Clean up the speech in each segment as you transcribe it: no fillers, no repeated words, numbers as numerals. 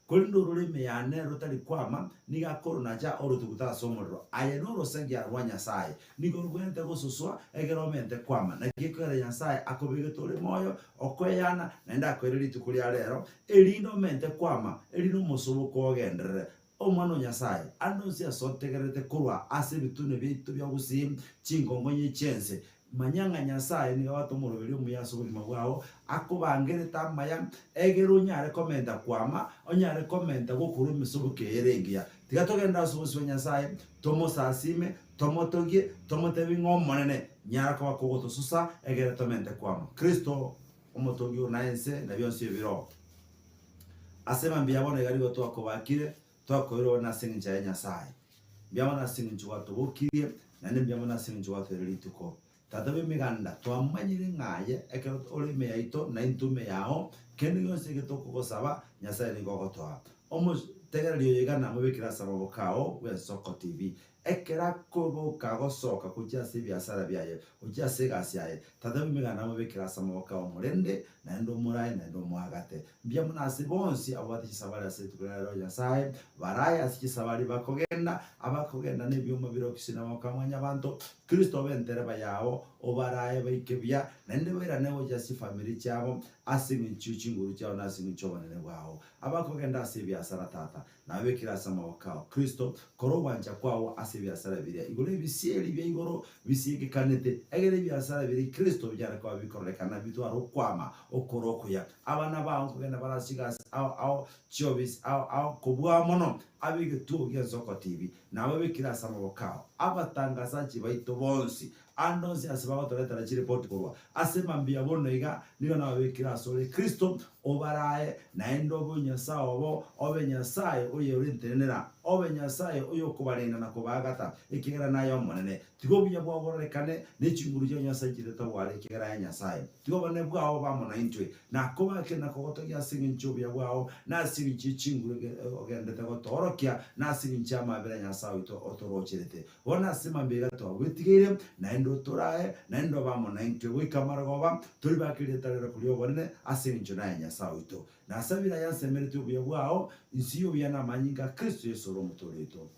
Korende orore ime yane rotari kwama, nigo akoronacha orotuguta ase omorero. Aye norosagia rwa Nyasae, nigo robwenerete gosuswa egere omente kwama. Naki ekero Nyasae akobegete ore moyo, okoeyana, naende akoire rituko ria rero, erinde omente kwama, erinde omosoboko ogenderere. Omwana o Nyasae, ande onsi ase otegererete korwa ase ebitune biaito bia gusii, chinkonkonye chi'ense, Manya ng'a Nyasae nigo abwate omoroberio omuya ase obogima bwao, akobangerete amaya, egere onyare komenta kwama, onyare komenta gokorwa emesoboki eye ere engiya. Tiga togende ase obosio bwa Nyasae, tomosasime, tomotogie, tomotebie ng'a Omonene, nyara koba kogotosusa, egere tomente kwama. Kristo, omotongi one na ense, na bionsi ebiroo. Ase mambia bono iga nigo twakobakire, twakoirwe bono ase engencho ya Nyasae. Mbuya mono ase engencho gwatobokirie, naende mbuya mono ase engencho gwatoire rituko. Tata bw'emeganda, twamanyire ng'a aye ekero ore ime yaito, naintwe ime yao, kende gionsi eke tokogosaba, Nyasae nigo ogotoa. Omotegereri oyo iga namobekire ase amaboko ao bw'ensoko TV. Ekero akoboka agosoka gochia ase ebiasara biaye, gochia ase egasi yaye, Tata bw'emeganda namobekire ase amaboko ao omorende, naende omorae, naende omoagate. Mbuya mono ase bonsi ababwate chisabari ase rituko ria rero, Nyasae, barae ase chisabari bakogenda, abakogenda nebioma birokisi na amaboko a mwanyabanto, Kristo obe entereba yabo, obarae baike buya, naende bairane gochia ase chifamiri chiabo, ase eng'encho ye chinguru chiao na ase eng'encho y'obonene bwao. Abakogenda ase ebiasara, Tata, Nabekire ase amaboko ao, Kristo, kora ogwancha kwao ase ebiasara biria igoro ebisieri bia igoro bisiegekanete, egere ebiasara biria Kristo binyare koba bikororekana bitware okwama okore okuya. Abana bao nkogenda bare ase chigasi ao ao, chiobisi ao ao, kobua mono ab'egetuo gi'ensoko TV, nababekire ase amaboko ao, abatangasachi baito bonsi, Ande onsi ase bagotoretera chiripoti korwa ase mambia bono iga, nigo nababekire asore Kristo, obarae, naende obe Nyasae obo, obe Nyasae oye ore ntenenera, obe Nyasae oyokobarenda na kobaagata, ekiagera naye Omonene. Tiga obuya bwao bororekane, ne chinguru chia Nyasae chiretogware, ekiagera aye Nyasae. Tiga obonene bwao bobe amo naintwe, nakobakire na kogotogia ase engencho y'obuya bwao, na ase engencho ye chinguru ogendererete gotoorokia, na ase engencho y'amaabera Nyasae oito otorocherete. Bono ase mambia iga twagwetigeire, naende otorae, naende obe amo naintwe goika amarogoba, toribake erieta riarokwo ri'obonene, ase engencho naye Nyasae oito. Nasabire aye ansemeretie obuya bwao, inse y'obuya na amanyinga a Kristo Yeso ore Omotoori oito.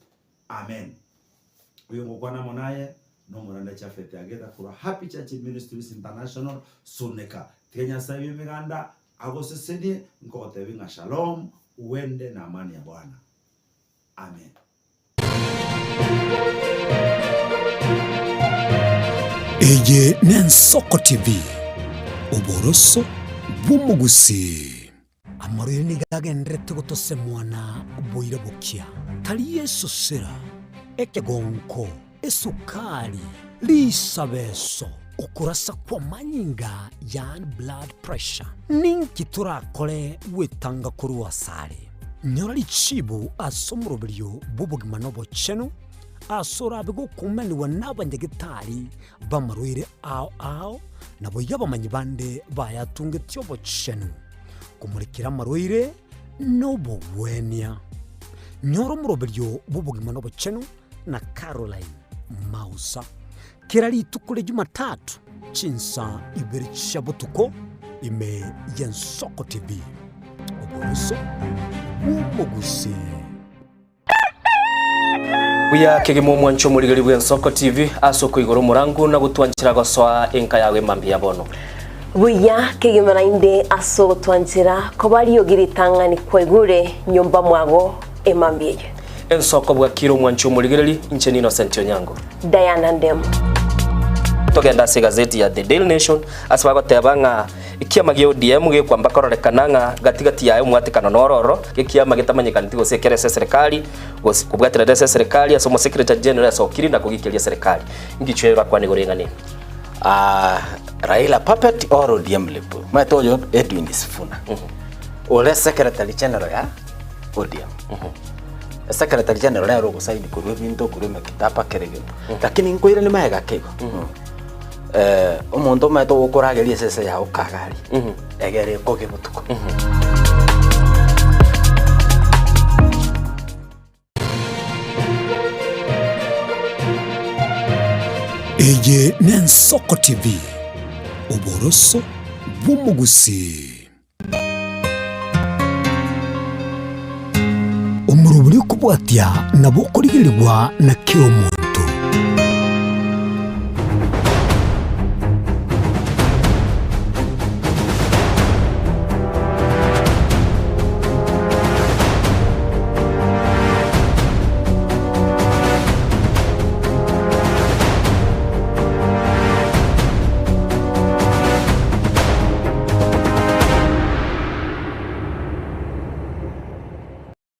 Amen. Oyo ngokwana amo naye nomoranda Japhet Ageta korwa Happy Church Ministries International, Suneka. Tiga Nyasae bw'Emeganda agosesenie, nkogotebia ng'a Shalom, uende na amani ya Bwana. Amen. Eye n'Ensoko TV, oboroso bw'omogusii. Amarwaire nigo agendererete gotosemwa na boira bokia, tari esosera, ekegonko, esukari, risabeso, okorasa kw'amanyinga yaani blood pressure. Ninki torakore gwetanga korwa asare? Nyora richibu ase omoroberio bw'obogima na obochenu, ase orabe gokumanigwa n'abanyagetari b'amarwaire ao ao, naboigo abamanyi bande bayatungetie obochenu, komorekera amarwaire na obogwenia. Nyora omoroberio bw'obogima na obochenu na Caroline Mausa, kera rituko ria Jumatatu chinsa ibere chia botuko ime y'Ensoko TV. Oboroso bw'omogusii. Buya kegima omwancho omorigeri bw'Ensoko TV ase okoigora omorango na gotwanchera gosoa enka yago emambia ya bono. Buya kegima naende ase ogotwanchera koba riogi ritang'ani kwaigure nyomba mwago emambia eye. Ensoko bwakire omwancho omorigereri, inche n'Innocent Onyango. Diana Ndemo. Togende ase egazeti ya The Daily Nation ase bagoteba ng'a ekiama gia ODM gekwamba kororekana ng'a gati gati yaye omwatekano noro ororo, ekiama getamanyekaneti gose ekere ase eserekari gose kobwaterera ase eserekari ase omosecretary general asokire na kogikeria eserekari. Ngichwe orakwane igoro eng'ana eye? Ah, Raila puppet or ODM lip. Omanyete oyo Edwin Sifuna. Ore secretary general ya ODM. Secretary general nere ogosaini korwa ebinto korwa emekitaba kera egento. Lakini nkoiranie magega ake igo. Eh, omonto omanyete ogokorageria esese yago kagari, egere ekoge botuko. Eye n'Ensoko TV, oboroso bw'omogusii. Omorobori okobwatia nabo okorigerigwa na kera omonto.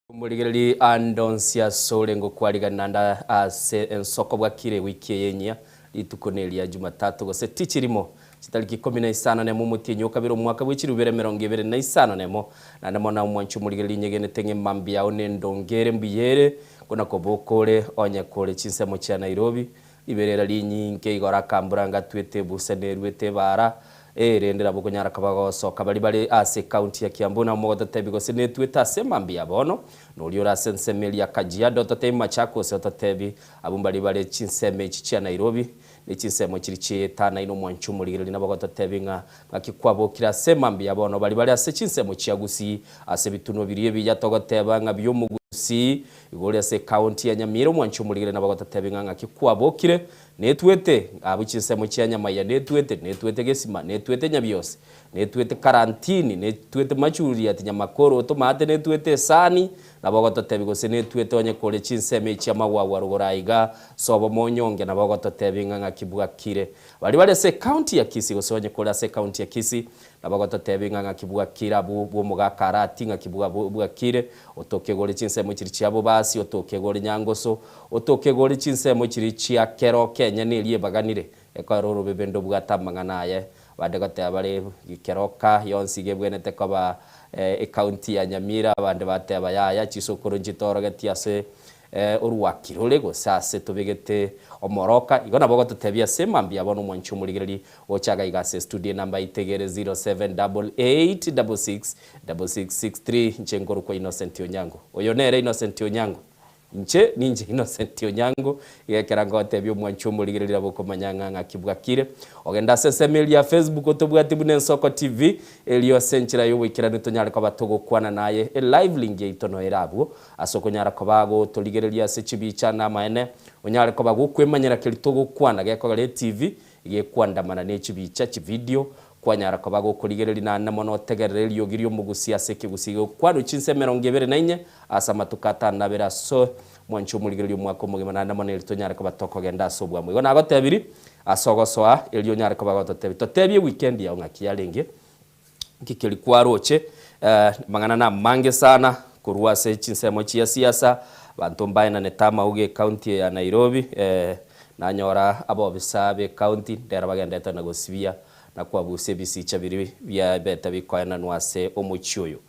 Omorigereria ande onsi asore ngokwarigana naende ase ensoko bwakire ewiki eye enyia, rituko neria Jumatatu gose tichirimo, chitariki ikomi na isano nemo omotienyi o kabere omwaka bwe chilifu ibere emerongo ebere na isano nemo. Naende mono omwanche omorigereria inyegenete ng'a emambia yao nendonge ere mbuya ere, buna koboka ore onye kore chinsemo chia Nairobi, Riberera rinyinge igoro akambura ngatwete ebuse neruete ebaara, ee, rende nabo okonyara koba gosoka baria bare ase ecounty ya Kiambu nabo mogototebi gose netwete ase mambia bono, noria ore ase ensemo eria ya Kajiado ototebi Machakos ototebi abwo mbaria bare chinsemo echi chia Nairobi ne chinsemo chiria chietanaine omwancho omorigereria nabo ogototebi ng'a ng'aki kwabokire ase mambia bono baria bare ase chinsemo chia Gusii ase ebitunwa biria ebiya togoteba ng'a biomogusii Igoro ase ecounty ya Nyamira omwanchi omorigere nabo agototebi ng'a ng'aki kwabokire, netwete abwo chinsemo chia Nyamaiya netwete, netwete Gesima, netwete Nyabiosi, netwete Karantini, netwete Machuriati, Nyamakoro, Otomate, netwete Esani, nabo ogototebi gose netwete onye kore chinsemo echi Amagwagwa rogoro aiga sobo Monyonge nabo ogototebi ng'a ng'aki bwakire. Baria bare ase ecounty ya Kisii gose onye kore ase ecounty ya Kisii Nabo gototebi ng'a ng'aki bwakire abwo bw'omogaka Arati, ng'aki bwakire, otoke gore chinsemo chiria chia Bobasi, otoke gore Nyangoso, otoke gore chinsemo chiria chia kero Kenya neria ebaganire, ekoera orobebe ndobwate amang'ana aye. Abande goteba bare Keroka yonsi iga ebwenerete koba ecounty ya Nyamira, abande bateba yaya chisokoro nchitorogetie ase Orwaki rore gose aase tobegete omoroka. Igo nabo ogototebia ase mambia bono omwanchi omorigereria gocha iga iga ase estudio enamba itegere 0788666663 inche nkorokwa Innocent Onyango. Oyo nere Innocent Onyango. Inche ninche Innocent Onyango iga ekero ngotebia omwanchi omorigereria nabo okomanya ng'a ng'aki bwakire. Ogende ase ensemo eria ya Facebook otobwati buna Ensoko TV erio ase enchera y'oboikeranu tonyare koba togokwana naye elive link yaito noyo ere abwo. Ase okonyara koba gotorigereria ase chibicha na amaene, onyare koba gokwemanyera keria togokwana gekogera etivi gekwandamana ne chibicha, chividio, kwanyara koba gokorigereria naende mono otegerere eriogi ri'omogusi ase ekegusii gegokwanwa chinsa emerongo ebere na inye ase amatuko atano na abere ase mwanche omorigereria omwaka omogima naende mono eri tonyare koba tokogenda ase obwamo. Igo nagotebiri ase ogosoa erio onyare koba gototebia totebie ewikendi yao ng'aki yarenge. Nki keria kwaroche? Amang'ana namange sana korwa ase chinsemo chia siasa, abanto mbaenanete amauga ecounty eye ya Nairobi, nanyora abobisa be county ndero bagendete na gosibia na kwabusia ebisicha biria biabete bikoenanwa ase omochie oyo.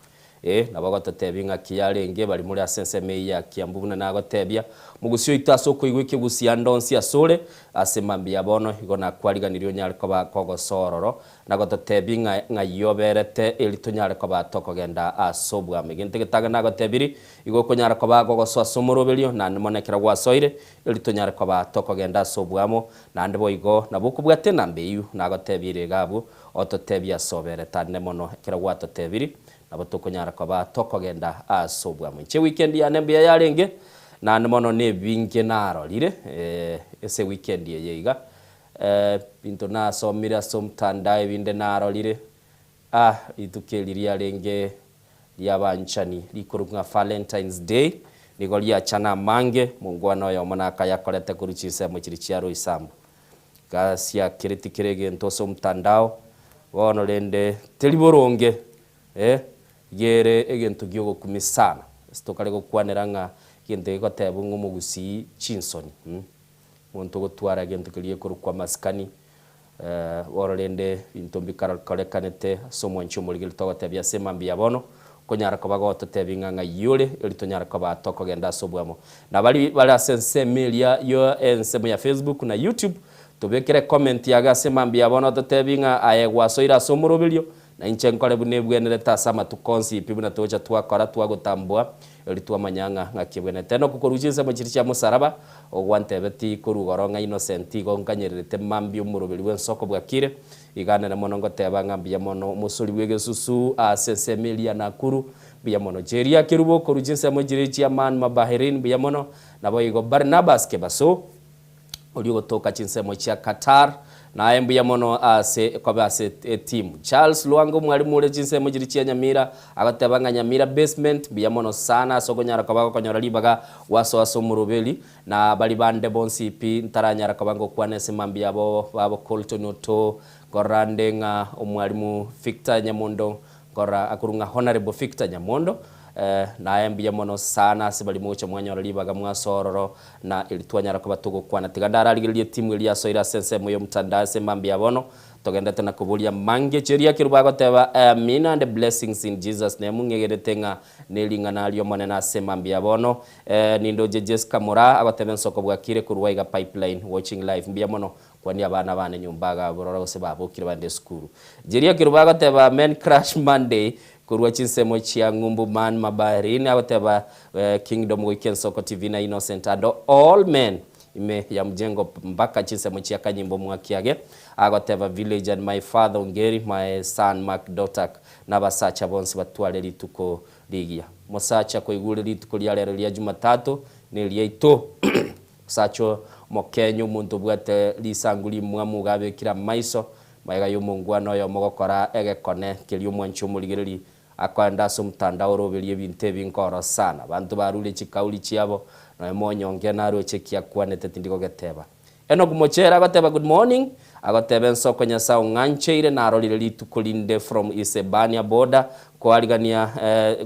Ee, nabo agototebia ng'aki yarenge baria more ase ensemo eyio ya Kiambu buna nagotebia, Mogusia oito ase okoigwa ekegusia ande onsi asore, ase mambia bono igo nakwariganirie onyare koba kogosoa ororo, na gototebia ng'a ng'ai oberete eri tonyare koba tokogenda ase obwamo. Egento egetange nagotebirie, igo okonyara koba gogosoa ase omoroberio, naende mono ekero gwasoire, eri tonyare koba tokogenda ase obwamo, naende boigo nabo okobwata enamba eyio nagotebirie iga abwo, ototebie ase oberete ande mono ekero gwatotebirie, Nabo tokonyara koba tokogenda ase obwamo. Inche weekend yane mbuya yarenge, naende mono nebinge narorire ase weekend eye iga. Ebinto nasomire ase omotandao ebinde narorire, ah rituko eri riarenge riabanchani rikorokwa ng'a Valentine's Day, nigo riachana amange, mongwana oyomo nakayakorete korwa chinsemo chiria chia Roysambu. Gasiakereti kera egento ase omotandao, bono rende teri boronge, eh, iga ere egento giogokumia sana. Ase tokare gokwanera ng'a egento gegotebwa ng'a omogusii chinsoni, mh, omonto ogotwara egento keria gekorokwa amasikani, bono rende ebinto mbikarorekanete ase omwanchi omorigereria togotebia ase mambia bono, Okonyara koba gototebia ng'a ng'ai ore, erio tonyare koba tokogenda ase oboamo. Na baria bare ase ensemo eria yo ensemo ya Facebook na YouTube, tobekere comment yago ase mambia ya bono ototebie ng'a aye gwasoire ase omoroberio, na inche nkore buna ebwenerete ase amatuko onsi pi buna togocha twakora twagotamboa, erio twamanya ng'a ng'aki ebwenerete. Enock korwa chinsemo chiria chia mosaraba, ogwantebeti korwa igoro ng'a Innocent igo nkanyererete mambia omoroberi bw'ensoko bwakire, Iga nere mono ngoteba ng'a mbuya mono omosori bw'egesusu ase ensemo eria ya Nakuru. Mbuya mono. Jeria Kerubo korwa chinsemo chiria chia Man Mabahirin, mbuya mono. Naboigo Barnabas Kebaso, oria ogotoka chinsemo chia Qatar, naye mbuya mono ase koba ase etimu. Charles Lwanga omwalimu ore chinsemo chiria chia Nyamira, agoteba ng'a Nyamira Basement, mbuya mono sana ase okonyara koba gokonyora ribaga gwasoa ase omoroberi, na baria bande bonsi pi ntaranyara koba ngokwana ase mambia abo babo Colton Otoo, nkorora nde ng'a omwalimu Victor Nyamondo, Nkorora akorwa ng'a Honourable Victor Nyamondo, naye mbuya mono sana ase baria mogocha mwanyora ribaga mwasoa ororo na eri twanyara koba togokwana. Tiga ndararigererie etimu eria yasoire ase ensemo y'omotandao ase mambia bono, togenderete na koboria amange. Cheria keru bagoteba Amina and blessings in Jesus name, ng'egenete ng'a nering'ana ri'Omonene ase mambia bono. Nindoche Jesca Moraa agoteba ensoko bwakire korwa iga Pipeline watching live. Mbuya mono Kwania abana bane nyomba iga borora gose babokire bande esukuru. Jeria Kerubo agoteba Men Crush Monday korwa chinsemo chia ng'umbu Man Mabarin agoteba Kingdom goika ensoko TV na Innocent and all men ime ya mjengo mpaka chinsemo chia Kanyimbo Mwakiage agoteba Village and my father Ongeri my son Mark Dotak na abasacha bonsi batware rituko rigiya. Mosacha koigure rituko ria rero ria Jumatatu neriaito. Omosacha omokenyu, omonto obwate risangu rimwamu iga abekire amaiso magega y'omongwana oyomo gokora egekone keria omwanchi omorigereri akoenda ase omotandao oroberie ebinto ebi nkoro sana. Abanto barure chikauri chiabo, nonya monyonge naroche eki akwanete tindi gogeteba. Enock Mochere agoteba good morning, agoteba ensoko Nyasae ong'ancheire narorire rituko rinde from Isebania border koarigania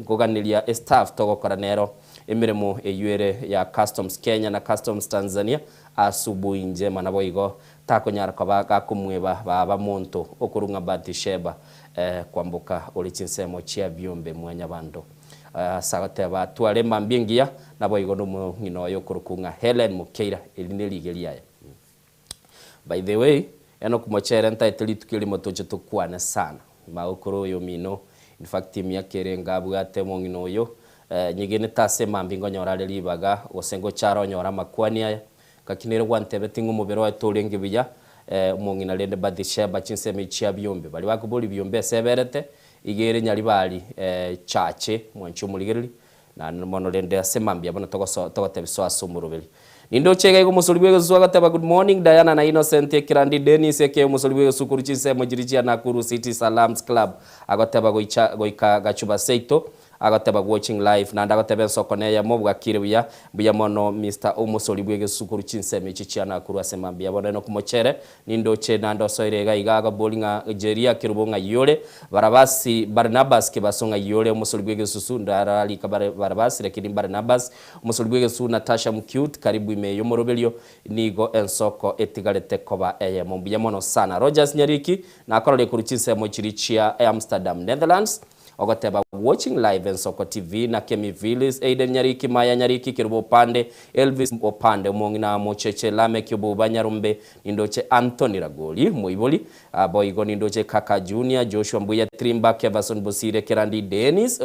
koganeria estaff togokora nero. Emeremo eyio ere ya Customs Kenya na Customs Tanzania Asubuhi njema naboigo takonyara koba gakomweba baba monto okorwa ng'a Bathsheba kwamboka ore chinsemo chia biombe mwanyabanto. Ase agoteba tware mambia engiya naboigo nomong'ina oye okorokwa ng'a Hellen Mokeira eri nerige riaye. By the way, Enock Mochere ntaete rituko erimo toche tokwane sana. Magokoro oyo omino, in fact emiaka ere enga abwate omong'ina oyo, nyegenete ase mambia nkonyora are ribaga gose ngocha are onyore amakwani aya. Gaki nere gwantebetie ng'a omobere oye torenge buya, omong'ina rende Bathsheba chinsemo echi chia biombe. Baria bakoboria biombe ase eberete, iga ere Nyaribari chache, mwanche omorigereria, Naende mono rende ase mambia buna togosoa togotebia soa ase omoroberi. Nindoche iga iga omosori bw'egesusu agoteba good morning Diana na Innocent Ekirandi Dennis aka omosori bw'egesusu korwa chinsemo chiria chia Nakuru City Salams Club agoteba goicha goika Gachuba seito agoteba watching live naende agoteba ensoko neyemo bwakire buya mbuya mono Mister omosori bw'egesusu korwa chinsemo echi chia Nakuru ase mambia bono Enock Mochere Nindoche naende osoire iga iga agabori ng'a Jeria kerubo ng'ai ore, Barabasi, Barnabas kebaso ng'ai ore, omosori bw'egesusu, ndararika Barabasi lakini Barnabas, omosori bw'egesusu, Natasha Mcute, karibu ime y'omoroberio, nigo ensoko etigarete koba eyemo. Mbuya mono sana. Rogers Nyariki, nakorore korwa chinsemo chiria chia Amsterdam, Netherlands. Ogoteba Watching live Ensoko TV na Kemi Villis, Aiden Nyariki, Maya Nyariki, Kerubo Opande, Elvis Opande, Omong'ina Mocheche, Lameck Obuba Nyarombe, nindoche Anthony Ragoli, Moibori, boigo nindoche Kaka Junior, Joshua Mbuya Trimba, Keverson Bosire, Kerandi Dennis,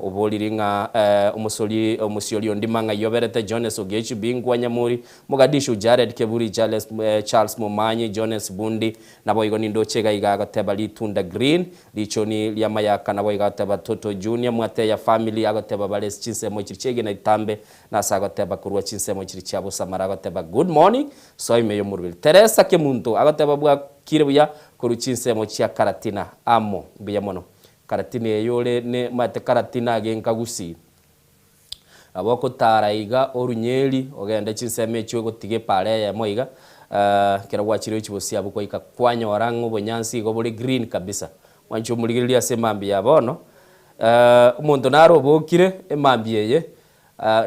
oboriri ng'a omosori omosiori ondima ng'ai oberete, Jones Ogechi, Bingwa Nyamuri, Mogadishu, Jared Keburi, Charles, Charles Momanyi, Jones Bundi, Naboigo nindoche iga iga agoteba ritunda green, richoni ri'amayaka naboigo agoteba Toto Junior, Mwateya family agoteba bare chinsemo chiri chi'egena itambe, nase agoteba korwa chinsemo chiri chia bosamara agoteba good morning, soa ime y'omorweri. Teresa Kemunto agoteba bwakire buya korwa chinsemo chia Karatina amo mbuya mono. Karatina eye ore ne maete Karatina agenka Gusii. Nabo ogotaara iga orunyeri, ogende chinsemo echio ogotiga epaara eyemo iga, ekero gwachire ochibosi abwo kwaika kwanyora ng'a obonyansi igo bore green kabisa. Mwanche omorigereria ase emambia ya bono, omonto naro obokire emambia eye,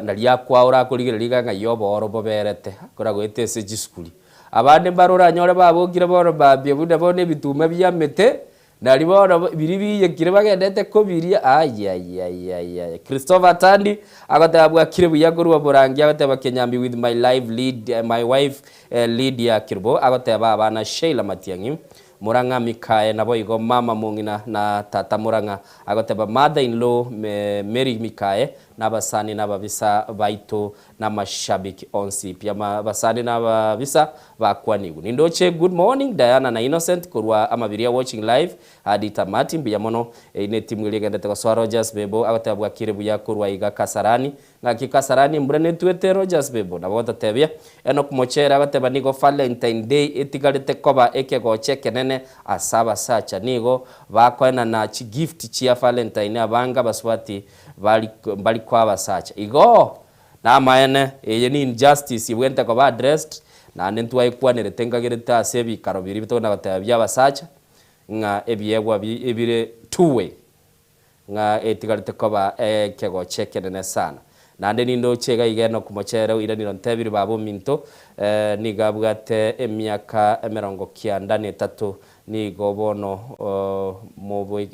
naria akwaura akorigereria iga ng'ai obooro boberete, akoragoete ase chisukuri. Abande mbare oranyore babokire bono mambia buna bono ebituma biamete, Nario bono biria biyekire bagendete kobiria, ayayayayaya. Christopher Tandi agoteba bwakire buya korwa Borangi agoteba Kenyambi with my life lead my wife Lydia Kirubo agoteba abana Sheila Matiang'i Murang'a Mikae naboigo mama mong'ina na tata Murang'a agoteba mother in law Mary Mikae na abasani na ababisa baito na amashabiki onsi pi. Abasani na ababisa bakwanigwe. Nindoche good morning Diana na Innocent korwa Amabiria watching live hadi tamati mbuya mono. Eyio netimu eria egendete gosoa Rogers Bebo agoteba bwakire buya korwa iga Kasarani. Ng'aki Kasarani embura netwete Rogers Bebo nabo agototebia. Enock Mochere agoteba nigo Valentine Day etigarete koba ekegocha ekenene ase abasacha. Nigo bakoenana chigift chia Valentine abange abasubati bari mbari koa abasacha. Igoo! Namaene, eye ni injustice ebwenerete koba addressed, naende ntwaekwanerete nkagerete ase ebikaro biria bitogenda goteba bia abasacha, ng'a ebiegwa bi ebire two way, ng'a etigarete koba ekegocha ekenene sana. Naende nindoche iga iga Enock Mochere oiranire ontebirie baba ominto, nigo abwate emiaka emerongo kianda na etato Nigo bono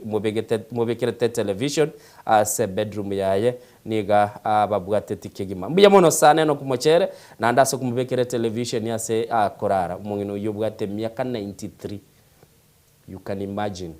mobegete mobekerete television ase bedroom yaye nigo ababwateti kegima. Mbuya mono sana Enock Mochere naende ase okomobekera etelevision ase akorara. Omong'ina oyio obwate emiaka 93 you can imagine.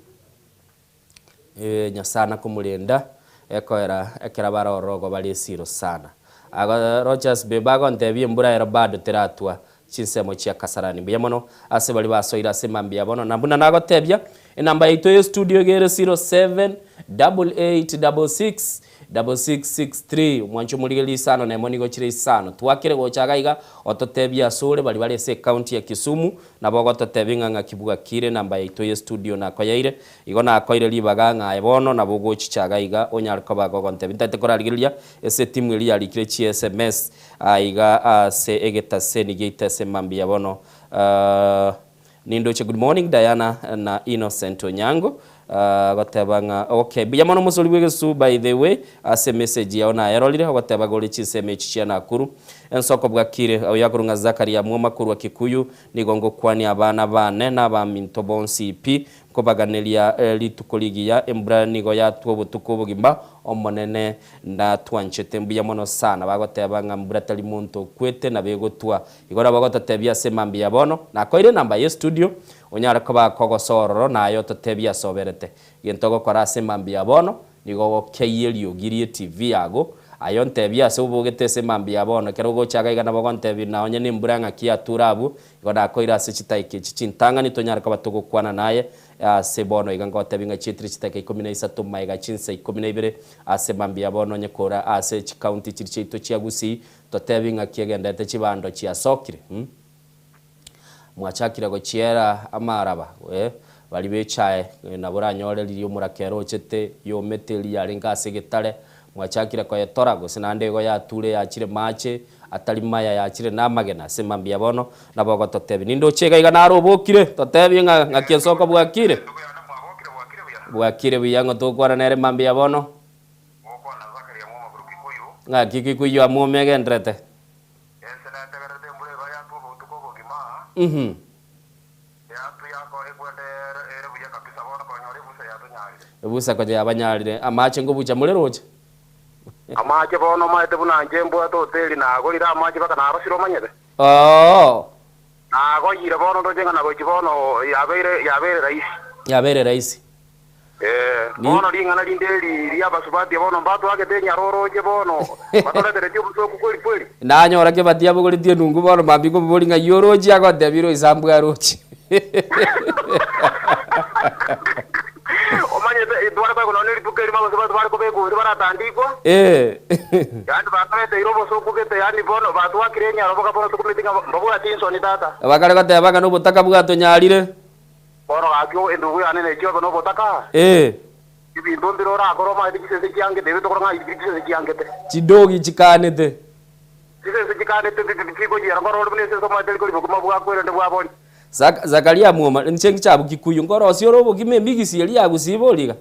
Nyasae nakomorenda ekoera ekero bare ororo igo bare esiro sana. Ago Rogers Bebe agontebia embura ero bado teratwa chinsemo chia Kasarani. Mbuya mono ase baria basoire ase mambia bono na buna nagotebia enamba yaito ye studio iga ere 078866 6663 Omwancho omorigereria isano nemo nigo chire isano. Twakire gocha iga iga ototebie asore baria bare ase ecounty ya Kisumu nabo ogototebia ng'a ng'aki bwakire enamba yaito ye studio nakoyeire Igo nakoire ribaga ng'a aye bono nabo ogochicha iga iga onyare koba gogontebia. Ntagete korarigereria ase etimu eria yarikire chi sms aiga ase egetaseni giaito ase mambia bono. Nindoche good morning Diana na Innocent Onyango agoteba ng'a okay mbuya mono omosori bw'egesu by the way ase emessage yao nayerorire ogoteba gore chinsemo echi chia Nakuru ensoko bwakire oyo akorwa ng'a Zakaria Mwoma korwa Kikuyu nigo ngokwania abana bane na abaminto bonsi pi Nkobaganeria rituko rigiya, embura nigo yatwa obotuko obogima, Omonene natwanchete. Mbuya mono sana. Bagoteba ng'a mbura tari monto okwete, nabo egotwa. Igo nabo ogototebia ase mambia ya bono. Nakoeire enamba ye studio, onyare koba kogosoa ororo, naye ototebie ase oberete. Gento ogokora ase mambia ya bono, nigo ogokeyia eriogi rie TV yago, aye ontebie ase obogete ase mambia ya bono. Ekero ogocha iga iga nabo ogontebia na onye nembura ng'aki yature abwo, Igo nakoire ase chitaika echi chintang'ani tonyare koba togokwana naye ase bono iga ngotebie ng'a chietire chitaika ikomi na isato magega chinsa ikomi na ibere ase mambia bono onye kore ase chikaunti chiria chiaito chia Gusii totebie ng'aki egenderete chibando chiasokire mm mwachakire gochiera amaraba eh baria bechae nabo oranyore riria omorakera ochete yomete eria yarenge ase egetare Mwachakire koyetora, gose naende igo yature yachire maache atari maya, yachire namagena ase mambia bono nabo ogototebia, Nindoche iga iga naro obokire, totebie ng'a ng'aki ensoko bwakire? Bwakire buya ng'o togokwana nere mambia bono? Ng'aki Kikuyu amwome egenderete? Uhum. Ebusa konya yabanyarire. Amache ngobucha more roche. Amache bono omaete buna inche mbwate hoteli nagorire amache mpaka narosire omanyete. Oo. Nagoyire bono ndoche ng'a nagochi bono yabeire yabeire rahisi. Yabeire rahisi. Ee, bono ring'ana rinde eri ri'abasubati bono mbatwagete enyaroroche bono, batoreteretie obosoku kweri kweri. Nanyora Kebati abogoretie enungu bono mambia nkomoboria ng'ai oroche agontebia ire oisambwe aroche. Omanyete, tware koigwa nonya nerituko erimo abasubati bare kobekwa gose baratandikwa, Ee. yaani batoreteire obosoku gete, yaani bono batwakire enyaro boka bono tokumeti ng'a mbabwati insoni tata. Bakare goteba ng'a nobotaka bwatonyarire. Bono gaki endugu yane nechiobe nobotaka, Ee. ebinto mbire orakore omanyete chisese chiangete, ebe tokora ng'a inki chisese chiangete. Chidogi chikaanete. Chisese chikaanete tichikochiera nkorora ore buna esese omanyete riko ribokima bwakwa erinde bwabori. Zaka Zakaria mwoma, inche ngichabu Kikuyu, nkorosia ore obokima emigisi eria ya gusii bori iga.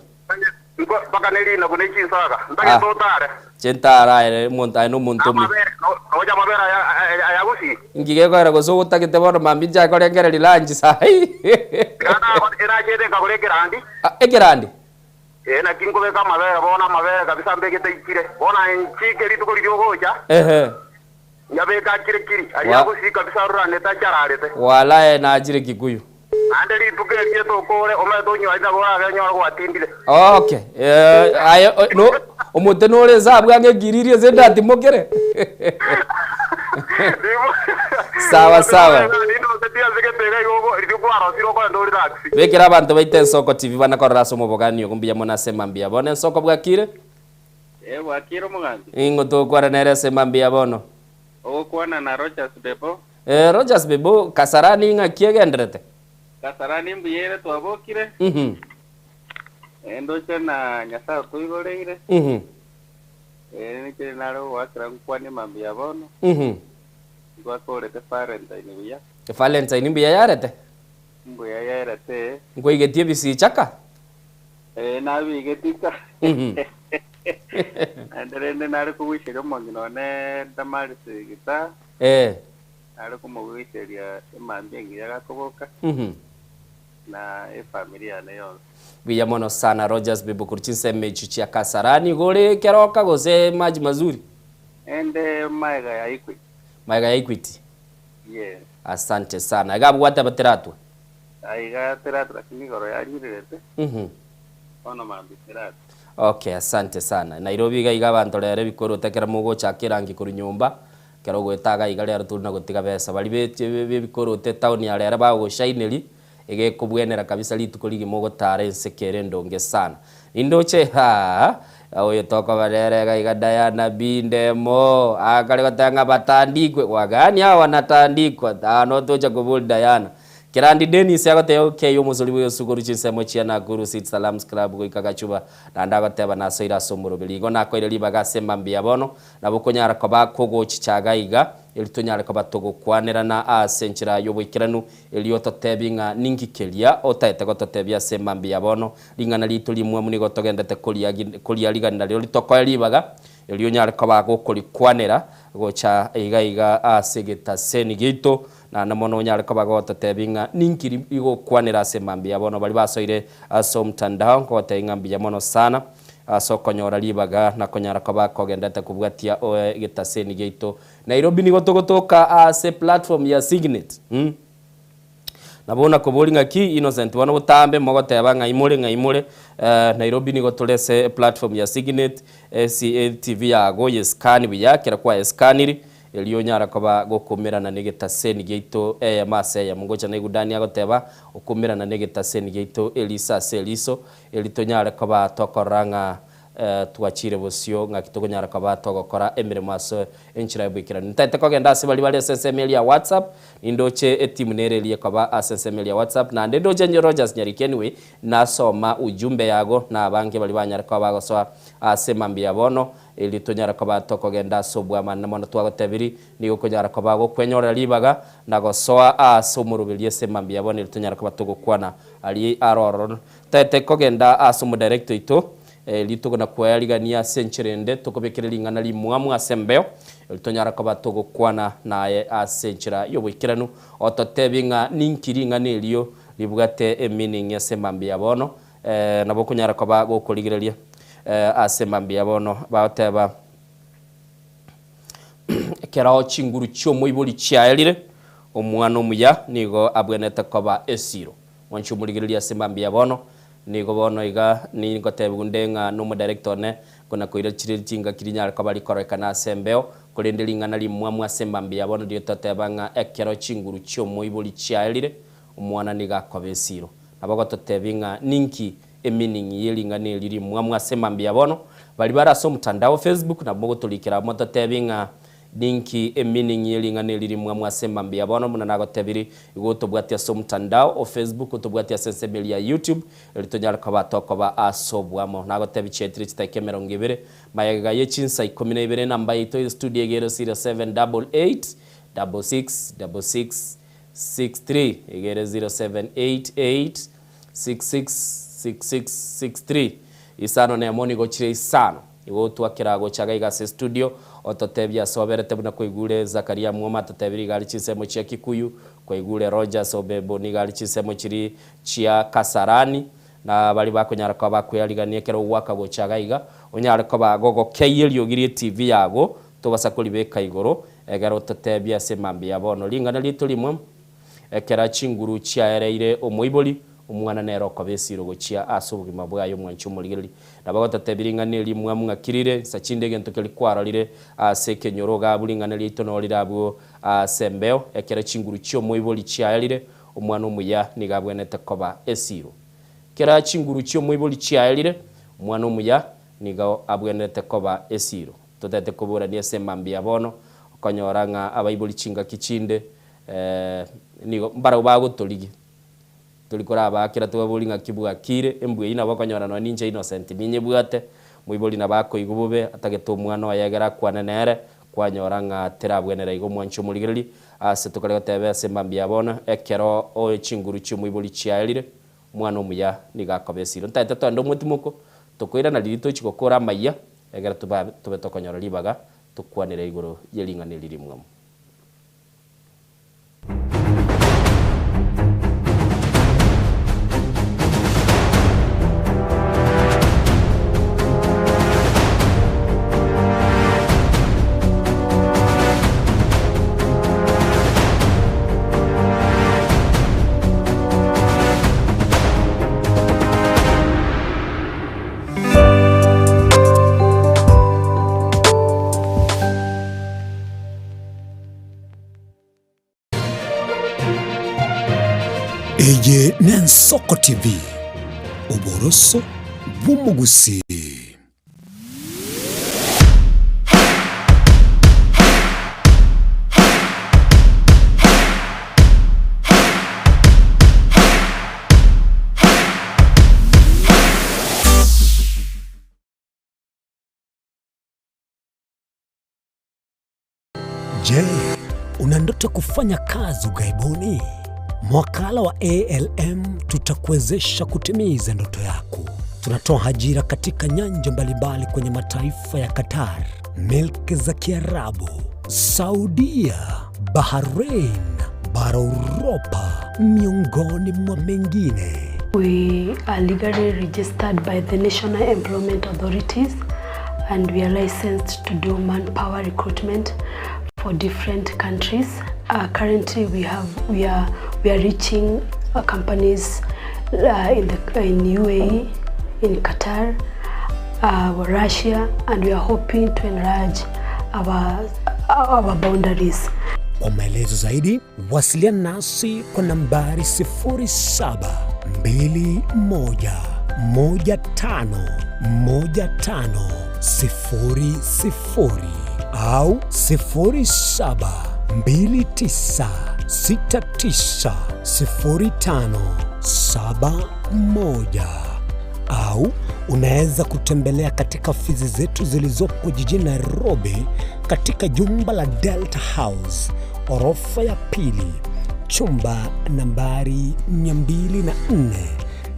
Nko mpaka ne rinagu ne chinsaga, ntagete Ah. otare. Inche ntare aye omonto aye nomonto omuya. Amabere, no, nocha amabere aya, aya, aya gusii. Inki gekoera gose otagete bono mambia inche akorengereria lunch saii. Iga nago enachete nkagora ekerandi. Ah, ekerandi? Ee, naki nkobeka amabere bono, amabere kabisa mbegete aikire. Bono aye nchike rituko riria ogocha, Ehe. nyabeke akire kiri, aria Wa- gusii kabisa aruranete achararete. Walae nachire Kikuyu. Naende rituko erio etokore, omanyete onywarire nabo orabe onyore gwatindire. Okay. Eh, aye o- no Omote nore ense abwo ang'e ekiriri ase ndatimokere. Sawa sawa. Bekera abanto baito Ensoko TV bana korora ase omobogani ogo mbuya mono ase mambia bono Ensoko bwakire? Ee, bwakire omogambi. Ing'o tokwana nere ase mambia bono? Ogokwana na Rogers Bebo. Eh, Rogers Bebo, Kasarani ng'aki egenderete? Kasarani mbuya ere twabokire. Mhm. Eh, ndoche na Nyasae otoigoreire. Mhm. Eh, ninche nare gogoakera nkwane mambia bono. Mhm. Ntwakorete Valentine buya. Valentine mbuya yarete? Mbuya yaerete. Nkoigetie ebisichaka? Eh, nabigetie ka. Mhm. Naende rende nare kogoicheria omong'ina one Damaris Gitaa. Eh. Nare komogoicheria emambia engiya gakoboka. Mhm. Na efamiri yane yonsi. Buya mono sana Rogers Bibu korwa chinsemo echio chia Kasarani igo ore Keroka gose Maji Mazuri? Ende maega ya Equity. Maega ya Equity? Yes. Asante sana. Iga abwo gwateba teratwa? Aiga teratwa lakini igoro yanyirerete. Mhm. Bono mambia teratwa. Okay, asante sana. Nairobi iga iga abanto rero ebikoroto ekero mogochaka erangi korwa nyomba, ekero ogoeta iga iga rero tori na gotiga besa. Baria be bebikoroto etown ya rero bagogoshaineria, Egekobwenera kabisa rituko rigima ogotara ense kere endonge sana. Nindoche haa oyo tokoba nere iga iga Diana B Ndemo akare goteba ng'a batandikwe wagani hawa wanatandikwa aa notocha kobori Diana. Kerandi Dennis agoteba okay omosori bwe esukuru chinsemo chia Nakuru City Salams Club goika Gachuba naende agoteba nasoire ase omoroberi igo nakoire ribaga ase mambia bono Nabo konyara koba kogochicha iga iga, erio tonyare koba togokwanerana ase enchera y'oboikeranu, erio ototebi ng'a ninki keria otaete gototebia ase mambia ya bono. Ring'ana riaito rimwamu nigo togendete koriarigani nario ritokoe ribaga, erio onyare koba gokorikwanera gocha iga iga ase egetaseni giaito, naende mono onyare koba gototebia ng'a ninki rigokwanera ase mambia ya bono. Baria basoire ase omtandao nkogotebia ng'a mbuya mono sana. Ase okonyora ribaga na konyara koba kogendete kobwatia egetaseni giaito Nairobi nigo togotoka ase platform ya Signet. Nabo nakoboria ng'aki Innocent bono botambe mogoteba ng'ai more ng'ai more Nairobi nigo tore ase platform ya Signet TV yago ye scan buya ekero kwaye scaniri Erio onyare koba gokoumerana negetaseni giaito eyemo ase eyemo. Ngocha naigwe Dani agoteba, Okoumerana negetaseni giaito eriso ase eriso, erio tonyare koba tokorora ng'a twachire bosio, ng'aki tokonyara koba togokora emeremo ase enchera y'oboikeranu. Ntaete kogenda ase baria bare ase ensemo eria ya WhatsApp, nindoche etimu nere eria ekoba ase ensemo eria ya WhatsApp, naende ndoche Rogers Nyariki anyway, nasoma ujumbe yago, na abange baria banyare koba bagosoa ase mambia ya bono, Erio tonyare koba tokogenda ase obwamani mono twagotebiri, nigo okonyara koba gokwenyorera ribaga na gosoa aase omoroberio ase mambia bono erio tonyare koba togokwana aria aroro. Taete kogenda ase omodirector oito, erio tokona kwearigania ase enchera ende tokobekere ring'ana rimwamu ase embeo, erio tonyare koba togokwana naye ase enchera y'oboikeranu, ototebie ng'a ninki ring'ana erio ribwate emeaning ase mambia bono, Nabo okonyara koba gokorigereria ase mambia bono bagoteba, Ekero chinguru chi'omoibori chiaerire, omwana omuya nigo abwenerete koba esiro. Mwanche omorigereria ase mambia bono, nigo bono iga ningotebigwa nde ng'a nomodirector one kona koira chire chingaki rinyare koba rikororekana ase embeo, korende ring'ana rimwamu ase mambia bono riria toteba ng'a ekero chinguru chi'omoibori chiaerire, omwana nigo akoba esiro. Nabo gototebia ng'a ninki emeaning ye ring'ana eri rimwamu ase mambia bono. Baria bare ase omotandao Facebook nabo mogotorikera abwo mototebie ng'a ninki emeaning ye ring'ana eri rimwamu ase mambia bono buna nagotebiri igo otobwatie ase omotandao o Facebook otobwatie ase ensemo eria ya YouTube eri tonyare koba tokoba ase oboamo. Nagotebia chiaetire chidakika emerongo ebere mayegega ye chinsa ikomi na ibere enamba yaito ye studio iga ere 0788 66 66 63 egere 0788666663 isano nemo nigo chire isano igo twakera gocha iga iga ase estudio ototebie ase oberete buna kwaigure Zakaria Mwoma atotebire iga are chinsemo chia Kikuyu kwaigure Rogers Obebo nigo are chinsemo chiri chia Kasarani na baria bakonyara koba bakwearigania ekero ogwaka gocha iga iga onyare koba gogokeyia eriogi rie TV yago Tobasa koribeka igoro, egere ototebie ase mambia ya bono ring'ana riaito rimwe, ekero chinguru chiaereire omoibori, Omwana nere okoba esiro gochia ase obogima bwaye omwanchi omorigereria. Nabo agototebi ring'ana eri mwamu ng'aki rire, nsa chinde egento keria kwarorire ase ekenyoro iga abwo ring'ana riaito noo rire abwo ase embeo, ekero chinguru chi'omoibori chiaerire, omwana omuya nigo abwenerete koba esiro. Kera chinguru chi'omoibori chiaerire, omwana omuya nigo abwenerete koba esiro. Totete koborania ase emambia ya bono, okonyora ng'a abaibori chingaki chinde nigo mbarabwo bagotorigia. Tori korabaakera tobabori ng'aki bwakire, embwa eyio nabo okonyora nonya ninche Innocent ninyebwate, moibori nabo akoigwa bobe, atagete omwana oye egere akwane nere, kwanyora ng'a terabwenera igo omwanche omorigererie, ase tokare goteba ase mambia ya bono, ekero oe chinguru chi'omoibori chiaerire, omwana omuya nigo akoba esiro. Ntagete toende omotimoko, tokoirana riria tochia gokora amayia, egere tobe tobe tokonyora ribaga tokwanere igoro ye ring'ana eri rimwamu. Eye n'Ensoko TV, oboroso bw'omogusii. Je, una ndoto ya kufanya kazi ughaibuni? Mwakala wa ALM tutakuwezesha kutimiza ndoto yako. Tunatoa ajira katika nyanja mbalimbali kwenye mataifa ya Qatar, milki za Kiarabu, Saudia, Bahrain, bara Uropa, miongoni mwa mengine. We are legally registered by the National Employment Authorities and we are licensed to do manpower recruitment for different countries. Uh, currently we have we are we are reaching uh, companies uh, in the in UAE, in Qatar, uh, Russia and we are hoping to enlarge our, our boundaries. Kwa maelezo zaidi wasiliana nasi kwa nambari 0721151500 au 0729690571 au unaweza kutembelea katika ofisi zetu zilizopo jijini Nairobi katika jumba la Delta House orofa ya pili chumba nambari 204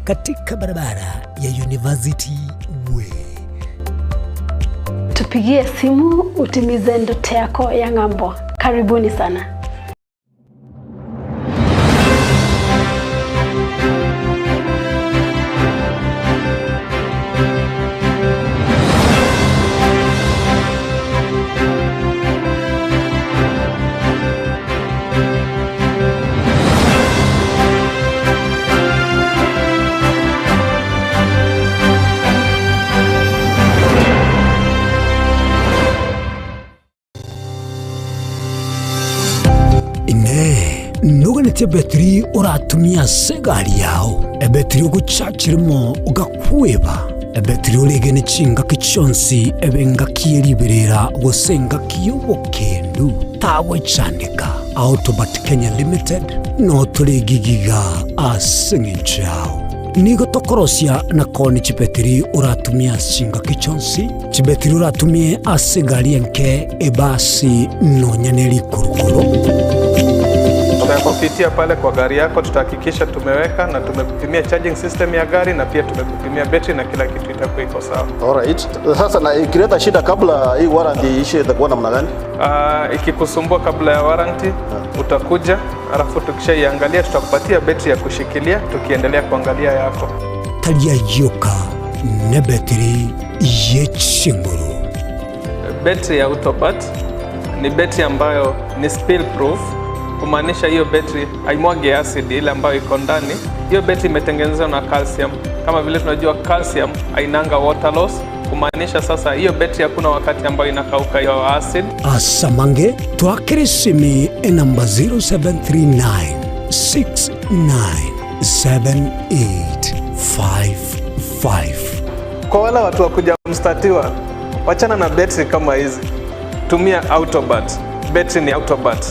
katika barabara ya University Way. Tupigie simu utimize ndoto yako ya ng'ambo. Karibuni sana. Inee! Noganetie ebetiri oratumie ase egari yao, ebetiri ogochachiremo ogakweba, ebetiri oregene chingaki chionsi ebe engaki ye riberera gose engaki y'obokendu? Tagwechandeka. Autobat Kenya Limited notore gigiga ase eng'encho yao. Nigo tokorosia na koonia chibetiri oratumie ase chingaki chionsi, chibetiri oratumie ase egari enke, ebasi, nonya ne rikurukuru. Tutakupitia pale kwa gari yako, tutahakikisha tumeweka na tumekupimia charging system ya gari na pia tumekupimia betri na kila kitu itakuwa iko sawa. Alright. Sasa na ikileta shida kabla hii warranty iishe itakuwa namna gani? Uh, ikikusumbua kabla ya warranty utakuja, alafu tukishaiangalia tutakupatia betri ya kushikilia tukiendelea kuangalia yako. Tari ayio ka nebetiri ye chinguru. Betri ya Autopat ni betri ambayo ni spill proof, kumaanisha hiyo betri haimwagi acid ile ambayo iko ndani Hiyo betri imetengenezwa na calcium. Kama vile tunajua calcium hainanga water loss, kumaanisha sasa hiyo betri hakuna wakati ambayo inakauka hiyo acid. Asamange twakere esimi enamba 0739 697855. Kwa wale watu wa kuja mstatiwa, wachana na betri kama hizi, tumia Autobat. Betri ni Autobat.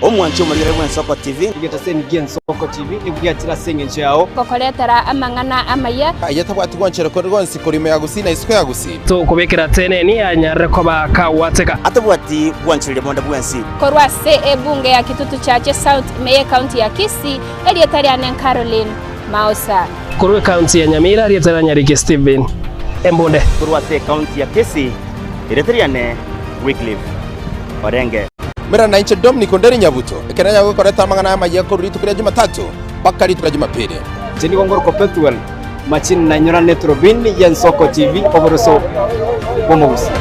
Omwanchi omorigere bw'Ensoko TV. Egetaseni gi'Ensoko TV nigo giachire ase engencho yao. Gokoretera amang'ana amaya. Aye tabwati gwanchera konde gwonsi korwa ime ya Gusii na isiko ya Gusii. Tokobekera teneni anyarire koba kagwateka. Atabwati gwanchereria bonde bwensi. Korwa ase ebunge ya Kitutu Chache South ime y'ecounty ya Kisii, erieta riane Caroline Maosa. Korwa ecounty ya Nyamira, erieta ria Nyariki Stephen Embunde. Korwa ase ecounty ya Kisii, erieta riane Wycliffe Orenge. Mera nainche Dominic Onderi Nyabuto, ekero nyagokoreta amang'ana amayia korwa rituko ria Jumatatu mpaka rituko ria Jumapili. Inche nigo ngorokwa Pethuel Machini na nyorane Turubini y'Ensoko TV oboroso bw'omogusii.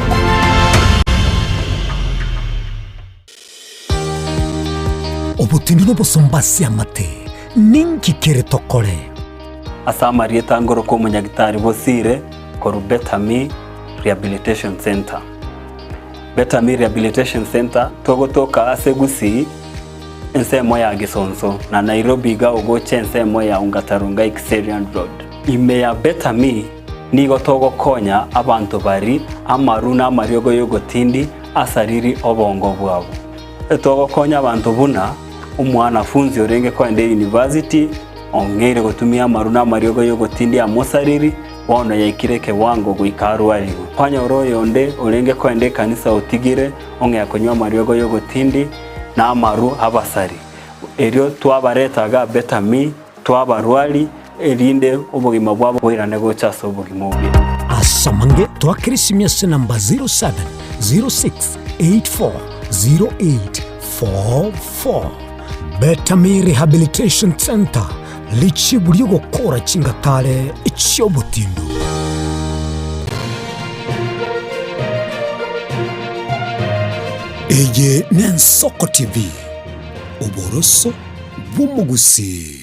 Obotindu nobosomba ase amate, ninki kere tokore? Ase amarieta ngorokwa omonyagitari Bosire korwa Better Me Rehabilitation Centre. Better Me Rehabilitation Centre togotoka ase Gusii ensemo ya Gesonso na Nairobi iga ogocha ensemo ya Ongata Rongai Kiserian Road. Ime ya Better Me nigo togokonya abanto bari amaru na amariogo yogotindi asariri obongo bwabo. Togokonya abanto buna omwanafunzi orenge koenda eyunivasiti ong'eire gotumia amaru na amariogo y'ogotindia amosariri, bono yaikire ekewango goika arwarigwe. Kwanyora oyonde orenge koenda ekanisa otigire ong'ea konywa amariogo y'ogotindi na amaru abasari. Erio twabareta iga Betami, twabarwari, erinde obogima bwabo boirane gocha ase obogima obuya. Asamange twakere esimi ase namba 0706840844. Betami Rehabilitation Centre, richibu ri'ogokora chingatare chi'obotindu. Eye n'Ensoko TV, oboroso bw'omogusii.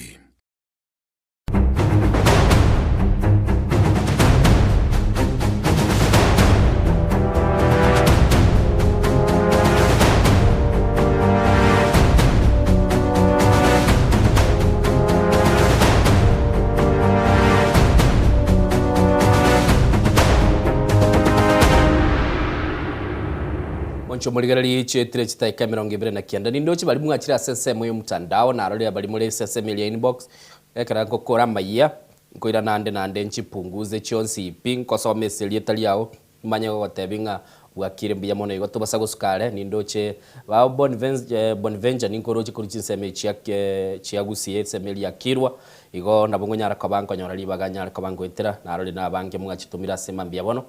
Monche omorigereria chietire chitaika emerongo ebere na kianda nindoche baria mwachire ase ensemo y'omotandao narorire baria more ase ensemo eria inbox ekero ngokora amayia nkoirana ande naende nchipunguze chionsi pi nkosoma ase erieta riao manye gogotebia ng'a bwakire mbuya mono igo tobasa gosuka are nindoche ba Bonventure ninkoroche korwa chinsemo echi chia chia Gusii ensemo eria ya Kirwa igo nabo ngonyara koba nkonyora ribaga nyare koba ngoetera narorire na abange mwachitomire ase mambia bono.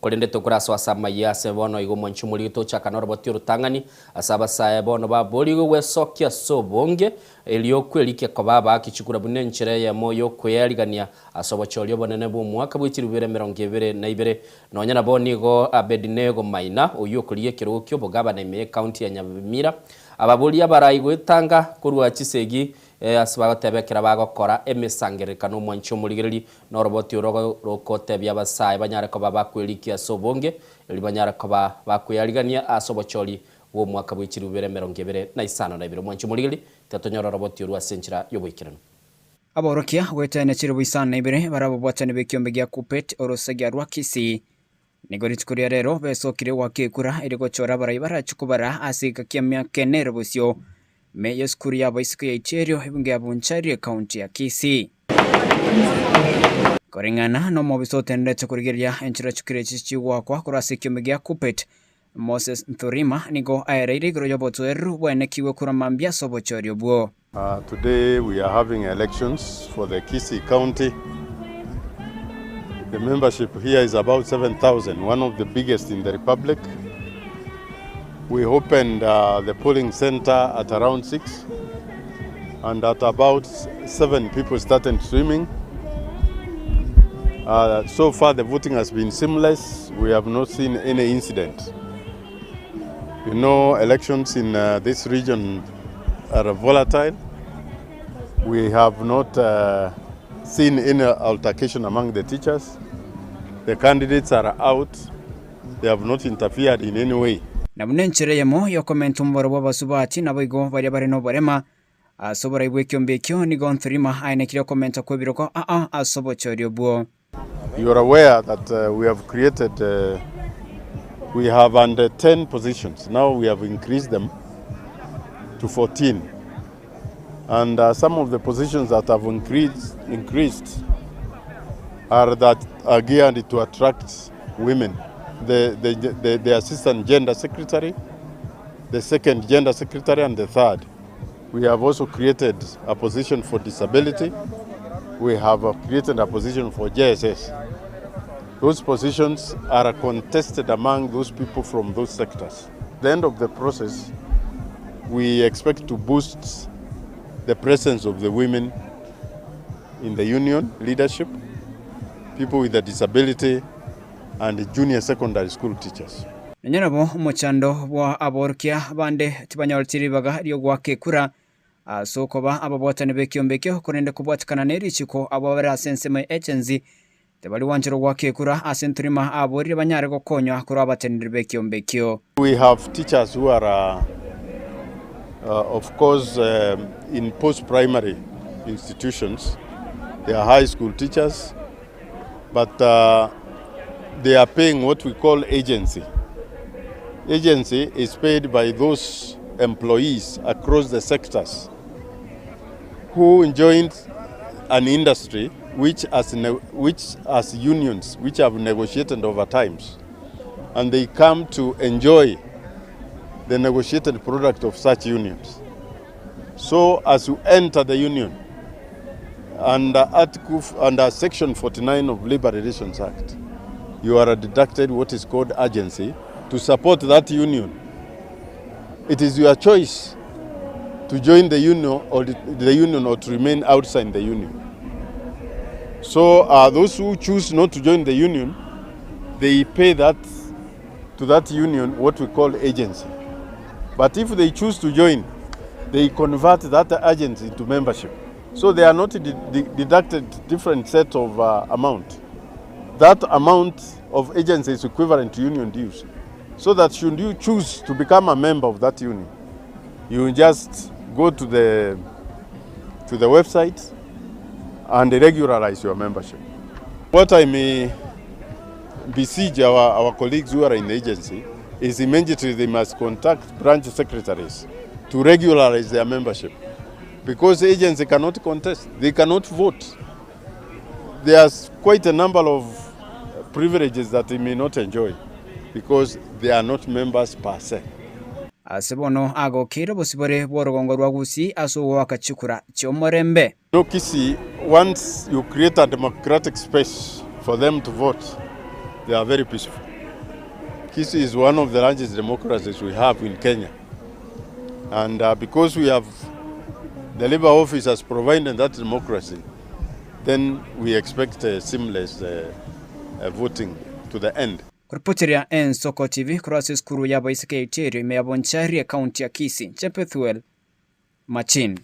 Korende tokorasoa ase amayia ase bono igo omwanchi omoriri tochaka noroboti orotang'ani ase abasae bono baborigwe gwesokia ase obonge, erio kwerikia koba abaaki chikura buna enchera eyemo y'okweyarigania ase obochori obonene bw'omwaka bwe chilifu bibere emerongo ebere na ibere. Nonya nabo nigo Abednego Maina, oyio okorigia ekerogo ki'obogabana ime y'ecounty ya Nyamira, ababoria abarai goetanga korwa chisegi Ase bagoteba ekero bagokora emesangererekano omwanchi omorigereria noroboti oro rogotebia abasae banyare koba bakwerikia ase obonge, erio banyare koba bakweyarigania ase obochori bw'omwaka bwe chilifu bibere emerongo ebere na isano na ibere. Omwanchi omorigereria, tiga tonyore oroboti orwo ase enchera y'oboikeranu. Aborokia goetania chilifu isano na ibere bare ababwatani b'ekiombe gia Kuppet orosagia rwa Kisii Nigo rituko ria rero besokire goaka ekura erio gochora abarai barache kobara ase egeka ki'emiaka ene ere bosio ime y'esukuru y'abaiseke ya Itierio ebunge ya Bonchari ekaunti ya Kisii. Koreng'ana nomobisa otenderete korigereria enchera chikure echi chigoakwa korwa ase ekiombe gia Kuppet, Moses Nthurima nigo aereire igoro y'obotoereru bwaenekigwe korwa mambia ase obochori obwo. Today we are having elections for the Kisii County. The membership here is about 7,000, one of the biggest in the Republic. We opened the polling center at around 6 and at about 7 people started swimming. So far the voting has been seamless. We have not seen any incident. You know, elections in this region are volatile. We have not uh, seen any altercation among the teachers. The candidates are out. They have not interfered in any way. Na buna enchera eyemo y'okomenta omobaro bw'abasubati, naboigo baria bare noborema. Ase oborai bw'ekiombe ekio nigo Nthirima aenekirie okomenta kw'ebirogo aa ase obochori obwo. You are aware that uh, we have created, uh, we have under 10 positions. Now we have increased them to 14. And uh, some of the positions that have increased, increased are that are geared to attract women. The, the, the, the assistant gender secretary, the second gender secretary, and the third. We have also created a position for disability. We have uh, created a position for JSS. Those positions are contested among those people from those sectors. At the end of the process, we expect to boost the presence of the women in the union leadership, people with a disability, and junior secondary school teachers. Nonya nabo omochando bwa aborokia bande tibanyoreti ribaga ri'ogoaka ekura ase okoba ababwatani b'ekiombe ekio, korende kobwatikana ne richiko abwo bare ase ensemo ya agency tibari gwancherwa goaka ekura ase nturima aborire banyare gokonywa korwa abateneneri b'ekiombe ekio. We have teachers who are, uh, uh, of course, um, in post primary institutions. They are high school teachers, but uh, they are paying what we call agency. Agency is paid by those employees across the sectors who joined an industry which as, which as unions which have negotiated over times and they come to enjoy the negotiated product of such unions. So as you enter the union, under Article, under Section 49 of Labor Relations Act, you are deducted what is called agency to support that union. It is your choice to join the union or the, the union or to remain outside the union. So uh, those who choose not to join the union, they pay that to that union what we call agency. But if they choose to join, they convert that agency to membership. So they are not de de deducted different set of uh, amount. That amount of agency is equivalent to union dues. So that should you choose to become a member of that union, you just go to the, to the website and regularize your membership. What I may beseech our, our colleagues who are in the agency is immediately they must contact branch secretaries to regularize their membership because the agency cannot contest, they cannot vote. There's quite a number of privileges that they may not enjoy because they are not members per se. Ase bono agokeire obosibore bw'orogongo rwa Gusii ase ogoaka chikura chi'omorembe. No Kisii, once you create a democratic space for them to vote, they are very peaceful. Kisii is one of the largest democracies we have in Kenya. And uh, because we have the labor office has provided that democracy, then we expect a seamless uh, uh, voting to the end. Koripoteria Ensoko TV korwa ase esukuru y'abaiseke ya Iterio ime ya Bonchari ekaunti ya Kisii, inche Bethuel Machin.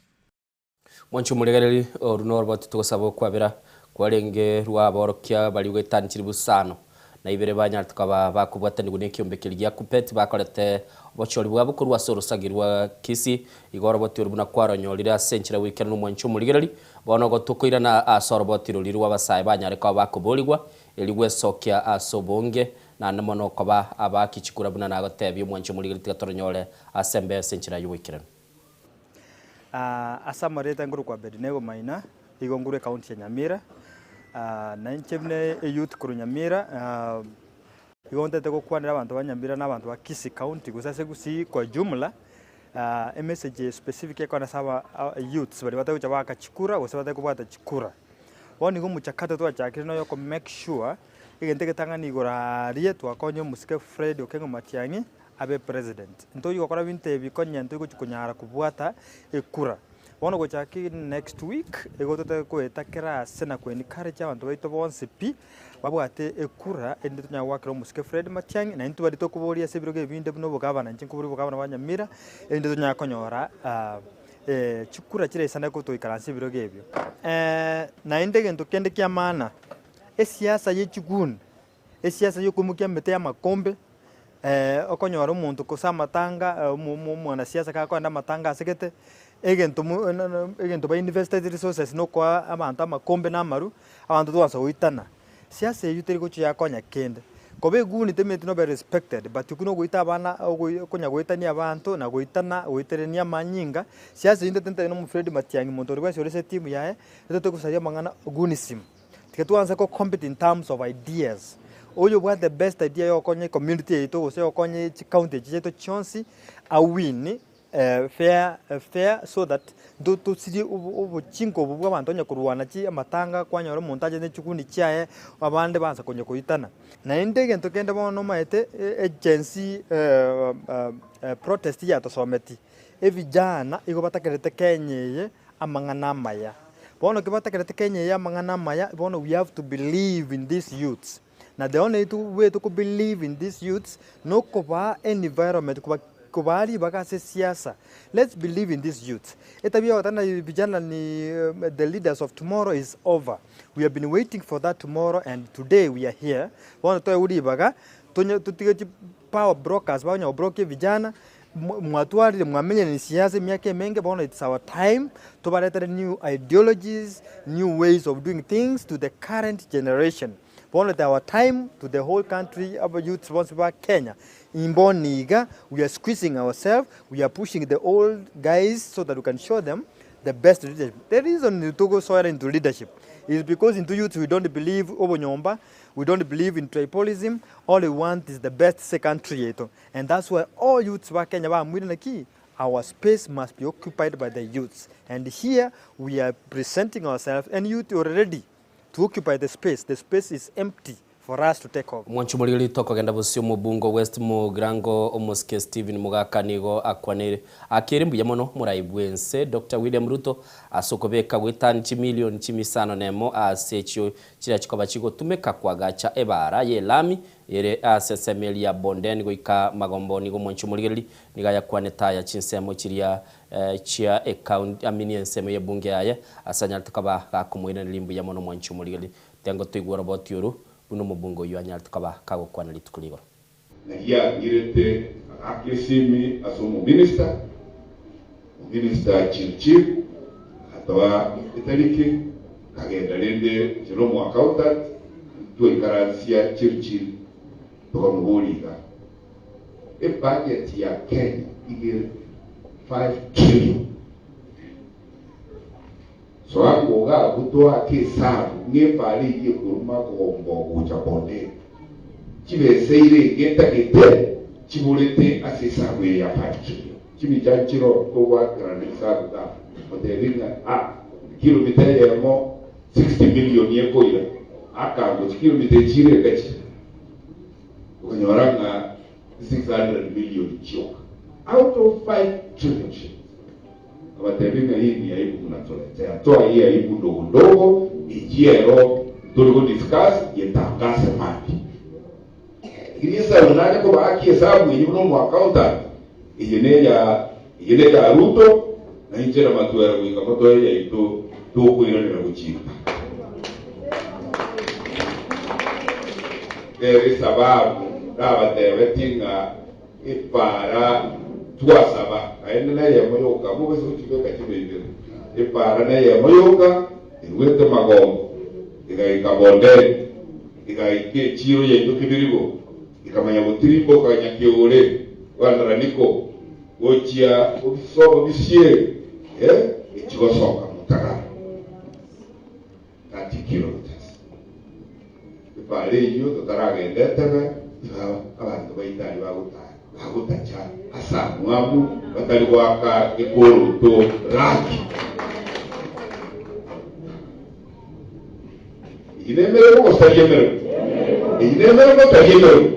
Mwanche omoregereri, oru noroboti togosaba okwabera kwarenge rwa aborokia baria goetania busano na ibere banyarete koba bakobwatanigwa na ekiombe keria gia Kuppet bakorete obochori bwabo korwa ase orosagi rwa Kisii. Igo oroboti oru buna kwaronyorire ase enchera goikerana omwanche omorigereri, bono igo tokoirana ase oroboti roria rwa abasae banyare koba bakoborigwa erio gwesokia ase obonge naende mono koba abaaki chikura buna nagotebia omwanche omorigereri tiga toronyore ase embeo ase enchera y'ogoikeranu. Ase amarieta nkorokwa Abednego Maina, igo nkorwa ecounty ya Nyamira, na inche buna eyouth korwa Nyamira, igo ntagete gokwanera abanto ba Nyamira na abanto ba Kisii county gose ase Gusii kwa jumla, emessage specific ekogenda ase aba youths baria batari gocha goaka chikura gose batari kobwata chikura. Bono igo omochakato twachakire noyo oko make sure, egento egetang'ani igoro aaria twakonya omosike Fred Okengo Matiang'i, abe president. Ntochi gokora binto ebi konya ntochi konyara kobwata ekura. Bono gochaka next week, igo totake koeta kera ase na ko encourage abanto baito bonsi pi, babwate ekura erinde tonyare goakera omosike Fred Matiang'i, naintwe baria tokoboria ase ebirogo ebinde buna obogavana, inche nkoboria obogavana bwa Nyamira, erinde tonyare konyora. Chikura chiraisane gotoikaransa ebirogo ebio. Naende egento kende kia maana, esiasa ye chiguni, esiasa yokoimokia emete y'amakombe, okonyora omonto gose amatanga omwanasiasa gakoenda amatanga asegete, egento mo egento ba invested resources nokoa abanto amakombe na amaru, abanto twansa goitana. Siasa eyio teri gochia yakonya kende. Koba eguni temeti nobe respected but okwo nogoita abana okonya goetania abanto na goitana goiterania amanyinga, siasa eyio ntete ntabe na Fred Matiang'i monto oria bwensi ore ase etimu yaye, etote gosaria amang'ana gunism. Tiga twanse go compete in terms of ideas. Oyo obwate the best idea yogokonya ecommunity yaito gose yogokonya chicounty echi chiaito chionsi, awin fair fair so that ntosirie obochinko obo bwa abanto onye korwana chi amatanga kwanyora omonto ache ne chiguni chiaye abande bansa konya koitana. Naende egento kende bono omanyete agency protest yatosometi, evijana igo batakerete Kenya eye amang'ana amaya. Bono ekero batakerete Kenya eye amang'ana amaya bono we have to believe in these youths. Na the only way to believe in these youths nokobaa environment koba kobaa ribaga ase esiasa. Let's believe in these youths. Etabia ya goteba ng'a vijana ni the leaders of tomorrow is over. We have been waiting for that tomorrow and today we are here. Bono toegwe ribaga tonye totige chi power brokers bakonya gobroka evijana, mwatwarire mwamenyire siasa emiaka emenge bono it's our time tobaretere new ideologies, new ways of doing things to the current generation. Bono it's our time to the whole country aba youths bonsi ba Kenya imbono iga we are squeezing ourselves, we are pushing the old guys so that we can show them the best leadership. The reason togosoera into leadership is because into youths we don't believe obonyomba, we don't believe in tribalism, all we want is the best ase country yaito and that's why all youths ba Kenya baamwire naki our space must be occupied by the youths and here we are presenting ourselves and youth already to occupy the space, the space is empty for us to take over. Omwanchi omorigeri tokogenda bosio omobunge o West Mugirango omosike Stephen Mogaka nigo akwanire akeire mbuya mono omorai bwense Doctor William Ruto ase okobeka goetani chimilion chimisano nemo ase echio chiria chikoba chigotumeka koagacha ebaara y'elami ere ase ensemo eria ya Bondeni goika Magombo nigo omwanchi omorigereri nigo ayakwanete aya chinsemo chiria chia ecounty amini ensemo y'ebunge yaye ase anyarete koba gakomoiraneria mbuya mono omwanchi omorigereria. Tengo toigwe oroboti oru buna omobunge oyio anyarete koba kagokwana rituko rigoro. Nariang'irete agaaka esimi ase omominista, ominista Chirchir agatoa etariki, nkagenda rende inche na omoaccountant twaikaransia Chirchir tokamoboria iga, Ebudget ya Kenya iga ere 5 trillion. Soa ngoga abwo toake esabu ng'a epaara eyio ekoruma kogomba gocha bondeni. Chibesa eire egetagete chiborete ase esabu eye ya 5 trillion. Chimicha nchiro togoakerana esabu iga otebi ng'a ah kilomita eyemo 60 million ekoira akango chikilomita echi chire enga chi okonyora ng'a 600 million chioka out of 5 trillion shillings. Abatebi ng'a hii ni aibu mnatuletea, toa hii aibu ndogo ndogo echie ero tori go discuss yetangase mambia. Lakini esabu nanye kobaaki esabu eyio buna omo accountant eye neya eye neya Ruto na inche na Matuera goika motoe yaito tokoiranera gochinka. Nere esababu nabatebeti ng'a Epaara twasaba, naende neyemo yoka, mobise gochibeka chibe ibere. Epaara neyemo yoka eruete magombo, egaika bondeni, egaika echiiro yaito kebirigo, ekamanya gotirimboka nyakeore bw'Andaraniko gochia bisieri, echigosoka motagara. 30 kilometres. Epaara eyio totaragenda etebe, iga abanto baito aria bagotara, bagotacha ase amwamu, batari goaka gekoroto raki. Eyio nemeremo gose tari emeremo? Eyio nemeremo tari emeremo?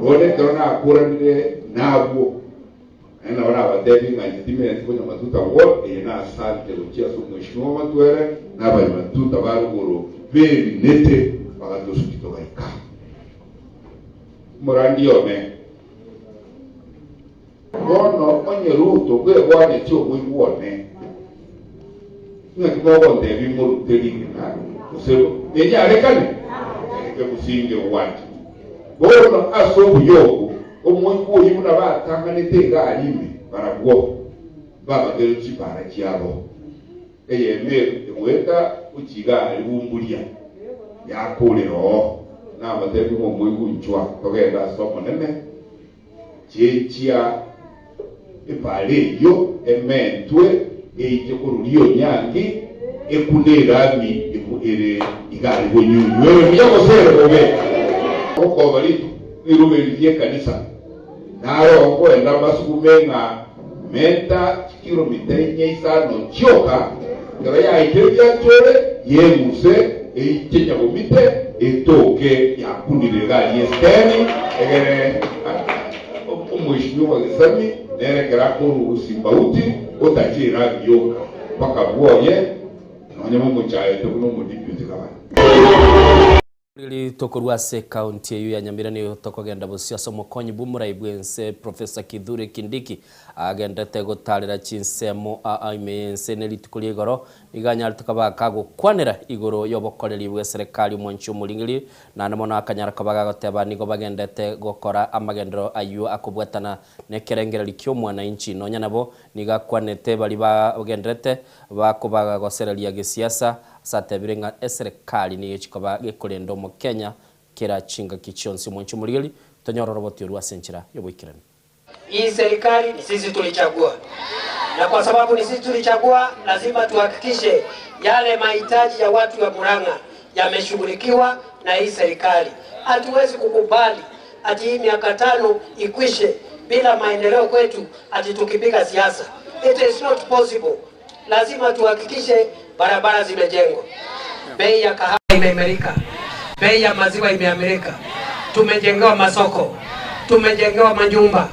Bono ekero nakoranire nabwo, Naende nabo nabateebie ng'a inche timenyeti konya matuta agwo, eye nasante gochia ase omweshimiwa Matwere na abanyamatuta ba rogoro b'ebinete bagatosukia togaika. Omorandia one. Bono onye. Onye Ruto bwegwanetie omoigwa one, ng'aki mogontebia morute rigena gose nenyarekane? Ereke mosinge ogwancha. Bono ase obuya obwo, omoigwa oyio buna batang'anete egari ime, barabwo mbabagerwe chimbaara chiabo. Eyemo egoeta gochia igari bumburia, yakoorera oo, Nabateebie ng'a omoigwa inchwa, togende ase Omonene. Chenchia epaara eyio ementwe eiche korwa rionyangi, ekune erami ere igare bonyunyu, ere buya gose ere bobe. Okoba riruba eri ri'ekanisa, naro nkoenda amasugume ng'a menta chikilomita inye isano chioka, ekero yaikire gianchore, yeng'use eiche nyabomite etoke yakunire egari y'esiteni, egere omoishimi owa Gesami nere ekero akorwa Simbauti otache erami yoka mpaka bwoye, nonya momochaete buna omodipute gavana. Riria tokorwa ase ekaunti eyio ya Nyamira nigo tokogenda bosio ase omokonyi bw'omorai bw'ense Professor Kithure Kindiki agenderete gotarera chinsemo aa ime y'ense ne rituko ria igoro nigo anyarete koba kagokwanera igoro y'obokoreri bw'eserekari omwanchi omoringeri naende mono akanyara koba gagoteba nigo bagenderete gokora amagenderero ayio akobwatana nekerengererio ki'omwanainchi nonya nabo nigo akwanete baria bagenderete bakobagosereria gesiasa Ase atebire ng'a eserekari nigo echikoba gekorenda Omokenya kera chingaki chionsi. Omonche omorigeri, tonyore oroboti orwo ase enchera y'oboikeranu. Hii serikali ni sisi tulichagua, na kwa sababu ni sisi tulichagua, lazima tuhakikishe yale mahitaji ya watu wa Murang'a yameshughulikiwa na hii serikali. Hatuwezi kukubali ati hii miaka tano ikwishe bila maendeleo kwetu, ati tukipiga siasa. It is not possible. Lazima tuhakikishe barabara zimejengwa, bei ya kahawa imeimarika, bei ya maziwa imeamirika, tumejengewa masoko, tumejengewa manyumba,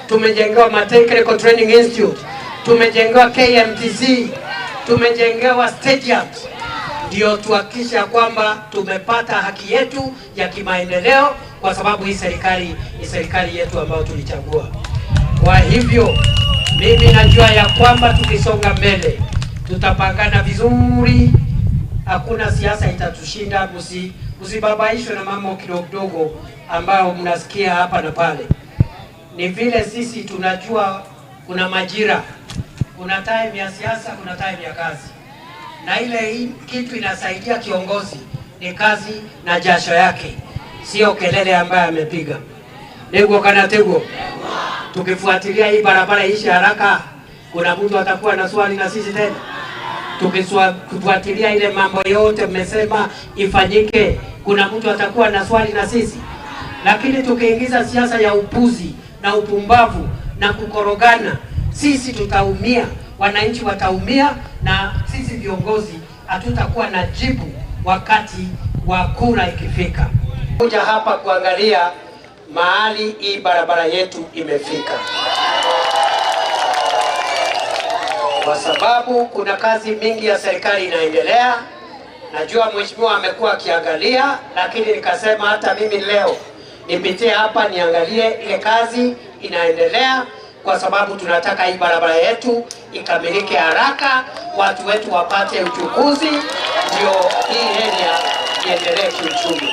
tumejengewa ma Technical Training Institute, tumejengewa KMTC, tumejengewa stadiums, ndio tuhakikishe ya kwamba tumepata haki yetu ya kimaendeleo, kwa sababu hii serikali ni serikali yetu ambayo tulichagua. Kwa hivyo mimi najua ya kwamba tukisonga mbele tutapangana vizuri, hakuna siasa itatushinda. Msi msibabaishwe na mambo kidogo kidogo ambayo mnasikia hapa na pale. Ni vile sisi tunajua kuna majira, kuna time ya siasa, kuna time ya kazi, na ile hii kitu inasaidia kiongozi ni kazi na jasho yake, sio kelele ambayo amepiga. Niguo kana tiguo? Tukifuatilia hii barabara iishe haraka, kuna mtu atakuwa na swali na sisi tena? Tukifuatilia ile mambo yote mmesema ifanyike, kuna mtu atakuwa na swali na sisi? Lakini tukiingiza siasa ya upuzi na upumbavu na kukorogana, sisi tutaumia, wananchi wataumia, na sisi viongozi hatutakuwa na jibu wakati wa kura ikifika. Kuja hapa kuangalia mahali hii barabara yetu imefika, kwa sababu kuna kazi mingi ya serikali inaendelea. Najua mheshimiwa amekuwa akiangalia, lakini nikasema hata mimi leo nipitie hapa niangalie ile kazi inaendelea, kwa sababu tunataka hii barabara yetu ikamilike haraka, watu wetu wapate uchukuzi, ndio hii area iendelee kiuchumi.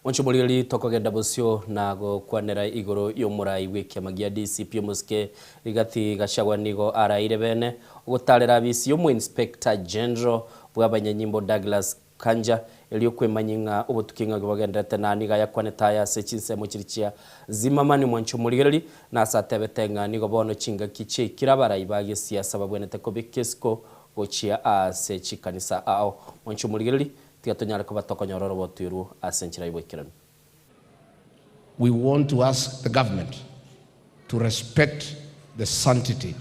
Monchomorigeri tokogenda bosio na gokwanera igoro y'omorai bw'ekiama gia DCP omosike Rigathi Gachagua nigo araire bene ogotarera abisi y'omoinspector general bw'abanyanyimbo Douglas Kanja erio kwemanyia ng'a obotuki ng'aki bogendererete na nigo ayakwanete aya ase chinsemo chiria chia Zimmerman Mwanchomorigereri na ase atebete ng'a nigo bono chingaki chiaikire abarai ba gesiasa babwenerete kobeka esiko gochia ase chikanisa ao. Mwanchomorigereri Tiga tonyare koba tokonyora oroboti orwo ase enchera y'oboikeranu. We want to ask the government to respect the sanctity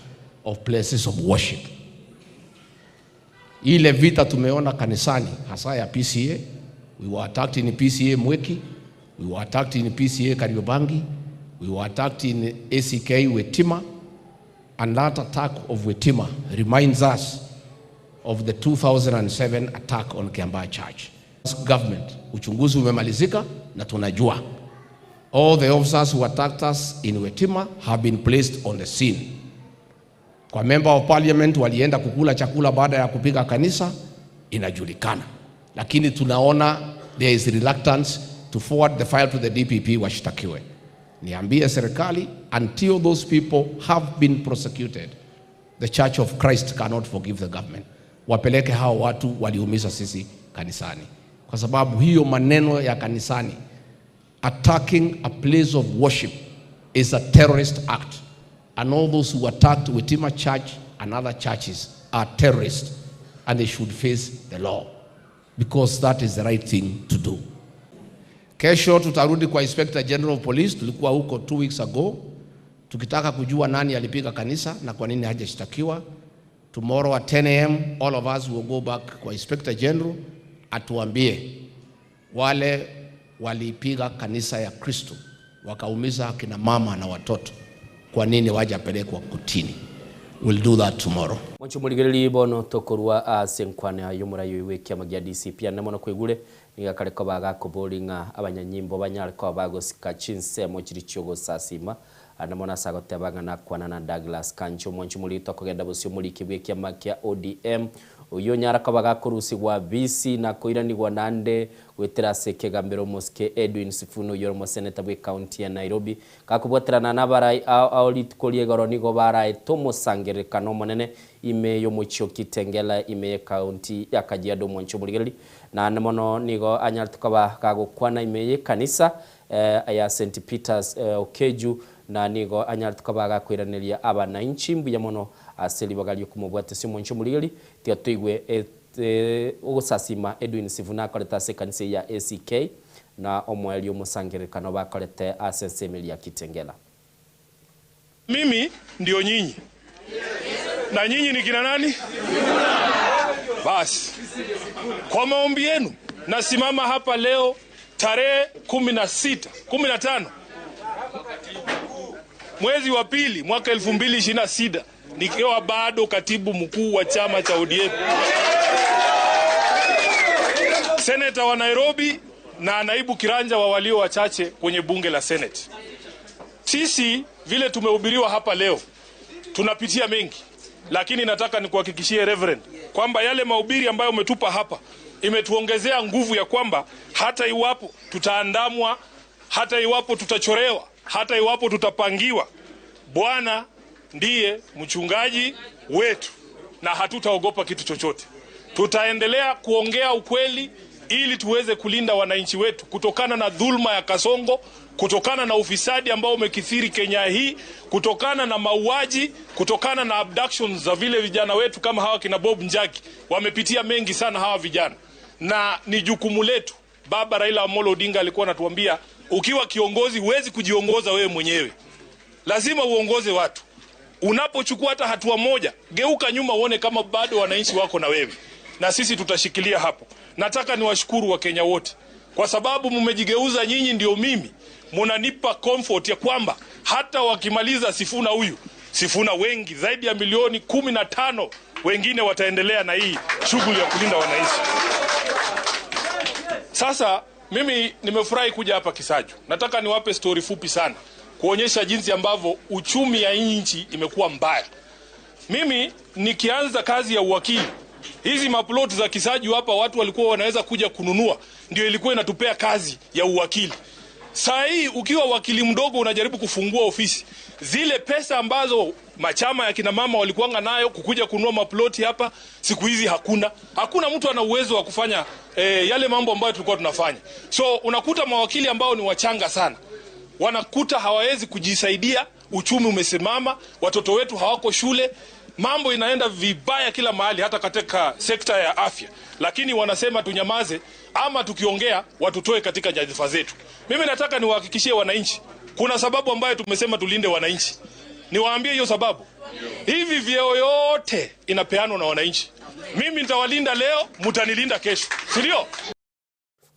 of places of worship. Ile vita tumeona kanisani hasa ya PCA, we were attacked in PCA Mwiki, we were attacked in PCA Kariobangi, we were attacked in ACK Wetima, and that attack of Wetima reminds us of the 2007 attack on Kiambaa Church. Government, uchunguzi umemalizika na tunajua All the officers who attacked us in Wetima have been placed on the scene. Kwa member of parliament walienda kukula chakula baada ya kupiga kanisa, inajulikana, lakini tunaona there is reluctance to forward the file to the DPP washtakiwe. Niambie serikali, until those people have been prosecuted, the Church of Christ cannot forgive the government. Wapeleke hao watu waliumiza sisi kanisani, kwa sababu hiyo maneno ya kanisani, attacking a place of worship is a terrorist act and all those who attacked Witima Church and other churches are terrorists and they should face the law because that is the right thing to do. Kesho tutarudi kwa Inspector General of Police, tulikuwa huko two weeks ago tukitaka kujua nani alipiga kanisa na kwa nini hajashtakiwa. Tomorrow at 10 am all of us will go back kwa Inspector General atuambie wale walipiga kanisa ya Kristo wakaumiza akina mama na watoto, kwa nini wajapelekwa kotini? We'll do that tomorrow. Mwancho morigereria bono tokorwa ase enkwana y'omorai oyo bw'ekiama gia DCP ande mono kwaigure nigo akare koba gakobori ng'a abanyanyimbo banyare koba bagosika chinsemo chiria chi'ogosasima ande mono ase agoteba ng'a nakwana na Douglas Kancho Mwancho morigereria tokogenda bosio omoriki bw'ekiama kia ODM oyio onyara koba gakorusigwa bisi na koiranigwa naende goetera ase ekegambero omosike Edwin Sifuna oyio ore omoseneta bw'ecounty ya Nairobi Gakobwaterana nabarai ao ao rituko ria igoro nigo baraete omosangererekano omonene ime y'omochie o Kitengela ime y'ecounty ya Kajiado omwanche omorigereria naende mono nigo anyarete koba gagokwana ime y'ekanisa ya St Peters Okeju na nigo anyarete koba gakoiraneria abanainchi mbuya mono ase ribaga riokomobwatesia omwanche omorigereria tiga toigwe ogosasima Edwin Sifuna akorete ase ekanisa eye ya ACK na omoerio omosangererekano bakorete ase ensemo eria ya Kitengela. Mimi ndio nyinyi na nyinyi ni kina nani? Basi kwa maombi yenu nasimama hapa leo tarehe 16 15 mwezi wa pili mwaka 2026 nikiwa bado katibu mkuu wa chama cha ODM, seneta wa Nairobi na naibu kiranja wa walio wachache kwenye bunge la Senate. Sisi vile tumehubiriwa hapa leo tunapitia mengi, lakini nataka nikuhakikishie Reverend kwamba yale mahubiri ambayo umetupa hapa imetuongezea nguvu ya kwamba hata iwapo tutaandamwa, hata iwapo tutachorewa, hata iwapo tutapangiwa, Bwana ndiye mchungaji wetu na hatutaogopa kitu chochote. Tutaendelea kuongea ukweli ili tuweze kulinda wananchi wetu kutokana na dhulma ya Kasongo, kutokana na ufisadi ambao umekithiri Kenya hii, kutokana na mauaji, kutokana na abductions za vile vijana wetu kama hawa kina Bob Njagi. Wamepitia mengi sana hawa vijana, na ni jukumu letu. Baba Raila Amolo Odinga alikuwa anatuambia ukiwa kiongozi huwezi kujiongoza wewe mwenyewe, lazima uongoze watu. Unapochukua hata hatua moja, geuka nyuma uone kama bado wananchi wako na wewe, na sisi tutashikilia hapo. Nataka niwashukuru Wakenya wote kwa sababu mmejigeuza nyinyi ndio mimi, munanipa comfort ya kwamba hata wakimaliza Sifuna huyu Sifuna wengi zaidi ya milioni 15 wengine wataendelea na hii shughuli ya kulinda wananchi. Sasa mimi nimefurahi kuja hapa Kisaju. Nataka niwape stori fupi sana kuonyesha jinsi ambavyo uchumi ya nchi imekuwa mbaya. Mimi nikianza kazi ya uwakili, hizi maploti za Kisaju hapa watu walikuwa wanaweza kuja kununua, ndio ilikuwa inatupea kazi ya uwakili. Saa hii ukiwa wakili mdogo unajaribu kufungua ofisi, zile pesa ambazo machama ya kina mama walikuanga nayo kukuja kununua maploti hapa, siku hizi hakuna. Hakuna mtu ana uwezo wa kufanya eh, yale mambo ambayo tulikuwa tunafanya. So unakuta mawakili ambao ni wachanga sana wanakuta hawawezi kujisaidia, uchumi umesimama, watoto wetu hawako shule, mambo inaenda vibaya kila mahali, hata katika sekta ya afya. Lakini wanasema tunyamaze, ama tukiongea watutoe katika nyadhifa zetu. Mimi nataka niwahakikishie wananchi, kuna sababu ambayo tumesema tulinde wananchi. Niwaambie hiyo sababu. Hivi vyeo yote inapeanwa na wananchi. Mimi nitawalinda leo, mtanilinda kesho, si ndio?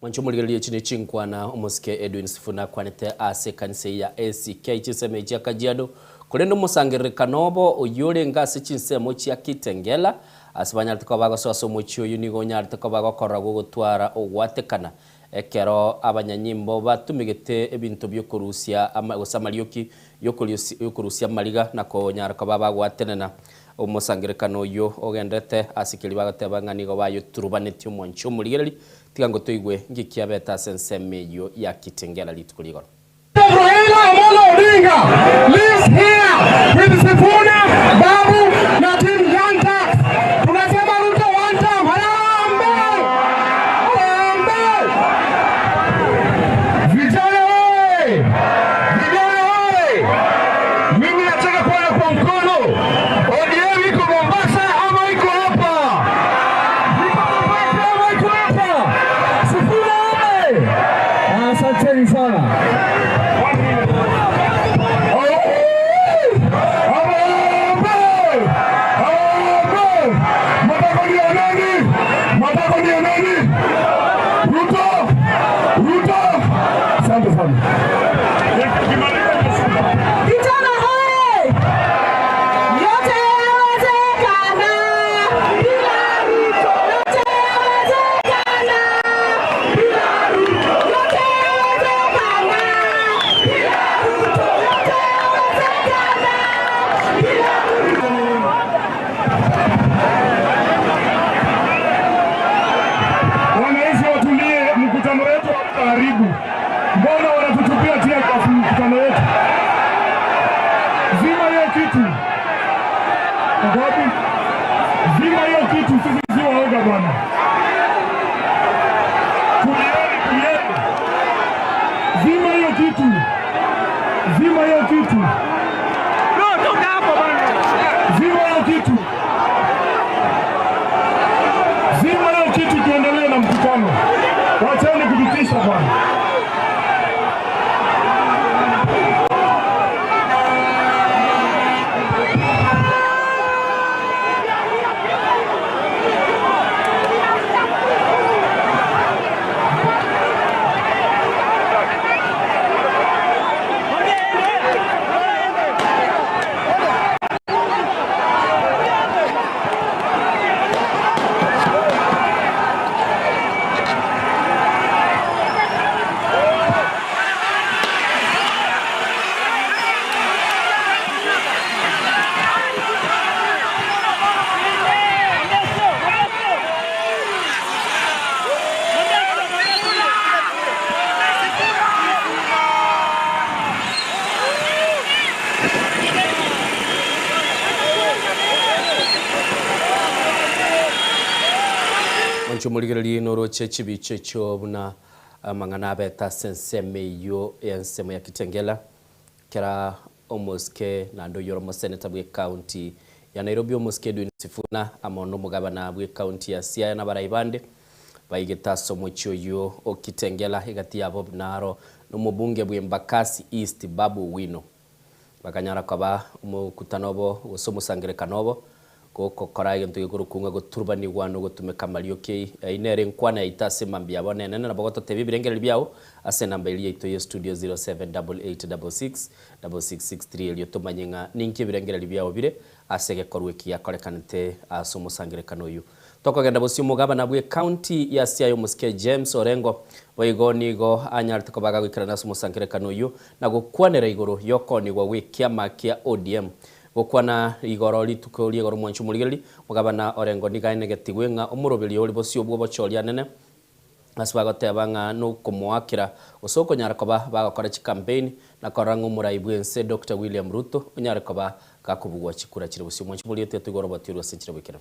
Mwancho morigereria chine chinkwana omosike Edwin Sifuna akwanete ase ekanisa eye ya ACK chinsemo echi chia Kajiado korende omosangererekano obo oyio orenge ase chinsemo chia Kitengela ase banyarete koba bagosoa ase omochie oyio nigo onyarete koba gokorora gogotwara ogwatekana. Ekero abanyanyimbo batumegete ebinto bi'okorusia ama gose amarioki y'okorusia amariga na konyara koba bagwatenena omosangererekano oyio ogenderete ase keria bagoteba ng'a nigo bayoturubanetie omwanchi omorigereria, tiga ngotoigwe nki kiabete ase ensemo eyio ya Kitengela rituko rigoro. Raila Amolo Odinga lives here with Sifuna, Babu na team Young Turks. Tunasema Ruto one term. Harambee! Harambee! Vijana oye! Vijana oye! Mimi nataka kuona kwa mkono ODM iko Mombasa ama iko hapa? Iko Mombasa ama iko hapa? Sifuna oye! Asanteni sana. Vijana hoye! Yote yawezekana bila Ruto. Yote yawezekana bila Ruto. Yote yawezekana bila Ruto. Yote yawezekana bila Wananchi watulie, mkutano wetu haribu. Mbona wanatutupia tear gas mkutano wetu? Zima hiyo kitu. Ngapi? Zima hiyo kitu, sisi si waoga bwana. Tulieni, tulieni. Zima hiyo kitu. Zima hiyo kitu. No, toka hapo bwana. Zima hiyo kitu. Zima hiyo kitu, tuendelee na mkutano. Wacheni kututisha bwana. Mwanche omorigereria noroche chibicha echio buna amang'ana abete ase ensemo eyio ensemo ya Kitengela kera omosike naende oyio ore omoseneta bwa ecounty ya Nairobi omosike Edwin Sifuna amo na omogabana bwa ecounty ya Siaya na abarai bande baigete ase omochie oyio o Kitengela egati yabo naro na omobunge bwa Embakasi East Babu Owino. Bakanyara koba omokutano obo gose omosangerekano obo gokokora egento gekorokwa ng'a goturubanigwa na ogotumeka amarioki Eyio nere enkwana yaito ase mambia abo nenene nabo gototebia ebirengererio biao ase enamba eria yaito ye studio 0788666663 erio tomanye ng'a ninki ebirengererio biao bire ase egekorwa eki giakorekanete ase omosangerekano oyio. Tokogenda bosio omogabana bwe county ya Siaya omosike James Orengo boigo nigo anyarete koba gagoikerana ase omosangerekano oyio na gokwanera igoro yokoonigwa gwekiama kia ODM. Gokwana igoro rituko ri'igoro mwanche omorigereria, omogabana Orengo nigo aenegetigwe ng'a omoroberio ore bosio bw'obochori anene ase bagoteba ng'a nokomoakera gose okonyara koba bagokora chikampeini na korora ng'a omorai bw'ense Doctor William Ruto onyare koba gakobugwa chikura chire bosio. Mwanche omorigereria tiga toigwe oroboti orwo ase enchera bw'ekerero.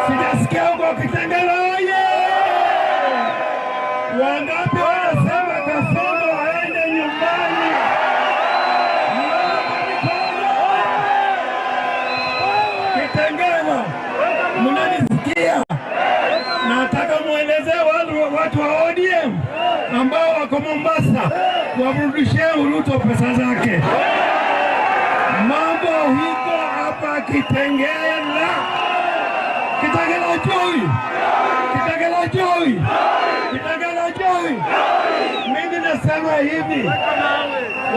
Sijasikia huko Kitengela oye! Wangapi wanasema Kasongo aende nyumbani? Kitengela, mnanisikia? Nataka muelezee watu, watu wa ODM ambao wako Mombasa wamrudishie Ruto pesa zake. Mambo hiko hapa Kitengela. Kitengela joy! Kitengela joy! Kitengela joy! Mimi nasema hivi,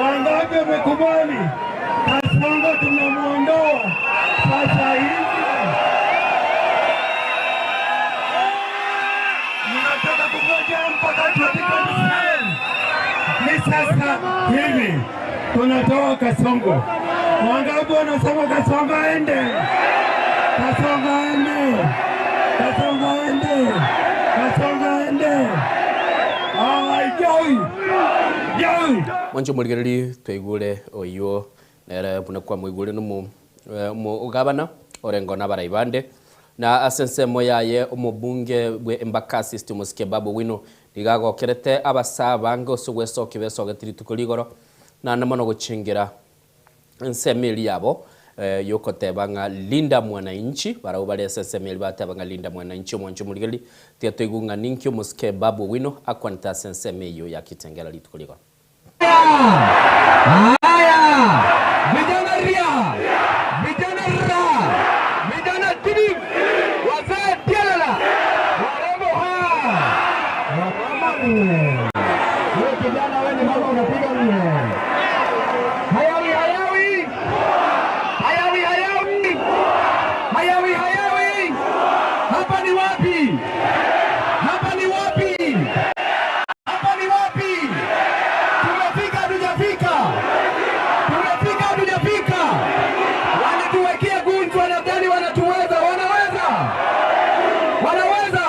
wangapi wamekubali Kasongo tunamwondoa sasa hivi? ODM mpaka 2027. Ni sasa hivi tunatoa Kasongo. Wangapi wanasema Kasongo aende? Kasongo aende! Kasongo aende! Kasongo aende! Ai, joi! Joi! Mwanche omorigereri twaigure oyio nere buna kwamoigure nomo omogabana orengo na abarai bande na ase ensemo yaye omobunge bwe Embakasi East Omosike Babu Owino nigo agokerete abasaa abange ase ogwesokia besogete rituko rigoro naende mono gochengera Ensemo eria yabo y'ogoteba ng'a Linda Mwananchi, barabwo bare ase ensemo eria bateba ng'a Linda Mwananchi omwanche omorigereria, tiga toigwe ng'a ninki omosike Babu Owino akwanete ase ensemo eyio ya Kitengela rituko rigoro. Haya, vijana ria, vijana ra, vijana tibim, wazee tialala, warembo ha, wamama mie. Wewe kijana, wewe ni mama unapiga mie. Hayawi hayawi, hayawi hayawi, hayawi hayawi. Hapa ni wapi? Hapa ni wapi? Hapa ni wapi? Tumefika hatujafika? Tumefika hatujafika? Walituwekea gunjwa, nadhani wanatuweza. Wanaweza, wanaweza.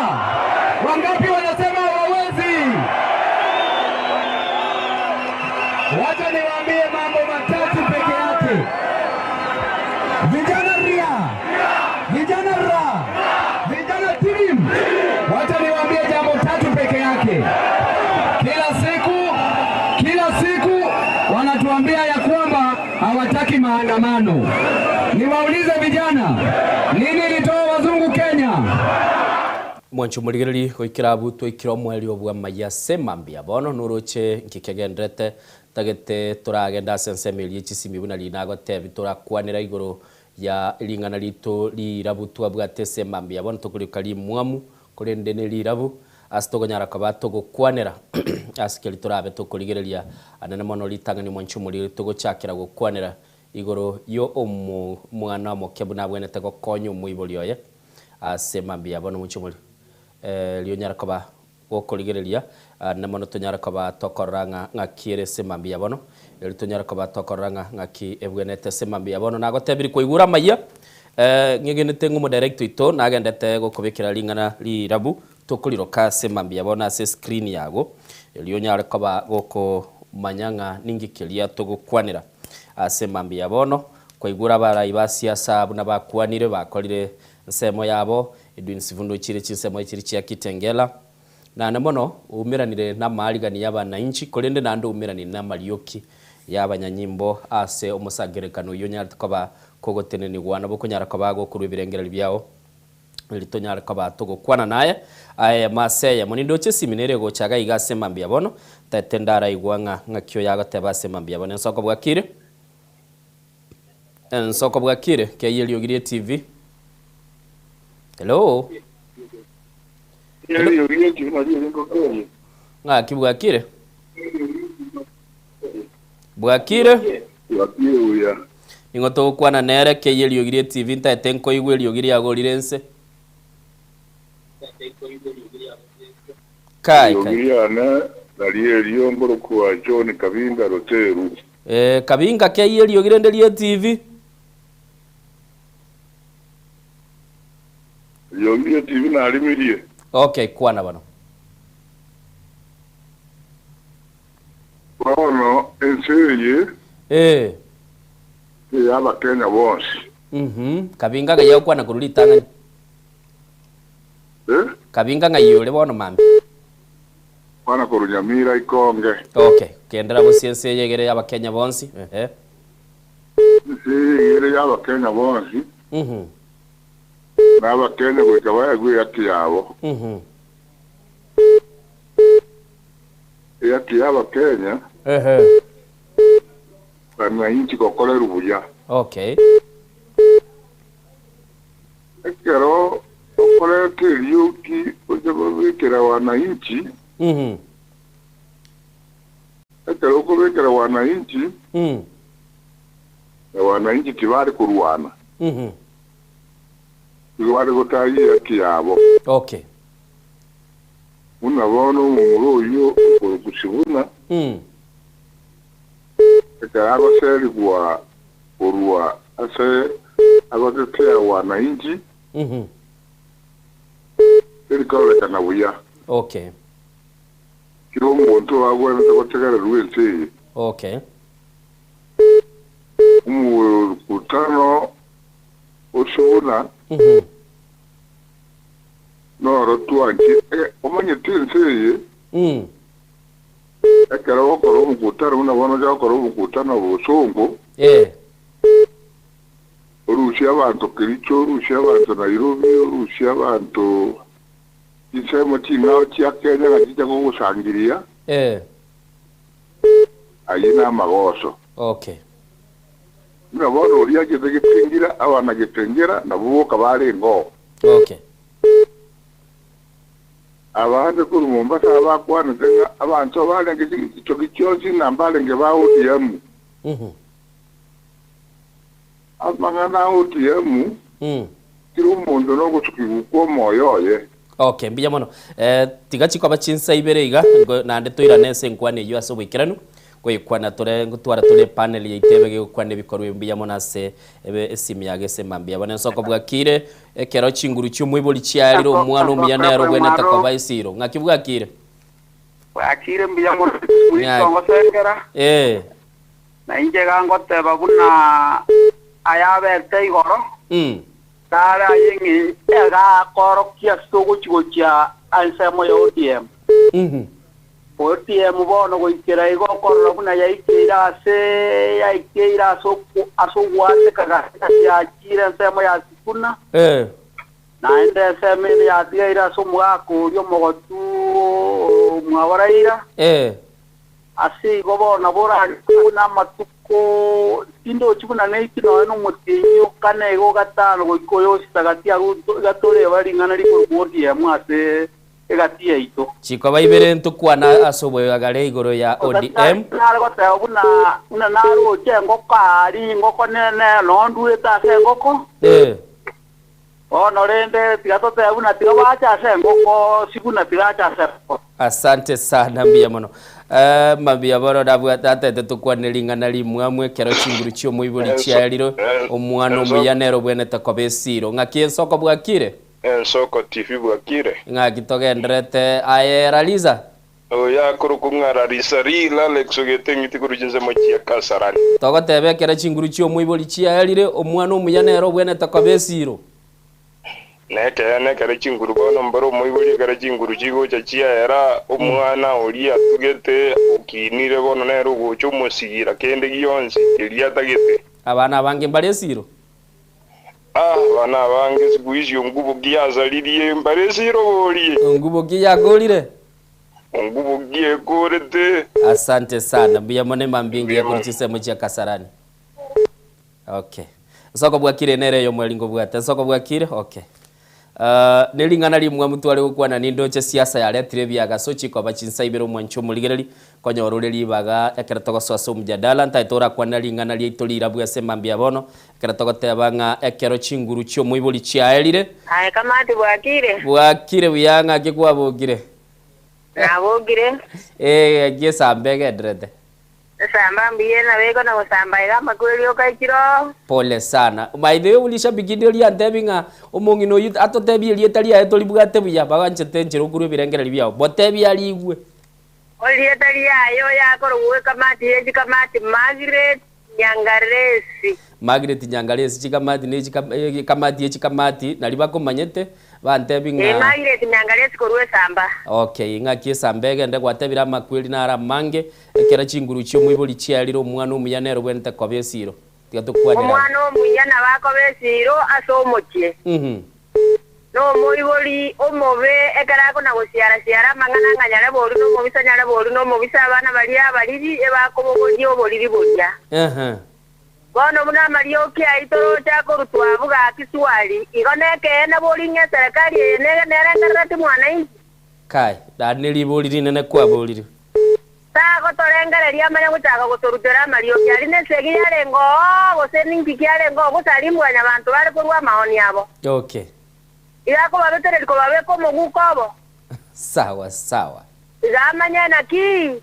Wangapi wanasema hawawezi? Wacha niwaambie mambo matatu peke yake. Vijana ria, vijana ra, vijana tirim. Wacha niwaambie jambo tatu peke yake. Kila siku, kila siku wanatuambia ya kwamba hawataki maandamano. Niwaulize vijana, nini ilitoa wazungu Kenya? Mwanche omorigereri goikera abwo twaikire omoerio bw'amaya ase mambia bono noroche nki kegenderete tagete toragende ase ensemo eria chisimi buna riria nagotebi torakwanera igoro ya ring'ana rito rirabu twabwate ase mambia bono tokorika rimwamu korende ne rirabu ase tokonyara koba togokwanera ase keri torabe tokorigereria anene mono ritang'ani mwanche omorigereri togochakera gokwanera igoro yo omo omwana omoke buna abwenerete gokonya omoibori oye ase mambia bono mwanche omori rionyara koba gokorigereria na mono tonyara koba tokorora ng'a ng'aki ere ase mambia bono eri tonyara koba tokorora ng'a ng'aki ebwenerete ase mambia bono nagotebiri kwaigure amaiya ng'egenete ng'a omodirector oito nagendete gokobekera ring'ana rirabu tokoriroka ase mambia bono ase escreen yago erio onyare koba gokomanya ng'a ninki keria togokwanera ase mambia bono kwaigure abarai ba siasa buna bakwanire bakorire ensemo yabo Edwin Sifuna ochire chinsemo echiria chia Kitengela, naende mono oumeranire namaarigani y'abanainchi, korende naende oumeranire namarioki y'abanyanyimbo ase omosangererekano oyio onyarete koba kogotenenigwa. Nabo okonyara koba gokorwa ebirengererio biao erio tonyare koba togokwana naye ayemo ase eyemo. Nindoche esimi nere egocha iga iga ase mambia bono, taete ndaraigwa ng'a ng'aki oyo agoteba ase mambia bono. Ensoko bwakire? Ensoko bwakire? Keyia eriogi rie TV. Hello? Hello? Ng'aki bwakire? Bwakire? Bwakire buya. Ning'o togokwana nere keyia eriogi rie TV ntaete nkoigwa eriogi riago rire nse. Kai Eriogi kai. riane nario erio nkorokwa John Kabinga Roteru. Eh, Kabinga keyia eriogi rende rie TV. Eriogi rie TV narimirie. Okay, kwana bono. Bono ense eye Eh. ney'Abakenya bonsi. Mhm. Kabinga ng'ai agokwana korwa ritang'ani? Eh? Kabinga ng'ai ore bono mambia? Kwana korwa Nyamira Ikonge. Okay, kendera gose ense eye egere y'Abakenya bonsi. Ehe. Ense eye egere y'Abakenya bonsi. Mhm. Na Abakenya goika baegwe ehaki yabo. Mhm. Ehaki y'Abakenya. Ehe. Bang'ainchi gokorerwa buya. Okay. Ekero okoreta erioki oche kobekera wananchi, Mhm. ekero okobekera wananchi, Mm. na wananchi tibari korwana, Mhm. igo bare gotayia ehaki yabo. Okay. Buna bono omomura oyio okorokwa Sibuna, ekero agoserigwa korwa ase agotetea wananchi, teri kororekana buya. Okay. Kera omonto agwenerete gotegererwa ense eye. Okay. Omokutano o Sibuna noro twanchire. Omanyete ense eye, ekero ogokora omokutano buna bono ocha gokora omokutano bosongo, orusie abanto Kericho, orusie abanto Nairobi, orusie abanto chinsemo ching'ao chia Kenya ng'a chicha kogosangiria, ayio namagoso. Okay. Buna bono oria achete getengera, abana getengera, nabwo boka barenge oo. Okay. Abande korwa Mombasa abakwanete ng'a abanto barenge chichoki chionsi ng'a mbarenge ba ODM. Amang'ana a ODM, kera omonto nogosukigwa kw'omoyo oye. Okay, mbuya mono. Eh, tiga chikoba chinsa ibere iga, ngo- naende toirane ase enkwana eyio ase oboikeranu, goikwana tore ngotwara tore epanel yaito ebe gegokwana ebikorwa ebi mbuya mono ase ebe esimu yago ase mambia. Bono ensoko bwakire, ekero chinguru chi'omoibori chiarire omwana omuya nere obwenerete koba esiro. Ng'aki bwakire? Bwakire mbuya mono Kristo ngosengera. Eh. Na inche iga ngoteba buna ayabete igoro, nare aye ng'a egakorokia ase ogochi-gochia ensemo ya ODM. ODM bono goikera iga okorora buna yaikeire ase yaikeire ase ase ogoateka gati yachire ensemo ya Sifuna, naende ensemo ende yatigaire ase omogaka oria omogotu omwabo Raila. Ase igo bono nabo orarike buna amatuko, tindochi buna neiki nonya nomotienyi o kane iga o gatano goika oyo o sita gati agwo iga toreba ring'ana rikorokwa ODM ase egati yaito. Chikoba ibere ntokwana ase oboyagare igoro ya ODM. Nare goteba buna buna naroche engoko aaria, engoko nene noo nduete ase engoko. Bono rende tiga totebe buna tiga bache ase engoko, si buna tiga ache ase engoko. Asante sana mbuya mono. Eh, mambia bono nabwate natete tokwane ring'ana rimwamu ekero chinguru chi'omoibori chiaerire omwana omuya nere obwenete koba esiro. Ng'aki ensoko bwakire? Ensoko TV bwakire? Ng'aki togenderete aye Raliza? Oyo akorokwa ng'a Larisa Lee Alex ogete eng'iti korwa chinsemo chia Kasarani. Togoteba ekero chinguru chi'omoibori chiaerire, omwana omuya nere obwenerete koba esiro. Nekeene ekero chinguru bono mbore omoibori ekero chinguru chigocha chiaera, omwana oria atugete okinire bono nere ogocha omosiira kende gionsi keria atagete. Abana abange mbare esiro. Ah, abana abange siku hizi ongubo ki yasaririe mbare esiro borie. Ongubo ki yakorire? Ongubo ki ekorete? Asante sana mbuya mono emambia engiya korwa chinsemo chia Kasarani. Okay. Nsoko bwakire nere eyo mweri ngobwate. Nsoko bwakire? Okay. Uh, ne ring'ana rimwamu tware gokwana nindoche siasa yaretire ebiagaso chikoba chinsa ibere omwanchi omorigereri konyora ore ribaga ekero togosoa ase omjadala ntaete orakwanera ring'ana riaito rirabwe ase mambia bono ekero togoteba ng'a ekero chinguru chiomoibori chiaerire Aye Kamati bwakire? Bwakire buya ng'aki kwabokire? Nabokire. Ee, gaki esambe egenderete. Esamba mbuya nabo ekona gosamba iga amakweri okaikire oo. Pole sana. By the way orishabiki ndire riantebi ng'a omong'ina oyio atotebie erieta riaye toribwate buya baganchete enchera okorwa ebirengererio biao. Motebie arigwe. Erieta riaye oyo akorokwa ekamati ye chikamati Margaret Nyangaresi. Margaret Nyangaresi chikamati ne ekamati ye chikamati naria bakomanyete bantebi Ee, ng'a. Margaret Nyangaresi korwa esamba. Okay, ng'aki esamba egende gwatebire amakweri naro amange Ekero chinguru chi'omoibori chiarire omwana omuya nere obwenerete koba esiiro. Tiga tokwanere abwo. Omwana omuya nabo akoba esiiro ase omochie, na omoibori omobe ekero akona-gosiara-siara amang'ana ng'a nyarebe oria nomobisa, nyarebe oria nomobisa, abana baria abariri ebakobogoria oboriri boria. Bono buna amarioki aito roche akorutwa abwo gaki swali, igo nekeene bori ng'a eserekari eye nerengerereti mwananchi? Kai, naende neribori rinene kwaborire. Tagotorengereria amanye gochaka gotorutera amariogi aria nesegi yarenge oo, gose ninki kiarenge oo, gose aria mwanyabanto bare korua amaoni abo. Okay. Iga akobabetereria kobabeka omoguko obo. Sawa sawa. Iga amanye naki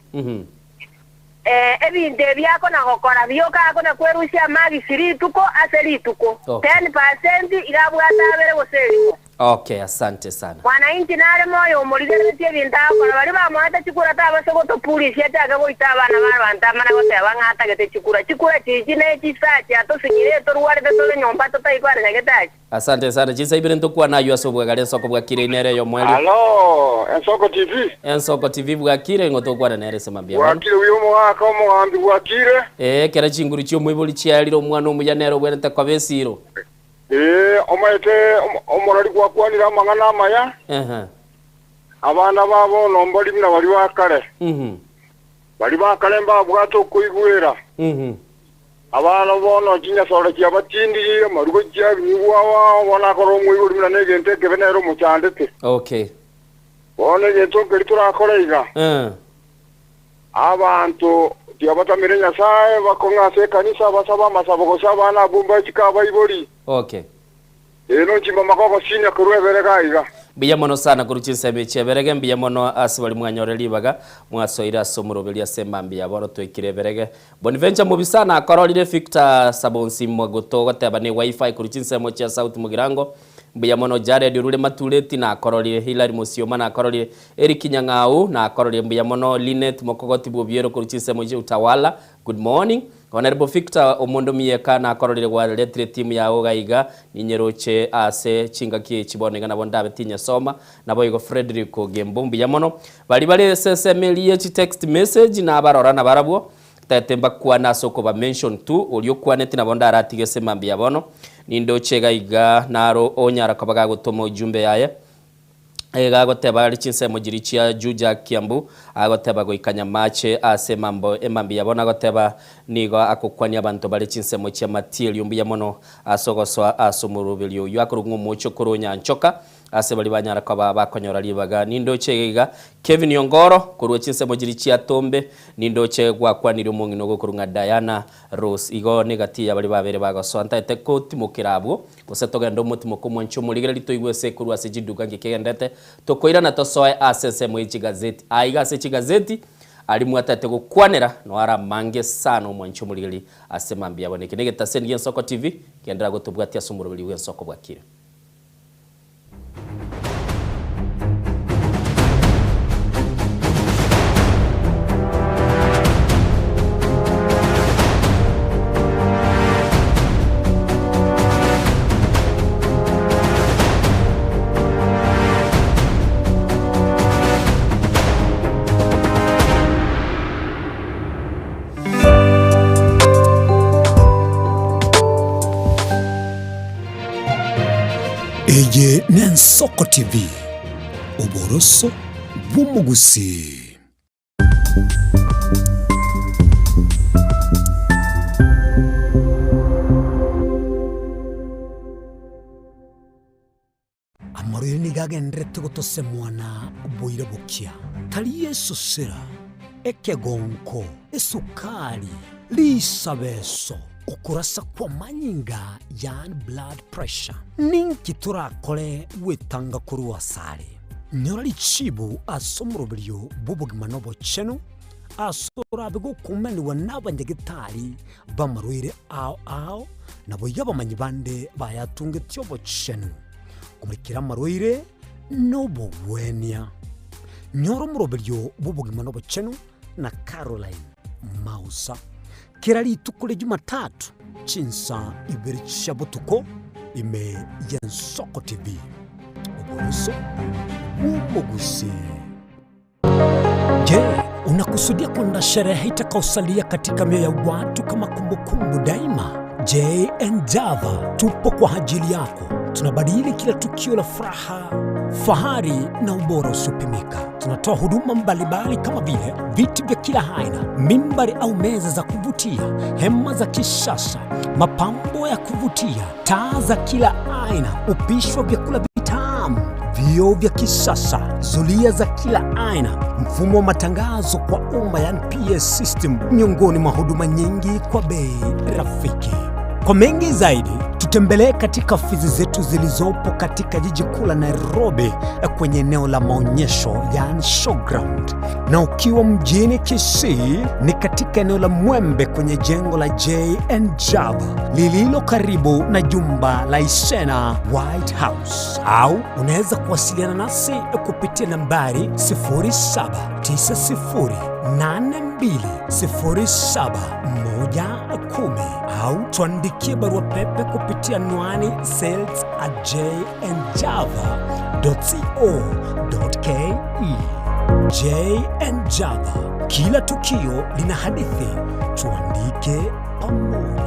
eh, ebinto ebi akona-gokora bioka akona-kwerusia amagisi rituko ase rituko, Okay. 10% iga abwate abere gose erimo. Okay, asante sana. Mwananchi nare moyo omorigereretie ebinto agokora, baria bamoete chikura tabase gotopurisia achake goita abana b'abanto amana goteba ng'a atagete chikura. Chikura chichi ne chisachi atosinyire torwarete tore nyomba totai kore nyagetari. Asante sana. Chinsa ibere ntokwana aywo ase obwegare ensoko bwakire inere eyomwerio. Alo, Ensoko TV. Ensoko TV bwakire ing'o tokwana nere ase mambia bono. Bwakire buya omogaka omogambi bwakire. Ee, ekero chinguru chi'omoibori chiaerire omwana omuya nere obwenerete koba esiiro. Ee, omaete omorori gwakwanire amang'ana amaya, Ehe. abana ba bono mbari buna baria ba kare. Mhm. Baria ba kare mbabwate okoigwera. Mhm. Abana bono chinyasore chiabatindiri, amarugo chiabinyigwa ao, bono akore omoibori buna negento ekebe nere omochandete. Okay. Bono egento nkeria torakore iga, Eh. abanto tiabatamire Nyasae, bakong'e ase ekanisa, basabe amasabo gose abana abwo mbachike abaibori. Okay. Ee, nonchimama gogosinia korwa eberege aiga. Mbuya mono sana korwa chinsemo echi eberege, mbuya mono ase baria mwanyore ribaga, mwasoire ase omoroberi ase emambia ya bono twaikire eberege. Bonventure Mobisa nakororire Victor Sabonsi Mwagoto ogoteba ne wifi korwa chinsemo chia South Mugirango, mbuya mono Jared orure Matureti nakororire, Hillary Mosioma nakororire, Eric Nyang'au nakororire mbuya mono Linet Mokogoti Bwobiero korwa chinsemo chia Utawala, Good morning. Honourable Victor omonto miyeka nakororire gwaretire team yao iga iga ninyeroche ase chingaki echi bono iga nabo ndabe tinyesoma naboigo Fredrick Ogembo mbuya mono bari bare ase ensemo eria ye chi text message nabarora nabarabwo ntagete mbakwane ase okoba mention tu oria okwaneti nabo ndaratige ase mambia bono nindoche iga iga naro onyara koba gagotoma ujumbe yaye Iga agoteba are chinsemo chiria chia Juja Kiambu, agoteba goika Nyamache ase emambo emambia yabo, nagoteba nigo agokwania abanto bare chinsemo chia Matielio mbuya mono ase ogosoa ase omoroberio oyio akorokwa ng'a omochie okorwa Nyanchoka ase baria banyara koba bakonyora ribaga. Nindoche iga iga Kevin Ongoro korwa chinsemo chiria chia Tombe, nindoche gwakwanirie omong'ina ogokorwa ng'a Diana Rose. Igo negati ya baria babere bagosoa ntagete kotimokera abwo. Gose togende omotimoka omwanche omorigereria toigwe ase korwa ase chiduka nki kegendete, tokoirana tosoe ase ensemo ye chigazeti. Aiga ase chigazeti, aria mwatagete gokwanera noo are amange sana omwanche omorigereria ase mambia bono. Eke negetaseni gi'Ensoko TV, genderera gotobwatia ase omoroberi bw'Ensoko bwakire. Eye n'Ensoko TV, oboroso bw'omogusii. Amarwaire nigo agendererete gotosemwa na boira bokia, tari esosera, ekegonko, esukari, risabeso, okorasa kw'amanyinga yaani blood pressure. Ninki torakore gwetanga korwa asare? Nyora richibu ase omoroberio bw'obogima na obochenu, ase orabe gokumanigwa n'abanyagetari b'amarwaire ao ao, naboigo abamanyi bande bayatungetie obochenu, komorekera amarwaire na obogwenia. Nyora omoroberio bw'obogima na obochenu na Caroline Mausa, kera rituko ria Jumatatu chinsa ibere chia botuko ime y'Ensoko TV. Oboroso bw'omogusii. Je, unakusudia kwenda sherehe itakaosalia katika mioyo ya watu kama kumbukumbu daima? JN Java tupo kwa ajili yako. Tunabadili kila tukio la furaha, fahari na ubora usiopimika. Tunatoa huduma mbalimbali kama vile viti vya kila aina, mimbari au meza za kuvutia, hema za kisasa, mapambo ya kuvutia, taa za kila aina, upishi wa vyakula vitamu, vioo vya kisasa, zulia za kila aina, mfumo wa matangazo kwa umma yani PS system, miongoni mwa huduma nyingi kwa bei rafiki. Kwa mengi zaidi, tutembelee katika ofisi zetu zetu zilizopo katika jiji kuu la Nairobi kwenye eneo la maonyesho yaani showground, na ukiwa mjini Kisii ni katika eneo la Mwembe kwenye jengo la J&N Java lililo karibu na jumba la Isena White House, au unaweza kuwasiliana nasi kupitia nambari 0790820710 au tuandikie barua pepe kupitia anwani sales at jnjava.co.ke. JN Java, kila tukio lina hadithi, tuandike pamoja.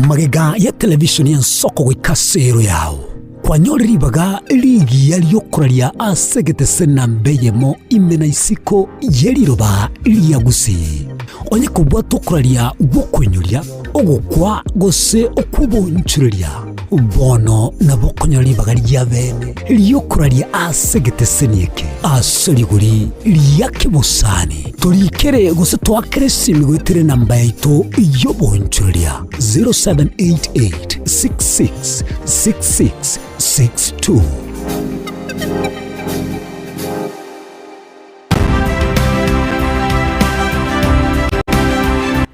Magega ya televishoni y'ensoko goika ase ero yao kwanyore ribaga rigiya ri'okoraria ase egetese namba eyemo ime na isiko ye riroba ria Gusii. Onye kobwata okoraria gw'okoinyoria, ogokwa gose okw'obonchoreria, Bono nabo okonyora ribaga ria bene ri'okoraria ase egeteseni eke ase rigori ria kebosani. Torikere gose toakere esimi goetera enamba yaito y'obonchoreria 0788 66 66 62.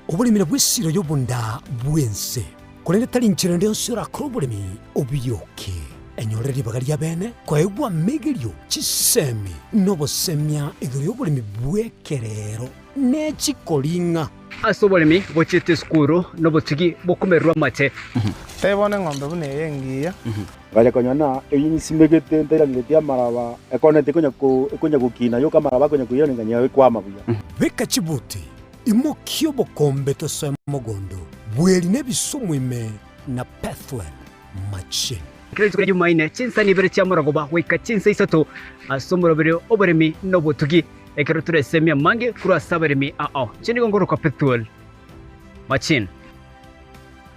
Oboremi nabwo esiro y'obonda bw'ense. Korende tari inchera ende yonsi orakore oboremi obiyoke. Enyorere ribaga ria bene koegwa amegerio, chisemi, na obosemia igoro y'oboremi bw'ekerero ne chikoring'a. Ase oboremi bochiete esukuru nobotugi bokomererwa amache. Tebia bono eng'ombe buna eye engiya. Ngacha konyora ng'a eyio nsimegete ntairaneretie amaraba, ekoneti ekonya ko ekonya gokina yoka amaraba akonya koirana ng'a ekwama buya. Beka chibuti Imokia obokombe tosoe mogondo bw'eri nebisumu ime na Pethuel machine. Kera rituko ria Jumaine, chinsa ibere chia morogoba goika chinsa isato ase omoroberi oboremi na obotugi, ekero toresemie amange korwa ase abaremi ao. Inche nigo ngorokwa Pethuel Machine.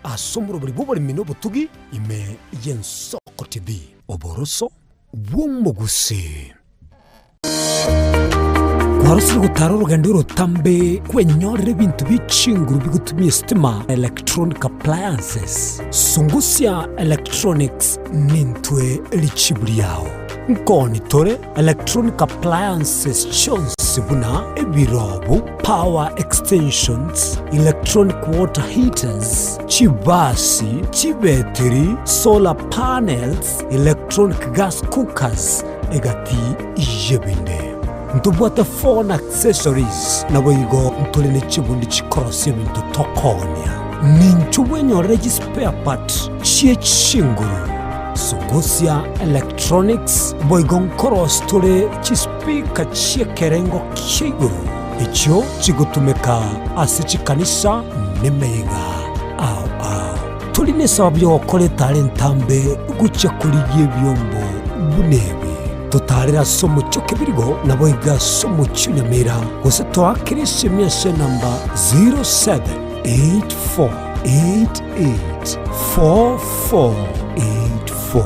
Ase omoroberi bw'oboremi na obotugi ime y'Ensoko TV. Oboroso bw'omogusii. Kwarosire gotara orogendo orotambe kwenyorera ebinto bie chinguru bigotumia esitima, electronic appliances. Sungusia Electronics nintwe richibu riao. Nkoni tore electronic appliances chionsi buna ebirobu, power extensions, electronic water heaters, chibasi, chibetiri, solar panels, electronic gas cookers, egati y'ebinde. Ntobwate phone accessories, naboigo ntore ne chibundi chikorosia ebinto tokoonia. Ninchwo bwenyorere chispare part chie chinguru, Sungusia Electronics, boigo nkorosia tore chispeaker chi'ekerengo kia igoro echio chigotumeka ase chikanisa nemeyega ao ao. Tori nesababu y'ogokora etaara entambe gochia korigia ebiombo buna ebi. Totaarere ase omochie o Kebirigo, naboigo ase omochie o Nyamira, gose toakere esemi ase enamba 0784884484.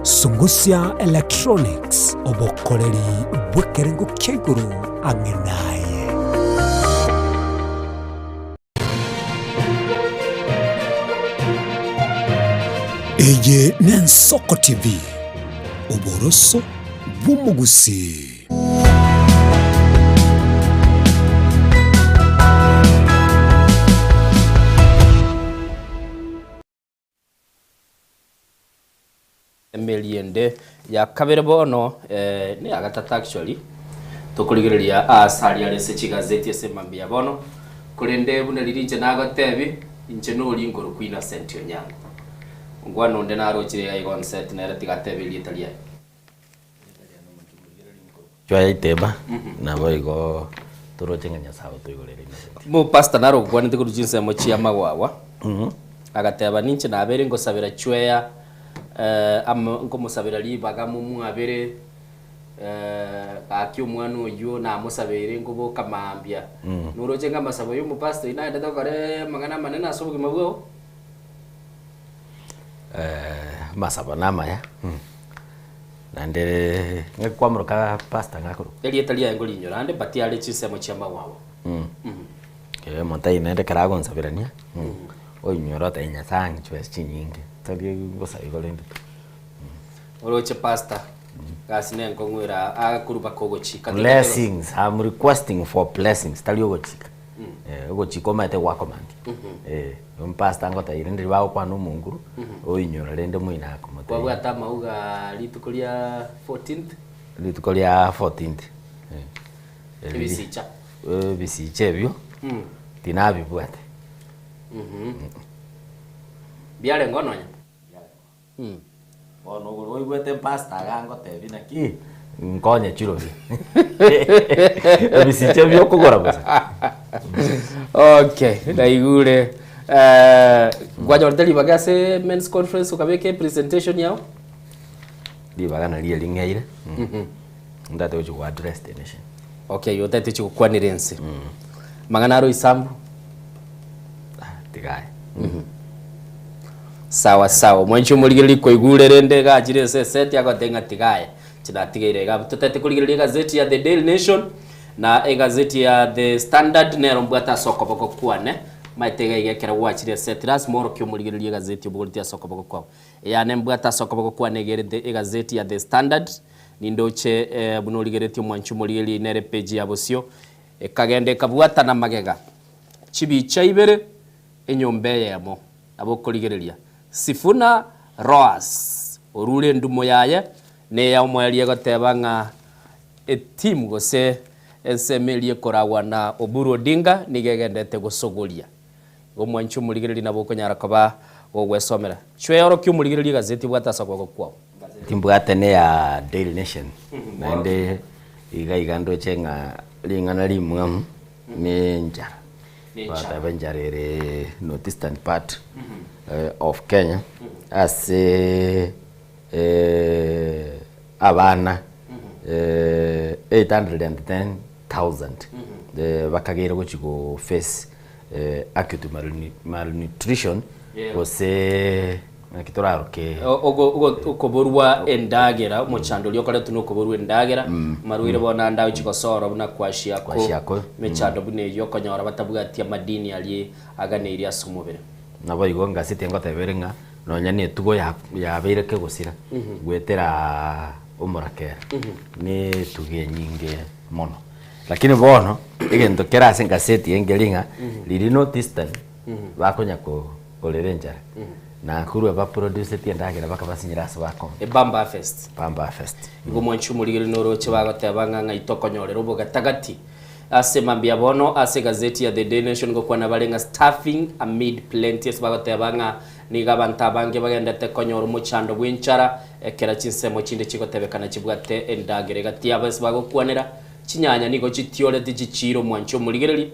Sungusia Electronics, obokoreri bw'ekerengo kia igoro ang'e naye. Eye n'Ensoko TV, oboroso bw'omogusii. Emeri ende ya kabere bono eh, ne ya gatato actually tokorigereria aase aria are ase chigazeti ase emambia ya bono, korende buna riria inche nagotebi, inche nori nkorokwa Innocent Onyango. Ngwana onde narochire iga iga on set nere tiga atebe erieta riaye. Chwaya iteba, naboigo toroche ng'a Nyasae otoigorere Innocent. Mo pastor naro okwanete korwa chinsemo chia magwagwa, agateba ninche nabeire ngosabera chweya eh, ama nkomosabera ribaga momwabere eh, gaki omwana oyio namosabeire nkoboka mambia. Noroche ng'a amasabo ya omopastor oyio naendete gokora amang'ana amanene ase obogima bwao? Eh, amasabo namaya, Naende ng'aki kwamoroka pastor ng'akorokwa? Erieta riaye nkorinyora ande but are chinsemo chia magwagwa. Eh, omonto aye naende ekero agonsaberania, oinyore otebie Nyasaye ang'e chibesa chinyinge, tari gosaba igo rende tu. Oroche pastor, gasi nenkong'u ere aa akorwa mpaka ogochika. Blessings, I'm requesting for blessings, tari ogochika. Eh, ogochika omanyete gwacommand. Eh, pastor ngotebia rende riria bagokwana omonguru, oinyora rende moino akomotebia. Kwabwate amauga rituko ria 14th? Rituko ria 14th. Eh, Ebisicha. Ebisicha ebio, tinabibwate. Mbiarengeo nonya? Bono ogoro oigwete mpastor iga ngotebi naki nkonye chirobi ebisicha ebi okogora bosa. Okay, naigure. Eh, kwanyorete ribaga ase men's conference okabeka epresentation yao? Ribaga nario ring'eire ndate gochia go address the nation. Okay, otagete gochia gokwanera ense. Amang'ana aro isambu? Tiga aye. Sawa sawa, omwanchi omorigereria koigure rende iga achire ense eseti agote ng'a tiga aye. Inche natigeire iga abwo. Totagete korigereria egazeti ya The Daily Nation na egazeti ya The Standard nero mbwate ase okoboko kwane. Maete iga iga ekero gwachire eseti lasima orokie omorigereria egazeti obogoretie ase okoboko kwao. Eyane mbwate ase okoboko kwane iga ere the egazeti ya The Standard, nindoche buna origeretie omwanchi omorigereria nere epeji ya bosio, ekagenda ekabwatana magega chibicha ibere enyomba eyemo. Nabo okorigereria Sifuna Roas orure endumo yaye neya omoerio egoteba ng'a etimu gose ensemo eria ekoragwa na Oburu Odinga nigo egendete gosogoria. Igo omwanchi omorigereria nabo okonyara koba gogwesomera. Chweorokia omorigereria egazeti obwate ase okoboko kwao. Timbwate neya Daily Nation naende iga iga ndoche ng'a ring'ana rimwamu ne enchara. Twateba enchara ere north eastern part of Kenya ase abana 810,000 bakageire gochia go face acute malnutrition gose naki toraroke Okoborwa endagera, omochando oria okoretwa nokoborwa endagera, amarwaire bono ande agochia gosoora buna kwashiako, Kwashiako, emechando buna eyio okonyora batabwati amadini aria aganeirie ase omobere. Naboigo ngaseti ngoteba ere ng'a nonya na etugo yabeire kegosira goetera omorakera, na etugo enyinge mono. Lakini bono egento kere ase engaseti eye nkeri ng'a riria North Eastern bakonya korera enchara na korwa baproduceti endagera bakabasinyera ase bakong'a. Ebamba Fest. Bamba Fest. Igo mwanche omorigereria noroche bagoteba ng'a ng'ai tokonyorera obogatagati ase mambia bono ase egazeti ya The Daily Nation ngokwana bare ng'a Staffing amid plenty ase bagoteba ng'a nigo abanto abange bagendete konyora omochando bw'enchara ekero chinsemo chinde chigotebekana chibwate endagera egati yabo ase bagokwanera chinyanya nigo chitioreti chichiire omwanche omorigereria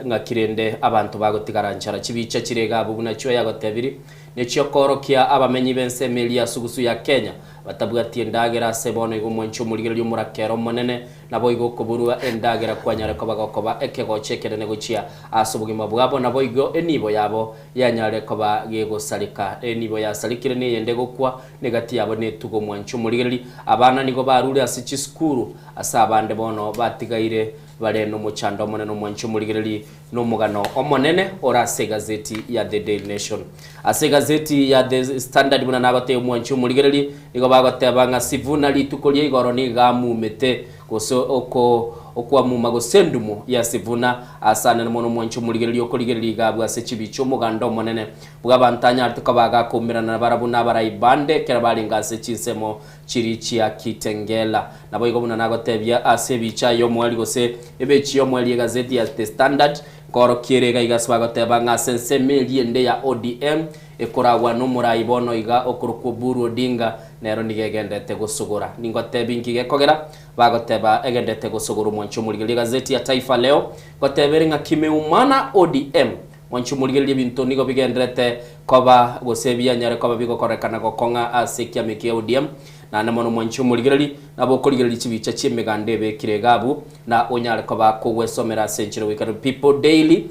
Ng'aki rende abanto bagotigara nchara chibicha chire iga abwo buna chio yagotebiri, nechiokoorokia abamenyi b'ensemo eria ya sugusu ya Kenya, batabwati endagera ase bono igo omwanchi omorigereria omorakera omonene, naboigo okoborwa endagera kwanyare koba gokoba ekegocha ekenene gochia ase obogima bwabo, naboigo enibo yabo yanyare koba gegosareka. Enibo yasarekire neyende egokwa, negati yabo netugo omwanchi omorigereria. Abana nigo barure ase chisukuru, ase abande bono batigaire Bare nomochando omonene omwanchi omorigereri nomogano omonene ore ase egazeti ya The Daily Nation. Ase egazeti ya The Standard buna nagotebia omwanchi omorigereri nigo bagoteba ng'a Sifuna rituko ria igoro nigo amumete gose oko okwamuma gose endumo ya Sifuna ase anene mono omwanchi omorigereri okorigereria iga abwo ase chibicha omoganda omonene bw'abanto anyarete koba agakoumerana nabarabwo nabarai bande ekero barenge ase chinsemo Chiria chia Kitengela. Naboigo buna nagotebia ase ebicha y'omoerio gose ebechi y'omoerio y'egazeti ya The Standard, nkoorokia ere iga iga ase bagoteba ng'a ase ensemo eria ende ya ODM ekoragwa nomorai bono iga okorokwa Oburu Odinga nero nigo egendete gosogora. Ningotebi inki gekogera bagoteba egendete gosogora omwanchi omorigereria egazeti ya Taifa Leo ngoteba ere ng'a kimeumana ODM Mwanche omorigererie ebinto nigo bigendererete koba gose bianyare koba bigokorekana gokong'a ase ekiama eke ODM. Naende mono mwanche omorigererie nabo okorigereria chibicha chi'emeganda ebekire iga abwo na onyare koba kogwesomera ase enchera goika People Daily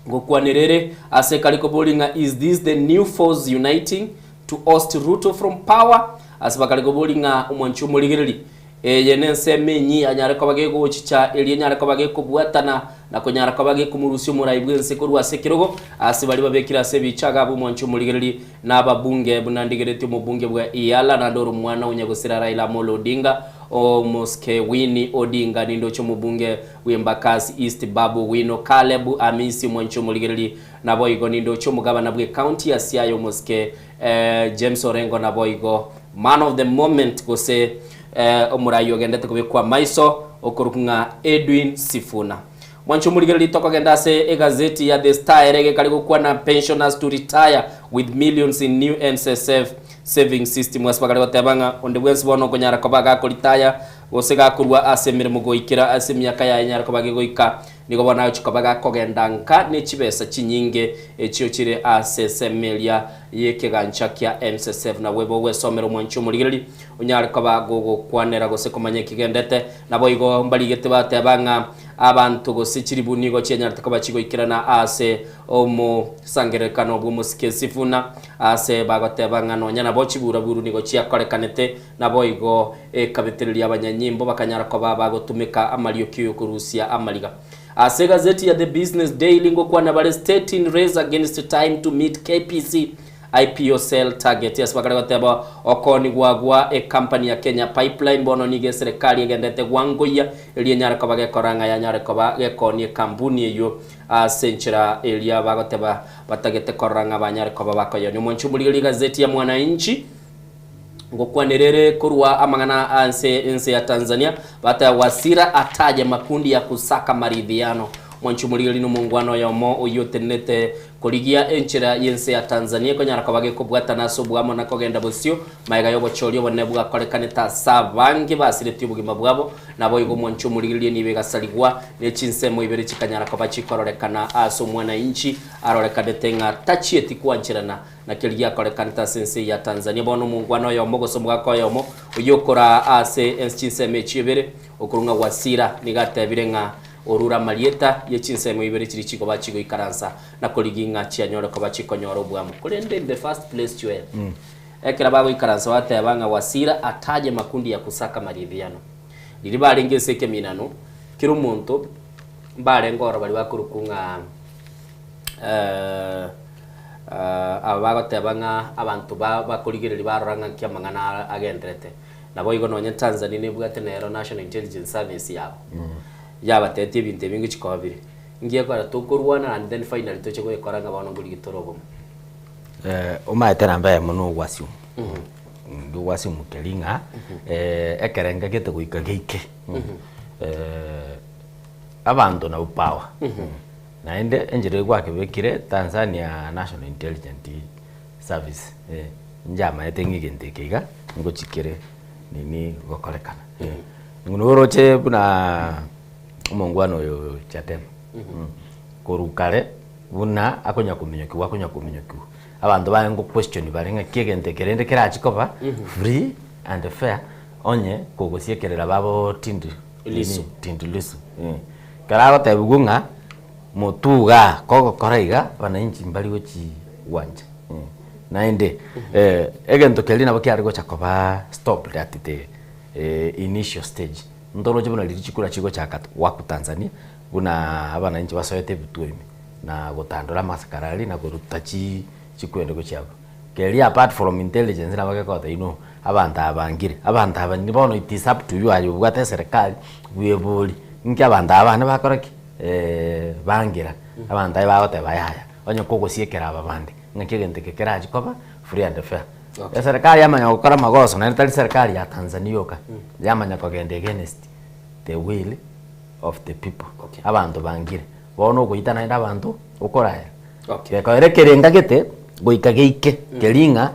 ngokwanera ere ase kare koboria ng'a is this the new force uniting to oust Ruto from power? Ase bakare koboria ng'a omwanche omorigererie. Eye nensemo enyiya anyare koba gegochicha, erio enyare koba gekobwatana na konyara koba gekomorusia omorai bw'ense korwa ase ekerogo, ase baria babekire ase ebichaga ab'omwancho omorigereri na ababunge, buna ndigeretie omobunge bwa Eala, naende ore omwana o nyagosira Raila Amolo Odinga, Omosike Winnie Odinga, nindoche omobunge bw'Embakasi East Babu Owino Caleb Amisi, omwancho omorigereri, naboigo nindoche omogabana bw'ecounty ya Siaya Omosike James Orengo, naboigo man of the moment gose Omorai ogendete kobekwa amaiso okorokwa ng'a Edwin Sifuna. Mwanche omorigereria tokogenda ase egazeti ya The Star ere egekare gokwana pensioners to retire with millions in new NSSF saving system ase bakare goteba ng'a onde bwensi bono okonyara koba gakoritaya gose gakorwa ase emeremo goikera ase emiaka yaye enyare koba gegoika nigo bono agochia koba gakogenda nka ne chibesa chinyinge echio chire ase ensemo eria y'ekegancha kia NSSF. Nabwo ebe ogwesomera omwanchi omorigereria Onyare koba gogokwanera gose komanya ekigendete. Naboigo mbarigete bateba ng'a abanto gose chiribu nigo chianyarete koba chigoikerana aase omosangererekano bw'omosike Sifuna, aase bagoteba ng'a nonya nabo chiburaburu nigo chiakorekanete. Naboigo ekabetereria abanyanyimbo bakanyara koba bagotumeka amarioki y'okorusia amariga. Ase egazeti ya The Business Daily ngokwana bare State in race against time to meet KPC IPO sell target ase bakare goteba okoonigwa gwa ecompany ya Kenya Pipeline bono nigo eserekari egenderete gwangoyia erio enyare koba gekora ng'a yanyare koba gekoonia ekampuni eyio ase enchera eria bagoteba batagete korora ng'a banyare koba bakoyeonia. Omwanchi omorigereria egazeti ya Mwananchi ngokwanera ere korwa amang'ana a ense ense ya Tanzania bateba Wasira ataje makundi ya kusaka maridhiano. Omwanchi omorigereria nomongwana oyomo oyio otenenete Korigia enchera y'ense ya Tanzania ekonyara koba gekobwatana ase oboamo na kogenda bosio, magega y'obochori obonene bwakorekanete ase abange basiretie obogima bwabo, naboigo omwancho omorigereria nigo egasarigwa, ne chinsemo ibere chikanyara koba chikororekana ase omwanainchi arorekanete ng'a tachieti kwancherana na keria giakorekanete ase ense ya Tanzania. Bono omongwana oyomo gose omogaka oyomo oyio okoraa ase chinsemo echio ibere, okorwa ng'a Wasira nigo atebire ng'a Orure amarieta ye chinsemo ibere chiria chikoba chigoikaransa na korigia ng'a chianyore koba chikonyora obwamo. Korende in the first place Joel, ekero bagoikaransa bateba ng'a Wasira ataje makundi ya kusaka maridhiano. Riria barenge ase ekeminano, kera omonto mbarenge oro baria bakorokwa ng'a aba bagoteba ng'a abanto ba bakorigereria barora ng'a nki amang'ana agenderete. Naboigo nonye Tanzania nebwate nero National Intelligence Service yabo, yabatetie ebinto ebi ngochia koba bire. Ngiya ekogera tokorwana and then finally toche goekora ng'a bono nkorigia tore obomo. Omaete namba eyemo na ogwasiumu, ogwasiumu keri ng'a ekerengo gete goika geike, abanto nabwo power, naende enchera eywo gwakebekire Tanzania National Intelligent Service, Inche amaete ng'a egento eke iga ngochia kere nini gokorekana. Ng'ina oroche buna omongwana oyo Chadema, korwa kare buna akonya kominyokiwa akonya kominyokiwa, abanto baye ngo question bare ng'aki egento eke rende kerachie koba free and fair onye kogosiekerera babo Tundu Lissu. nini Tundu Lissu. Ekero agotebiwa ng'a motwe igaa kogokora iga wananchi mbari gochi gwancha. Naende egento keria nabo kiare gocha koba stopped at the initial stage. Ntoroche buna riria chikura chigochaka goakwa Tanzania, buna abananchi basoete ebituo ime, na gotandora amasakara aria na koruta chi chikwende gochia abwo. Keria apart from intelligence nabo gekogotebia no, abanto aba bangire, abanto aba bono it is up to you aye obwate eserekari bwebori, inki abanto aba bane bakora ki? Bangira, abanto aye bagoteba yaya. Onye kogosiekera aba bande, ng'aki egento eke kerachie koba free and fair. Eserekari yamanya gokora amagoso naende tari serikari ya Tanzania yoka, yamanya kogenda against the will of the people. Abanto bangire, bono ogoita naende abanto okoraera. Gekoera ekerenga gete, goika geike keria ng'a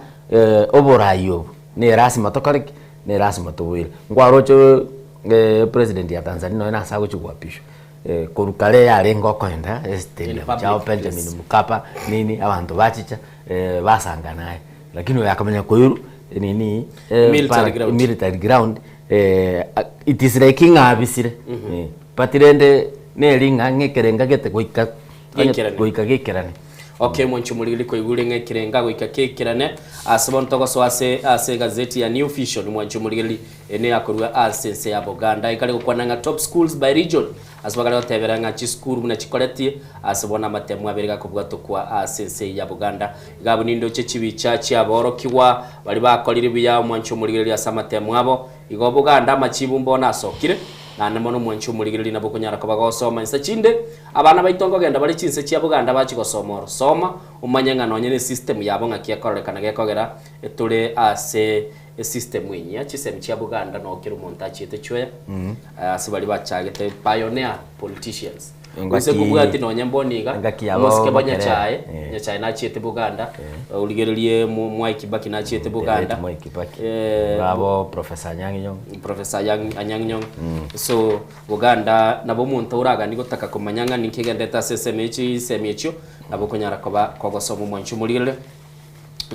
oborai obo ne lasima tokore ki? Ne lasima toboire. Nkwaroche president ya Tanzania nonye nase agochia goapishwa. Korwa kare yarenge okoenda estadium chiabo Benjamin Mkapa nini abanto bachicha basangana aye, lakini oyo akamanya koirwa nini Military ground. military ground it is like ng'a abisire but rende neri ng'a ng'a ekerenga gete goika Geikerane. goika geikerane. Okay mwanchi omorigeri koigure ng'a ekerenga goika kekerane ase bono togosoa ase ase egazeti ya New Vision mwanchi omorigereri ene yakorwa ase ense ya Boganda ekare gokwana ng'a top schools by region ase bakare gotebera ng'a chisukuru buna chikoretie ase bono amatemu abere gakobwatokwa ase ense ya Boganda iga abwo nindoche chibicha chiaborokigwa baria bakorire buya omwanchi omorigereri ase amatemu abo Igo Boganda amachibu mbono asokire, naende mono omwanchi omorigereria nabo okonyara koba gosoma inse chinde. Abana baito nkogenda bare chinse chia Boganda bachie gosoma oro. Soma omanye ng'a nonye ne system yabo ng'aki ekororekana gekogera tore ase esystem enyia. Chisemi chia Boganda noo kera omonto achiete chweya ase baria bachagete pioneer politicians. Gose kobwati nonye mbono iga, Engaki yabo omosike bwa Makerere. Nyachae, Eh. Nyachae nachiete Buganda, origererie Mo- Mwai Kibaki nachiete Buganda. Mwai Kibaki. Eh, Babo Professor Anyang' Nyong'o. Professor Anyang' Anyang' Nyong'o. So Buganda nabo omonto oragani gotaka komanya ng'a ninki egenderete ase ensemo echi chisemi echio, nabo okonyara koba kogosoma omwanchi omorigerere.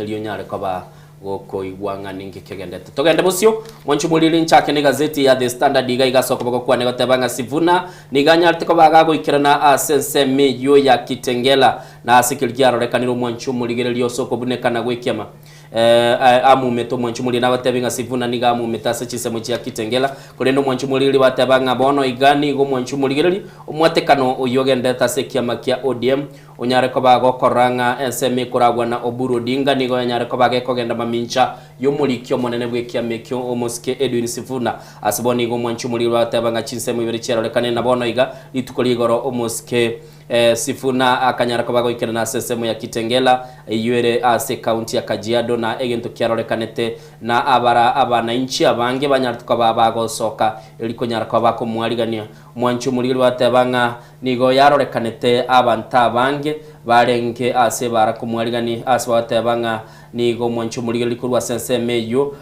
erio onyare koba gokoigwa ng'a ninki kegendete. Togende bosio, mwanche omoriri nchake negazeti ya The Standard iga iga ase okoboko kwane goteba ng'a Sifuna nigo anyarete koba gagoikerana ase ensemo eyio ya Kitengela na ase keria kiarorekanire omwanchi omorigereria ase okobunekana gw'ekiama eh, amumete omwanchi omoriri nabatebi ng'a Sifuna nigo amumete ase chinsemo chia Kitengela korende omwanchi omorigereria bateba ng'a bono iga nigo omwanchi omorigereria omwatekano oyio ogenderete ase ekiama kia ODM Onyare koba agokorora ng'a ensemo ekoragwa na Oburu Odinga nigo yanyare koba gekogenda mamincha y'omoriki omonene bw'ekiama ekio omosike Edwin Sifuna. Ase bono igo omwanchi omoriri agateba ng'a chinsemo ibere chiarorekane na bono iga rituko rigoro omosike Sifuna akanyara koba agoikerana ase ensemo ya Kitengela eyio ere ase ekaunti ya Kajiado na egento kiarorekanete na abara abanainchi abange banyarete koba bagosoka eri konyara koba bakomwarigania Omwanchi omoriri bateba ng'a Nigo yarorekanete abanto abange barenge ase ebaara komwarigani ase bagoteba ng'a nigo omwanchi omorigereria korwa ase ensemo eyio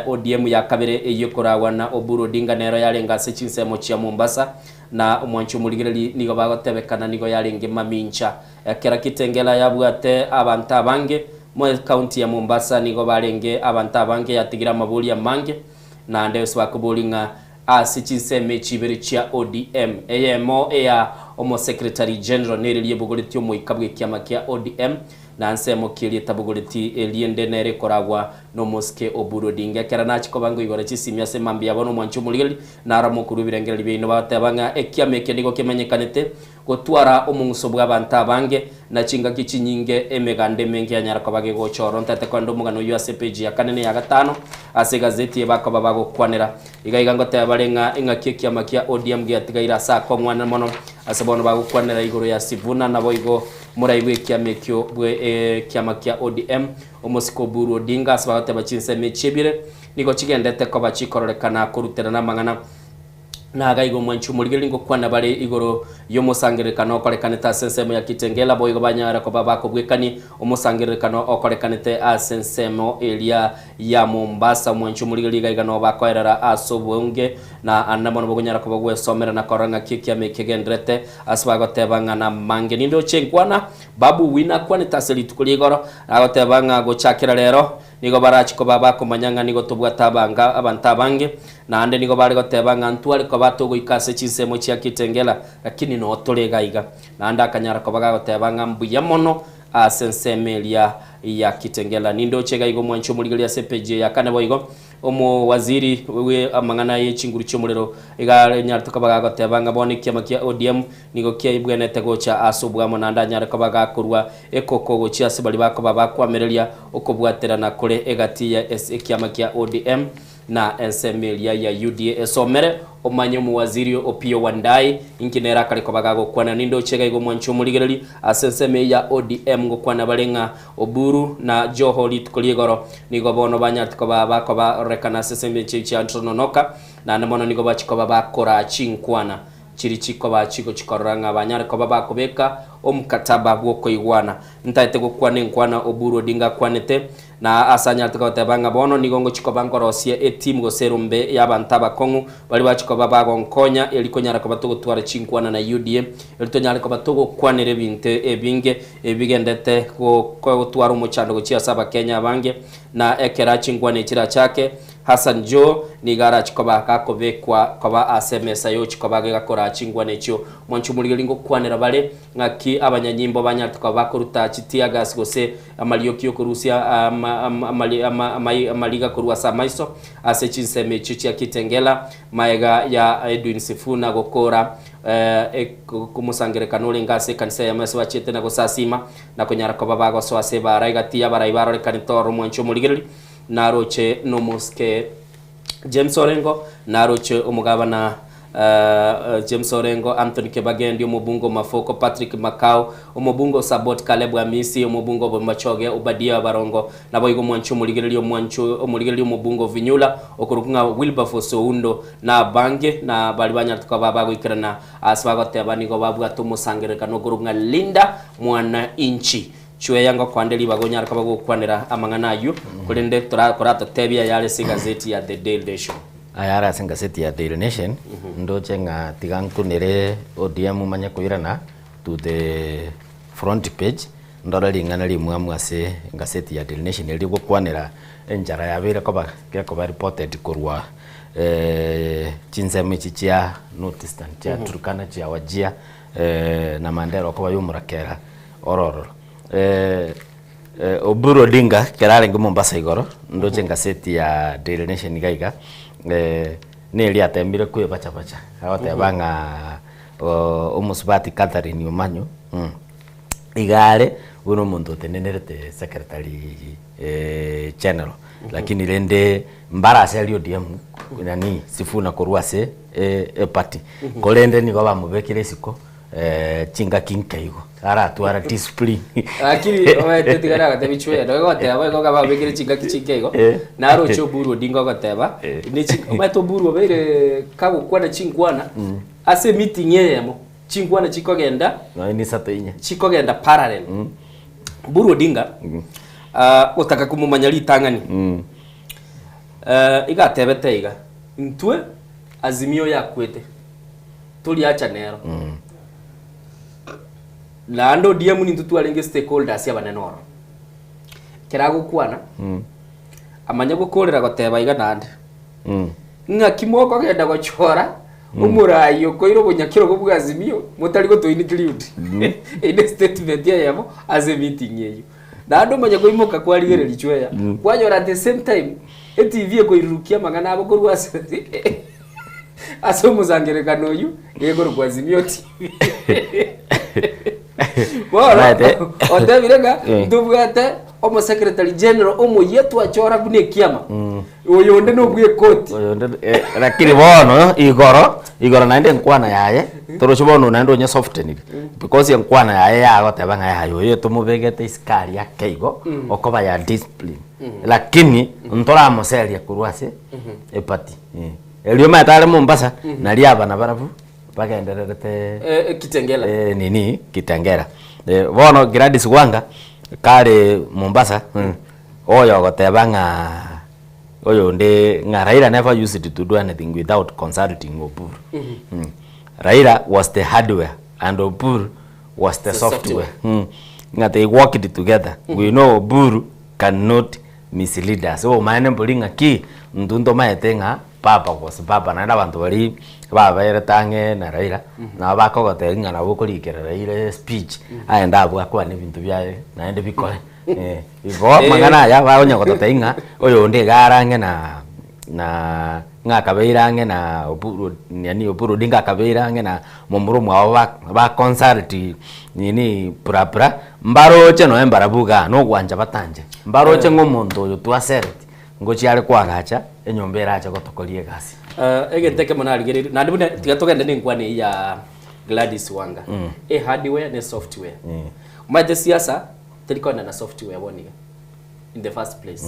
ODM ya kabere eyio ekoragwa na Oburu Odinga nero yarenge ase chinsemo chia Mombasa na omwanchi omorigereria nigo bagotebekana nigo yarenge mamincha ekero Kitengela yabwate abanto abange mo ekaunti ya Mombasa nigo barenge abanto abange yatigire amabori amange naende ase bakobori ng'a Ase chinsemo echi ibere chia ODM, eyemo eya Omosekretari General nere riebogoretie omoika bw'ekiama kia ODM, na nsemo ki eria etabogoreti eriende nere ekoragwa nomosike Oburu Odinga. Ekero nachia koba ngoigora chisimi ase mambia yabo nomwanchi omorigereria, naro mokorwa ebirengererio biaino bagoteba ng'a ekiama eke nigo kemenyekanete gotwara omong'uso bw'abanto abange, na chingaki chinyinge emeganda emenge yanyara koba gegocha ororo. Ntaete korenda omogano oyio ase epeji ya kane na eya gatano ase egazeti eye bakoba bagokwanera. Iga iga ngoteba bare ng'a engaki ekiama kia ODM giatigaire ase akong'wanera mono ase bono bagokwanera igoro ya Sifuna naboigo morai bw'ekiama ekio bwe ekiama kia ODM omosike Oburu Odinga ase bagoteba chinsemo echi ebire nigo chigendete koba chikororekana koruterana amang'ana Nagaiga omwanchi omorigereria ngokwana bare igoro y'omosangererekano okorekanete ase ensemo ya Kitengela, boigo banyare koba bakobwekania omosangererekano okorekanete ase ensemo eria ya Mombasa. Omwanchi omorigereria iga iga noo bakoerera ase obonge, na ande mono bokonyara koba gwesomera na korora ng'aki ekiama eke kegendererete ase bagoteba ng'a namange. Nindoche nkwana Babu Wina akwanete ase rituko ria igoro, agoteba ng'a gochakera rero Nigo barachie koba bakomanya ng'a nigo tobwate abanga abanto abange, naende nigo bare goteba ng'a ntware koba togoika ase chinsemo chia Kitengela, lakini noo tore iga iga. Naende akanyara koba gagoteba ng'a mbuya mono ase ensemo eria ya Kitengela. Nindoche iga iga omwanchi omorigereria ase epeji eye ya kane boigo, omowaziri bwe amang'ana ye chinguru chi'omorero iga anyarete koba gagoteba ng'a bono ekiama kia ODM Nigo kiaibwenete gocha ase obwamo naende anyare koba gakorua ekoko gochia ase baria bakoba bakoamereria okobwaterana kore egati ya ekiama kia ODM na ensemo eria ya UDA. Esomere omanye omowaziri Opiyo Wandayi inki nere akare koba gagokwana. Nindoche iga iga omwanchi omorigereri ase ensemo eye ya ODM ngokwana bare ng'a Oburu na Joho rituko ri'igoro nigo bono banyarete koba bakobarorekana ase ensemo echio chia Tononoka naende mono nigo bachia koba bakoraa chinkwana. Chiri chikoba chigochia korora ng'a banyare koba bakobeka omkataba bw'okoigwana. Ntaete gokwana enkwana Oburu Odinga akwanete, na ase anyarete goteba ng'a bono nigo ngochia koba nkorosia etimu gose erombe y'abanto abakong'u baria bachia koba bagonkonya eri konyara koba togotwara chinkwana na UDA eri tonyare koba togokwanera ebinto ebinge ebigendete gotwara omochando gochia ase abakenya abange na ekera chinkwana echi chirachake. Hassan Joho nigo arachi koba gakobekwa koba ase emesa yochi koba gegakora chingwana echio. Mwanche omorigereria ngokwanera bare ng'aki abanyanyimbo banyarete koba bakoruta chi tear gas gose amarioki yokorusia amariga korwa ase amaiso ase chinsemo echio chia Kitengela maega ya Edwin Sifuna gokora omosangererekano orenge ase ekanisa eyemo ase bachiete na gosasima na konyara koba bagosoa ase ebaara egati y'abarai barorekanete ororo omwanche omorigereria naroche nomosike James Orengo, naroche omogabana James Orengo, Anthony Kibagendi, omobunge o Mafoko, Patrick Makau, omobunge o Sabot, Caleb Amisi, omobunge o Bomachoge, Obadia Barongo, naboigo omwanchi omorigereria omwanchi omorigereria omobunge o Vinyula, okorokwa ng'a Wilberforce Oundo, na abange na baria banyarete koba bagoikerana ase bagoteba nigo babwate omosangererekano okorokwa ng'a Linda Mwananchi. Chweya ngokoande ribaga onyare koba gokwanera amang'ana ayio, korende koratotebie ayare ase egazeti ya The Daily Nation. Ayare ase engazeti ya Daily Nation, ndoche ng'a tiga nkunere ODM manye koirana to the front page, ndore ring'ana rimwamu ase engazeti ya Daily Nation erio rigokwanera enchara yabeire koba gekoba reported korwa chinsemo echi chia North Eastern, chia Turkana, chia Wajir na Mandera okoba yomorakera Ororo. Oburu Odinga ekero arenge Mombasa igoro, ndoche engaseti ya Daily Nation iga iga, neria atemire kwebachabacha, agoteba ng'a omosubati Catherine Omanyo, iga are buna omonto otenenerete secretary general, lakini rende mbaraserie ODM nani Sifuna korwa ase eparty, korende nigo bamobekire isiko. Chingaki nkeigo aratwara discipline. Lakini omanyete tiga nagotebia chwee nonya goteba igo babekire chingaki chinke igo Eh. naroche Oburu Odinga ogoteba ne chi omanyete Oburu obeire kagokwana chinkwana ase emeeting eyemo chinkwana chikogenda Nonya ne isato inye. chikogenda parallel. Oburu Odinga ah, gotaka komomanya ritang'ani iga atebete iga intwe Azimio yakwete. Toriacha nero. Naende ODM nintwe twarenge stakeholders abanene ororo. Ekero agokwana, amanye gokorera goteba iga naende, ng'aki mokogenda gochora omorai okoira obonyakerogo bwa Azimio motari goto include. Eyio ne statement eyemo ase emeeting eyio. Naende omanye koimoka kwarigereria chweya, kwanyora at the same time, etv ekoirurukia amang'ana abo korwa ase Ase omosangererekano oyio gekorokwa Azimio TV. Bono Omanyete? otebire ng'a Eh. ntobwate omosecretary general omoyia twachora buna ekiama oyo onde nobwekoti Oyonde, eh, lakini bono igoro igoro naende enkwana yaye toroche bono naende onye softenire because enkwana yaye yagoteba ng'a yaya oyo tomobegete isiko aria ake igo okoba ya discipline lakini ntoramoseria korwa ase eparty Erio omanyete are Mombasa, nario aba nabarabwo bagendererete Eh, Kitengela. eh, nini Kitengela. Eh, bono Gladys Wanga kare Mombasa mm, oyo ogoteba ng'a oyonde ng'a Raila never used to do anything without consulting Oburu. Mm. Raila was the hardware and Oburu was the The software. software. Mm. Ng'a they worked together. We know Oburu cannot mislead us. Obomaene mbori ng'aki, intwe ntomaete ng'a baba gose baba naende abanto baria baberete ang'e na Raila, nabo bakogotebia ng'a nabo okorikera Raila espeech, aende abwo akwane ebinto biaye naende bikore. Igo amang'ana aya bakonya gototebia ng'a oyonde iga are ang'e na na ng'a akabeire ang'e na Oburu nani Oburu Odinga akabeire ang'e na momura omwabo ba ba consult nini purapura, mbaroche nonye mbarabwo igaa na ogwancha batanche, mbaroche ng'a omonto oyo twasereti ngochia are koagacha enyomba erache gotokoria egasi. Egento ekemo narigereire naende buna tiga togende na enkwana eyio ya Gladys Wanga, e hardware na esoftware. Omanyete siasa teri kogenda na software bono iga. in the first place.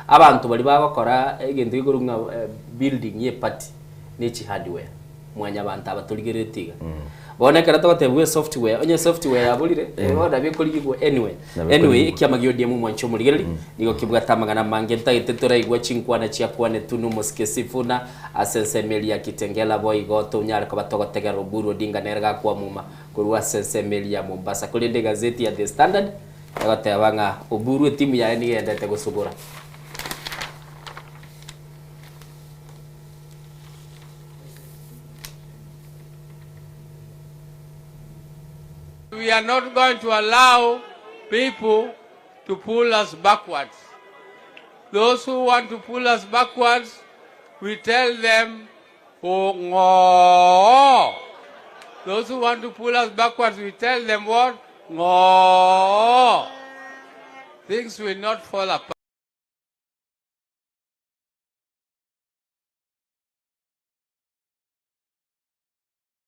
Abanto baria bagokora egento gekorwa ng'a eh, building ye party ne chi hardware mwanyabanto aba torigereretie iga. Bono ekero togotebigwa esoftware, onye esoftware yaborire, eh, bono nabo ekorigigwa anyway. Nabo Anyway, ekorigigwa. ekiama gia ODM omwanche omorigereri, nigo kebwate amang'ana amange ntagete toraigwa chinkwana chiakwanetwe na omosike Sifuna ase ensemo eria ya Kitengela boigo tonyare koba togotegerera Oburu Odinga nere gakwamuma korwa ase ensemo eria ya Mombasa. Korende egazeti ya The Standard Egoteba ng'a Oburu etimu yaye nigo eendete gosugura. We are not going to allow people to pull us backwards. Those who want to pull us backwards, we tell them, oh, ngo. Those who want to pull us backwards, we tell them what? Ngo. Things will not fall apart.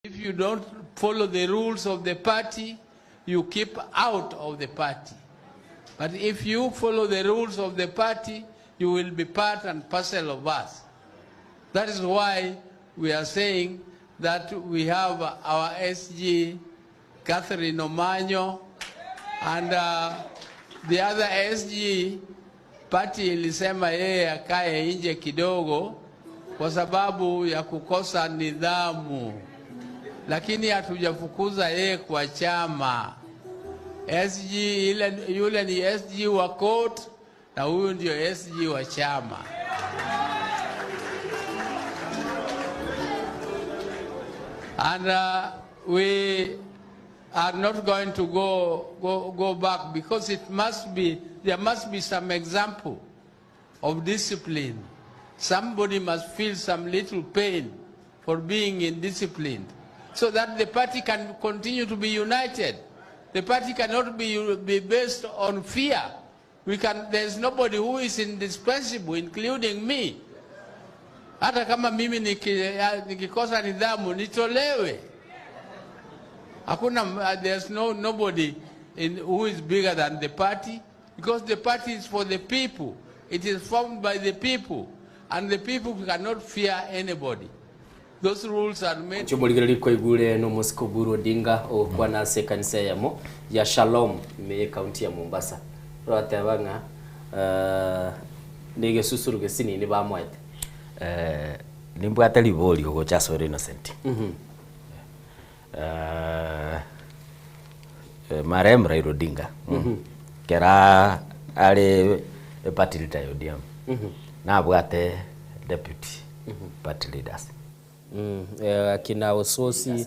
If you don't follow the rules of the party, you keep out of the party. But if you follow the rules of the party, you will be part and parcel of us. That is why we are saying that we have our SG, Catherine Omanyo, and the other SG party ilisema yeye akae nje kidogo kwa sababu ya kukosa nidhamu, lakini hatujafukuza yeye kwa chama. SG ile, yule ni SG wa court na huyu ndio SG wa chama. And we are not going to go back because it must be, there must be some example of discipline. Somebody must feel some little pain for being indisciplined so that the party can continue to be united. The party cannot be based on fear. There's nobody who is indispensable, including me. Hata kama mimi nikikosa nidhamu, nitolewe. Hakuna, there's no, nobody in, who is bigger than the party, because the party is for the people. It is formed by the people, and the people cannot fear anybody. Those rules are made. Chomoligereri koigure no Moscow Oburu Odinga okwana ase ekanisa eyemo ya Shalom ime county ya Mombasa. Orateba ng'a negesusuru gesinini bamoete. Nimbwate ribori ogocha ase ore Innocent. Marehemu Raila Odinga. Kera are party leader ya ODM. Nabwate deputy party leaders. Akina Ososi,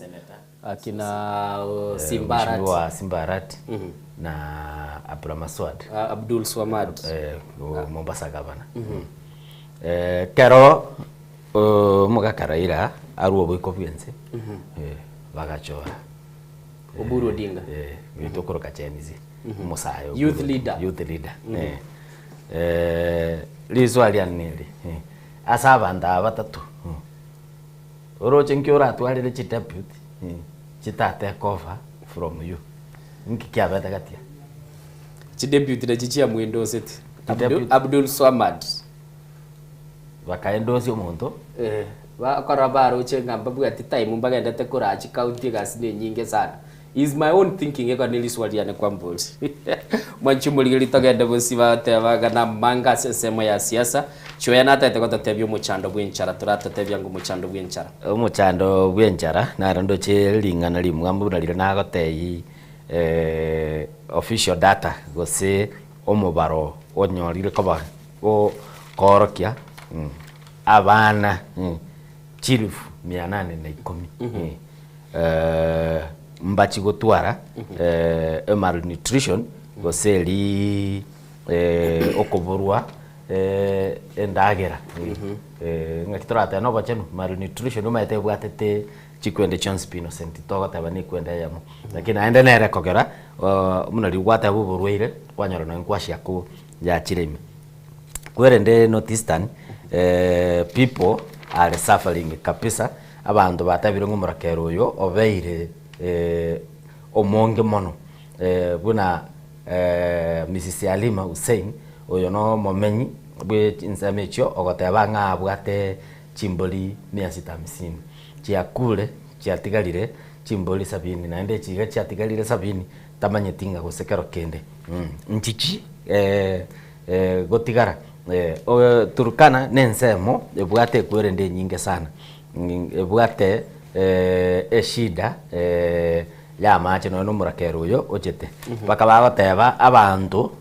akina Simbarat. Mheshimiwa Simbarat na Abdulrahman Swad. Abdul Swamad. Mombasa governor. Kero omogaka Raila arwo oboiko bwense. Bagachora. Oburu Odinga. Bitokoroka chenizi. Musayo. Youth leader. Youth leader. Rizwa lianeli. Asa abanda batatu. Oroche nkio oratwarire chi deputy. Chita take over from you. Nki kiabete gatia. Chi deputy na chichia mwendosete. Chi deputy. Abdul Swamad. Bakaendosi omonto. Bakora baroche ngamba bwati time mbagendete kurachi county gas ni nyingi sana. Is my own thinking eko niliswaliane kwa mboli. Mwanchumuligeli togende busiba tebaga na manga sesemo ya siasa. Choya nata eteko totebia omochando bw'enchara, toratatebia ngo omochando bw'enchara. Omochando bw'enchara, naro ndoche ring'ana rimwambu narire nagotei official data gose omobaro onyorire koba o korokia abana chilifu mia nane na ikumi. Mbachi gotwara malnutrition gose ri okoborwa endagera. Ng'aki torateba na obochenu malnutrition omanyete ebwatete chikwende chionsi pi Innocent togoteba na ekwende eyemo. Lakini naende nere kogera buna riria gwateba oborwaire kwanyora nonye kwashiako yachire ime. Kwerende North Eastern people are suffering kabisa abanto batabire ng'a omorakera oyo obeire omonge mono. Buna Mrs. Halima Hussein oyo no omomenyi bwe chinsemo echio ogoteba ng'a abwate chimbori mia sita hamsini chiakure chiatigarire chimbori sabini naende chiga chiatigarire sabini tamanyeti ng'a gose kero kende. Nchichi gotigara Turkana nensemo ebwate ekwerende enyinge sana. Ebwate eshida ya amache nonya omorakera oyo ochete. Baka bagoteba abanto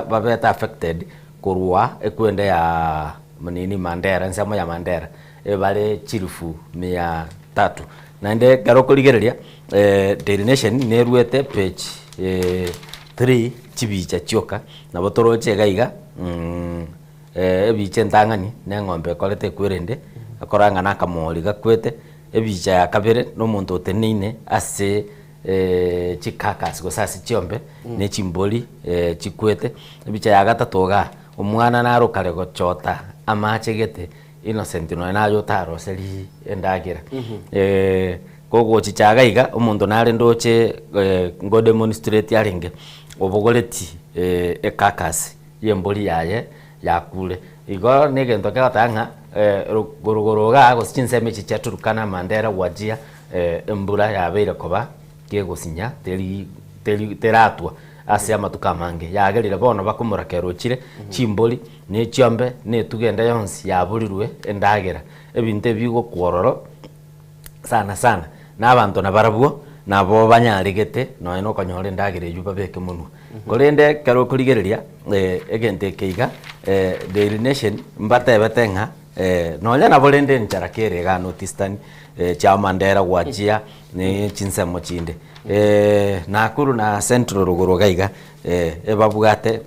babete affected korwa ekwende ya nini Mandera, ensemo ya Mandera ebare chilifu mia tatu. Naende ekero okorigereria Daily Nation nerwete page 3 chibicha chioka, nabo toroche iga iga ebicha entang'ani na eng'ombe ekorete ekwerende, ekora ng'a na akamori gakwete, ebicha ya kabere na omonto oteneine ase chicarcass gose ase chiombe na echimbori chikwete, ebicha ya gatato igaa, omwana naro okare gochota amache gete Innocent nonya naye otaroseri endagera kogochicha iga iga omonto nare ndoche ngo demonstrate arenge obogoreti ecarcass ya embori yaye yakure. Igo na egento kegoteba ng'a rogoro igaa gose chinsemo echi chia Turkana, Mandera, Wajir embura yabeire koba kegosinya teri teri teratwa ase amatuko amange. Yagerire bono bakomorakera ochire chimbori, ne chiombe, na etugo ende yonsi yaborirwe endagera. Ebinto ebi bigokwa ororo sana sana na abanto nabarabwo nabo banyaregete nonya na okonyora endagera eywo babeke monwe. Korende ekero okorigereria egento eke iga Daily Nation mbatebete ng'a nonya nabo rende enchara kere igaa North Eastern chia Mandera gwachia ne chinsemo chinde Nakuru na Central rogoro iga iga ebabwate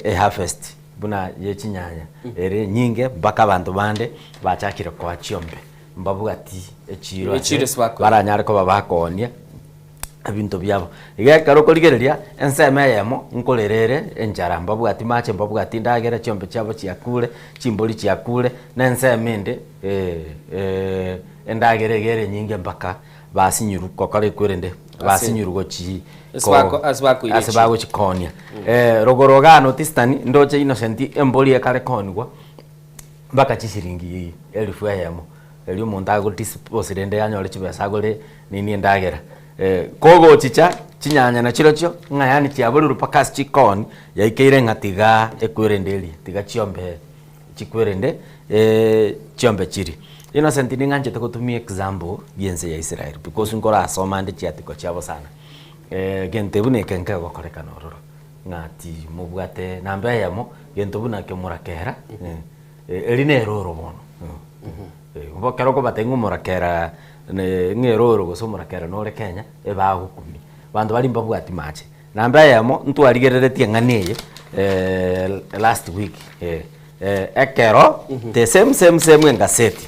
eharvest buna ye chinyanya ere enyinge mpaka abanto bande bachakire koa chiombe mbabwati echiro ase Echiro ase bakoira. baranyare koba bakoonia ebinto biabo. Iga ekero okorigereria ensemo eyemo nkorera ere enchara mbabwati mache mbabwati endagera chiombe chiabo chiakure chimbori chiakure na ensemo ende endagera iga ere enyinge mpaka basinyirwe gokora ekwerende basinyirwe gochi Ase bako- ase bakoira ase echiro. bagochikonia. Rogoro igaa North Eastern ndoche Innocent embori ekare kooniwa mpaka chisiringi elifu eyemo, erio omonto ago dispose rende anyore chibesa agore nini endagera. Kogochicha chinyanya nachirochio ng'a yaani chiaborirwe mpaka ase chikoni yaikeire ng'a tiga ekwerende eria tiga chiombe chikwerende chiombe chiria. Innocent ning'anchete gotumia example ya ense ya Israel because nkorasoma ande chiatiko chiabo sana. Gento buna eke nkegokorekana ororo. Ng'a timobwate namba eyemo, gento buna kemorakera, eri nere oro bono. Bo ekero okobatebia ng'a omorakera ne ng'a ere oro gose omorakera nore Kenya, ebagokumia. Abanto baria mbabwati mache. Namba eyemo, ntwarigereretie eng'ana eye last week ekero the same same same engaseti,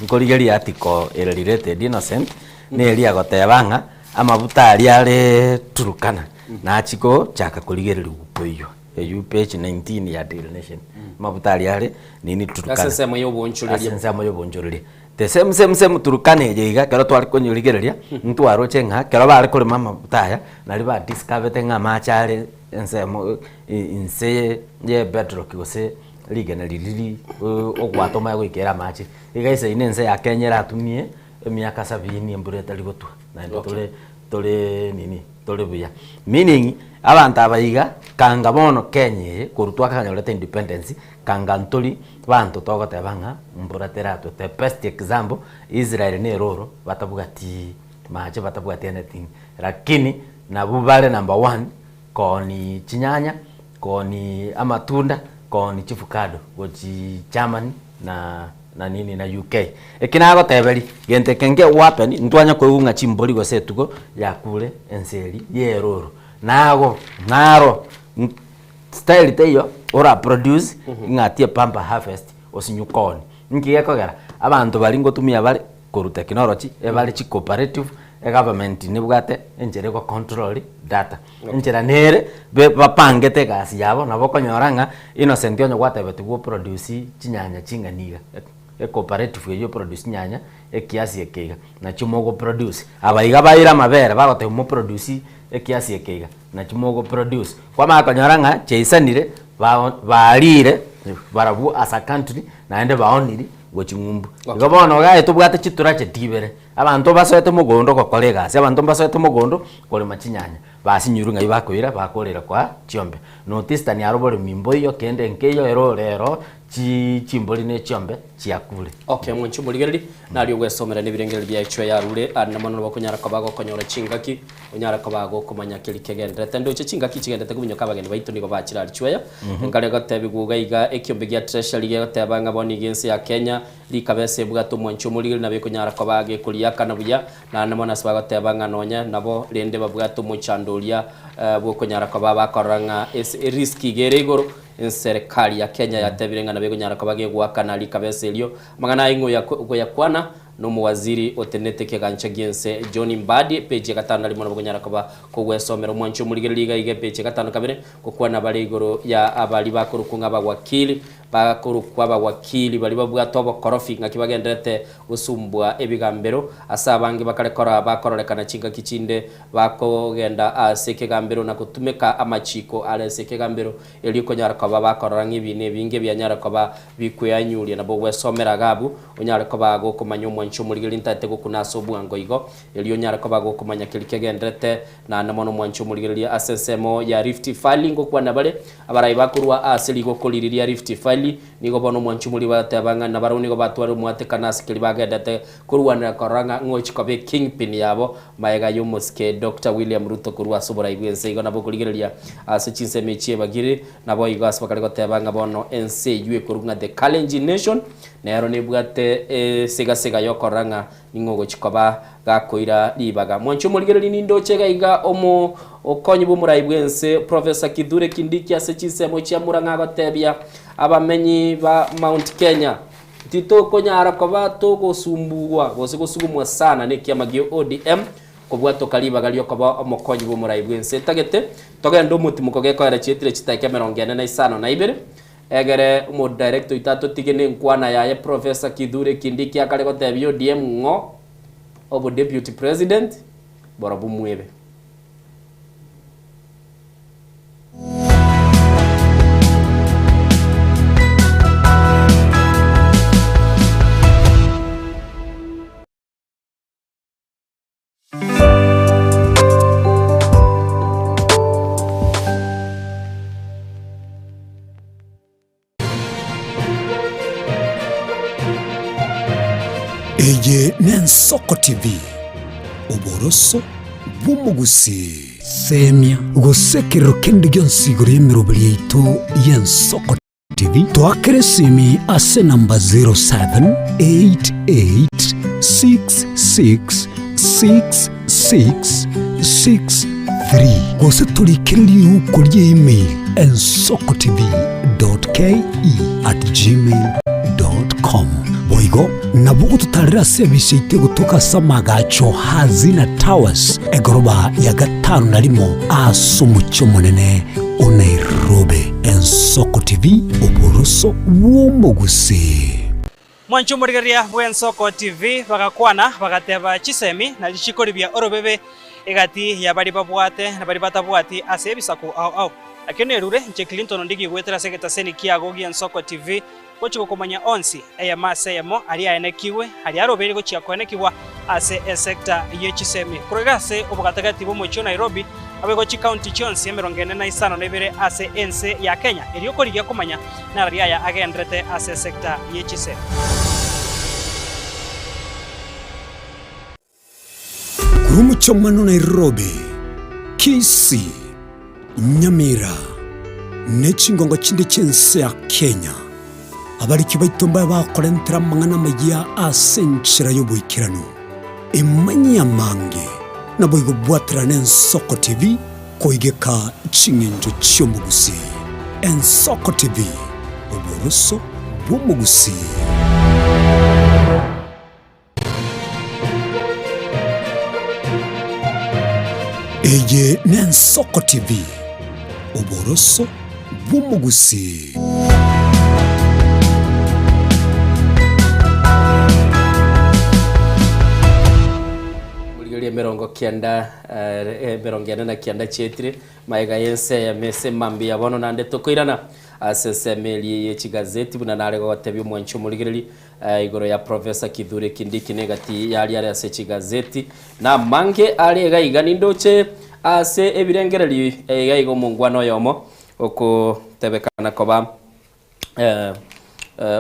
nkorigeria article ere related Innocent, neri agoteba ng'a amabuta aria are Turkana. Nachia gochaka korigereria koiywa eywo page 19 ya Daily Nation amabuta aria are nini Turkana Ase ensemo ya obonchoreria. Ase ensemo ya obonchoreria the same same same Turkana eye iga ekero tware konyorigereria ntwaroche ng'a ekero bare korema amabuta aya naria ba discover-te ng'a amache are ensemo inse ye bedrock gose rigena riria ri ogwata omanye goikera amache. Iga esaino ense ya Kenya eratumie emiaka sabini embura etari gotwa naende tore tore nini tore buya. Meaning abanto aba iga kanga bono Kenya eye korwa twakanyorete independence kanga ntori banto togoteba ng'a mbura teratwe. The best example Israel nere oro batabwati mache batabwati anything lakini nabwo bare number one kooni chinyanya, kooni amatunda, kooni chifukado gochi Germany na na nini na UK. Eki nagoteberia, gento eke nkegohappen, ntwanya koigwa ng'a chimbori gose etugo yakure ense eria ya eroro. Nago, naro style teiyo ora produce ng'a tie pamper harvest osinye kooni. Nki gekogera? Abanto baria ngotumia bare korwa technology, ebare chicooperative, egovernment nebwate enchera ego control data. Enchera nere be bapangete egasi yabo nabo okonyora ng'a Innocent onye gwatebetigwe oproduce chinyanya ching'ani iga, ecooperative eywo eproduce chinyanya ekiasi eke iga, nachio mogoproduce. Aba iga baire amabere bagotebia moproduce ekiasi eke iga, nachio mogoproduce. Kwamanya konyora ng'a chiaisanire bao barire barabwo as a country naende baoniri gochia ng'umbu. Igo bono iga aye tobwate chitragedy ibere, abanto basoete mogondo gokora egasi, abanto mbasoete mogondo korema chinyanya. Basinyirwe ng'ai bakoira, bakorera koa chiombe. North Eastern aro boremi mboiyo, kende nkeiyo, ere ore ero, chi chimbori ne chiombe chiakure. Okay, mwanche omorigereria, nario ogwesomera nebirengererio bia echwe yarure, ande mono nabo okonyara koba gokonyora chingaki, onyare koba gokomanya keri kegendererete. Ndoche chingaki chigendererete kominyoka abageni baito nigo bachire aria chweya. Nkare gotebigwa iga iga ekiombe gia Treasury gegoteba ng'a bono iga ense ya Kenya rikaba ase ebwate omwanchi omorigereria nabo ekonyara koba gekoriakana buya, Naende mono ase bagoteba ng'a nonya nabo rende babwate omochando oria bw'okonyara koba bakorora ng'a ase erisk iga ere igoro, enserekari ya Kenya yatebire ng'a nabo ekonyara koba gegoakana rikabesa erio. Amang'ana aya ing'o okoyakwana nomowaziri otenenete ekegancha gi'ense John Mbadi, epeji ya gatano na rimo nabo okonyara koba kogwesomera omwanchi omorigereria iga iga epeji ya gatano kabere, gokwana bare igoro ya abaria bakorokwa ng'a abawakili Bakorokwa abawakili baria babwate obokorofi, ng'aki bagendererete gosumbua ebigambero ase abange bakare kora bakororekana chingaki chinde bakogenda ase ekegambero na gotumeka amachiko are ase ekegambero erio konyara koba bakorora ng'a ebiina ebinge bianyare koba bikweanyuria. Nabo ogwesomera iga abwo onyare koba gokomanya omwanchi omorigereria ntaete gokuna ase obwango igo erio onyare koba gokomanya keria kegendererete Naende mono mwanche omorigereria ase ensemo ya Rift Valley ngokwana bare, abarai bakorwa ase rigoko riria ria Rift Valley, nigo bono omwanche omoria bagateba ng'a nabarabwo nigo batware omwatekano ase keria bagendete korwanera korora ng'a ng'ochi koba ekingpin yabo magega y'omosike Doctor William Ruto korwa ase oborai bw'ense. Igo nabo okorigereria ase chinsemo echi ebagire, naboigo ase bakare goteba ng'a bono ense eywo ekorokwa ng'a the Kalenjin Nation nero nebwate esegasega yokorora ng'a Ning'o ogochia koba gakoira ribaga? Mwanche omorigereria nindoche iga iga omo okonyi bw'omorai bw'ense Professor Kithure Kindiki ase chinsemo chia Murang'a agotebia abamenyi ba Mount Kenya titokonyara koba togosumbugwa gose gosugumwa sana nekiama gia ODM kobwatoka ribaga riokoba omokonyi bw'omorai bw'ense etagete togende omotimoko gekoera chietire chitaika emerongo ene na isano na ibere Egere omodirector oito atotige nenkwana yaye Professor Kithure Kindiki akare gotebia ODM ng'o obo deputy president borobwo mwebe. Eye n'Ensoko TV, oboroso bw'omogusii. Semia gose ekerero kende gionsi igoro y'emeroberi yaito y'Ensoko TV, toakere esimi ase enamba 0788666663 gose torikere riuko rie email ensokotv.ke@gmail.com. Boigo nabo ogototarera ase ebisi yaito egotoka ase amagacho Hazina Towers egoroba ya gatano na rimo ase omochie omonene o Nairobi. Ensoko TV, oboroso bw'omogusii. Mwanche omorigereria bw'Ensoko TV bagakwana, bagateba chisemi na richiko ribia orobebe egati ya baria babwate na baria batabwati ase ebisaku ao ao. Nakio nerure inche Clinton Ondigi goetera ase egetaseni kiago gi'Ensoko TV gochia gokomanya onsi, eyemo ase eyemo, aria aenekigwe, aria arobeire gochia koenekigwa ase esecta ye chisemi. Korwa iga ase obogatagati bw'omochie o Nairobi, naboigo chikaunti chionsi emerongo ene na isano na ibere ase ense ya Kenya, erio korigia komanya narari aya agenderete ase esecta ye chisemi. Korwa omochie omwana o Nairobi, Kisii, Nyamira, ne chingongo chinde chi'ense ya Kenya, abariki baito mbabe bakorentera amang'ana amayia ase enchera y'oboikeranu. Emanyie amange, naboigo bwaterana Ensoko TV koigeka ching'encho chi'omogusii. Ensoko TV, oboroso bw'omogusii. Eye n'Ensoko TV, oboroso bw'omogusii. Morigereria emerongo kianda eh, emerongo ene na kianda chietire magega y'ense eyemo ase mambia bono naende tokoirana ase ensemo eria ye chigazeti buna nare gogotebia omwanchi omorigereri Igoro ya Professor Kithure Kindiki negati y'aria are ase chigazeti na amange are iga iga nindoche. Ase ebirengererio iga iga omongwana oyomo okotebekana koba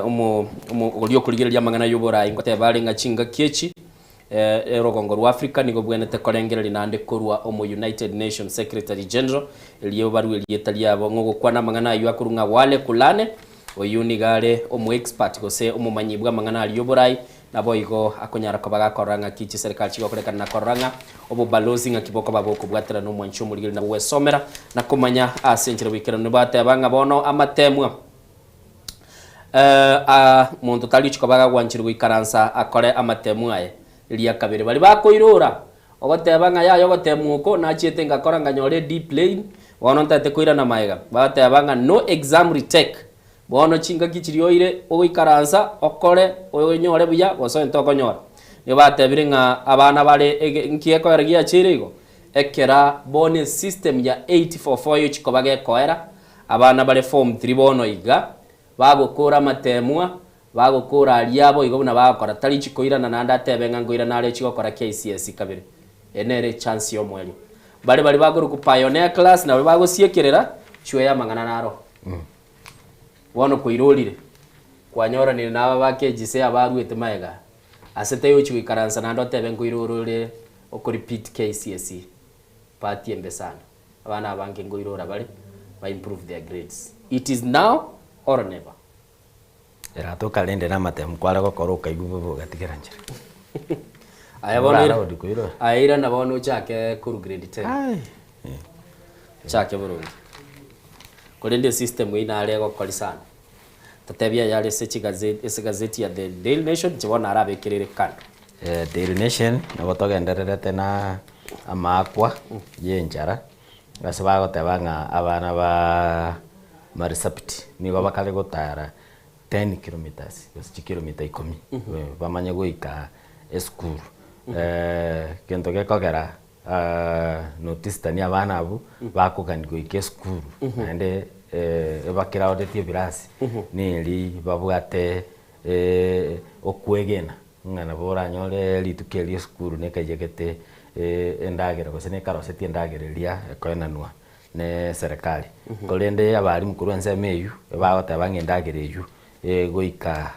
omo omo oria okorigereria amang'ana y'oboraai ngoteba are ng'a chingaki echi orogongo rwa Africa nigo bwenerete korengereria naende korwa omo United Nations Secretary General erio barue erieta riabo ng'a ogokwana amang'ana ayio akorwa ng'a Wale Kulane oyio nigo are omo expert gose omomanyi bw'amang'ana aria y'oboraai Naboigo akonyara koba gakorora ng'aki chiserikali chigokorekana na korora ng'a obobalozi ng'aki bokoba bokobwaterana nomwanchi omorigeri na bogwesomera na komanya ase enchera boikeranu. Bateba ng'a bono amatemwa a monto tari gochia koba gagwancherwa goikaransa akore amatemwa aye ria kabere. Baria bakoirora ogoteba ng'a yaya ogotemwa oko nachiete ngakora nganyora e D plain bono ntagete koirana magega. Bagateba ng'a no exam retake Bono chingaki chiria oire ogoikaransa okore onyore buya, gose onye tokonyora. Nigo batebire ng'a abana bare ege nki gekoera giacheire igo? Ekera bono esystem ya 844 egochia koba gekoera, abana bare form three bono iga, bagokora amatemwa, bagokora aria abo igo buna bagokora, tari chikoirana naende atebe ng'a nkoirana are chigokora KCSE kabere. Eye nere echance yomoerio. Bare baria bakorokwa pioneer class nabo bagosiekerera, chweya amang'ana naro. Bono koirorire, kwanyoranire naba ba KGC abaruete magega, ase taigochi goikaransa naende otebe nkoirora ore oko repeat KCSE. Bahati embe sana, abana abange nkoirora bare ba improve their grades. It is now or never. Eratoka rende namatemu kware gokora okaigwa bobe ogatigera nchera. Aye bono Ora ira- allowed koirora. aye irana bono ochake korwa grade 10. Ai. Ochake boronge. Korende esystem eyio nare egokori sana. Totebie ayare ase chigazeti ase egazeti ya The Daily Nation inche bono narabekerere kando. Daily Nation nabo togendererete na amaakwa ya enchara, ase bagoteba ng'a abana ba Marsabit nigo bakare gotara ten kilometres gose chikilomita ikomi bamanye goika esukuru. Egento gekogera Notice abana abwo bakogania goika esukuru naende ebakiraodetie ebirasi neri babwate okwegena ng'a nabo oranyore rituko erio esukuru nekaiyegete endagera gose nekarosetie endagera eria ekoenanwa ne eserekari. Korende abalimu korwa ensemo eywo ebagoteba ng'a endagera eywo egoika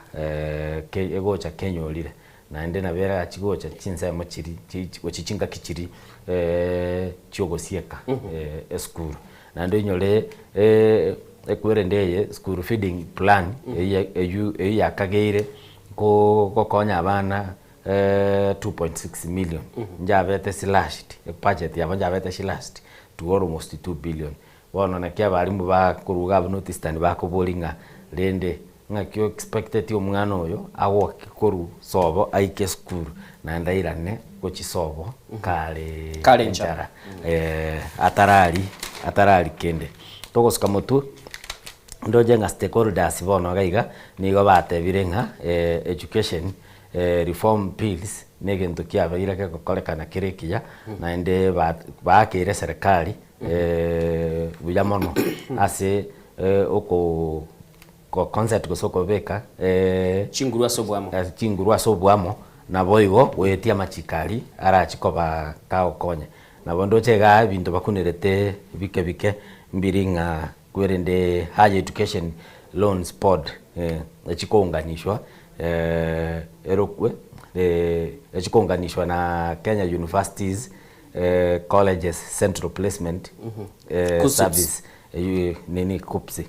egocha kenyorire. Naende nabo erachie gocha chinsemo chiria gochia chingaki chiria chiogosieka esukuru. Naende oinyore ekwerende eye school feeding plan eywo eywo yakageire gokonya abana 2.6 million njabete slashed ebudget yabo njabete slashed to almost 2 billion. Bono naki abalimu bakoruga iga abwo North-Eastern bakoboria ng'a rende ng'aki o expecteti omwana oyo agoke korwa sobo aike esukuru naende airane gochia sobo kare Kare enchara. enchara atarari atarari kende. Togosuka motwe ndoche ng'a stakeholders bono iga iga nigo batebire ng'a education reform bills na egento kiabeire gegokorekana kere ekiya naende baakeire eserekari buya mono ase oko concert gose okobeka Chinguru ase oboamo. chinguru ase oboamo naboigo goetia amachiko aria arachi koba kagokonya. Nabo ndoche igaa ebinto bakunerete bike bike mbiri ng'a kwerende higher education loans board echikounganishwa erokwe echikounganishwa na Kenya Universities Colleges Central Placement KUCCPS. Service eywo nini KUCCPS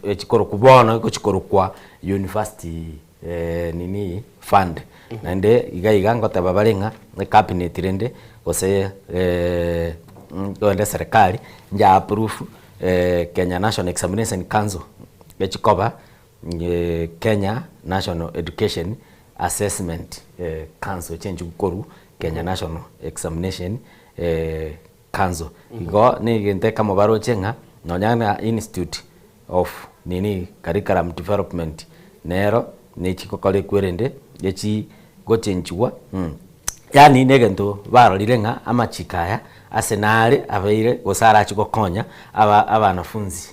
echikorokwa bono egochikorokwa university nini fund naende iga iga ngoteba bare ng'a ecabinet rende gose rende eserekari nja approve Kenya National Examination Council echikoba Kenya National Education Assessment Council echenchigwe korwa Kenya National Examination Council. Igo na egento ekemo baroche ng'a nonya na institute of nini curriculum development nero nechi gokora ekwerende echi gochenchigwa yaani na egento barorire ng'a amachiko aya ase nare abeire gose arachi gokonya aba abanafunzi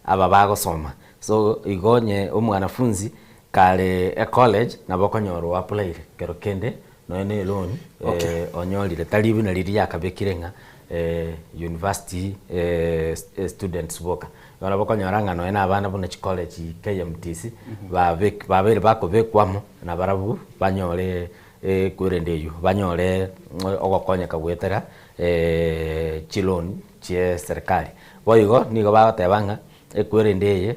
aba bagosoma. So igo onye omwanafunzi kare ecollege nabo okonyora oapplyire kero kende. Nonya na eloan Okay. onyorire tari buna riria yakabekire ng'a university students boka. Bono nabo okonyora ng'a nonya na abana buna chicollege KMTC babek babeire bakobekwa amo nabarabwo banyore kwerende eywo, banyore ogokonyeka goetera chiloan chie serikali. Boigo nigo bagoteba ng'a ekwerende eye.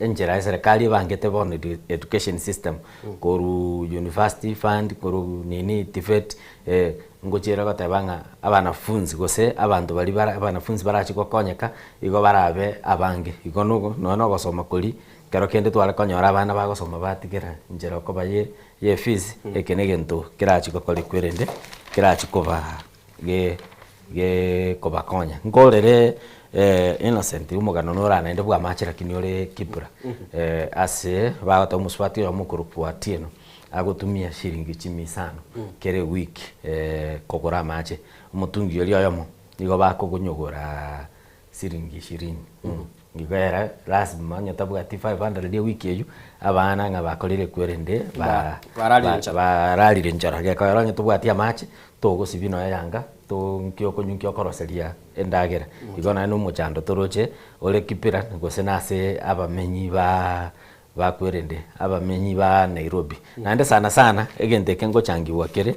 enchera eserekari ebangete bono education system korwa university fund korwa nini TVET ngochiere goteba ng'a abanafunzi gose abanto baria bara abanafunzi barachi gokonyeka igo barabe abange. Igo nogo nonye na ogosoma koria ekero kende tware konyora abana bagosoma batigera nchera okoba ye ye efees eke na egento kerachi gokora ekwerende kerachi koba ge gekobakonya. Nkorere Innocent omogano nore naende bw'amache lakini ore Kibra ase bagoteba omosubati oyomo okorokwa Atieno agotumia shilingi chimia isano kera ewiki kogora amache. Omotungi oria oyomo nigo bakogonyogora siringi ishirini. Igo ere lasima onye tabwati 500 ewiki eywo, abana ng'a bakorire kwerende ba Bararire nchara. bararire nchara. Gekogera onye tobwati amache, togosibia nonya eyanga, to nki okonywa nki okoroseria endagera. Igo naende omochando toroche ore Kibera gose nase abamenyi ba bakwerende abamenyi ba Nairobi. Naende sana sana egento eke ngochangiwa kere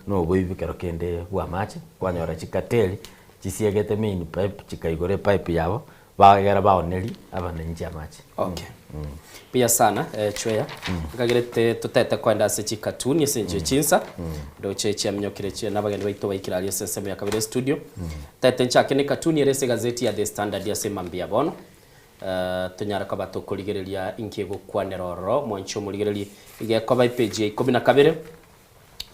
na oboibi kero kende bwa amache, kwanyora chikateli chisiegete main pipe chikaigora epipe yabo bagera baoneria abananchi amache. Okay. Mbuya sana eh, Chweya. Nkagerete totete koenda ase chikatuni ase enchera chinsa. Ndoche chiaminyokire chia nabageni baito baikire aria ase ensemo ya kabere studio. Tete nchake ne katuni ere ase egazeti ya The Standard ase mambia bono. Eh, tonyare koba tokorigereria inki egokwanera ororo mwanche omorigereri igekoba epeji ya ikomi na kabere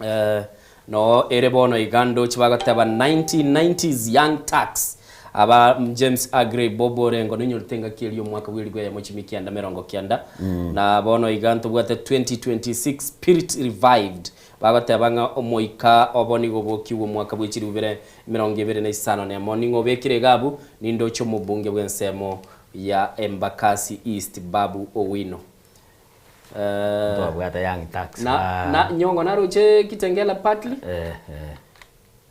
Eh, noo ere bono iga ndoche bagoteba 1990s young turks aba James Aggrey Bob Orengo noinyorete engaki eria omwaka bw'eligu eyemo chimi kianda merongo kianda na bono iga ntobwate 2026 spirit revived bagoteba ng'a omoika obo nigo obokigwe omwaka bwe chilifu bire emerongo ebere na isano na emo ning'o obekire iga abwo nindoche omobunge bw'ensemo ya Embakasi East Babu Owino Ntwabwate Young Turks Na, ba na Nyong'o naroche Kitengela partly. Eh, eh.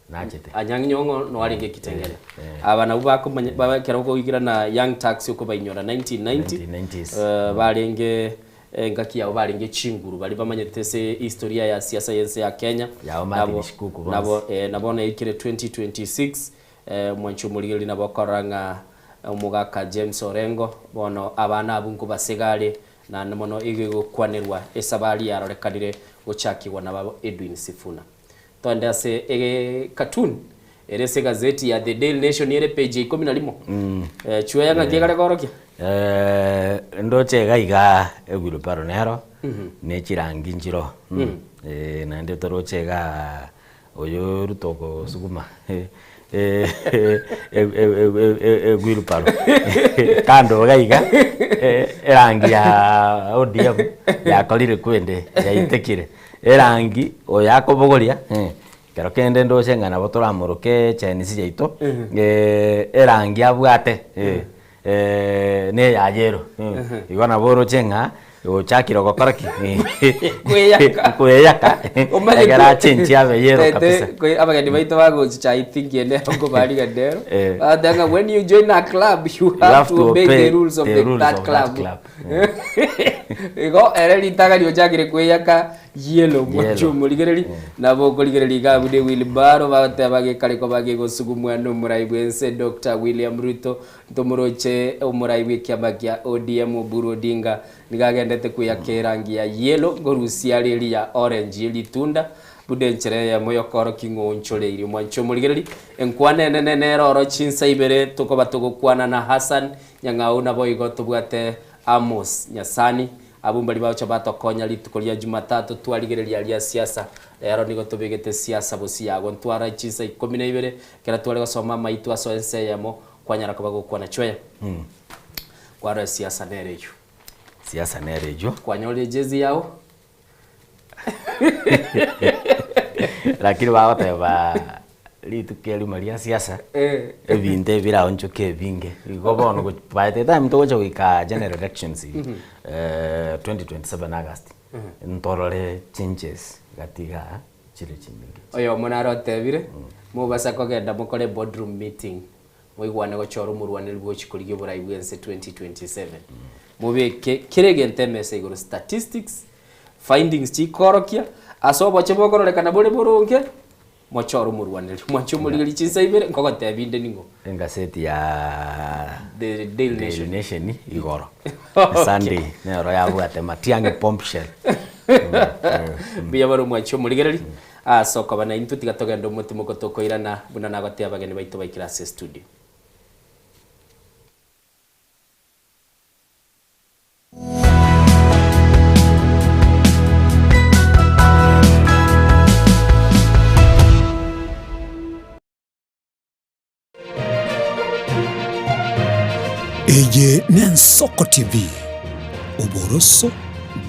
Nachete. Anyang' Nyong'o noarenge Kitengela. Aba nabwo bakomanya ba ekero okoigera na Young Turks okobainyora 1990 1990s. eh, barenge engaki yabo barenge chinguru baria bamanyete ase historia ya siasa y'ense ya Kenya. Yao Martin Nabo Shikuku bonsi. nabo eh, nabo naikire 2026 eh, omwanchi omorigereria nabo okorora ng'a omogaka James Orengo bono abana abwo nkobasega are Naende mono igo egokwanerwa esabari yarorekanire gochakigwa nababo Edwin Sifuna. Toende ase egekatuni ere ase egazeti ya The Daily Nation ere page ya ikomi na rimo. Eh, chweya ng'aki egare koorokia? Eh, ndoche iga iga ewheelbarrow nero ne chirangi nchiroo eh, naende toroche igaa Oyo Ruto ogosuguma ewheelbarrow kando iga iga erangi ya ODM yakorire kwende yaitekire, erangi oyo akobogoria ekero kende ndoche ng'a nabo toramoroke Gen Z yaito erangi abwate. Neya yellow igo nabo oroche ng'a ochakire gokora ki? Kweyaka. Kweyaka Omanyete- ekero achenchie abe yellow Tete, kabisa. kwe- abageni baito bagochicha I think ende nkobariga ero Eh. bagoteba ng'a when you join a club you have to obey the rules of the the, rules that of club, that club. Igo ere ritang'ani ochakire kweyaka yellow mwanche Yellow. omorigereri nabo okorigereria iga abwo ne wheelbarrow bagoteba gekare koba kegosugumwa na omorai bwense Doctor William Ruto Ntomoroche omorai bw'ekiama kia ODM Oburu Odinga nigo agendete kweyaka erangi ya yellow ngorusia are eria ya orange ye ritunda buna enchera eyemo yokoorokia ng'a oonchoreirie omwanchi omorigereri. Enkwana enene nere oro chinsa ibere tokoba togokwana na Hassan Nyang'au naboigo tobwate Amos Nyasani abwo mbaria bagocha batokonya rituko ria Jumatatu twarigereria aria siasa rero nigo tobegete siasa bosio yago ntwara chinsa ikomi na ibere ekero tware gosoma amaito asoe ense eyemo Kwanyara koba gokwana chweya. Kwarora esiasa nere eyio. Siasa nere eyio. Kwanyorire ejezi yao. Lakini bagoteba. Rituko erimo ria siasa, Eh. ebinto ebi biraonchoke ebinge. Igo bono go by the time togocha goika general elections 2027 August, ntorore changes gati igaa chire chinyinge. Oyomo nare otebire, mobasa kogenda mokore boardroom meeting, moigwane gochora omorwaneri bwochi korigia oborai bwense 2027. Mobeke kera egento emesa igoro, statistics, findings chikorokia, ase oboche bokororekana bore boronge, Mochore omorwaneri, mwanche omorigereria chinsa ibere, nkogotebia inde ning'o. Engaseti ya The Daily Daily Nation. Nation igoro Okay. Sunday nero yabwate Matiang'i bombshell. Mbuya bare omwanchi omorigereri ase okoba naintwe tiga togende omotimoko tokoirana buna nagotebia abageni baito baikire ase estudio. Eye n'Ensoko TV, oboroso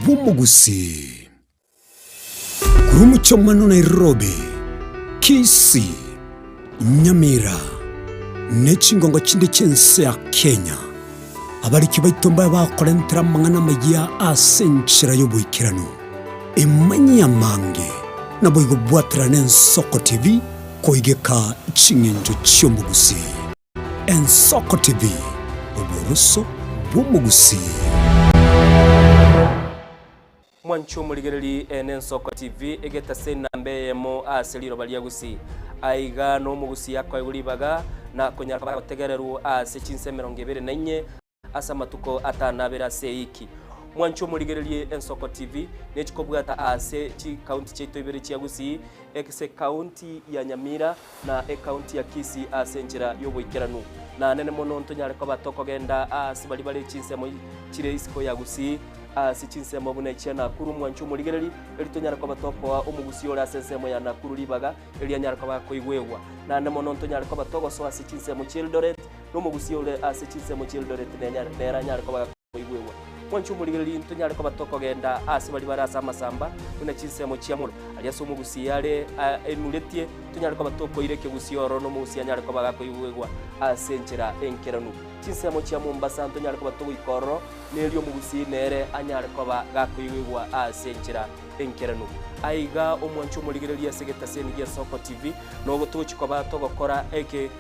bw'omogusii. Korwa omochie omwana o Nairobi, Kisii, Nyamira, ne chingongo chinde chi'ense ya Kenya, abariki baito mbabe bakorentera amang'ana amayia ase enchera y'oboikeranu. Emanyie amange, naboigo bwaterane Ensoko TV koigeka ching'encho chi'omogusii. Ensoko TV, oboroso bw'omogusii. Mwanche omorigereri ene Ensoko TV egetase enamba eyemo ase riroba ria Gusii. Aiga nomogusii akoegwa ribaga na konyara gotegererwa ase chinsa emerongo ebere na inye ase amatuko atano abere ase eiki. Mwanche omorigererie Ensoko TV nechikobwata ase chikaunti chiaito ibere chia Gusii, ase ekaunti ya Nyamira na ekaunti ya Kisii ase enchera y'oboikeranu. Na nene mono ntonyare koba tokogenda aase baria bare chinsemo chire isiko ya Gusii, ase chinsemo buna echia Nakuru, mwanche omorigereri, erio tonyare koba tokoa omogusii ore ase ensemo ya Nakuru ribaga, erio anyare koba akoigwegwa. Naende mono ntonyare koba togosoa ase chinsemo chi'Eldoret, na omogusii ore ase chinsemo chi'Eldoret nere anyare koba gakoigwegwa. Mwanche omorigereri, ntonyare koba tokogenda aase baria bare ase amasamba, buna chinsemo chi'amoro, aria ase omogusii are enuretie, tonyare koba tokoira ekegusii ororo, na omogusii anyare koba gakoigwegwa ase enchera enkeranu. Chinsemo chia Mombasa ntonyare koba togoika ororo, na erio omogusii nere anyare koba gakoigwegwa ase enchera enkeranu. Aiga omwanche omorigereria ase egetaseni gia Soko TV, nogo togochia koba togokora eke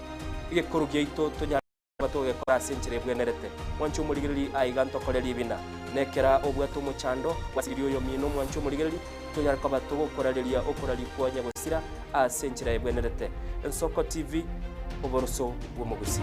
egekoro giaito tonyare koba togekora ase enchera ebwenerete. Mwanche omorigereria aiga ntokore ribina, na ekera obwate omochando gwasiririe oyomino omwanche omorigereria, tonyare koba togokorareria okoraria kwa nyagosira ase enchera ebwenerete. Ensoko TV, oboroso bw'omogusii.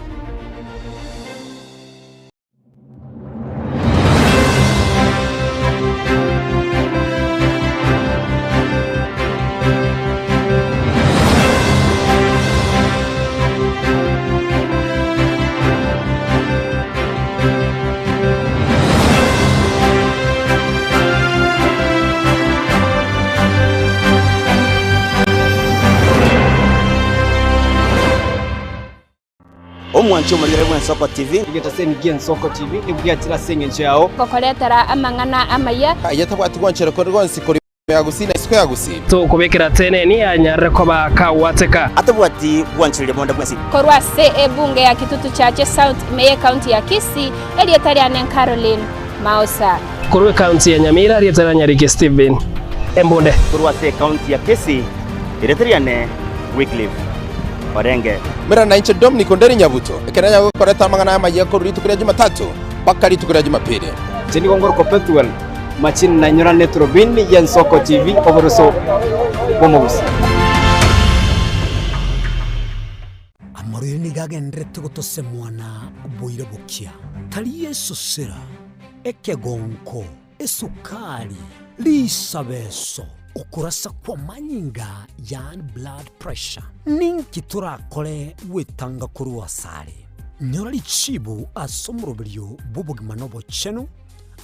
Omwanchi omorigere bw'Ensoko TV. Egetaseni gi'Ensoko TV nigo giachire ase engencho yao. Gokoretera amang'ana amaya. Aye tabwati gwanchera kore gwonsi korwa ime ya Gusii na isiko ya Gusii. Tokobekera teneni anyarire koba kagwateka. Atabwati gwanchereria bonde bwensi. Korwa ase ebunge ya Kitutu Chache South ime y'Ekaunti ya Kisii, erieta riane Caroline Maosa. Korwa ekaunti ya Nyamira, erieta ria Nyariki Stephen Embunde. Korwa ase ekaunti ya Kisii, erieta riane Wycliffe Orenge. Mera nainche Dominic Onderi Nyabuto, ekero nyagokoreta amang'ana amayia korwa rituko ria Jumatatu mpaka rituko ria Jumapili. Inche nigo ngorokwa Pethuel Machini nainyorane eturubini y'Ensoko TV oboroso bw'omogusii. Amarwaire nigo agendererete gotosemwa na boira bokia, tari esosera, ekegonko, esukari, risabeso, okorasa kw'amanyinga yaani blood pressure. Ninki torakore gwetanga korwa asare? Nyora richibu ase omoroberio bw'obogima na obochenu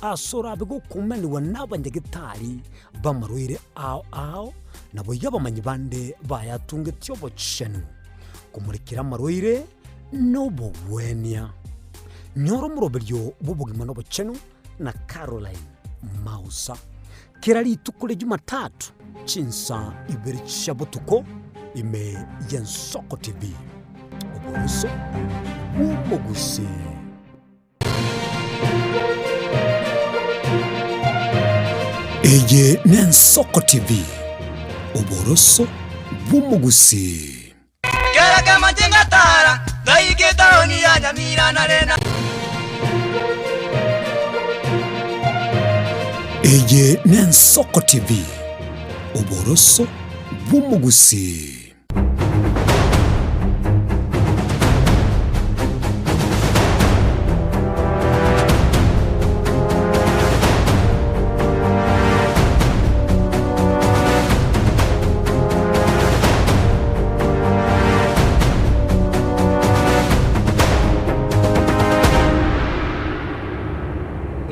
ase orabe gokumanigwa n'abanyagetari b'amarwaire ao ao, naboigo abamanyi bande bayatungetie obochenu, komorekera amarwaire nobogwenia. Nyora omoroberio bw'obogima nobochenu na Caroline Mausa kera rituko ria Jumatatu chinsa ibere chia botuko. Ime y'Ensoko TV, oboroso bw'omogusii. Eye n'Ensoko TV, oboroso bw'omogusii. Kera kemanche ngatara, ngaika etaoni ya Nyamira nare na. Eye n'Ensoko TV, oboroso bw'omogusii.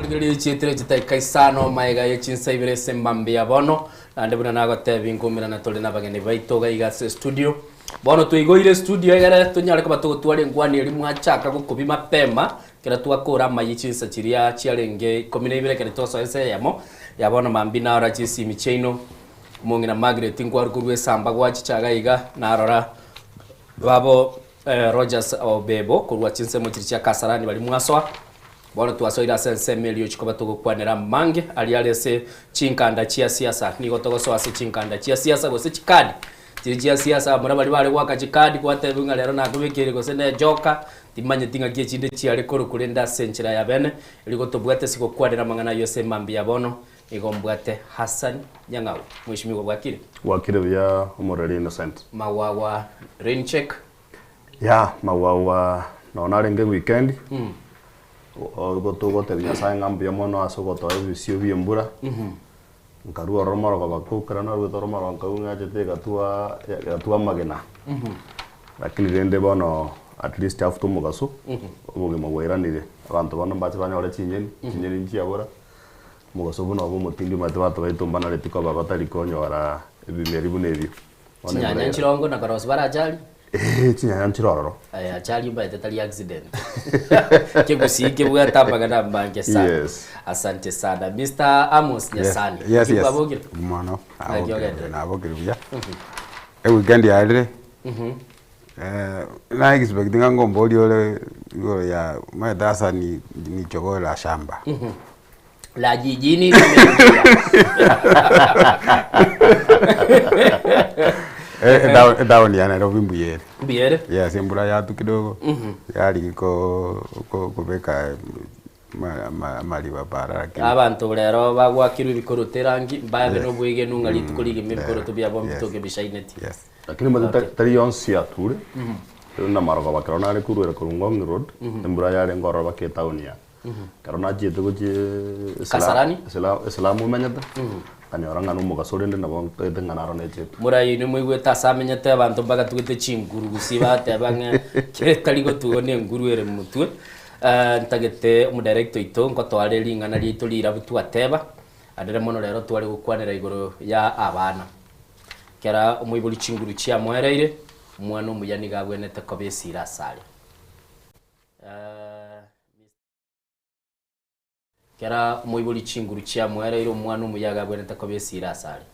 Rigereria chietire chidakika isano maega ye chinsa ibere ase mambia bono Naende buna nagotebia nkomerana tore nabageni baito iga iga ase estudio. Bono twaigoire estudio egere tonyare koba togotwara engwani eria mwachaka gokobia mapema ekero twakora amayia chinsa chiria chiarenge ikomi na ibere ekero twasoa ensa eyemo ya bono mambia narora chisimi chiaino omong'ina Margaret nkwarwa korwa esamba gwachicha iga iga narora babo Rogers Obebo korwa chinsemo chiria chia Kasarani baria mwasoa. Bono twasoire ase ensemo eria ochia koba togokwanera amange aria are ase chinkanda chia siasa. Nigo togosoa ase chinkanda chia siasa gose chikadi chiria chia siasa abamura baria bare goaka chikadi gwatebiwa ng'a rero nakobekeire gose ne ejoka timanyeti ng'aki echinde chiare korwa korende ase enchera ya bene erio gotobwate ase gokwanera amang'ana ayio ase mambia ya bono nigo mbwate Hassan Nyang'au. Mweshimiwa bwakire? Bwakire buya omoreri Innocent. Magwagwa rain check. Yah magwagwa nonya narenge weekend Igo togotebia Nyasaye ng'a mbuya mono ase ogotoa ebisio bia embura, nkarua ororo morogoba ko ekero naruete ororo morogoba nkaigwa ng'achete egatua egatua amagena. Lakini rende bono at least after omogaso, obogima bwairanire, abanto bono mbache banyore chinyeni, chinyeni nchiabora, omogaso buna obo omotindi omanyete abanto baito mbanareti koba batari konyora ebimeri buna ebio. Bono Chinyanya embura nchirongo na korosia bare ajali. Eeh chinyanya nchire ororo. Aye ajali omanyete tari accident. Kegusii kebwate amang'ana amange sana. Yes. Asante sana. Mister Amos Nyasani. Yes, yes. Kwabokire? Mono. Naki ogenderete? Nabokire buya. Eweekend yarire. Eh, na expect ng'a ngomborie ore igoro ya omanyete Hassan ni jogoo la shamba. La jijini limeingia. Eh, etown etown ya Nairobi mbuya ere. Mbuya ere? Yes, embura yatwa kidogo, yarigi ko ko kobeka ma- ma- amariba para lakini Abanto rero bagwakirwe ebikoroto erangi, mbabe Yes. nobwegenu ng'a rituko rigima ebikoroto biabo Yes. mbitoke bishaineti. Yes. Lakini omanyete Okay. tari yonsi yature, rero na marogoba ekero nare koruera korwa Ngong Road, embura yarenge ororo mpaka etown ya. Ekero nachiete gochia Kasarani? Esilamu omenyete, nkanyora ng'a nomogaso rende nabo nkaete ng'a naro nechete. Morai oino moigwete ase amenyete abanto mbagatugete chinguru gusii bagateba ng'a kere tari gotugwa na enguru ere motwe. Ntagete omodirector oito nkotoare ring'ana riaito rirabu twateba, arere mono rero tware gokwanera igoro ya abana. Kera omoibori chinguru chiamoereire, omwana omuya nigo abwenerete koba esira asare. Kera omoibori chinguru chiamoereire omwana omuya iga abwenerete koba esira asare.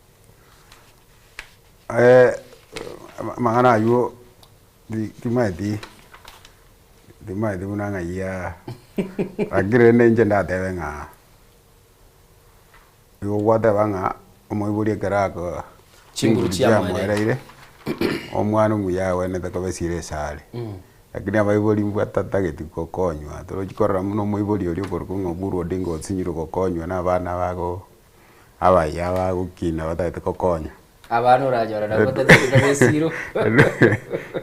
Amang'ana aywo timaeti timaeti buna ng'ai aa lakini rende inche ndatebe ng'a igo gwateba ng'a omoibori ekero ako Chinguru chinguru chiamoereire. chiamoereire omwana omuya abwenerete koba esira esare. Lakini abaibori mbatatageti gokonywa, torochi korora buna omoibori oria okorokwa ng'a Oburu Odinga osinyirwe gokonywa na abana bago abayia bagokina batagete gokonya. Abana oranyore nabo batagete koba esiro.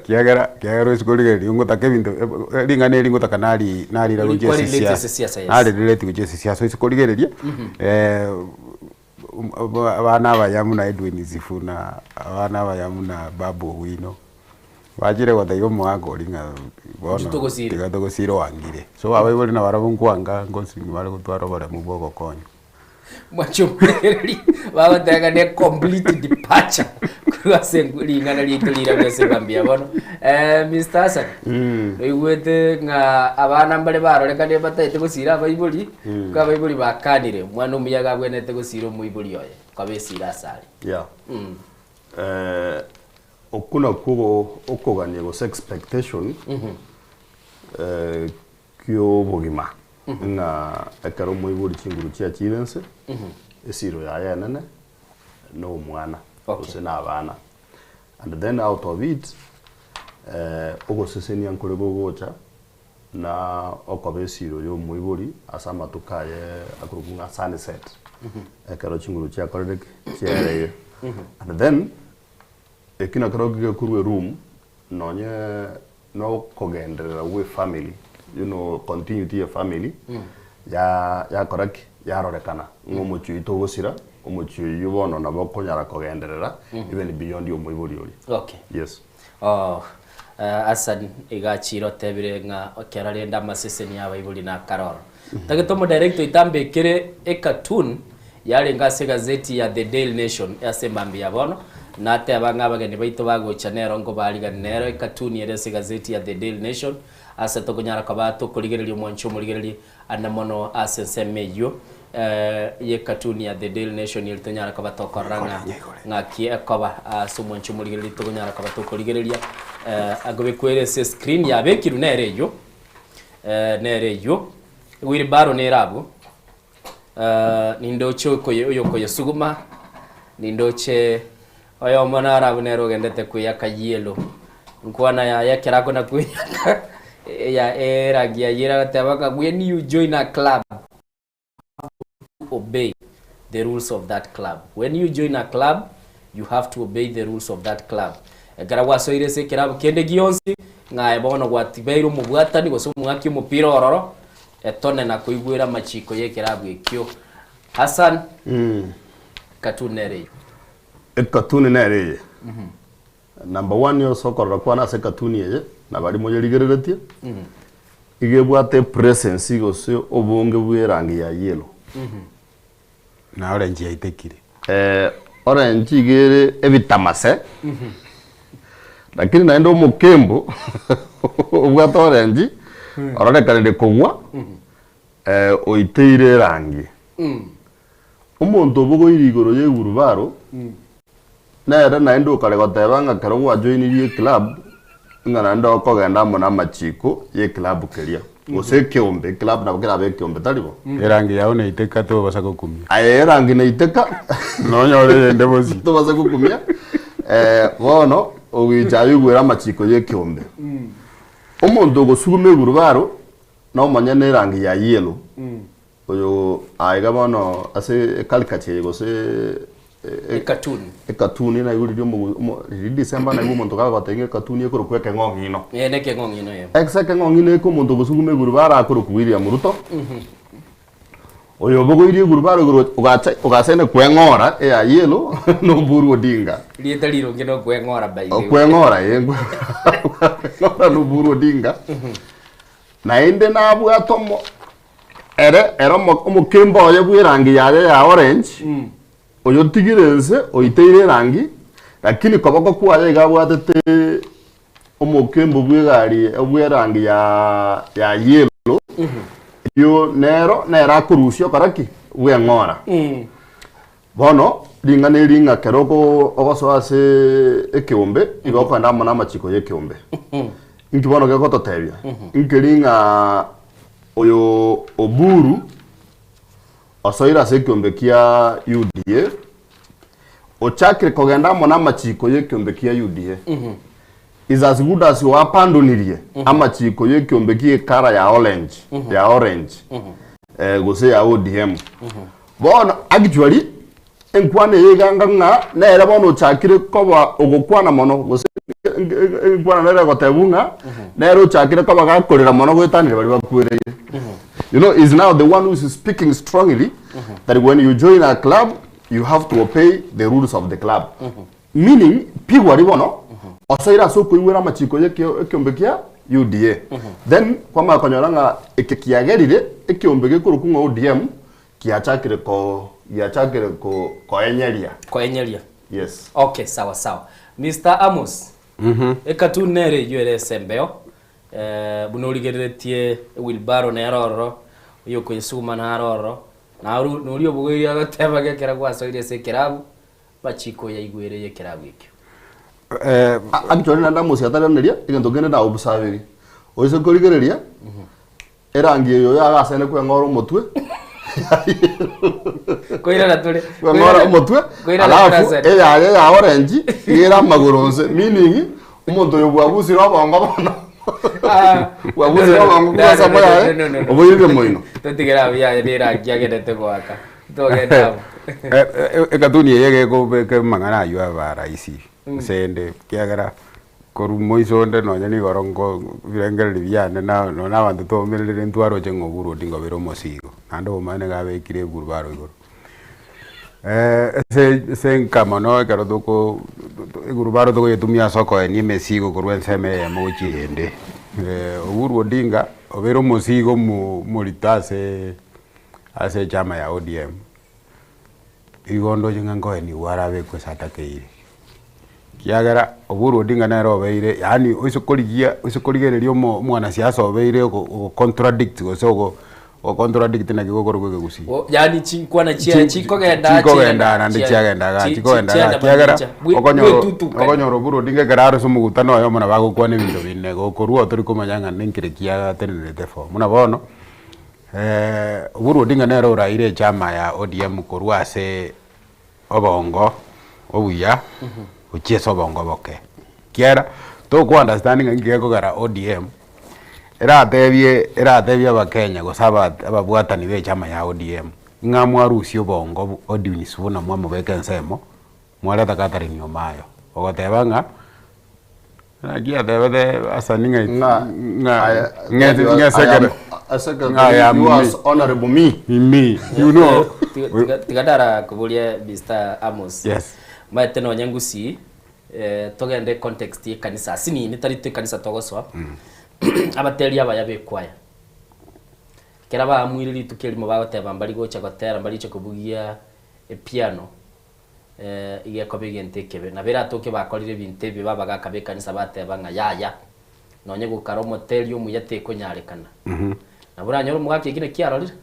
Kiagera kiagera ase korigereria ngotaka ebinto ring'ana eri ngotaka nari narira gochia Orikwa ase relate ase siasa, siasa, yes. nari relate gochia ase siasa ase korigereria abana abaya buna Edwin Sifuna, abana abaya buna Babu Owino, bachire gotebia omogaka oria ng'a bono Inchu togosira. tiga togosira oangire. So abaibori nabarabwo nkoanga ngosi bare gotwara oboremu bwa ogokonya. Mwanche omorereria bagoteba ng'a ne complete departure korwa ase ring'ana riaito riria ase mambia bono. Mister Hassan, noigwete ng'a abana mbare barorekane bataete gosira abaibori, ko abaibori bakanire, omwana omuya iga abwenerete gosira omoibori oye, koba esira asare. Yeah. Okwo nakwo ogo okogania gose expectation ki'obogima ng'a ekero omoibori chinguru chiachire inse, esiro yaye enene na omwana gose na abana. And then out of it, ogosesenia nkore gogocha na okoba esiro ya omoibori ase amatuko aye akorokwa ng'a sunset, ekero chinguru chiakorire ki? Chiaereire. And then, eki nakerokio gekorwa eroom, nonye nokogenderera gwe efamily, you know continuity ya efamily, ya yakora ki? Yarorekana ng'a omochie oito ogosira, omochie oyio bono nabo okonyara kogenderera even beyond omoibori oria. Okay. Yes. Oh, Hassan iga achire otebire ng'a ekero rende amaseseni y'abaibori nakaroro. Ntagete omodirector oito ambekere ecartoon yarenge ase egazeti ya The Daily Nation ase emambia ya bono, nateba ng'a abageni baito bagocha nero nkobarigani nero ecartoon ere ase egazeti ya The Daily Nation ase tokonyara koba tokorigereria omwanchi omorigereria ande mono ase ensemo eyio y'ecartoon ya The Daily Nation eri tonyare koba tokorora ng'a ng'aki ekoba ase omwanchi omorigereria tokonyara koba tokorigereria akobekwa ere ase escreen yabekirwe nere eyio nere eyio wheelbarrow nere abwo nindoche okoye oyokoyesuguma nindoche oyomo naro abwo nere ogendete koyaka yellow nkwana yaye ekero akona koyaka eya erangi ya yellow agoteba ng'a when you join a club obey the rules of that club. When you join a club, you have to obey the rules of that club. Ekero gwasoire ase ekerabu kende gionsi, ng'a aye bono gwatibeire omobwatani gose omwaki omopira ororo, etone na koigwera amachiko y'ekerabu ekio. Hassan, cartoon nere eyio. Ekatuni nere eye. Number one ase okorora kwane ase ekatuni eye, na baria moyerigereretie, iga ebwate epresence gose obonge bwa erangi ya yellow. Na orange yaitekire. Orange iga ere ebitamase, lakini naende omokembo obwate orange, ororekanire kogwa, oiteire erangi. Omonto obogoirie igoro y'egurubaro, nere naende okare goteba ng'a ekero gwajoinirie eclub, ng'a naende okogenda amo namachiko y'eclub keria, gose ekeombe, eclub nabo kerabe ekeombe, tari bo? Erangi yao neiteka tobasa gokumia. Aye erangi neiteka, Nonyore eyende bosio. tobasa gokumia, bono ogoicha ayoigwere amachiko y'ekeombe. Omonto ogosuguma egurubaro, nomonyene erangi ya yellow, Oyo aiga bono ase ecaricature eye gose Ecartoon. ecartoon naigwe riria omo omo riria December naigwe omonto kagotebia ng'a ecartoon ekorokwa ekeng'ong'ino. Eh, na ekeng'ong'ino eh. Ase ekeng'ong'ino eke omonto ogosuguma egurubaro akorokwa William Ruto, oyo obogoirie egurubaro igoro ogacha ogasaine kweng'ora eya yellow na Oburu Odinga. Rieta rironge na okweng'ora by the way. Okweng'ora eh, kweng'ora na Oburu Odinga. Naende nabwate omo Ere ere omo- omokemba oye bw'erangi yaye ya orange, oyotigire inse oiteire erangi, lakini koboko kwaye iga abwatete omokembo bw'egari bw'erangi ya ya yellow, eyio nero nere akorusia okora ki? Bweng'ora. Bono ring'ana eri ng'a kero oko ogosoa ase ekeombe, igo okogenda amo namachiko y'ekeombe. Inki bono gegototebia? Nkeri ng'a oyo Oburu osoire ase ekeombe kia UDA, ochakire kogenda amo namachiko y'ekeombe kia UDA. Is as good as oapandonirie amachiko y'ekeombe kia ekara ya orange, ya orange, eh, gose ya ODM. Bono actually enkwana eye iga anga ng'a nere bono ochakire koba ogokwana mono gose enkwana nere egotebwa ng'a nere ochakire koba gakorera mono goetanire baria bakwereire. You know, is now the one who is speaking strongly that when you join a club, you have to obey the rules of the club. Meaning, pigwa ri bono, osoire ase okoigwera amachiko y'ekio ekiombe kia UDA. Then kwamanya konyora ng'a eke kiagerire ekiombe gekorokwa ng'a ODM kiachakire ko giachakire ko koenyeria. Koenyeria. Yes. Okay, sawa sawa. Mister Amos, ecartoon nere eyio ere ase embeo, eh, buna origereretie ewheelbarrow nere ororo, oyokoyesuguma naro ororo, naru noria obogoirie agoteba ng'a ekero gwasoire ase ekerabu, Amachiko oyaigwere y'ekerabu ekio. Actually naende Amos ataraneria, egento kende naobserveria, oise korigereria, erangi eye oyo agasene kweng'ora omotwe, Koirana tore. kweng'ora omotwe, Koirana alafu tore ase. eyaye ya orange, iga ere amagoro nse, meaning, omonto oyo bwabusire obongo bono, bwabusire obongo korwa ase amo yaye, oboirire moino. Totigere abwo yaye na erangi agenderete goaka. Togende abwo. Ekatuni eye egekobeka amang'ana aywo aba rahisi ase ende ekiagera korwa moiso onde nonye nigo nko ebirengererio biane na nonye na abanto twaumererire ntwaroche ng'a Oburu Odinga obeire omosigo, naende obomani nigo abekire eburubaro igoro. Ase ase enka mono ekero toko egurubaro tokoyetumia ase okoenia emesigo korwa ensemo eyemo gochia eyende. Oburu Odinga obeire omosigo omo omorito aseee ase echama ya ODM, igo ndoche ng'a nkoenigwa arabekwe ase atakeire. Ekiagera Oburu Odinga nere obeire yaani oise korigia oise korigereria omo omwanasiasa obeire ogo ogocontradict gose ogo ogocontradict naki gokorokwa ekegusii. O- yaani chinkwana chiaye Chi- chikogenda aa chikogenda naende chiagenda igaa chi- chikogenda igaa chienda ekiagera mamincha. Bwe- okonyora bwetutukani. okonyora Oburu Odinga ekero are ase omogutano oyomo nabo agokwana ebinto binde gokorwa otori komanya ng'a nenkere ki atenenerete for. Buna bono. Oburu Odinga nere oraire echama ya ODM korwa ase obongo obuya gochia ase obongo oboke. Ekiagera toko understand ng'a inki gekogera ODM eratebie eratebie abakenya gose aba ababwatani ba echama ya ODM ng'a mwarusie obongo Edwin Sifuna mwamobeka ensemo mwareta Catherine Omayo ogoteba ng'a Naki atebete Hasani ng'a Ng'a ng'a I- ng'a ng'a I am secretary a secretary, I am you me. as honorable me. Me, you know. Tiga- tiga- tiga ndarakoborie Mr. Amos. Yes. Maete nonya ngusii eh, togende context ye ekanisa asinini tari to ekanisa togosoa abateri abaya bekwaya ekero baamuire rituko erimo bagoteba mbari gocha gotera mbari gocha kobugia epiano Iga ekoba egento ekebe. Nabo eratoke bakorire ebinto ebi babagaka b'ekanisa bateba ng'a yaya, nonye gokara omoteri omuya tekonyarekana. Nabo oranyore omogaka ekio naki arorire.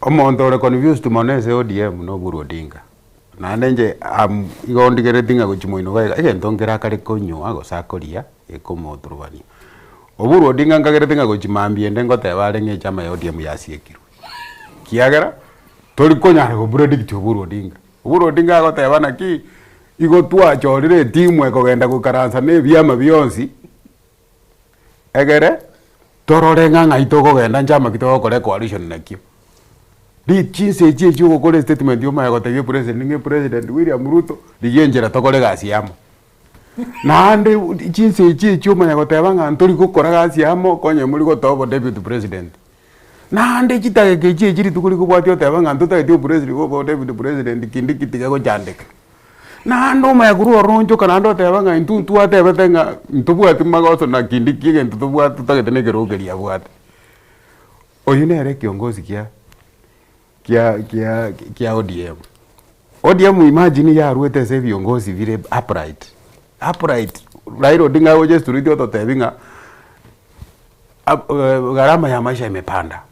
Omonto ore confused mono ase ODM no Oburu Odinga. Naende inche am igo ndigeretie ng'a gochia moino iga iga, egento nkere akare konywa gose akoria gekomoturubania. Oburu Odinga nkagerete ng'a gochia mambia ende ngoteba are ng'a echama ya ODM yasiekirwe. Ekiagera, tori konyara go predict Oburu Odinga. Oburu Odinga agoteba naki, igo twachorire etimu ekogenda goikaransa na ebiama bionsi, egere torore ng'a ng'ai tokogenda nchama ki togokora ecoalition nakio. Ri chinsa echi echio ogokora estatement omanye gotebia epresident ng'a epresident William Ruto, rigia enchera tokore egasi amo. Naende chinsa echi echio omanye goteba ng'a ntori gokora gasi amo, konya mori gotoa obodeputy president. Naende chidageka echi echi rituko rikobwatia oteba ng'a ntotageti opresident obo deputy president kende ki tiga gochandeka. Naende omanye korwa ororo onchoka naende oteba ng'a intwe ntwatebete ng'a ntobwati magoso na kende ki egento tobwate totagete na ekerogo keria abwate. Oyio nere ekiongozi kia kia kia kia ODM. ODM imagine yaruete ase ebiongozi bire upright, upright Raila Odinga agocha estreet ototebia ng'a Gharama ya maisha imepanda,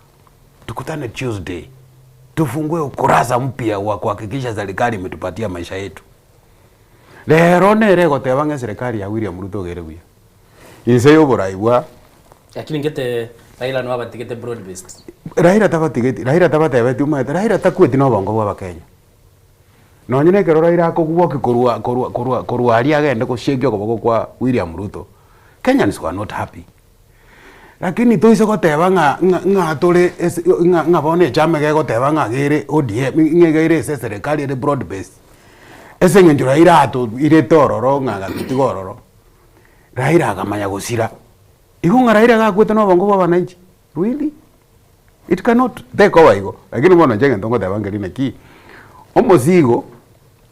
tukutane Tuesday tufungue ukurasa mpya wa kuhakikisha serikali imetupatia maisha yetu. Rero nere egoteba ng'a eserikali ya William Ruto iga ere buya. Inse y'oborai bwa Lakini ngete Raila no abatigete broad based. Raila tabatigeti, Raila tabatebeti omanyete, Raila takweti na obongo bwa abakenya. Nonye na ekero Raila akogwoki korwa korwa korwa korwa aria agende goshake okoboko kwa William Ruto, Kenyans were not happy. Lakini toise goteba ng'a ng'a ng'a tore ase ng'a ng'a bono echama iga egoteba ng'a iga ere ODM ng'a iga ere ase eserekari ere broad based, ase eng'encho Raila atoirete ororo ng'a agatotiga ororo, Raila akamanya gosira. Igo ng'a Raila gakwete na obongo bwa abananchi, really? It cannot, tekoba igo. Lakini bono inche egento ngoteba nkeri naki, omosigo,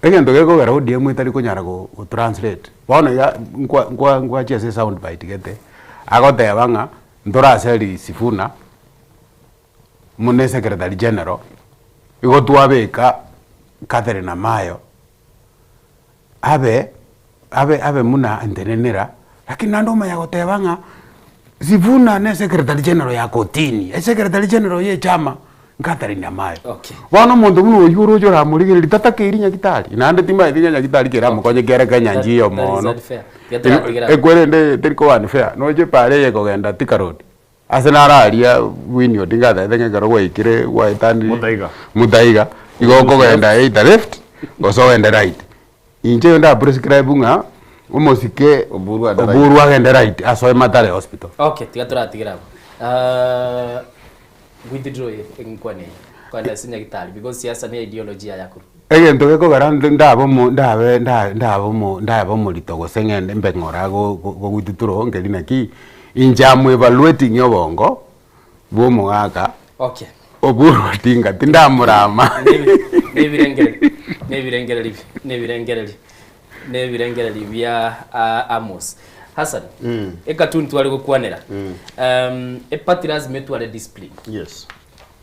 egento gekogera ODM etari konyara go gotranslate, bono iga nkwa nkwa nkwachia ase esound bite gete, agoteba ng'a ntoraseri Sifuna, buna esecretary general, igo twabeka Catherine Amayo, abe abe abe buna ntenenera, lakini naende omanya goteba ng'a Sifuna ne secretary general ya kotini, esecretary general ya echama. Catherine Amayo. Bono omonto buna oyio oroche oramorigereria tatakeiri nyagitari, naende timanyeti ng'a nyagitari kere amokonye kere Kenya nchiyo That is mono. unfair. Tiga Ekwerende teri koba unfair, noche epara eye ekogenda Thika Road, ase naro aria Winnie Odinga atebete ng'a ekero gwaikire gwaetanire Muthaiga. Muthaiga, igo okogenda either left gose ogende right. Inche igo nda prescribe ng'a omosike Oburu agende right. Oburu agende right asoe Mathare Hospital. Okay, tiga toratigira abwo. Ah, withdraw enkwana eye kogenda ase nyagitari because siasa ne ideology yaya korwa. Egento gekogera ndabe omo ndabe ndabe omo ndabe omorito gose ng'ende mbe ng'ora go gogwitutura nkeri naki, inche am evaluating obongo bwa omogaka Okay. Oburu Odinga tindamorama. Nebirengereri nebirengereri nebirengereri nebirengereri bia Amos. Hassan, ekatuni tware gokwanera. Eparty lazima etware discipline. Yes.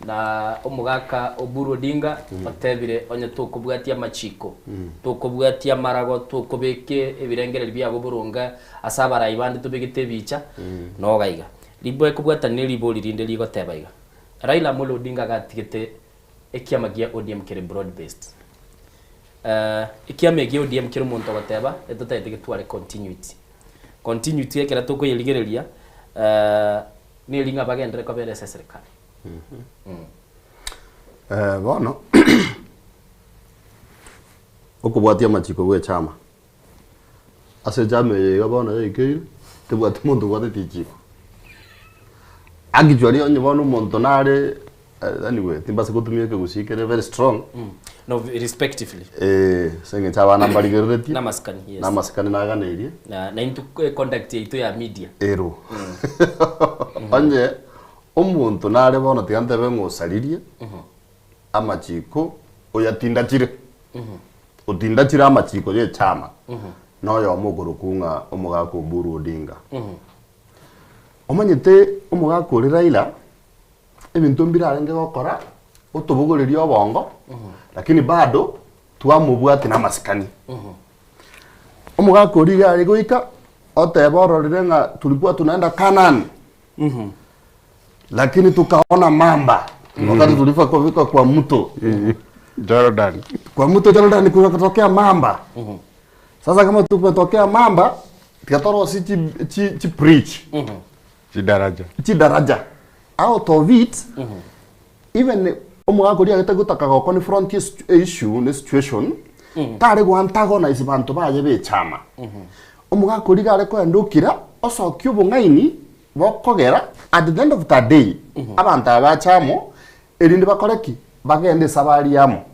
Na omogaka Oburu Odinga otebire onye tokobwatia amachiko, tokobwatia amarago, tokobeka ebirengereri biago boronge ase abarai bande tobegete ebicha, noga iga. Ribo ekobwatana ne ribori rinde rigoteba iga, Raila Amolo Odinga agatigete ekiama gia ODM kere broad based. Ekiama eke ODM kere omonto ogoteba etotagete getware continuity. Continuity ekero tokoyerigereria neri ng'a bagenderere kobera ase eserekari. Bono okobwatia amachiko bwa echama, ase echama eye iga bono yaikeire, tebwati monto obwateti richiko. Actually onye bono omonto nare anyway timbasa gotumia ekegusii kere very strong. No, respectively. Eh, ase eng'encho abana mbarigereretie. Namasikani, yes. Namasikani naganeirie. Na na intwe conduct yaito ya media. Ero. Onye omonto nare bono tiga ntebe ng'a osaririe amachiko oyatindachire. Otindachire amachiko ya echama na oyomo okorokwa ng'a omogaka Oburu Odinga. Omanyete omogaka oria Raila ebinto mbire arenge gokora, otobogoreria obongo, lakini bado twamobwati na amasikani. Omogaka oria iga are goika, oteba ororire ng'a tulikuwa tunaenda Canaan, lakini tukaona mamba wakati tulifa kufika kwa mto Jordan. Kwa mto Jordan kukatokea mamba. Sasa kama tumetokea mamba tikatorosi chi, chi, chi bridge Chidaraja. Chidaraja. Out of it, even omogaka oria agete gotaka go confront issue ne situation, tare go antagonize banto baye bechama. Omogaka oria iga are koenda okira, osokia obong'aini bokogera at the end of the day, abanto aba bache amo, erinde bakore ki? Bagende esabari amo.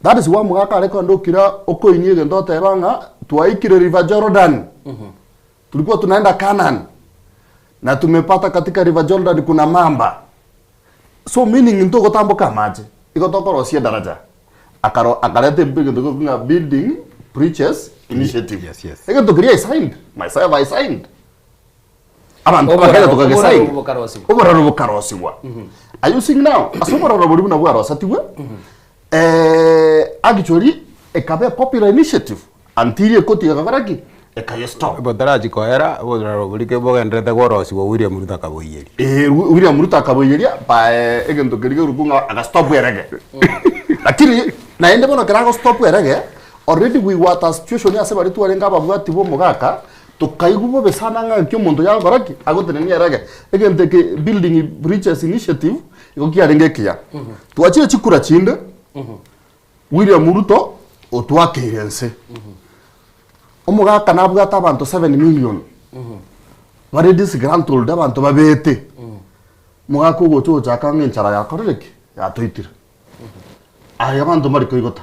That is why omogaka are koenda okira okoinia egento oteba ng'a twaikire river Jordan. Tulikuwa tunaenda Canaan na tumepata katika River Jordan kuna mamba. So meaning intwe ogotamboka amache igo tokorosia edaraja. Akaro akareta egento gekorokwa ng'a building bridges initiative. Yes, yes. Egento keria I signed, myself I signed. Abanto Oboraro- abakenya tokagesign. oboraro bokarosigwa. Oboraro bokarosigwa. Are you seeing now? Ase oboraro boria buna bwarosetigwe, eh, actually ekaba a popular initiative. Until ekoti egakora ki? Ekaye stop. Botarachi koera, oboraro boria ke bogenderete korosigwa William Ruto akaboiyeria. Eh, William Ruto akaboiyeria by egento keria keruku ng'a agastop erege. Lakini naende bono ekero agostop erege, already we were at a situation ase baria twarenge ababwati ba omogaka, tokaigwa bobe sana ng'a nki omonto oyo agokora ki? Agotenenia erege. Egento eke building bridges initiative, igo kiarenge ekiya. Twachire chikura chinde, William Ruto otwakeire ense. Omogaka nabwate abanto 7 million bare disgruntled abanto babete. Omogaka ogocha ogochaka ng'a enchara yakorire ki? Yatoitire. Aye abanto mbari koigota.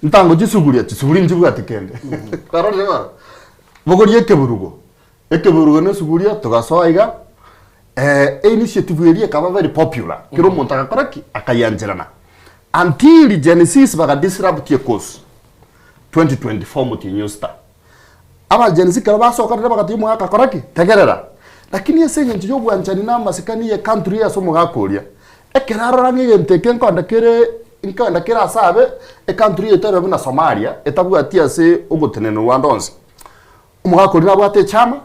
Ntango chisuguria, chisuguria nchibwati kende. Kwarorire bono? Bogoria ekeburugo, ekeburugo na esuguria togasoa iga, initiative eria ekaba very popular, kera omonto agakora ki? Akayiancherana. Until Gen Zs baga disrupt ecourse 2024 motienyi osita. Aba Gen Z ekero basokanire bagatebia omogaka kora ki? Tegerera. Lakini ase eng'encho ya obwanchani na amasikani ye country eye ase omogaka oria, ekero arora ng'a egento eke nkoenda kere nkoenda kere ase abe, ecountry yaito ebe buna Somalia, etabwati ase ogotenenerwa ande onsi. Omogaka oria nabwate echama.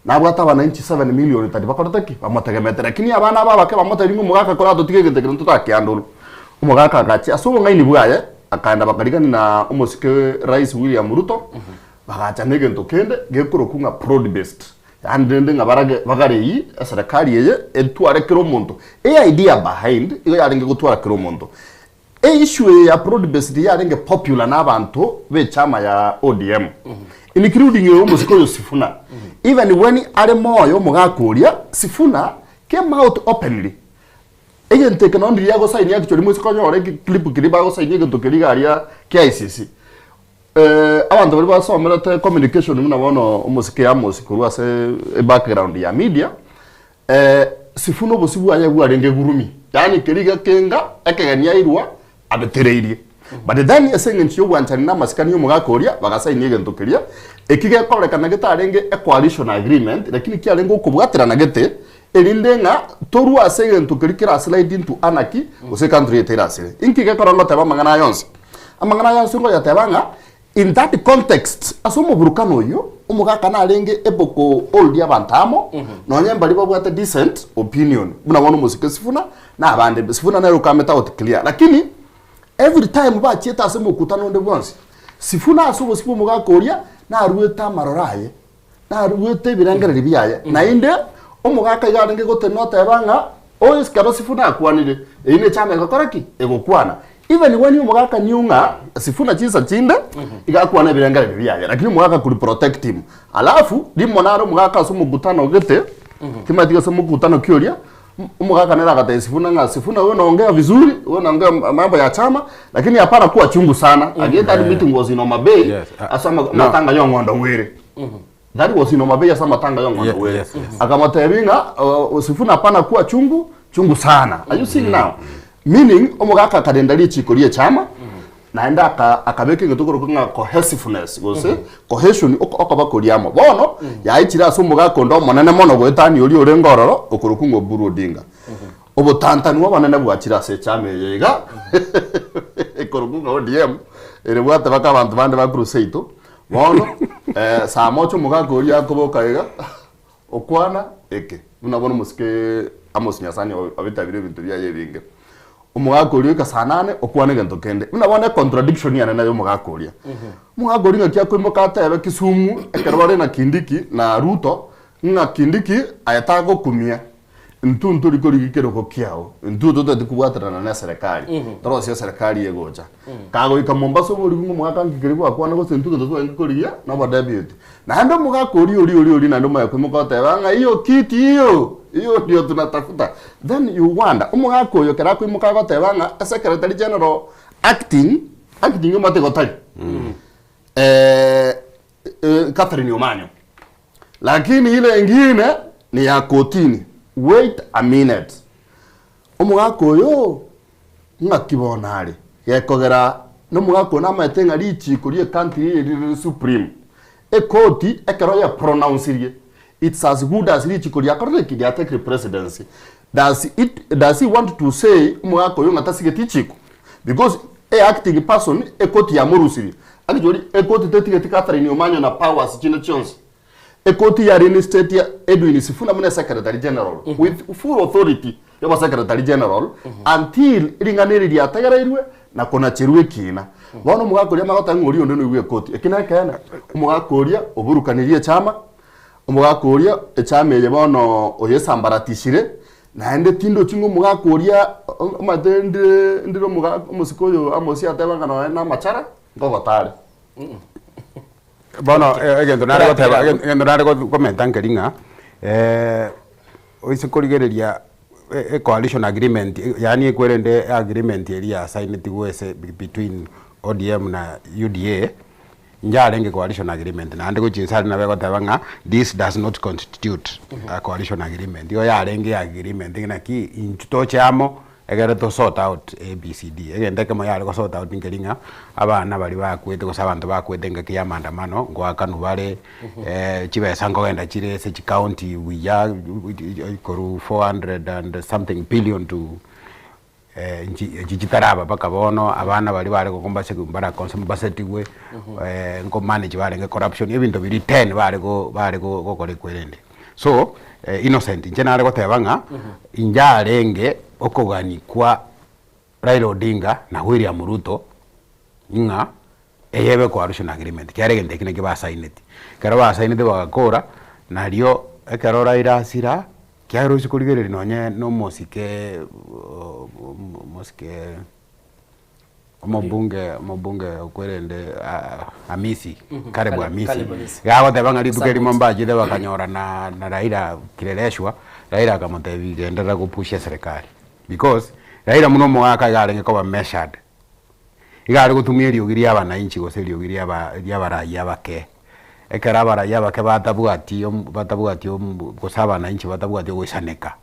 Nabwate abananchi 7 million tari bakorete ki? Bamotegemete. Lakini abana aba abake bamotebirie ng'a omogaka koratotige egento ekero ntotakiandorwa. Omogaka agachia ase obong'aini bwaye, akaenda bakarigania na omosike Rais William Ruto, bagacha na egento kende gekorokwa ng'a broad based. Yaani rende ng'a barage bagarei eserekari eye etware kera omonto. Eidea behind igo yarenge gotwara kera omonto. Eissue eye ya broad based yarenge popular na abanto b'echama ya ODM including oyo omosike oyo Sifuna. Even when are moyo omogaka oria, Sifuna came out openly. Egento eke nonye ndiria agosign actually moise konyora eclip keria bagosign egento keria iga aria KICC. Abanto baria basomerete communication buna bono omosike Amos korwa ase ebackground ya media, Sifuna obosio bwaye bwarenge gurumi, yaani keria gekenga ekegeni airwa abetereirie. But then ase eng'encho ya obwanchani na amasikani ya omogaka oria, bagasaini egento keria, eki gekorekana getarenge ecoalition agreement, lakini kiarenge okobwaterana gete, erinde ng'a torwe ase egento keria kera slide into anarchy, gose ecountry yaito erasire. Inki gekora ngoteba amang'ana aya onsi? Amang'ana aya onsi ngoyateba ng'a In that context, ase omoburukano oyio, omogaka narenge able ko hold abanto amo, nonye mbaria babwate decent opinion, buna bono omosike Sifuna, na abande, Sifuna nere okamete out clear. Lakini, every time bachiete ase omokutano onde bwonsi, Sifuna ase obosio bwa omogaka oria, naruete amaroro aye, naruete ebirengererio biaye, naende, omogaka iga arenge gotenena oteba ng'a, oyo ekero Sifuna akwanire, eyio ne echama egokora ki? Egokwana. Even when omogaka knew ng'a Sifuna chinsa chinde, iga akwana ebirengererio biaye, lakini omogaka could protect him. Alafu, rimo nare omogaka ase omokutano gete, timanyeti gose mokutano ki oria, omogaka nere agatebia Sifuna ng'a Sifuna wewe unaongea vizuri, wewe unaongea mambo ya chama, lakini hapana kuwa chungu sana. Again that meeting was in Homa Bay, ase No. amatanga ya ong'ondo bwere. That was in Homa Bay ase amatanga ya ong'ondo bwere. Akamotebia ng'a Sifuna hapana kuwa chungu, chungu sana. Are you seeing now? Meaning, omogaka akarenda richiko ria echama, naende akabeka egento korokwa ng'a cohesiveness gose cohesion okoba koria amo. Bono, yaichire ase omogaka onde omonene mono goetania oria orenge ororo, okorokwa ng'a Oburu Odinga. Obotantanu obonene bwachire ase echama eye iga, ekorokwa ng'a ODM, ere bwate baka abanto bande ba seito. Bono, saa moja omogaka oria akoboka iga, okwana eke, buna bono omosike Amos Nyasani obitabire ebinto biaye ebinge. Omogaka oria oika saa nane, okwana egento kende. Buna bono econtradiction yane naye omogaka oria. Omogaka oria ng'aki akoimoka atebe Kisumu, ekero bare na Kindiki na Ruto, ng'a Kindiki aye tagokumia, intwe ntori korigia ekerogo kiao, intwe totagete kobwaterana na eserekari, torosie eserekari egocha. Kagoika Mombasa oborigwe ng'a omogaka nki keria gwakwana gose intwe egento twarenge korigia na obodeputy. Naende omogaka oria oria oria oria naende omanye koimoka oteba ng'a hiyo kiti hiyo, hiyo ndio tunatafuta. Then you wonder, omogaka oyo ekero akoimoka agoteba ng'a esecretary general acting, acting omanyete igo tari, Catherine Omanyo. Lakini ile ingine ni ya kotini. Wait a minute. Omogaka oyo ng'aki bono are? Gekogera nomogaka oyo namanyete ng'a richiko rie country eye rire supreme. Ekoti ekero ye pronounce it's as good as richiko riakorire ki? Riatekire presidency. Does it does he want to say omogaka oyo ng'a tasigeti richiko? Because a acting person ekoti yamorusirie. Actually ekoti tetigeti Catherine Omanyo na powers chinde chionsi. Ekoti ya reinstate ya Edwin Sifuna buna secretary general with full authority yoba secretary general until ring'ana eri riategereirwe na konacherwa ekina. Bono omogaka oria amagoteba ng'a oria onde noigwe ekoti. Eki nekeene, omogaka oria oburukanirie echama, omogaka oria echama eye bono oyesambaratishire, naende tindochi ng'a omogaka oria omanyete ndire ndire omogaka omosike oyo Amos ateba ng'a nonya na amachara, nkogota are. Bono egento nare goteba egento nare komenta nkeri ng'a oise korigereria ecoalition agreement yaani ekwerende agreement eria yasainetiwe ase between ODM na UDA, yarenge coalition agreement naende gochia inse aria nabo egoteba ng'a this does not constitute a coalition agreement. Igo yarenge agreement naki intwe toche amo Ekero to sort out ABCD, egento ekemo yare go sort out nkeri ng'a abana baria bakwete gose abanto bakwete engaki ya maandamano ngoakanwa bare, chibesa nkogenda chire ase chicounty buya korwa 400 and something billion to nchi chitaraba mpaka bono, abana baria bare gokombasekiwa mbarakombasetigwe, nko manage barenge corruption, ebinto biria ten bare go bare gokora ekwerende. So, Innocent, inche nare goteba ng'a inche arenge okogani kwa Raila Odinga na William Ruto ng'a eye ebe coalition agreement, kiagera egento ekio nakio basaineti. Ekero basaineti bagakora, nario ekero Raila asira, kiagera oise korigereria nonye na omosike omosike omobunge omobunge okwerende Hamisi, Caleb Hamisi, iga agoteba ng'a rituko erimo mbachete bakanyorana na Raila Kileleshwa, Raila akamotebia genderera gopush eserekari. Because, Raila buna omogaka iga arenge koba measured, iga are gotumia eriogi ria abanainchi gose eriogi ria aba ria abarai abake. Ekero abarai abake batabwati om batabwati om gose abanainchi batabwati ogoisaneka,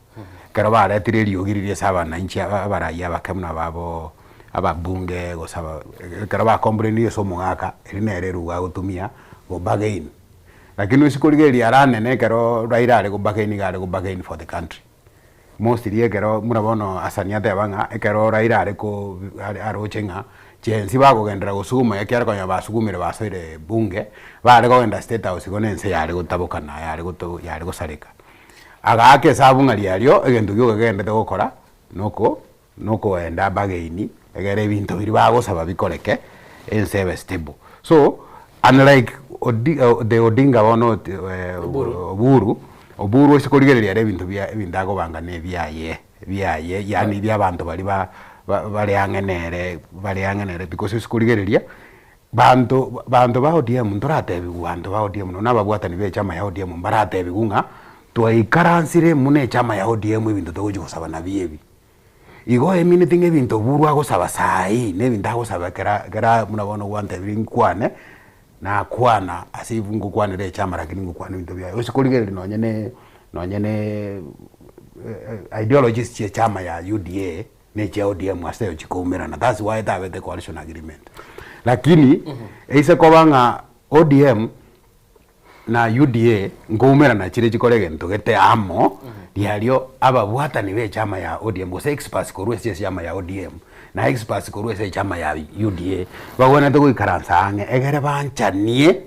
ekero baretire eriogi riria ase abanainchi aba abarai abake buna babo ababunge gose aba ekero ba complainire ase omogaka, eri nere eruga agotumia go bargain. Lakini ase korigereria ara anene ekero Raila are go bargain iga are go bargain for the country. Mostly ekero buna bono Hassan ateba ng'a ekero Raila are ko aroche ng'a chensi bakogenderera gosuguma ekiagera konya basugumire basoire bunge, bare kogenda state house igo na ense yare gotabokana yare goto yare gosareka. Agaaka esabu ng'a riario egento gioka kegenderete gokora noko nokoenda bargain egere ebinto biria bagosaba bikoreke ense ebe stable. So unlike Odi the Odinga bono Oburu, Oburu ase korigereria ere ebinto bia ebinto akobanga na ebiaye ebiaye yaani bia abanto baria ba ba bare ang'e nere bare ang'e nere because ase korigereria banto banto ba ODM ntoratebiwa banto ba ODM nonye na ababwatani ba echama ya ODM mbaratebiwa ng'a twaikaransire buna echama ya ODM ebinto togochi gosaba nabio ebi. Igo emineti ng'a ebinto Oburu agosaba saii, na ebinto agosaba ekera ekera buna bono gwantebirie nkwane, nakwana ase ibu ngokwanera echama lakini ngokwana ebinto biaye. Gose korigereria nonye ne nonye ne ideologies chia echama ya UDA na echia ODM ase eyo chikoumerana that's why etabete coalition agreement. Lakini, eise koba ng'a ODM. na UDA nkoumerana chire chikore egento gete amo, riario ababwatani b'echama ya ODM gose experts korwa ase echama ya ODM na experts korwa ase echama ya UDA bagwenerete goikaransa ang'e egere banchanie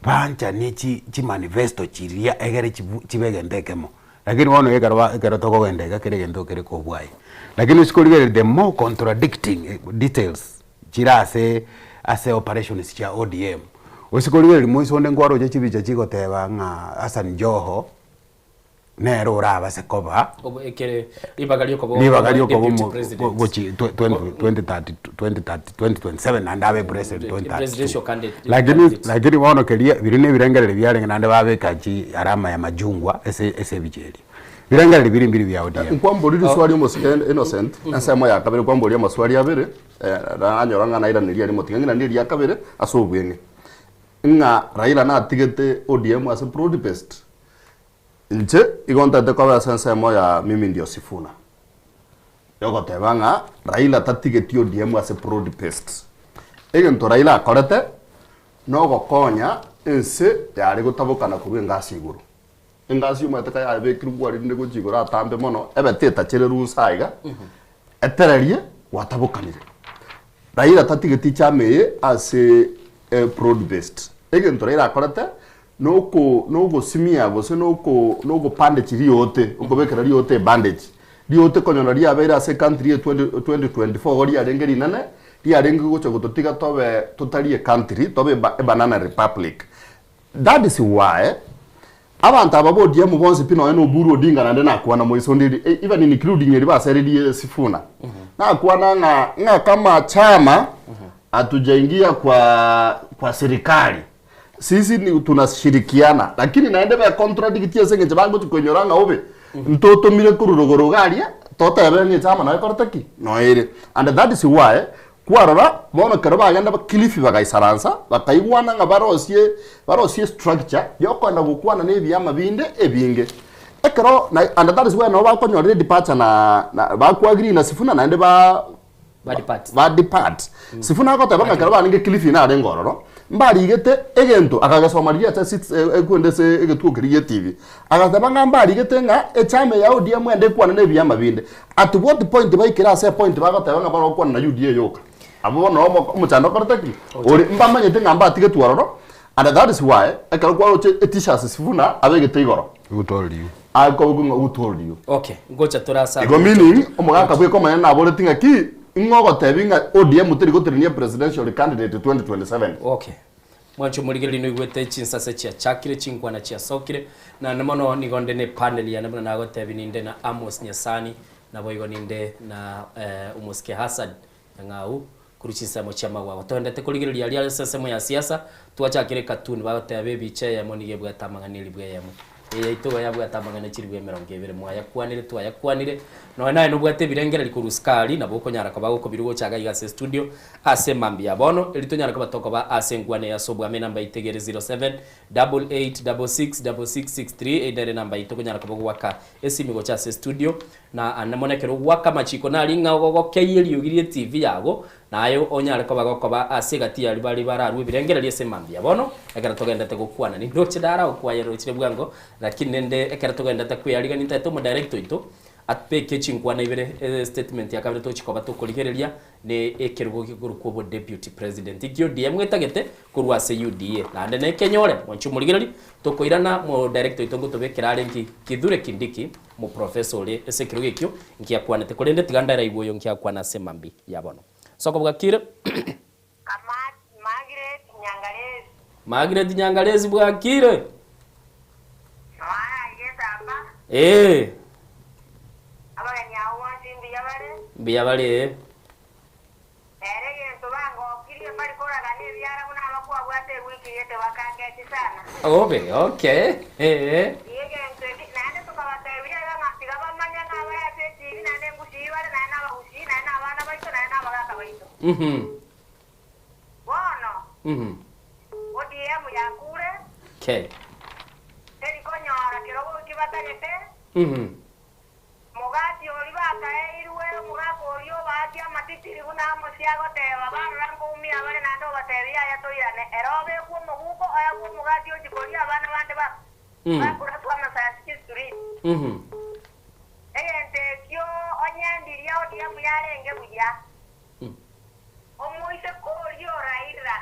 banchanie chi chimanifesto chiria egere chibu chibe egento ekemo. Lakini bono ekero ba ekero tokogenda iga kera egento kere kobwaye. Lakini ase korigereria the more contradicting details chire ase ase operations chia ODM, Gose korigereria moise onde nkwaroche chibicha chigoteba ng'a Hassan Joho nere orabase koba Obo ekere ribaga riokoba ribaga riokoba deputy omo president. gochi twe- twenty twenty thirty 2030 2027 naende abe president 2032. Presidential candidate. Lakini lakini bono keria biria na ebirengererio biarenge naende babeka chi alama ya machungwa ase ase ebicha eria. Birengererio biria mbiri bia ODM. Nkwamboria riswali omosike Innocent, ensemo ya kabere kwamboria amaswali abere, nanyora ng'a nairaneria erimo tiga ng'iranerie eria kabere ase obweng'e. Ng'a Raila natigete ODM ase broad based, inche igo ntagete koba ase ensemo ya mimi ndio Sifuna, yogoteba ng'a Raila tatigeti ODM ase broad based. Egento Raila akorete, nogokonya ense yare gotabokana korwa engasi igoro. Engasi omanyete kayabekirwe gwarendire gochia igoro atambe mono, ebe tetachererwe nse aiga, etererie gwatabokanire. Raila tatigeti chama eye ase broad based. Egento Raila akorete noko nogosimia gose noko nokobandage riote, okobekera riote ebandage. Riote konyora riabeire ase ecountry eye 2024 igo riarenge rinene, riarenge gocha gototiga tobe totari ecountry, tobe ebanana republic. That is why abanto aba ba ODM bonsi pi nonya na Oburu Odinga naende nakwana moiso onde eri even including eri basererie Sifuna nakwana ng'a ng'a kama chama hatujaingia kwa kwa serikali sisi ni tunashirikiana lakini naende be contradict ase eng'encho bagochi koinyora ng'a obe ntotomire korwa rogoro iga aria totebe ng'a echama noyo ekorete ki noyo ere and that is why Kwarora, bono ekero bagenda Kilifi bagaisaransa, bakaigwana ng'a barosie barosie estructure yokogenda gokwana na ebiama binde ebinge. Ekero na and that is why nabo bakonyorera edeparture na na bakoagree na Sifuna naende ba Ba depart. ba depart. Sifuna agoteba ng'a ekero barenge Kilifi narenge ororo, mbarigete egento akagesoma riria acha six ekwende ase egetuo keria gie TV. Agateba ng'a mbarigete ng'a echama ya ODM ende ekwane na ebiama binde. At what point baikire ase epoint bagoteba ng'a barokwana na UDA yoka? Abwo bono noo omochando okorete ki? Ore mbamanyete ng'a mbatigetwe ororo and that is why ekero kwaroche etishasi Sifuna abegete igoro. Akobekwa ng'a who told you? Okay, ngocha tore ase Igo meaning, omogaka bweka omonene naboreti ng'a ki, ing'o ogotebi ng'a ODM teri gotenenia presidential candidate 2027? Okay. Mwanche omorigereria noigwete chinsase chiachakire, chinkwana chiasokire, naende mono nigo nde ne panel yane buna nagotebi ninde na Amos Nyasani, naboigo ninde na omosike Hassan Nyang'au korwa chinsemo chi'amagwago. Toendete korigereria aria ase ensemo ya siasa, twachakire ecartoon bagoteba ebicha eyemo nigo ebwate amang'ana elibu eyemo. Eye yaito igo yabwate amang'ana chilibu emerongo ebere. Mwayakwanire twayakwanire, nonya naye nobwate ebirengererio korwa sukari nabo okonyara koba gokobirwa gocha iga iga ase estudio ase mambia ya bono, erio tonyare koba tokoba ase enkwana eye ase obwame enamba yaito iga ere 0788666663 eyio nere enamba yaito okonyara koba goaka esimi gocha ase estudio Na ande mono ekero ogoaka amachiko naria ng'a ogokeyia eriogi rie TV yago, na aye onyare koba gokoba ase egati yaria baria bararue ebirengererio ase mambia. Bono, ekero togendete gokwana, nindoche naragokwayerera ochire bwango, lakini rende ekero togendete kweyarigania ntaete omodirector oito atbeke chinkwana ibere, estatement ya kabere tochi koba tokorigereria, ne ekerogo gekorokwa obo deputy president. Inki ODM etagete korwa ase UDA? Naende nekenyore, mwanche omorigereria, tokoirana modirector oito ngotobekera are nki Kithure Kindiki, Omoprofesa ore ase ekerogo ekio nkiakwanete, korende tiga ndaraigwe oyo nkiakwana ase mambia ya bono. Soko bwakire. Margaret Nyangaresi. Margaret Nyangaresi bwakire. Ee. Abageni abwo bonsi mbuya bare? Mbuya bare ee. Ere egento bangokirie mbari koragana ebiara buna abakwabwate ewiki gete bakangechi sana. Obe, okay, ee. Egento eki, naende tokabatebiria iga ng'a tiga bamanye ng'a abare ase echibi naende ngusii bare, naende nabagusii, naende nabana baito, naende nabagaka baito. Bono, ODM yakure, Okay. teri konyora kerogo eki batagete. Mogati oria bakaeirwe, omogaka oria obaakia amatitiri buna Amosi agoteba, Barora nkoumia abare naende obatebie, Yaya toirane. Ere obekwe omoguko, oegwe omogati ochie koria abana bande bakuraswa amasasi chistreet. Egento ekio onye ndiria ODM yarenge buya, omoiseke oria o Raila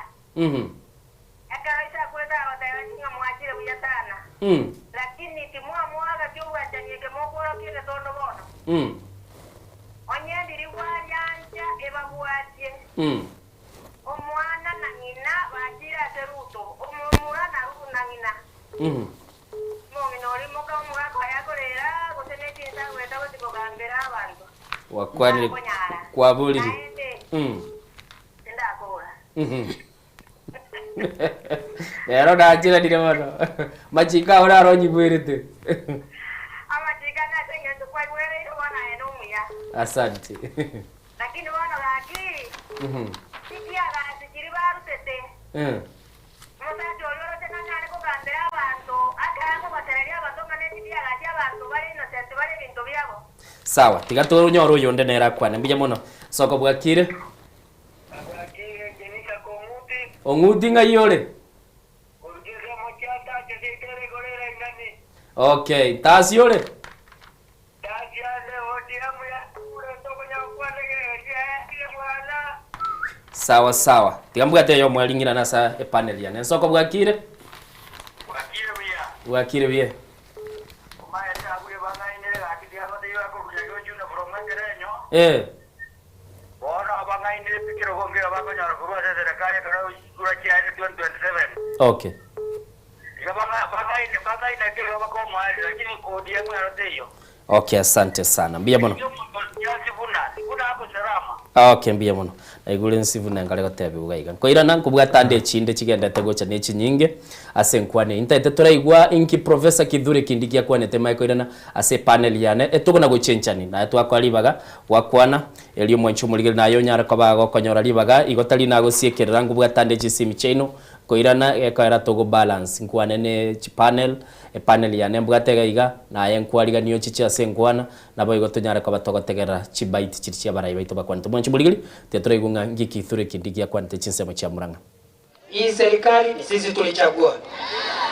Ekero ise akwete agoteba ng'a mwachire buya sana, lakini timwamoagatia obwanchani eke mokworokia egetondo bono. Onye ndiri bwariancha ebabwatie, omwana na ng'ina bachire ase Ruto, omomura na na ng'ina. Omong'ina oria moka omogaka oye akorera, gose ne chinsa agoeta gochia kogambera abanto. Gwakwanire Takonyara. kwaborire. Naende tindakora. Rero nachiranire mono. Machiko ao naro onyigwerete. Amachiko ane ase engencho kwaigwereire bono aye nomuya. Asante. Lakini bono gaki, chichiagasi chiria barutete, omosacha oria oroche nanyare kogambera abanto, ekero akogotereria abanto ng'a nechibiagasi abanto bare innocent bare ebinto biabo. Sawa, tiga tonyore oyonde nere akwane. Mbuya mono. Soko bwakire. Ong'uti ng'ai ore? Okay, tasi ore? Sawa sawa. Tiga mbwate eyomo eria ng'irane ase epanel yane. Ensoko bwakire? Bwakire buya. Eh. Bono abang'aini ekerogo nkeigo bakonyora korwa ase eserekari ekero chikura chiaye 2027. Okay. Iga bang'aine bang'aine nkeigo bakomoeria lakini ODM ero teiyo. Okay, asante sana. Mbuya mono. Omonto Sifuna, Sifuna ako salama. Okay, mbuya mono. Naigure Nsifuna nkare gotebiwa iga iga. Nkoirana nkobwata ande echinde chigendete gocha ne chinyinge ase enkwana eye. Ntaete toraigwa inki Professor Kithure Kindiki akwanete mae koirana ase epanel yane etogona gochenchani. Naye twakoa ribaga gwakwana Erio omwanchi omorigeri naye onyare koba agokonyora ribaga, igo tari nagosiekerera ngobwatande chisimi chiaino, koirana gekoera togo balance nkwane ne chipanel, epanel yane mbwate iga iga, naye nkwariganie ochiche ase enkwana, naboigo tonyare koba togotegerera chibaiti chiria chiabarai baito bakwanete. Omwanchi omorigeri, tiga toraigwe ng'a ngiki Kithure Kindiki akwanete chinsemo chia Murang'a. Hii serikali ni sisi tulichagua,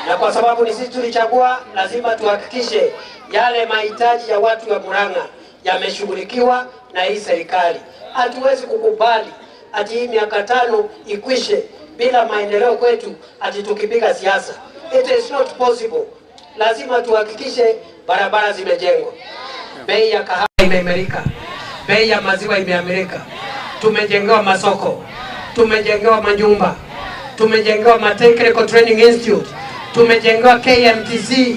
na kwa sababu ni sisi tulichagua, lazima tuhakikishe yale mahitaji ya watu wa Murang'a yameshughulikiwa na hii serikali. Hatuwezi kukubali ati hii miaka tano ikwishe bila maendeleo kwetu, ati tukipiga siasa. It is not possible. lazima tuhakikishe barabara zimejengwa, bei ya kahawa imeimarika, bei ya maziwa imeamirika, tumejengewa masoko, tumejengewa manyumba, tumejengewa ma Technical Training Institute, tumejengewa KMTC,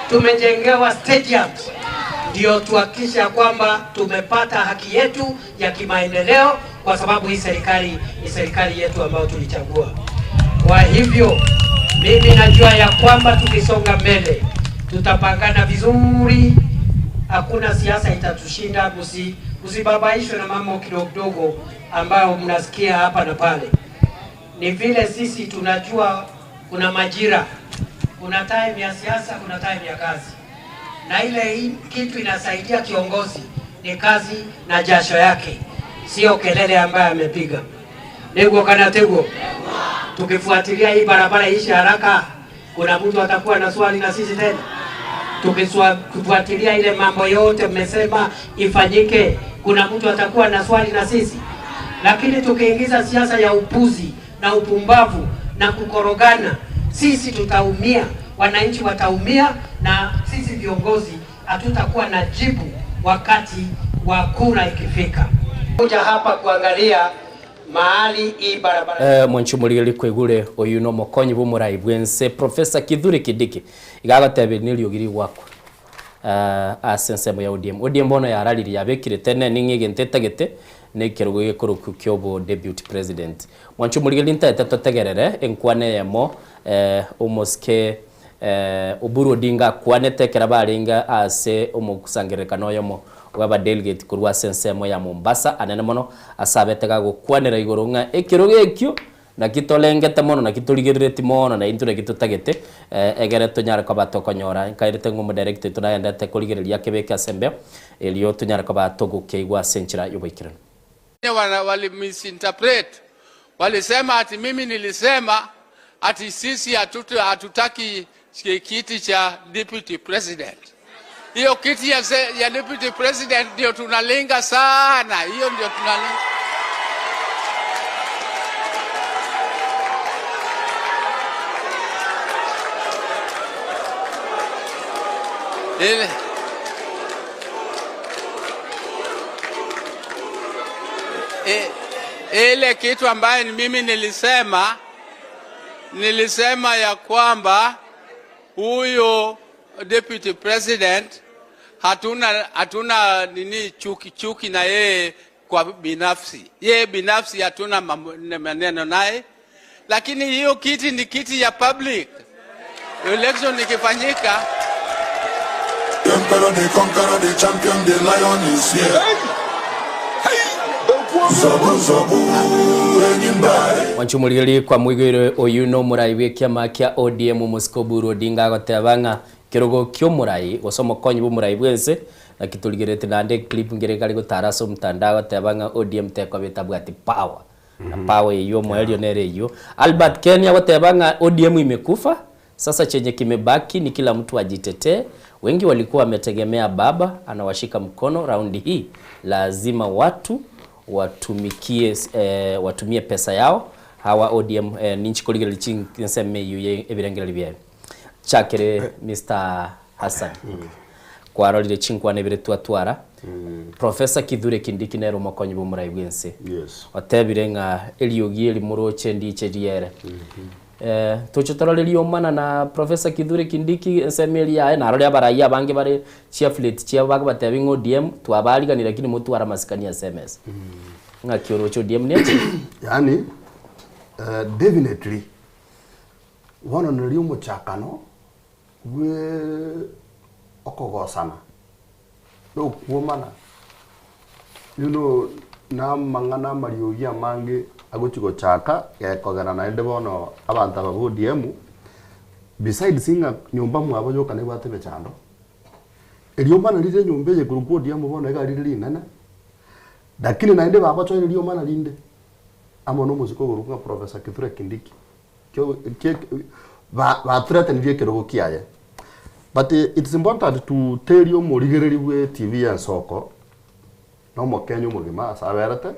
tumejengewa stadiums, ndio tuhakikishe ya kwamba tumepata haki yetu ya kimaendeleo, kwa sababu hii serikali ni serikali yetu ambayo tulichagua. Kwa hivyo mimi najua ya kwamba tukisonga mbele tutapangana vizuri, hakuna siasa itatushinda. Msi msibabaishwe na mambo kidogo kidogo ambayo mnasikia hapa na pale. Ni vile sisi tunajua kuna majira, kuna time ya siasa, kuna time ya kazi, na ile hii kitu inasaidia kiongozi ni kazi na jasho yake, sio kelele ambayo amepiga. Niguo kana tiguo? Tukifuatilia hii barabara iishe haraka, kuna mtu atakuwa na swali na sisi tena? Tukifuatilia ile mambo yote mmesema ifanyike, kuna mtu atakuwa na swali na sisi? Lakini tukiingiza siasa ya upuzi na upumbavu na kukorogana, sisi tutaumia, wananchi wataumia, na sisi viongozi hatutakuwa na jibu wakati wa kura ikifika. Kuja hapa kuangalia mahali hii barabara Eh, mwanchi omorigeri kwaigure oyu nomokonyi bw'omorai bwense Professor Kithure Kindiki iga agotebia neriogi rigwakwa eh, ase ensemo ya ODM. ODM bono yararirie yabekire tene ning'o egento etagete na ekerogo gekorokwa kia obo deputy president. Mwanchi omorigeri ntaete totegerere enkwana eyemo eh, omosike eh, Oburu Odinga akwanete ekero barenge ase omosangererekano oyomo bwa abadelegate korwa ase ensemo ya Mombasa anene mono ase abete gagokwanera igoro ng'a ekerogo ekio naki torengete mono naki torigerereti mono na intwe naki totagete egere tonyare koba tokonyora. Nkairete ng'a omodirector oito nagenderete korigereria akebeke ase embeo erio tonyare koba togokeigwa ase enchera y'oboikeranu. Wana wali misinterpret, walisema ati mimi nilisema ati sisi hatutu, hatutaki kiti cha deputy president. Hiyo kiti ya, se- ya deputy president ndio tunalenga sana, hiyo ndio tunalenga. Ile E, ile kitu ambayo ni mimi nilisema nilisema ya kwamba huyo deputy president hatuna hatuna nini chuki chuki na yeye kwa binafsi, yeye binafsi hatuna mambo- maneno naye, lakini hiyo kiti ni kiti ya public. Election ikifanyika The emperor, the conqueror, the champion, the lion is here. Zabu, zabu, enyimbare. Mwanchi omorigeri kwamwigeire oyu na omorai bwa ekiama kia ODM omosike Oburu Odinga agoteba ng'a kerogo kia omorai gose omokonyi bwa omorai bwa ense naki torigerete naende eclip nkere kare gotara ase omotandao agoteba ng'a ODM tekoba etabwati power na power eywo omoerio nere eywo. Albert Ken agoteba ng'a ODM imekufa sasa chenye kimebaki ni kila mtu ajitetee, wengi walikuwa wametegemea baba anawashika mkono, raundi hii lazima watu watumikie eh, watumie pesa yao hawa ODM eh, ninchi korigereria chinsemo eywo ye ebirengererio biaye chakere Mr Hassan kwarorire chinkwana ebere twatwara Professor Kithure Kindiki nere omokonyi bwa omorai bwa ense Yes. otebire ng'a eriogi eri moroche ndiche riere Eh, toche torore riomana na Professor Kithure Kindiki ensemo eria yaye narore abarai abange bare chiaflate chiabo bakobatebia ng'a ODM twabariganire lakini motware amasikani ase emesa. Ng'aki oroche ODM neche? Yaani eh, definitely bono nario omochakano bwe okogosana na okwomana you know na amang'ana amariogi amange agochi gochaka gekogera naende bono abanto aba ba ODM besides ng'a nyomba mwabo yoka nebwate emechando, eriomana rire enyomba eye korwa kwa ODM bono iga rire rinene, lakini naende bagochoire riomana rinde amo na omosike okorokwa ng'a Professor Kithure Kindiki kio kie ba bathreatenirie ekerogo kiaye. But it's important to tell omorigereri bwa etv ya ensoko na omokenya omogima ase aberete,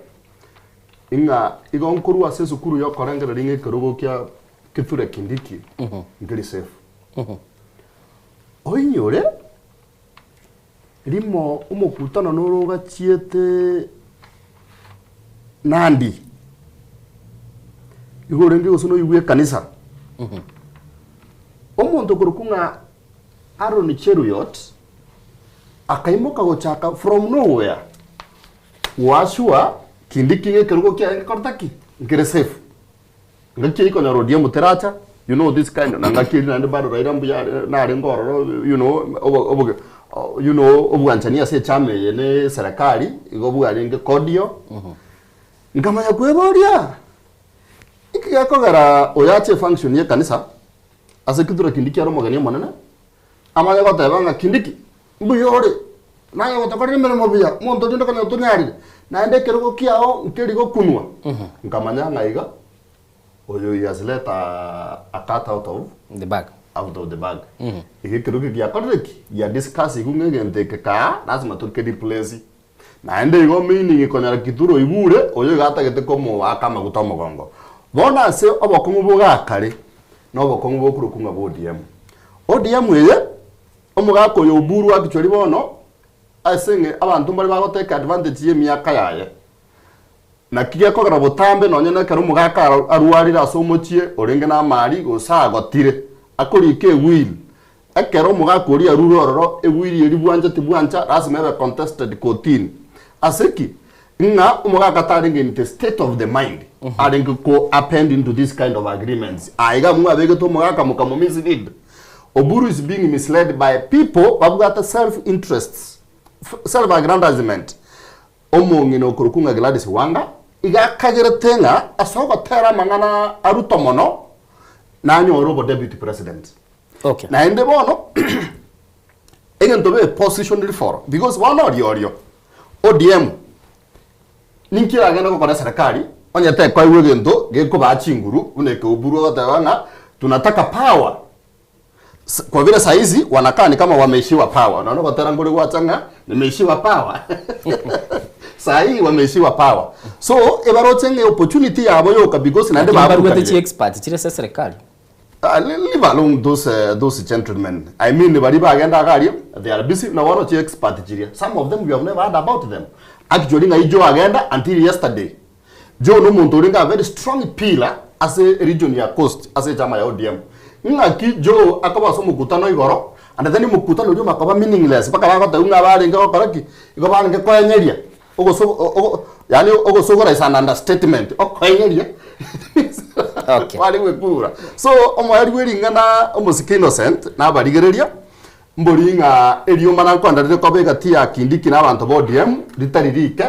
ing'a igo nkorwa ase esukuru ya okorengereria ng'a ekerogo kia Kithure Kindiki nkeri safe. Oinyore, rimo omokutano noro ogachiete Nandi, igo orenge gose noigwe ekanisa. Omonto okorokwa ng'a Aaron Cheruiyot akaimoka gochaka from nowhere goasure Kindiki ng'a ekerogo kiaye ngekorete ki? Nkere safe. Ngaki eyio konyora ODM teracha, you know this kind, na ngaki eria naende bado Raila mbuya are narenge ororo you know obo oboge you know obwanchani ase echama eye na eserekari igo bwarenge cordial. Nkamanya kweboria, inki gekogera oyo ache efunction ya ekanisa, ase Kithure Kindiki are omogeni omonene, amanye goteba ng'a Kindiki, mbuya ore, naye ogotokorera emeremo buya, omonto rinde okonyora tonyarire, naende ekerogo kiao nkeri gokunwa. Nkamanya ng'a iga, oyo he has let a cat out of The bag. out of the bag. Iga ekerogo eke giakorire ki? Gia discuss igwe ng'a egento eke kaa, lazima toke replace. Naende igo meaning konyora Kithure oigure, oyo iga atagete komoaka amaguta omogongo. Bono ase obokong'u bogakare, na obokong'u bokorokwa ng'a bwa ODM. ODM eye, omogaka oyo Oburu actually bono, ase ng'a abanto mbare bago take advantage ya emiaka yaye. Naki gekogera botambe nonye na ekero omogaka arwarire ase omochie orenge namari gose agotire, akorika ewill, Ekero omogaka oria arure ororo, ewill eria bwancha tibwancha, lasima ebe contested kotini. Ase ki? Ng'a omogaka tarenge in the state of the mind arenge ko append into this kind of agreements. Aiga mwabegete omogaka mokamo mislead. Oburu is being misled by people babwate self interests, self aggrandizement. Omong'ina okorokwa ng'a Gladys Wanga iga akagerete ng'a ase ogotera amang'ana a Ruto mono nanyore obo deputy president. Okay. Naende bono egento be positioned for because bono oria orio ODM ninki eragende gokora eserekari onye tekoegwa egento gekobaa chinguru buna eke Oburu ogoteba ng'a tunataka power Kwa vile saizi wanakaa ni kama wameishiwa power. Unaona gotera ngori gwacha ng'a nimeishiwa power. Sahi wameishiwa power. So ebaroche ng'a opportunity yabo yoka because naende Lakini mbaruete babukanire. chi expert chire ase eserekari. Uh, leave alone those, uh, those gentlemen. I mean, bari bagenda agaria, they are busy. Na bono chi expert chiria. Some of them we have never heard about them. Actually, ng'ai Joe agenda until yesterday. Joe nomonto orenge a very strong pillar ase region ya Coast ase echama ya ODM. Ng'aki Joe akoba ase omokutano igoro and then omokutano oria omakoba meaningless mpaka bagotebia ng'a barenge gokora ki? Igo barenge koenyeria ogoso ogo yaani ogosogora is an understatement, okoenyeria Okay. bare gwekura. So omoerio bwe ring'ana omosike Innocent nabarigereria, mbori ng'a eriomana nkoenda rire koba egati ya Kindiki na abanto ba ODM ritari rike,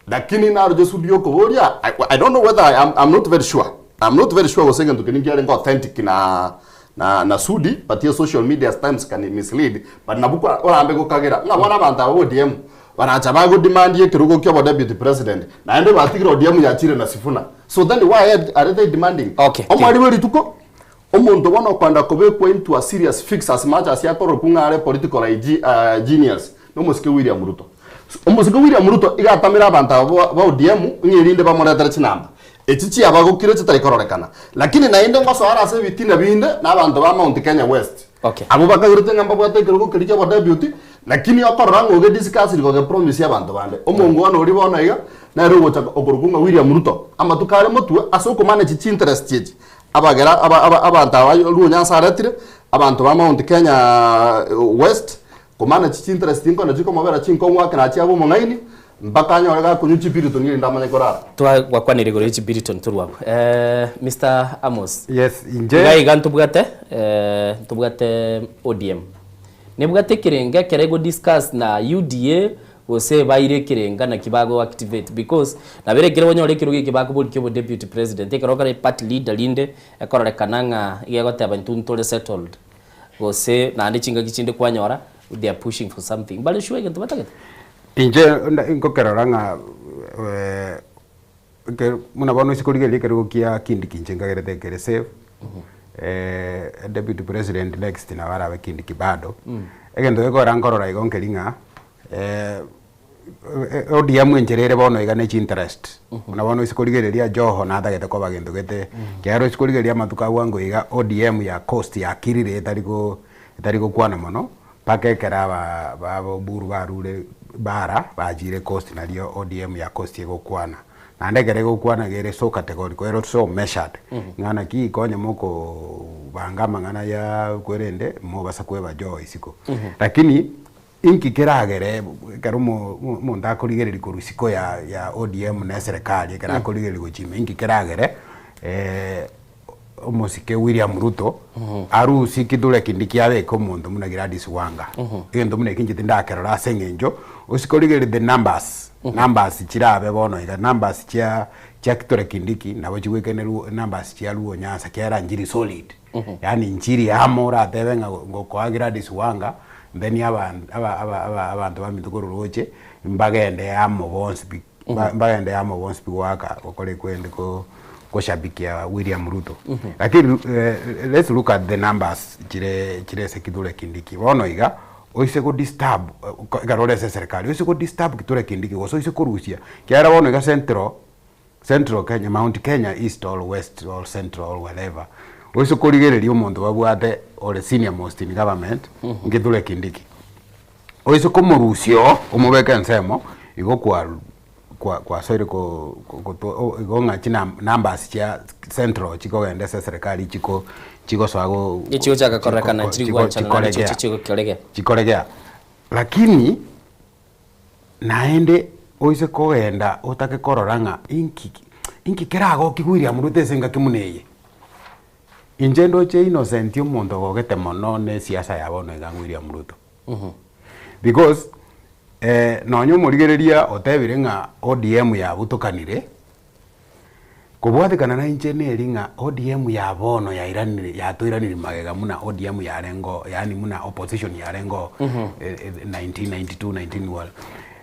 Lakini naroche sudi yokoboria, I, I don't know whether I am, I'm not very sure. I'm not very sure gose egento keria nkiarenge authentic na na na sudi but ye social media times can mislead but nabwo kwa orambe gokagera ng'a bono abanto aba ODM baracha bago demand ekerogo kia obo deputy president naende batigire ODM yachire na Sifuna so then why are they demanding Okay. omwari bwe rituko omonto bono okoenda kobekwa into a serious fix as much as akorokwa ng'a are political IG, uh, genius nomosike William Ruto Omosike William Ruto iga atamire abanto aba ba ODM ng'a erinde bamoretere chinamba echi chiabagokire chitari kororekana. Lakini naende ngosoa are ase ebitina binde na abanto ba Mount Kenya West. Okay. Abwo bakagerete ng'a mbabwate ekerogo keria kia obodeputy lakini okorora ng'a oge discuss rigo ge promise abanto bande. Omongwana oria bono iga nere ogocha okorokwa ng'a William Ruto amatuko are motwe ase okomanage chiinterest echi abagera aba aba abanto aba Luo Nyanza aretire, abanto ba Mount Kenya West Komana chi chinterest nkone chikomobera chinkong'u ake nachi abe omong'aini, mpaka anyore gakonywa chibiriton erinde amanye korara. Twagwakwanire igoro ye chibiriton torwa abwo. Eh, Mister Amos. Yes, inche. Iga iga ntobwate, eh, ntobwate ODM. Nebwate ekerengo ekero ego discuss na UDA gose baire ekerenga naki bago activate because nabere ekero onyore ekerogo eke bakoboria kia obo deputy president ekero okore party leader rinde ekororekana ng'a iga egoteba intwe ntore settled. Gose naende chingaki chinde kwanyora they are pushing for something mbare sure egento batagete. Inche nkokerora ng'a buna bono ase korigereria ekerogo kia Kindiki inche nkagerete ekere safe, deputy president next nabo arabe Kindiki bado, egento gekogera nkorora igo nkeri ng'a ODM enchera ere bono iga ne chinterest, buna bono ase korigereria Joho natagete koba gento gete, ekiagera ase korigereria amatuko a bwango iga ODM ya coast yakirire etari ko. Etari gokwana mono, mpaka ekero aba ba Oburu barure bara, bachire Coast nario ODM ya Coast egokwana. Naende ekero egokwana iga ere so categorical, ere so measured, ng'a naki konya mokobanga amang'ana ya kwerende, mobasa kweba Joho isiko. Lakini, inki keragere ekero omo omonto akorigereria korwa isiko ya ya ODM na eserekari ekero akorigereria gochia ime, inki keragere omosike William Ruto arusie Kithure Kindiki abeke omonto buna Gladys Wanga. Egento buna eki inche tindakerora ase eng'encho osike origererie the numbers, numbers chirabe bono iga, numbers chia chia Kithure Kindiki nabo chigwekene Luo numbers chia Luo Nyanza ekiagera nchiri solid. Yaani nchiri amo oratebe ng'a ngokoa Gladys Wanga then aba aba aba aba abanto baminto korwa roche mbagende amo bonsi pi. Mbagende amo bonsi pi goaka gokora ekwende ko goshabikia William Ruto. Lakini let's look at the numbers chire chire ase Kithure Kindiki. Bono iga, oise go disturb ekero ore ase eserekari, oise go disturb Kithure Kindiki gose oise korusia, ekiagera bono iga Central, Central Kenya, Mount Kenya East or West or Central or wherever, oise korigereria omonto babwate ore senior most in government, Kithure Kindiki. Oise komorusia oo, omobeke ensemo, igo kwa kwa kwasoire ko ko igo ng'a china numbers chia central chikogenda ase eserekari chiko chigosoa go Chigochaka kororekana chiri gwanchana naende chikoregea chiche chigokoregea. chikoregea. Lakini naende oise kogenda otake korora ng'a inki inki keragokia William Ruto ase engaki buna eye. Inche ndoche Innocent omonto ogogete mono na esiasa ya bono iga William Ruto. Because nonya omorigereria otebire ng'a ODM yabutokanire, kobwatekana na inche neri ng'a ODM ya bono yairanire yatoiranire magega buna ODM yarenge oo yaani buna opposition yarenge oo 1992 19 what.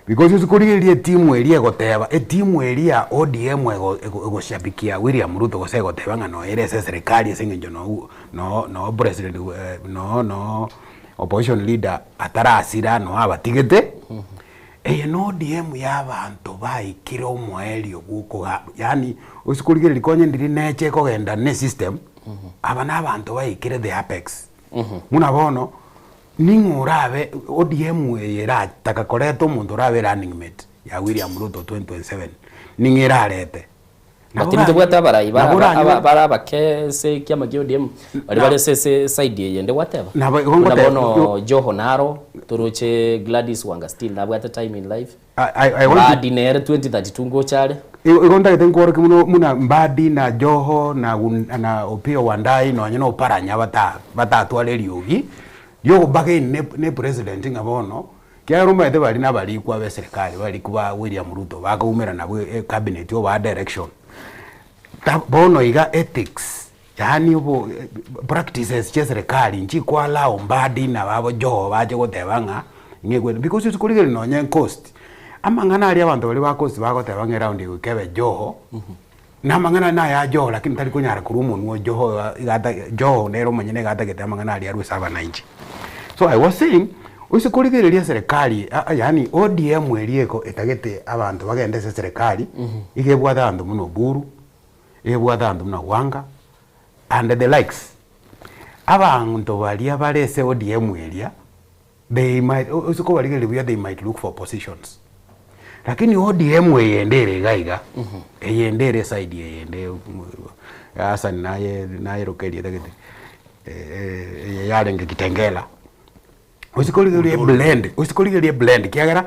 Because ase korigereria etimu eria egoteba, etimu eria ya ODM ego ego egoshabikia William Ruto gose egoteba ng'a noyo ere ase eserekari ase eng'encho no no no president no no opposition leader atarasira noo abatigete, eye na ODM ya abanto baikire omoerio bwa okoga yaani ase korigereria konya ndiri neche ekogenda na esystem, aba na abanto baikire the apex. Buna bono, ning'o orabe ODM eye erataka koreta omonto orabe running mate ya William Ruto 2027, ning'o erarete? But ntobwate abarai bara aba bare abake ase ekiama kia ODM baria bare ase ase side eye ende gwateba. Nabo igo Buna ngote- bono Joho naro, toroche Gladys Wanga still nabwate time in life. I, I want to- Mbadi nere 2032 ngocha are. Igo igo ntagete nkworokie muno muna Mbadi na Joho na Gun- na Opiyo Wandayi nonye na Oparanya bata batatwara eriogi riogobagain ne ne president ng'a bono Ekiagera omanyete baria nabarikwa b'eserekari, barikwa ba William Ruto, bakoumera nabwo ecabinet obaa direction. Ta bono iga ethics, yaani obo practices chia eserekari nchiko allow Mbadi na babo Joho bache goteba ng'a ng'egwene because ase korigereria nonye coast, amang'ana aria abanto baria ba coast bagoteba ng'a eround eye kebe Joho, na amang'ana naya Joho lakini tari konyara korwa omonwe o Joho iga iga Joho nere omonyene iga atagete amang'ana aria arwe ase abananchi. So I was saying, ase korigereria eserekari yaani ODM eria eko etagete abanto bagende ase eserekari, iga ebwate abanto buna Oburu, iga ebwate abanto buna Wanga and the likes. Abanto baria bare ase ODM eria, they might ase kobarigereria buya they might look for positions. Lakini ODM eyende ere iga iga, eyende ere eside eyende Hassan naye nayeroka erieta gete, eye yarenge Kitengela, ase korigereria eblend, ase korigereria eblend ekiagera,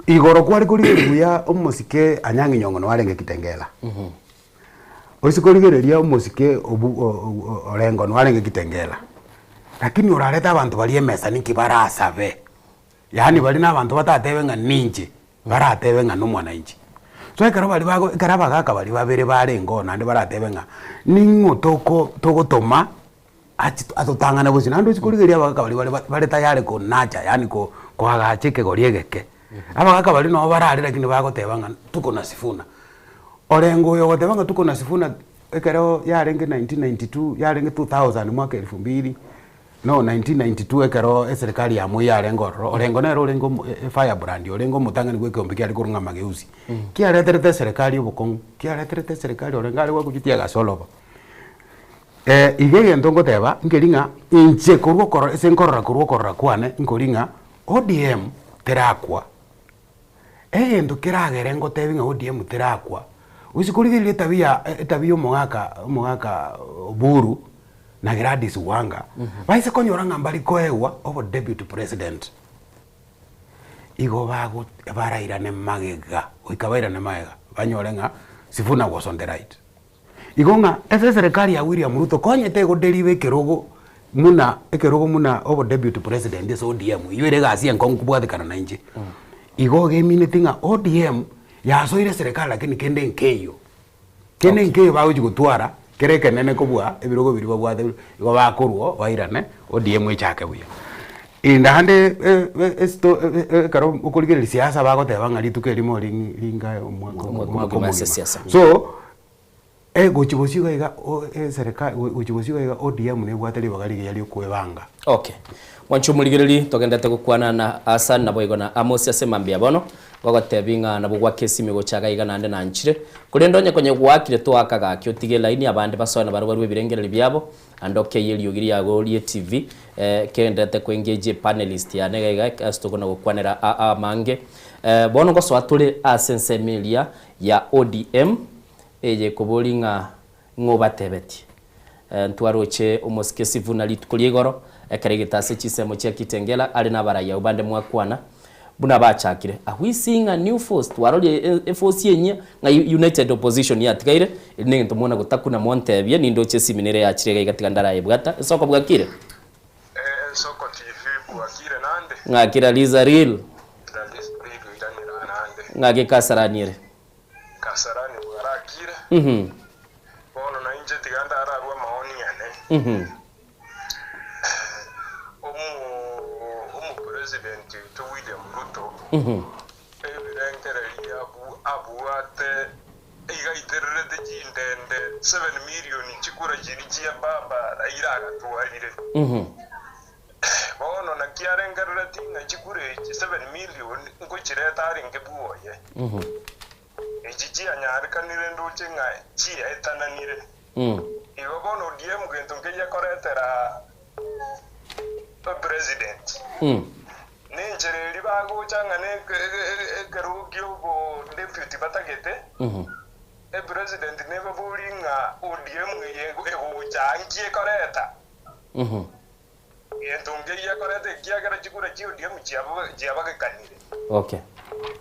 igoro kware korigereria buya omosike Anyang'i Nyong'o noo arenge Kitengela, ase korigereria omosike obu Orengo noo arenge Kitengela, lakini orarete abanto baria emesa ninki barasabe. Yaani baria nabanto batatebe ng'a ninche, baratebe ng'a nomwananchi. So ekero baria bago ekero abagaka baria babere barenge oo naende baratebe ng'a ning'o toko togotoma achi atotang'ane bosio. Naende ochie korigereria abagaka baria bare bare tayari konacha yaani ko koagacha ekegori egeke. Abagaka baria nabo barare lakini bagoteba ng'a tuko na Sifuna. Orenge oyo ogoteba ng'a tuko na Sifuna ekero yarenge 1992 yarenge 2000 mwaka elfu mbili. No 1992 ekero eserekari ya Moi yarenge ororo, Orengo nere orenge omo efirebrand orenge omotang'ani bwa ekeombe kiare korwa ng'a mageuzi. Kiareterete eserekari obokong'u, kiareterete eserekari Orengo are goakuchitia egasi oroba. Iga egento ngoteba nkeri ng'a inche korwa okorora ase nkorora korwa okorora kwane nkori ng'a ODM terakwa. Egento keragere ngotebi ng'a ODM terakwa, gose korigereria etabia etabia ya omogaka omogaka Oburu na Gladys Wanga, baise konyora ng'a mbari koegwa obo deputy president, igo bago barairane magega, goika bairane magega banyore ng'a Sifuna was on the right. Igo ng'a ase eserekari ya William Ruto konya tegoderiva ekerogo muna ekerogo muna obo deputy president ase ODM eywo ere egasi enkong'u kobwatekana na inche. Igo egemineti ng'a ODM yasoire eserekari lakini kende nkeiyo. Kende nkeiyo bagochi gotwara kere ekenene kobua ebirogo biria babwate igo bakorwa oo bairane ODM echake buya. Naende ekero okorigereria siasa bagoteba ng'a rituko erimo ringa omwaka Omwaka omogima ase omogima. siasa. So, gochia bosio iga iga eserekari gochia bosio iga iga ODM nebwate ribaga rigiya riokoebanga. Okay. Mwanche omorigereri, togenderete gokwana na Hassan naboigo na Amos ase mambia bono, ngogotebi ng'a nabo gwaka esimi gocha iga iga naende nanchire. Korende onye konye gwakire toaka gaki otige elaini abande basoe na barabwo barue ebirengererio biabo, Ande okeyie eriogi riago rie TV, kenderete ko engage epanelist yane iga iga ase tokona gokwanera amange. Bono ngosoa tore ase ensemo eria ya ODM eye ekobori ng'a ng'o obatebetie. Ntwaroche omosike Sifuna rituko ria igoro ekero aigete ase chinsemo chia Kitengela are nabarai abwo bande mwakwana buna bachakire. Are we seeing a new force? Twarorire eforce enyia ng'a united opposition yatigaire, eri negento mwana gotakuna montebie nindoche esimi nere yachire iga iga tiga ndarayebwata. Esoko bwakire? Esoko TV bwakire nande? Ng'aki Raliza real? Raliza real oiranera nande? Ng'aki Kasarani ere? Kasarani bwarakire? Bono nainche tiga ndararue amaoni ane. Omopresident oito William Ruto ebirengererio abwate iga aitererete chindende 7 million chikura chiria chia baba Raila agatwarire. Bono naki arengerereti ng'a chikura echi 7 million ngochireta arenge bwoye. Echi chianyarekanire ndoche ng'a chiaetananire. Igo bono ODM gento nkeiyo ekoretera epresident. Nenchera eria bagocha ng'a ne ekerogo kia obo deputy batagete, epresident nebabori ng'a ODM eye egocha nki ekoreta? Gento nkeiyo ekoreta ekiagera chikura chia ODM chiabagekanire. Okay.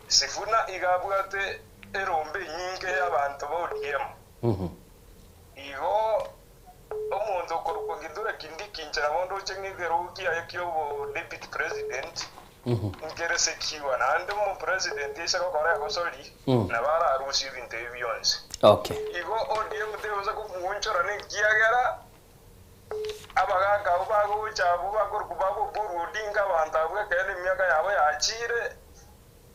Sifuna iga abwate erombe enyinge y'abanto ba ODM. Igo omonto okorokwa Kithure Kindiki inche nabo ndoche ng'a ekerogo kiaye ki'obo deputy president nkere secure naende omopresident aise gokora egosori nabo ararusie ebinto ebi bionsi. Okay. Igo ODM tegosa komuonchorana ekiagera abagaka abwo bagocha abwo bakorokwa baba Oburu Odinga abanto abwo ekeene emiaka yabo yachiire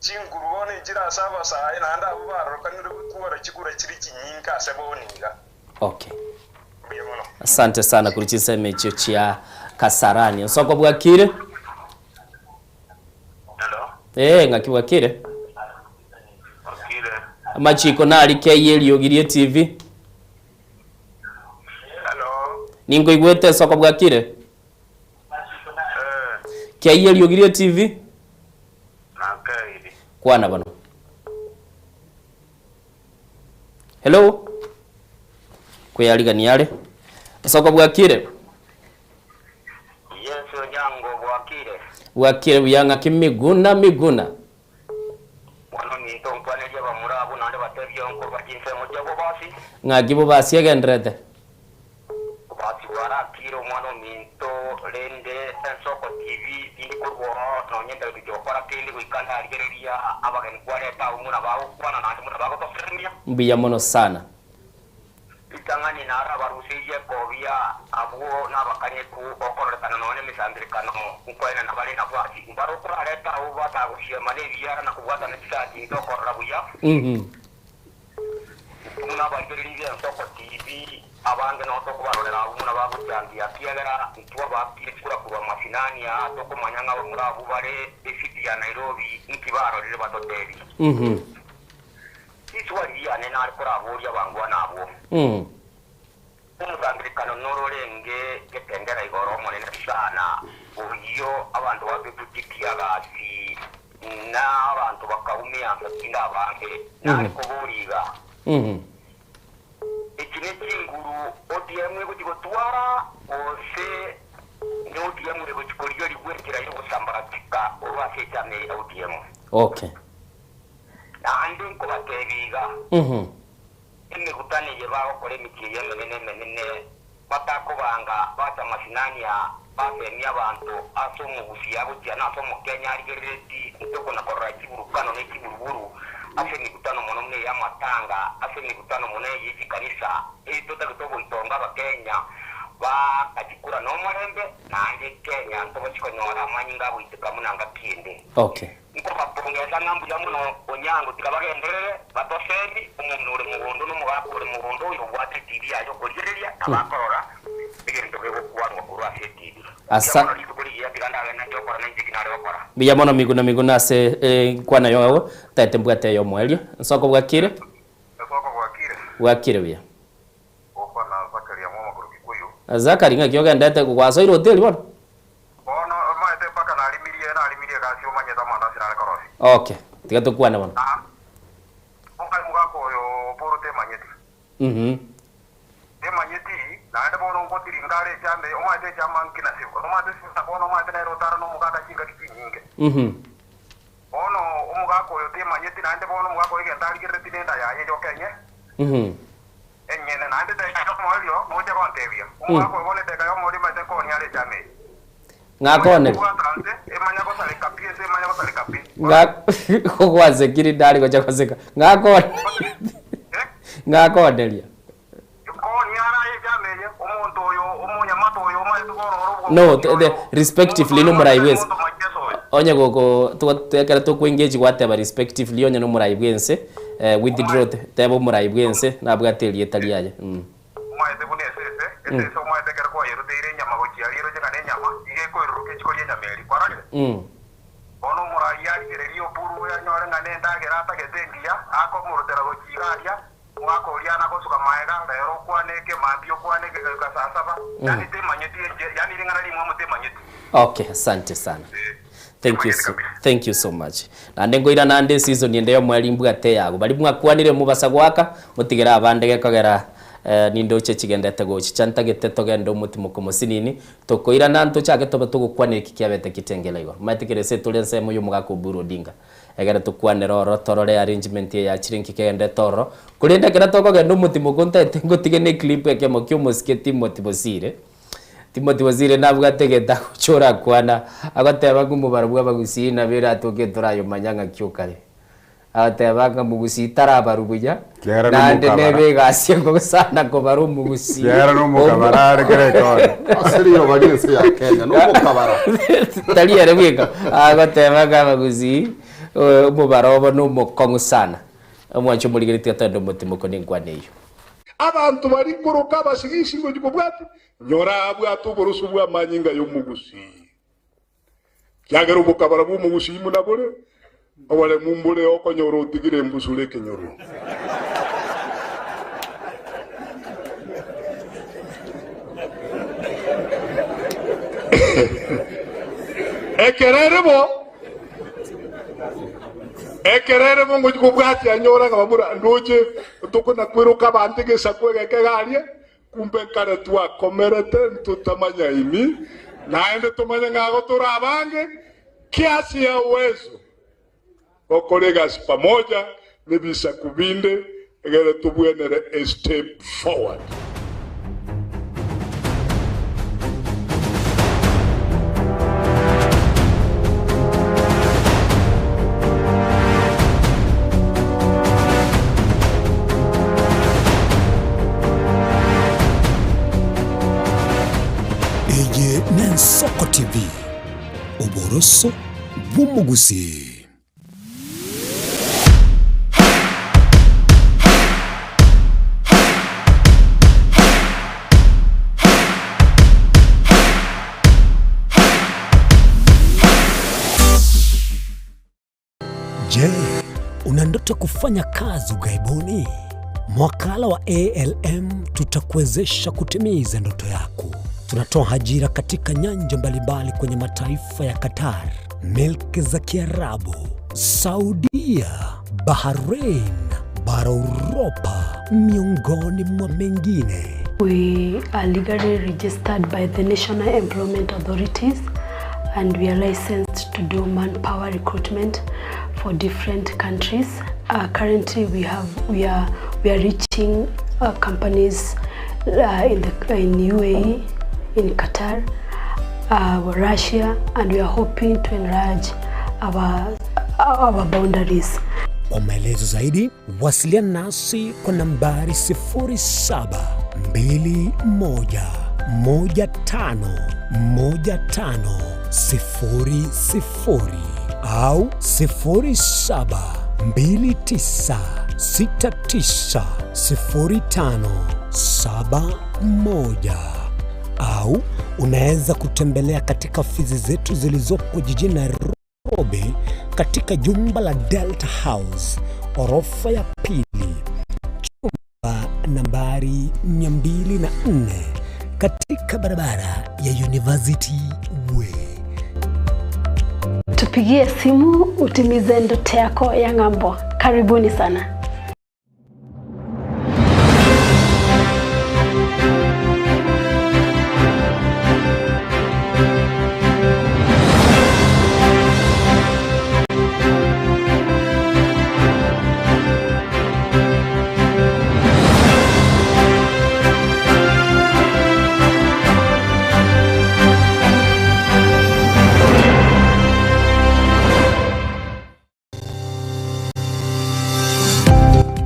Chinguru bono inchire ase abasae, naende abwo barorokanire gotwora chikura chire chinyinge ase bono iga. Okay. Mbuya mono. Asante sana korwa chinsemo echio chia Kasarani. Nsoko bwakire? Hello. Eh, ng'aki bwakire? Bwakire. Amachiko nari keyie eriogi rie TV. Hello. Ninkoigwete nsoko bwakire? Eh. Keyie eriogi rie TV. Nakeiri. Kwana bono. Hello? Kweyarigania are. Soko bwakire? Yes Onyango bwakire. Bwakire buya ng'aki Miguna Miguna. Bono ninto nkwanerie abamura abwo naende batebie nkorwa chinsemo chia bobasi. Ng'aki bobasi egenderete? Bobasi bwarakire omwana ominto, rende ensoko TV tindi korwa oo nonye ntagete gokora kende goika ndarigereria abageni kwareta abwo buna bagokwana naende buna bagotosemia. Mbuya mono sana. Ritang'ani naro abaruseirie ekobia abwo nabakanyeku okororekana nonya nemesangererekano nkoenana bare nabwo ase mbare okorareta abwo batagosiema nebiara na kobwatana chisati ntokorora buya. Intwe buna abarigereria b'ensoko TV abange nao tokobarorera abwo buna bagochangia, ekiagera intwe abaakire chikura korwa mashinani aa tokomanya ng'a abamura abwo bare esiti ya Nairobi inki barorire batotebie. Riswali riane nare koraborie abangwana abwo. Omosangererekano nororenge getengera igoro omonene sana, oyio abanto babetutie tiagasi, na abanto bakaumia nsa tinde abange, nare koboria iga, Echi ne chinguru ODM egochia gotwara, gose ne ODM egochia korigerigwa enchera y'ogosambaratika korwa ase echama eye ya ODM? Okay. Naende nkobatebia iga, Emegutano eye bagokora emechie eye emenene emenene, batakobanga bacha masinani aa, basemie abanto ase omogusia agochia na ase omokenya arigerereti ntoko na korora chiburukano ne chiburuburu ase emegutano mono buna ey'amatanga, ase emegutano mono eye chikanisa, eye totagete oboitongo abakenya bakachikura nomorembe, naende Kenya ntogochi konyora amanyinga agoiteka buna ngaki ende. Okay. Nkobapongesa ng'a mbuya mono onyango, tiga bagenderere batosemi, omong'ina ore mogondo na omogaka ore mogondo oyo obwate etibi yaye okorigereria, nabo akorora egento gegokwanwa korwa ase etibi. Mbuya Asa. mono rituko rigiya, tiga ndagende nche gokora nainche eki nare gokora. Mbuya mono Miguna Miguna ase enkwana yao, ntaete mbwate eyomoerio. Nsoko bwakire? Nsoko bwakire. Bwakire buya. Gokwana Zachary Amwoma korwa Kikuyu. Zachary ng'aki ogendete gwasoire hoteli bono? Bono omanyete mpaka narimirie narimirie egasi omanyete amandasi nare korosia. Okay, tiga tokwane bono. Okai mogaka oyo Paul temanyeti. Temanyeti, naende bono ngotiringa are echamba eye, omanyete echamba nki na sibo. Omanyete sibo na bono omanyete nere otara nomogaka chingaki chinyinge. Bono omogaka oyo temanyeti, naende bono omogaka oyo egento arigerereti nenda yaye yoka enye. Enyene, naende edageka y'omoerio noche gontebia, Omogaka oyo bono edageka y'omoerio emanyete nkoonia are echama eye. Ng'akooneri. Kobwata nse, emanya gosareka pi, ense emanya gosareka pi. Ng'a gwasekire ndari gocha goseka. Ng'akone. Ng'akoneria. Nkoonia are aye echama eye, omonto oyo, omonyamato oyo omanyete bororo obwo. No, the, respectively nomorai bwense. Onye goko ekero tokoengage gwateba respectively onye nomorai bwense eh, withdraw teba omorai bwense nabwate erieta riaye. Omanyete buna esese, esese omanyete ekero kwayeruteire enyama gochia aria eroche ng'a nenyama, iga ekoiruruka echiko ri'enyama eria. Kwarorire? Bono omorai arigererie oburu anyore ng'a nendagera atagete engiya, akomorutera gochia iga aria, omwaka oria nagosuka maega, rero okwane eke, mambia okwane eke, goika saa saba. Yaani temanyeti enche, yaani ring'ana rimwamu temanyeti. Okay, asante sana. Thank you so, thank you so much. Naende nkoira nande season ende y'omweri mbwate yago. Baria mwakwanire mobasa goaka, motigere abande gekogera eh, nindoche chigendete gochicha ntagete togende omotimoko mosinini, tokoirana ntochake tobe togokwanera eki kiabete kitengela igoro. Omanyete kera ase tore ensemo y'omogaka Oburu Odinga. Ekero tokwanera ororo torore arrangement eye yachire nki kegendete ororo. Korende ekero tokogenda omotimoko ntagete ngotige ne clip ekemo kia omosike Timothy Bosire. Timothy Bosire nabwate egento agocha orakwana, agoteba ng'a omobaro bwa abagusii nabo eratoke torayomanya ng'aki okare. Agoteba ng'a omogusii tarabarwa buya, Kiagera naende nomokabara. nebe egasi engobe sana kobara omogusii. Kiagera nomokabara are kera ekona. Ase riroba ri'ense ya Kenya, nomokabara. Tari ere bweka, agoteba ng'a abagusii, omobaro obo nomokong'u sana. Omwanche omorigeretie atende omotimoko nenkwana eyio. Abanto baria nkoroka abasigisi ngochia kobwatia, nyora abwate oboroso bw'amanyinga y'omogusii. Ekiagera obokabara bw'omogusii buna bore, oboremu mbore okonyora otigire embusuro ekenyoro. Ekero ere bo, ekero ere bo ngochia kobwatia nyora ng'a bamura ndoche tokona kweroka abanto egesaku egeke iga aria, Kumbe nkare twakomerete ntotamanyaini, naende tomanye ng'a igo tore abange kiasi ya uwezo gokora egasi pamoja nebisaku binde egere tobwenere a step forward. Eye n'Ensoko TV, oboroso bw'omogusii. Je, una ndoto ya kufanya kazi ughaibuni? Mwakala wa ALM tutakuwezesha kutimiza ndoto yako. Tunatoa ajira katika nyanja mbalimbali kwenye mataifa ya Qatar, milki za Kiarabu, Saudia, Bahrain, bara Uropa, miongoni mwa mengine. We are legally registered by the National Employment Authorities and we are licensed to do manpower recruitment for different countries. Uh, currently we have we are we are reaching uh, companies uh, in the in UAE, in Qatar, uh, Russia and we are hoping to enlarge our our boundaries. Kwa maelezo zaidi wasiliana nasi kwa nambari 0721151500 au 0729690571 au unaweza kutembelea katika ofisi zetu zilizopo jijini Nairobi katika jumba la Delta House orofa ya pili chumba nambari 204 katika barabara ya University Way. Tupigie simu utimize ndoto yako ya ng'ambo. Karibuni sana.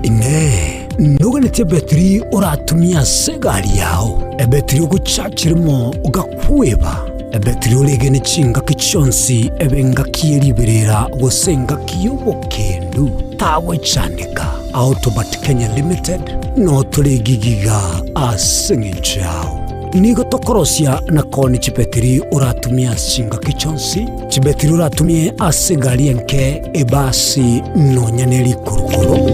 Inee! Noganetie ebetiri oratumie ase egari yao, ebetiri ogochachiremo ogakweba, ebetiri oregene chingaki chionsi ebe engaki ye riberera gose engaki y'obokendu? Tagwechandeka. Autobat Kenya Limited notore gigiga ase eng'encho yao. Nigo tokorosia na koonia chibetiri oratumie ase chingaki chionsi, chibetiri oratumie ase egari enke, ebasi, nonya ne rikurukuru.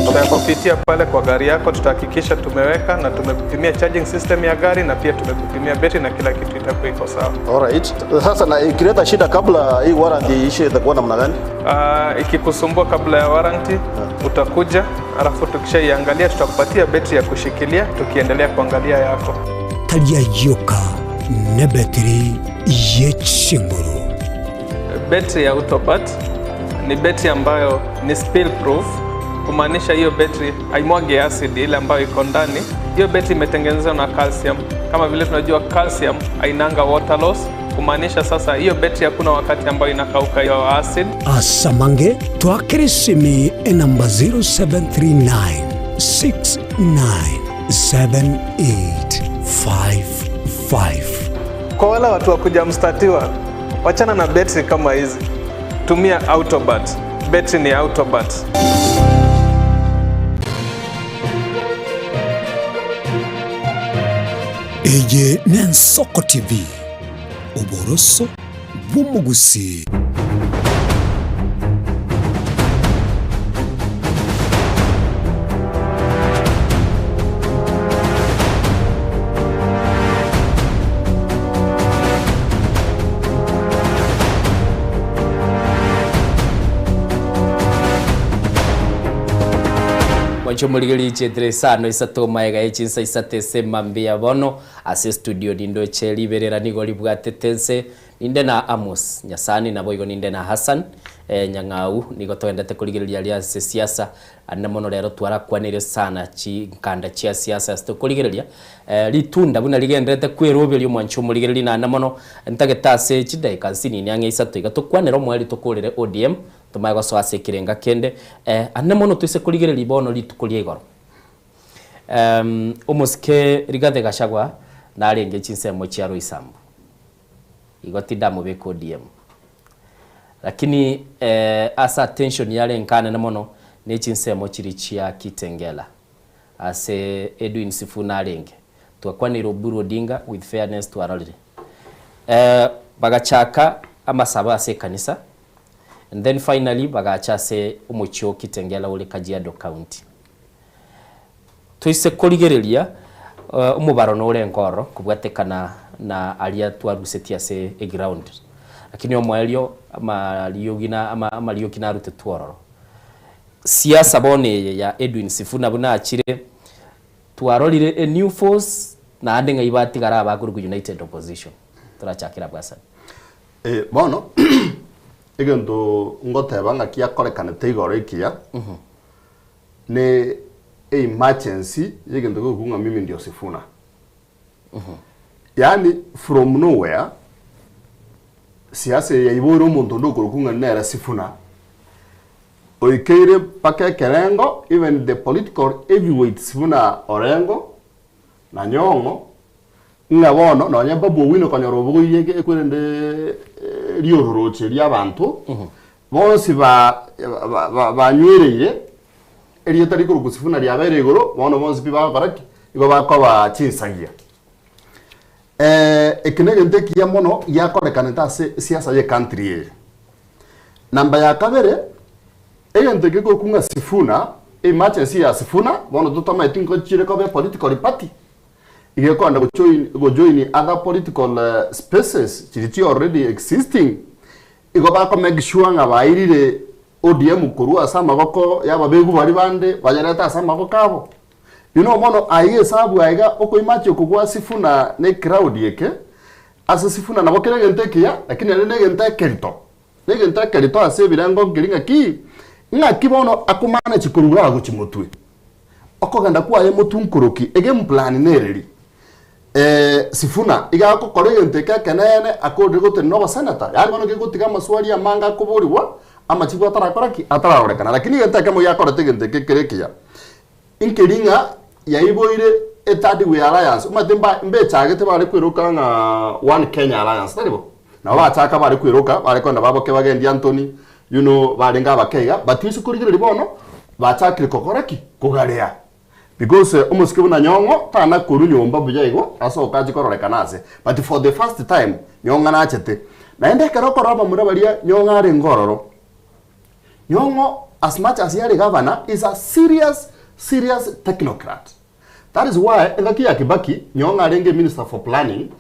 Tutakupitia pale kwa gari yako, tutahakikisha tumeweka na tumekupimia charging system ya gari na pia tumekupimia betri na kila kitu itakuwa iko sawa. Alright. Sasa na ikileta shida kabla hii warranty iishe itakuwa namna gani? Uh, ikikusumbua kabla ya warranty utakuja, alafu tukishaiangalia tutakupatia betri ya kushikilia tukiendelea kuangalia yako. Tari ayio ka nebetiri ye chinguru. Betri ya Autopat ni betri ambayo ni spill proof, kumaanisha hiyo betri haimwagi acid ile ambayo iko ndani. Hiyo betri imetengenezwa na calcium. Kama vile tunajua calcium hainanga water loss, kumaanisha sasa hiyo betri hakuna wakati ambayo inakauka hiyo acid. Asamange twakere esimi enamba 0739 697855. Kwa wale watu wa kuja mstatiwa, wachana na betri kama hizi, tumia Autobat. Betri ni Autobat. Eye n'Ensoko TV, oboroso bw'omogusii. Mwanche omorigereria chietire isano isato maega ye chinsa isato ase mambia bono ase estudio nindoche riberera nigo ribwatete nse Ninde na Amos Nyasani naboigo ninde na Hassan Nyang'au nigo togendete korigereria aria ase siasa ande mono rero twarakwanire sana chinkanda chia siasa ase tokorigereria ritunda buna rigenderete kweroberia omwanchi omorigereria naende mono ntagete ase chidaeka nsinini ang'e isato iga tokwanere omoerio tokorere ODM tomanye gosoa ase ekerenga kende ande mono toise korigereria bono rituko ria igoro omosike Rigathi Gachagua narenge chinsemo chia Roysambu. Igo tindamobeka ODM. Lakini ase attention yarenge anene mono ne chinsemo chiria chia Kitengela ase Edwin Sifuna arenge. Twakwanire Oburu Odinga with fairness twarorire. Bagachaka amasabo ase ekanisa and then finally bagacha ase omochie o Kitengela ore Kajiado County. Toise korigereria omobaro nore nkororo kobwatekana na aria twarusetie ase eground, lakini omoerio amariogi na amarioki narutetwe ororo. Siasa bono eye ya Edwin Sifuna buna achire, twarorire a new force naende ng'ai batigara abakorokwa United Opposition. Torachakere abwo Hassan. Eh, bono egento ngoteba ng'a kiakorekanete igoro ekiya ne emergency yegento gegoku ng'a mimi ndio Sifuna. Yaani from nowhere siasa eye yaiboire omonto onde okorokwa ng'a nere Sifuna oikeire mpaka ekerengo even the political heavyweights buna Orengo na Nyong'o ng'a bono nonye Babu Owino konyora obogoirie eke ekwerende riororoche ri'abanto bonsi ba ba banywereire erieta rikorokwa Sifuna riabeire igoro bono bonsi pi bagokora ki? Igo bakoba chinsagia. Eke negento ekiya mono giakorekanete ase esiasa ye country eye. Namba ya kabere, egento eke gekorokwa ng'a Sifuna, emergency ya Sifuna, bono totamanyeti nkochire koba epolitical party, iga ekoenda gojoin gojoin other political spaces chiria chi already existing, igo bako make sure ng'a bairire ODM korwa ase amaboko ya ababegu baria bande bayerete ase amaboko abo. You know bono aiga esabu aiga okoimachi oko gwa Sifuna na ecrowd eke, ase Sifuna nabo kere egento ekiya lakini naende negento ekerito. Negento ekerito ase ebirengo nkeri ng'aki, ng'aki bono akomanage korwa igaa gochia motwe. Okogenda kwaye motwe nkoroki, egame plan nereri. Sifuna iga agokora egento eke ekeneene akorire gotenena oboseneta, yaani bono kegotiga amaswali amange akoborigwa, amachibu atarakora ki? Atararorekana. Lakini egento ekemo giakorete egento eke kere ekiya, nkeri ng'a yaiboire e third way alliance, omanyete mba mbechagete bare kweroka ng'a one Kenya alliance, tari bo? Nabo bachaka bare kweroka, bare kogenda baboke bagendie Anthony, you know, barenge abake iga, but ase korigereria bono, bachakire kokora ki? Kogarea. Because omosike buna Nyong'o tana korwa nyomba buya igo asoke achie kororekana ase but for the first time Nyong'o nachete. Naende ekero okorora abamura baria Nyong'o arenge ororo, Nyong'o as much as yare governor is a serious serious technocrat. That is why engaki ya Kibaki Nyong'o arenge minister for planning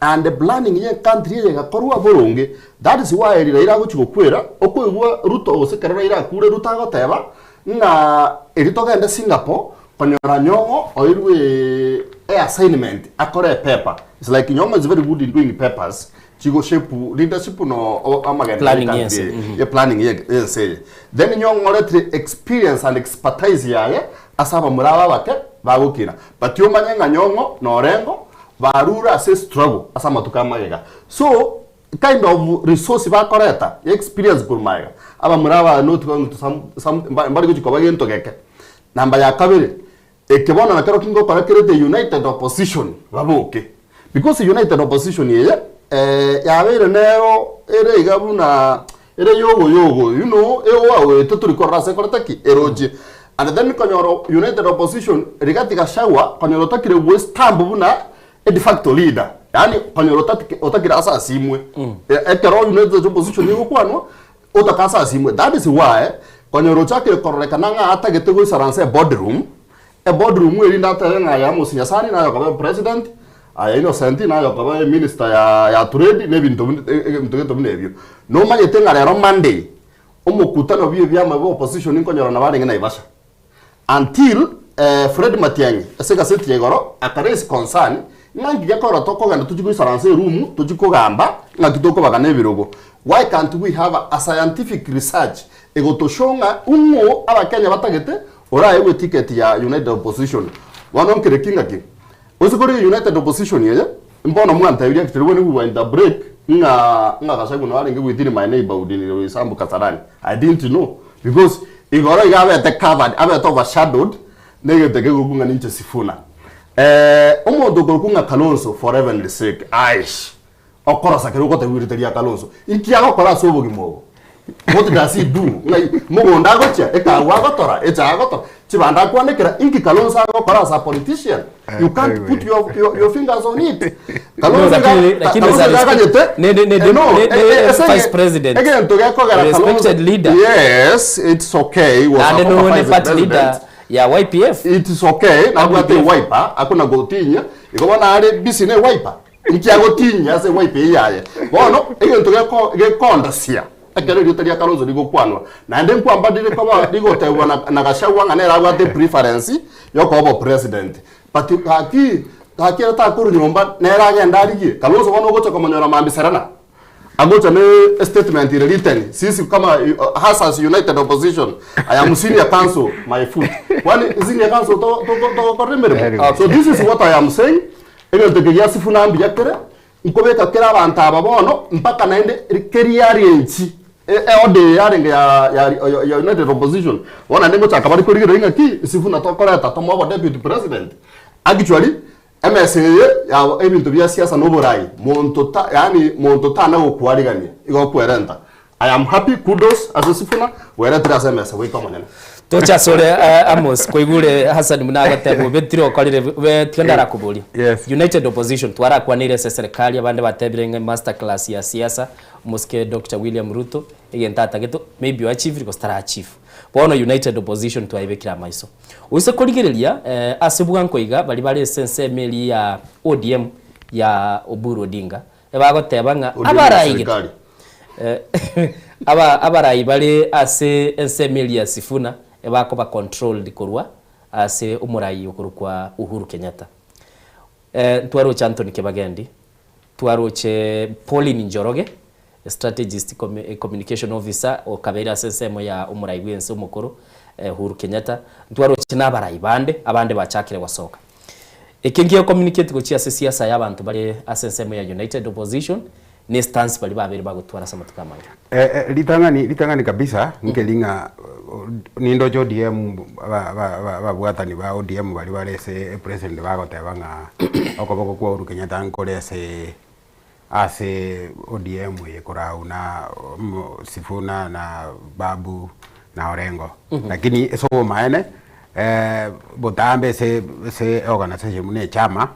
and planning ye country eye egakorwa boronge that is why Raila agochia gokwera okoigwa Ruto gose ekero Raila akure Ruto agoteba Ng'a erio togende Singapore konyora Nyong'o oirwe e assignment akore epaper. It's like Nyong'o is very good in doing papers chigo shape leadership no amagendo ye Planning country yense, eye, mhm. ye planning ye yense eye. Then Nyong'o oretire experience and expertise yaye ase abamura aba abake bagokina. But omanye ng'a Nyong'o na Orengo barure ase estruggle ase amatuko amagega. So Kind of resource bakoreta ya experience korwa magega abamura aba not going to some some mbari gochi koba gento geke. Namba ya kabere, eke bono nakero kingokora kere the united opposition baboke because united opposition eye yabeire nero ere iga buna ere yogo yogo you know egoagoete tori korora ase ekorete ki erochie and then konyora united opposition Rigathi Gachagua konyora otakire gwe stamp buna A de facto leader, yaani konyora otati otakire ase asimwe. Ekero United Opposition egokwanwa, otaka ase asimwe. That is why konyora ochakire kororekana ng'a atagete goisaransa e boardroom, e boardroom erinde atebe ng'a aye Amos Nyasani naye okoba president, aye Innocent naye okoba eminister ya ya trade na ebinto buna ebinto gento buna ebio. Nomanyete ng'a rero Monday, omokutano bwa ebiama bia opposition nkonyora nabo arenge Naivasha. Until Fred Matiang'i ase egaseti ya igoro aka raise concern ng'a nki gekogera tokogenda tochie goisaransa eroom tochie kogamba ng'aki tokobagana ebirogo. Why can't we have a scientific research egotoshow ng'a ung'o abakenya batagete oraegwe eticket ya United Opposition. Bono nkere ki ng'aki? Gose kore United Opposition eye mbono mwantebirie actually when we were in the break ng'a ng'a Gachagua nabo arenge within my neighborhood in Roysambu Kasarani. I didn't know because igoro iga abete covered abete overshadowed na egento ekegokwa ng'a ninche Sifuna. Omonto okorokwa ng'a Kalonzo for heavenly sake aish okorosa kere ogotebiwa erieta ria Kalonzo inki agokora ase obogima obo? What does he do? Ng'ai mogondo agochia, ekagwa agotora, echae agotora, chibando akwanekera, inki Kalonzo agokora as a politician? You can't put your, your, your fingers on it. No, Kalonzo iga- lakini- lakini Kalonzo is a iga aganyete, respect- ne- ne- ne- eh, no, ne- eh, ne- eh, ese vice president. egento gekogera Respected Kalonzo- leader. Yes, it's okay. He was a Naende former noone vice party president. leader. ya YPF. It is okay, nabwate Wiper, akona gotinyia, igo bono are busy ne Wiper. Inki agotinyia ase Wiper eyio yaye. Bono, egento geko gekondasia, ekero erieta ria Kalonzo rigokwanwa, naende nkwamba rire koba rigotebwa na na Gachagua ng'a nere abwate preference yokoba obopresident. But gaki, gaki ere takorwa nyomba, nere agende arigie. Kalonzo bono ogocha komonyora mambia Serena. Agocha ne statement ere written, sisi kama us as united opposition, I am senior counsel my foot. Kwani senior counsel to to togokorera emeremo? So this is what I am saying, egento eke gia Sifuna mbuya kere, nkobeka kere abanto aba bono mpaka naende keria arenchi eorder eye yarenge ya ya ya united opposition, bono naende ngochaka bare korigereria ng'aki Sifuna tokoreta tomoe obo deputy president. Actually, Emesa eye ya ebinto bia siasa na oborai, monto ta yaani monto tana gokwarigania, igo okwerenta. I am happy, kudos ase Sifuna, bweretire ase emesa goika omonene. Toche asore eh, Amos kwaigure Hassan buna agoteba obetire okorire be tiga ndarakoborie. Yes. United Opposition twarakwaneire ase eserekari abande batebire ng'a master class ya siasa omosike Doctor William Ruto egento atagete maybe o achievire gose tara achieve. Bono United Opposition twaebekire amaiso. Oise korigereria ase bwango iga baria bare ase ensemo eria ya ODM ya Oburu Odinga ebagoteba ng'a ODM ya abarai gete serikali. aba abarai bare ase ensemo eria ya Sifuna ebakoba controlled korwa ase omorai okorokwa Uhuru Kenyatta. Ntwaroche Anthony Kibagendi, twaroche Pauline Njoroge, Strategist Communication Officer okabeire ase ensemo ya omorai bwense omokoro Uhuru Kenyatta, ntwaroche na abarai bande, abande bachakire gosoka. Eke ngiyo communicate gochia ase siasa ya abanto bare ase ensemo ya United Opposition ne stance baria babeire bagotwara ase amatuko amange. Ritang'ani ritang'ani kabisa nkeri ng'a nindoche ODM aba aba aba ababwatani ba ODM baria bare ase epresident bagoteba ng'a okoboko kwa Uhuru Kenyatta nkore ase ase ODM eye korau na Sifuna na Babu na Orengo. Lakini ase obomaene botambe ase ase eorganisation buna echama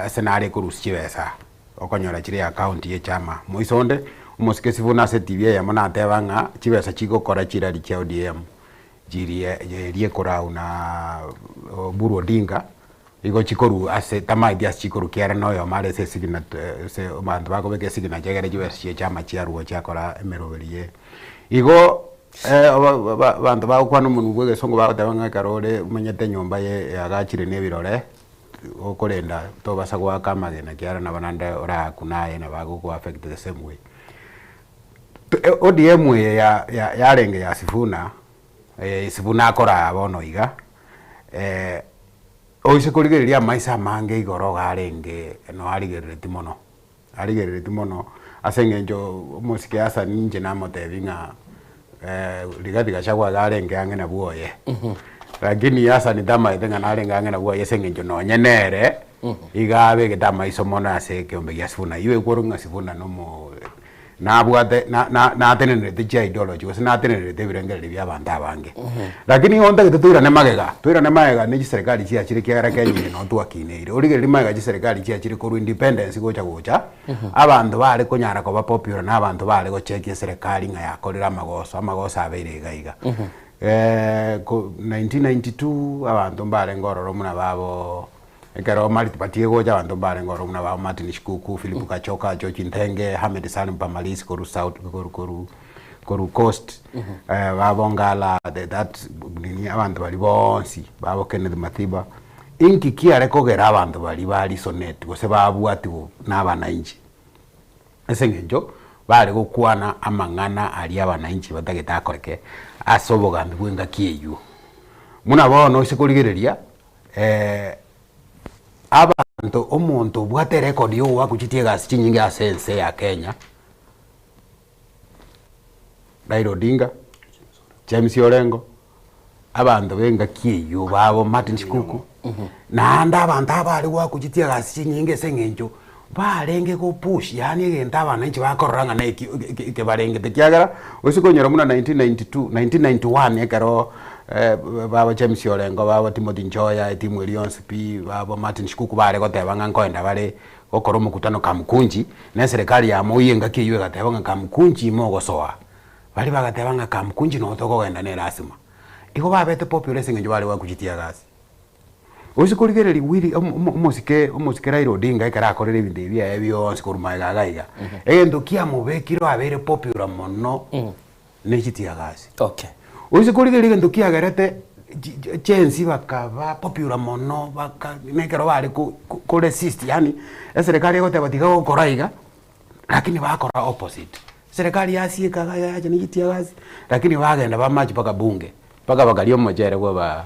ase nare ekorusia chibesa okonyora chire account ya echama. Moiso onde omosike Sifuna ase etibi eyemo nateba ng'a chibesa chigokora chirari chia ODM chiria eria ekorau na Oburu Odinga. Igo chikorwa ase tamaeti ase chikorwa kiara na oyomo are ase esigna ase abanto bakobeka esignature egere chibesa chie chiama chiarwa chiakora emeroberi ye. Igo abanto bagokwana omonwa bwa egesongo bagoteba ng'a ekero ore omanyete enyomba ye eagachire na ebirore, okorenda tobasa goaka amagena ekiagera nabo naende oraakwe naye nabo agogo affect the same way. ODM eye ya ya yarenge ya Sifuna, Sifuna akoraa bono iga. Oise korigereria amaiso amange igoro iga arenge no arigerereti mono, arigerereti mono ase eng'encho omosike Hassan inche namotebi ng'a Rigathi Gachagua iga arenge ang'e na bwoye, lakini Hassan tamaete ng'a narenge ang'e na bwoye ase eng'encho nonye nere iga abegete amaiso mono ase ekeombe gia Sifuna. Eywo ekworokwa ng'a Sifuna nomo nabwate na- na- natenenerete chiaideology gose natenenerete ebirengererio bia abanto abange. Lakini igo ntagete toirane magega, toirane magega ne chiserikali chiachire ekiagera Kenya eye noo twakineire. Origererie magega chiserikali chiachire korwa independence gocha gocha, abanto bare konyara koba popular na abanto bare gochekia eserekari ng'a yakorire amagoso, amagoso abeire iga iga. Ko 1992 abanto mbarenge ororo buna babo Ekero Mariti batige gocha abanto mbarenge ororo buna ba Martin Shikuku, Philip Gachoka, George Nthenge, Hamed Salim Pamalisi korwa South korwa korwa korwa Coast, babo Ngala the that nini abanto baria bonsi babo Kenneth Matiba, inki kiare kogera abanto baria ba resonate gose babwatiwu na abanainchi? Ase eng'encho bare gokwana amang'ana aria abanainchi batagete akoreke ase obogambi bw'engaki eyio. Buna bono ase korigereria Abanto, omonto obwate erekodi ya ogoaka chitie egasi chinyinge ase ense ya Kenya, Raila Odinga, James Orengo, abanto ba engaki eywo babo Martin Shikuku, naende abanto aba bare goakwa chitie egasi chinyinge ase eng'encho barenge go push yaani egento abananchi bakorora ng'a neki ekebarengete ekiagera, gose konyora buna 1992, 1991 ekero baba James Orengo, baba Timothy Nchoya, etimu eria yonsi pi, baba Martin Shikuku bare goteba ng'a nkoenda bare gokora omokutano Kamkunji, na eserekari ya Moi engaki eywo egateba ng'a Kamkunji ime ogosoa, baria bagateba ng'a Kamkunji noo tokogenda ne lasima. Igo babete popular ase eng'encho bare goakwa chitear gas. Gose korigereria Willy omo- omo- omosike omosike Raila Odinga ekero akorire ebinto ebi biaye bionsi korwa magega iga iga, egento kiamobekire abeire popular mono ne chitear gas. Okay. Oise korigereria egento kiagerete chi- chi- chensi bakaba popular mono baka na ekero bare ko- ko- koresist yaani eserekari egoteba tiga gokora iga, lakini bakora opposite. Serikali yasieka iga yacha ne chitear gas, lakini bagenda bamarch mpaka bunge, mpaka bakaria omochere bwa ba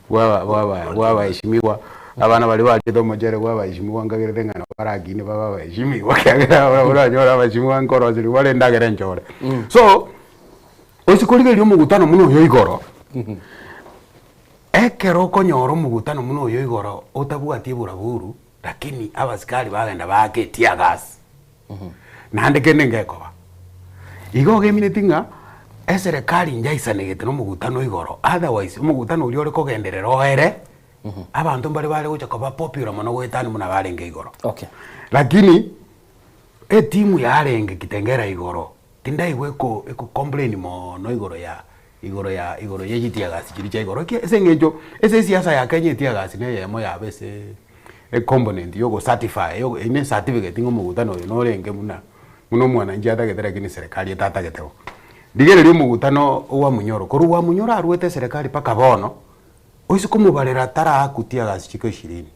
bwa bwa bwa abaheshimiwa, abana baria bariete omochere bwa abaheshimiwa nkagerete ng'a nabo barakine babe abaheshimiwa ekiagera oranyore abaheshimiwa nkoroseria bare endagera enchore. So, oise korigereria omogutano buna oyo igoro, ekero okonyora omogutano buna oyo igoro otabwati eburaburu, lakini abasikari bagenda baaka etear gas. Naende kende ngekoba. Igo ogemineti ng'a eserekari njaisanegete na omogutano igoro, otherwise omogutano oria ore kogenderera oere, abanto mbare bare gocha koba popular mono goetania buna barenge igoro. Okay. Lakini etimu yarenge Kitengela igoro, tindaigwa eko eko complain mono igoro ya igoro ya igoro ya chitear gas chiria chia igoro. Eke ase eng'encho ase esiasa ya Kenya etear gas na eyemo yabo ase ecomponent ya ogocertify eywo ne ecertificate ng'a omogutano oyo norenge buna buna omwananchi atagete lakini serikali etatagete bo. Rigereria omogutano wa Munyoro, korwa wa Munyoro arwete eserekari mpaka bono, oise komobarera taraakwa tear gas chiko ishirini,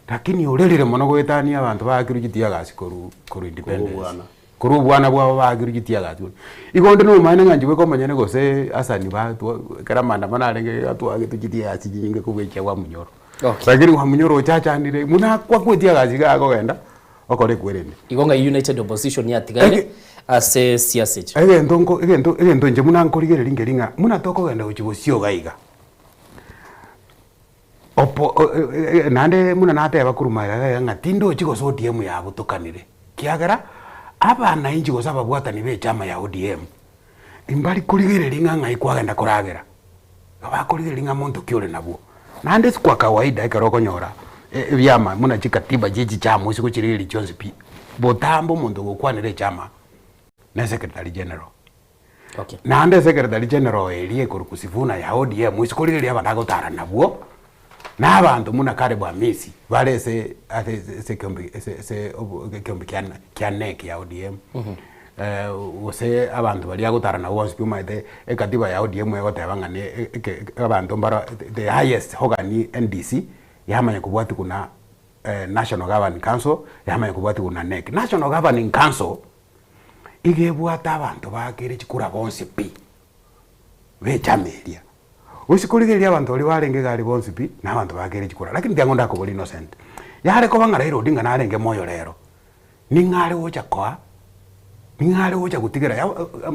lakini orerire mono goetania abanto baakirwe chitear gas korwa korwa independence. Korwa obwana bwabo baakirwe chitear gas bono. Igo onde nomaene ng'a inche bweka omonyene gose Hassan batwa ekero amaandamano arenge iga twagetwe chitear gas chinyinge kobua echia Wamunyoro. Lakini Wamunyoro ochachanire buna akwakwa etear gas iga akogenda okora ekwerende. Igo ng'a united opposition yatigaire ase siasa echi. Egento nko egento egento inche buna nkorigereria nkeri ng'a buna tokogenda gochia bosio iga iga, Opo naende buna nateba korwa magega iga ng'a tindochi gose ODM yabotokanire, kiagera abanainchi gose ababwatani ba echama ya ODM, mbari korigereria ng'a ng'ai kwagenda koragera, igo bakorigereria ng'a monto ki ore nabwo. Naende si kwa kawaida ekero okonyora ebiama buna chikatiba chia echichama ase gochirigereria chionsi pi, botambe omonto ogokwanera echama ne secretary general. Okay. Naende secretary general eria ekorokwa Sifuna ya ODM ase korigereria abanto agotara nabwo, na abanto buna Caleb Amisi bare ase ase ase ekeombe ase ase obo ekeombe kia kia NEC ya ODM, gose abanto baria agotara nabwo bonsi pi omanyete ekatiba ya ODM egoteba ng'a ne eke abanto mbaro the highest organ NDC yamanya kobwatigwa na National Governing Council, yamanya kobwatigwa na NEC. National Governing Council. Igo ebwate abanto baakere chikura bonsi pi, b'echama eria. Gose korigereria abanto baria barenge iga aria bonsi pi, na abanto baakere chikura. Lakini tiango ndakobora innocent. Yare koba ng'a Raila Odinga narenge moyo rero, ning'o are gocha koa, ning'o are gocha gotigera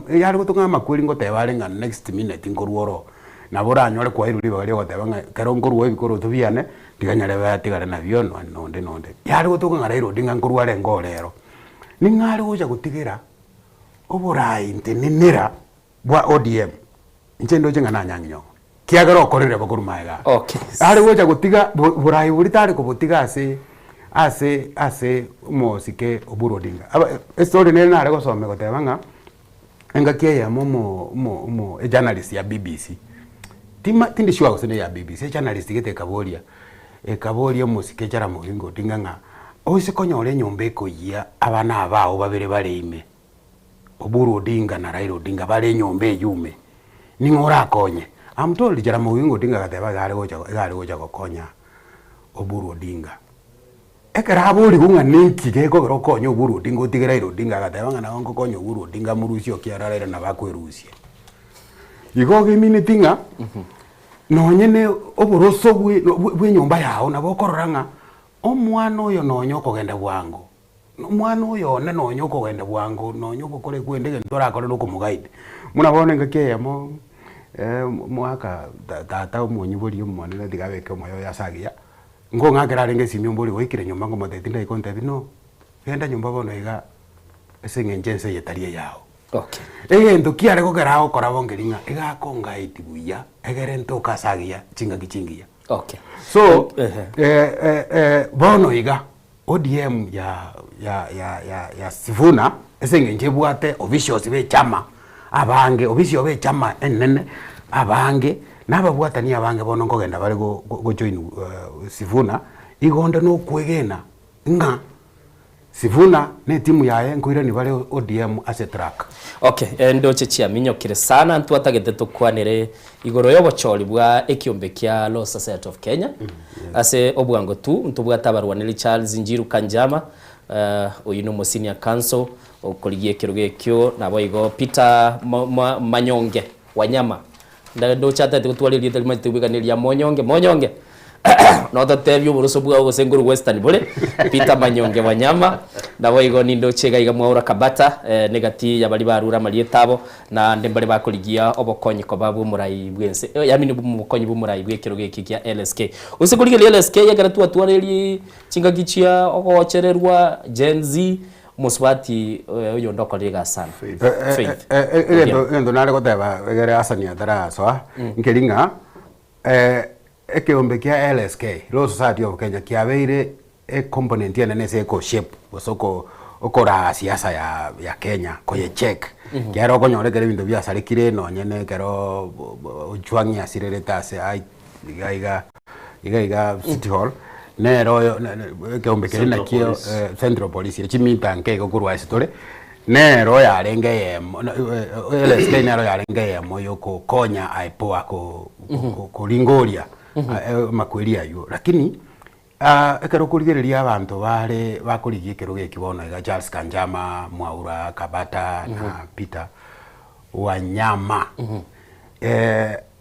yare gotong'a amakweri ngoteba are ng'a next minute nkorwa oro, nabo oranyore kwairwe ribaga ria goteba ng'a ekero nkorwa ebikoroto biane, tiga nyarebe atigare nabio nonde nonde. Yare gotoka ng'a Raila Odinga nkorwa arenge oo rero. Ning'o are gocha gotigera oboraai ntenenera bwa ODM? Inche ndoche ng'a nanyang'i nyongo, kiagera okorire bo korwa magega aa. Okay. Are gocha gotiga bo boraai boria tare kobotiga ase ase ase omosike Oburu Odinga. Aba estory nere nare gosoma egoteba ng'a, engaki eyemo omo omo omo ejournalist ya BBC, tima tindi sure gose ne ya BBC, ejournalist gete ekaboria, ekaboria omosike Jaramogi Oginga Odinga ng'a oise konyora enyomba ekoyia abana aba ao babere bare ime, Oburu Odinga na Raila Odinga bare enyomba eywo ime, ning'o orakonye? I'm told Jaramogi Oginga Odinga agateba iga are gocha iga are gocha gokonya Oburu Odinga. Ekero aborigwe ng'a ninki gekogera okonye Oburu Odinga otige Raila Odinga agateba ng'a nabo nkokonya Oburu Odinga amorusie okiagera Raila nabo akwerusia. Igo ogemineti ng'a nonye ne oboroso bwe bwe enyomba yago nabo okorora ng'a omwana oyo nonye okogenda bwango, omwana oyo one nonye okogenda bwango nonye ogokora ekwende egento orakore na okomoguide. Buna bono engaki eyemo omwaka tata omonyibori omonene tiga abeke omoyo oye ase agiya. Nkong'akera arenge esimi ombori gwaikire nyomba nkomotebia tindai kontebia no, genda nyomba bono iga ase eng'encho ense eye tari eyao. Okay. Egento kiare gokera agokora bo nkeri ng'a iga akongaiti buya egere ntoke ase agiya chingaki chingiya. Okay. So bono iga ODM ya ya ya ya ya Sifuna ase eng'encho ebwate officials ba echama abange, ofisi obo echama enene. abange, na ababwatani abange bono nkogenda bare go gojoin Sifuna, igo onde nokwegena ng'a Sifuna ne etimu yaye nkoirania bare ODM ase track. Okay, endoche chiaminyokire sana ntwatagete tokwanere igoro y'obochori bwa ekiombe kia Law Society of Kenya. Ase obwango tu ntobwate abarwaneri Charles Njiru Kanjama, oyio nomo senior counsel okorigia ekerogo ekio, naboigo Peter Manyonge Wanyama, Ndoche atagete gotwara erieta rimanyete kobwekana eria Monyonge, Monyonge! Nototebie oboroso bwao gose nkorwa Western bore, Peter Manyonge Wanyama, naboigo nindoche iga iga Mwaura Kabata, negati ya baria barure amarieta abo, naende mbare bakorigia obokonyi koba bw'omorai bw'ense, yaani obokonyi bw'omorai bw'ekerogo eke kia LSK. Gose korigereria LSK ekero twatwarerie chingaki chia ogochererwa Gen Z, Omosubati oyonde okorire egasi sana. Faith. Egento egento nare goteba egere Hassan atarasoa, nkeri ng'a ekeombe kia LSK, Law Society of Kenya, kiabeire ecomponent enene ase egoshape gose oko okoraa siasa ya ya Kenya, koyecheck. Ekiagera okonyora ekero ebinto biasarekire nonye na ekero Ojwang asirerete ase ai iga iga iga iga City Hall, nere oyo ekeombe keria Central nakio Police. Central Police chimita nke igo korwa ase tore, nere oyarenge eyemo LSK nere oyarenge eyemo yokokonya IPOA ko- ko- koringoria amakweri aywo. Lakini ekero okorigereria abanto bare bakorigia ekerogo eki bono iga Charles Kanjama, Mwaura, Kabata na Peter Wanyama,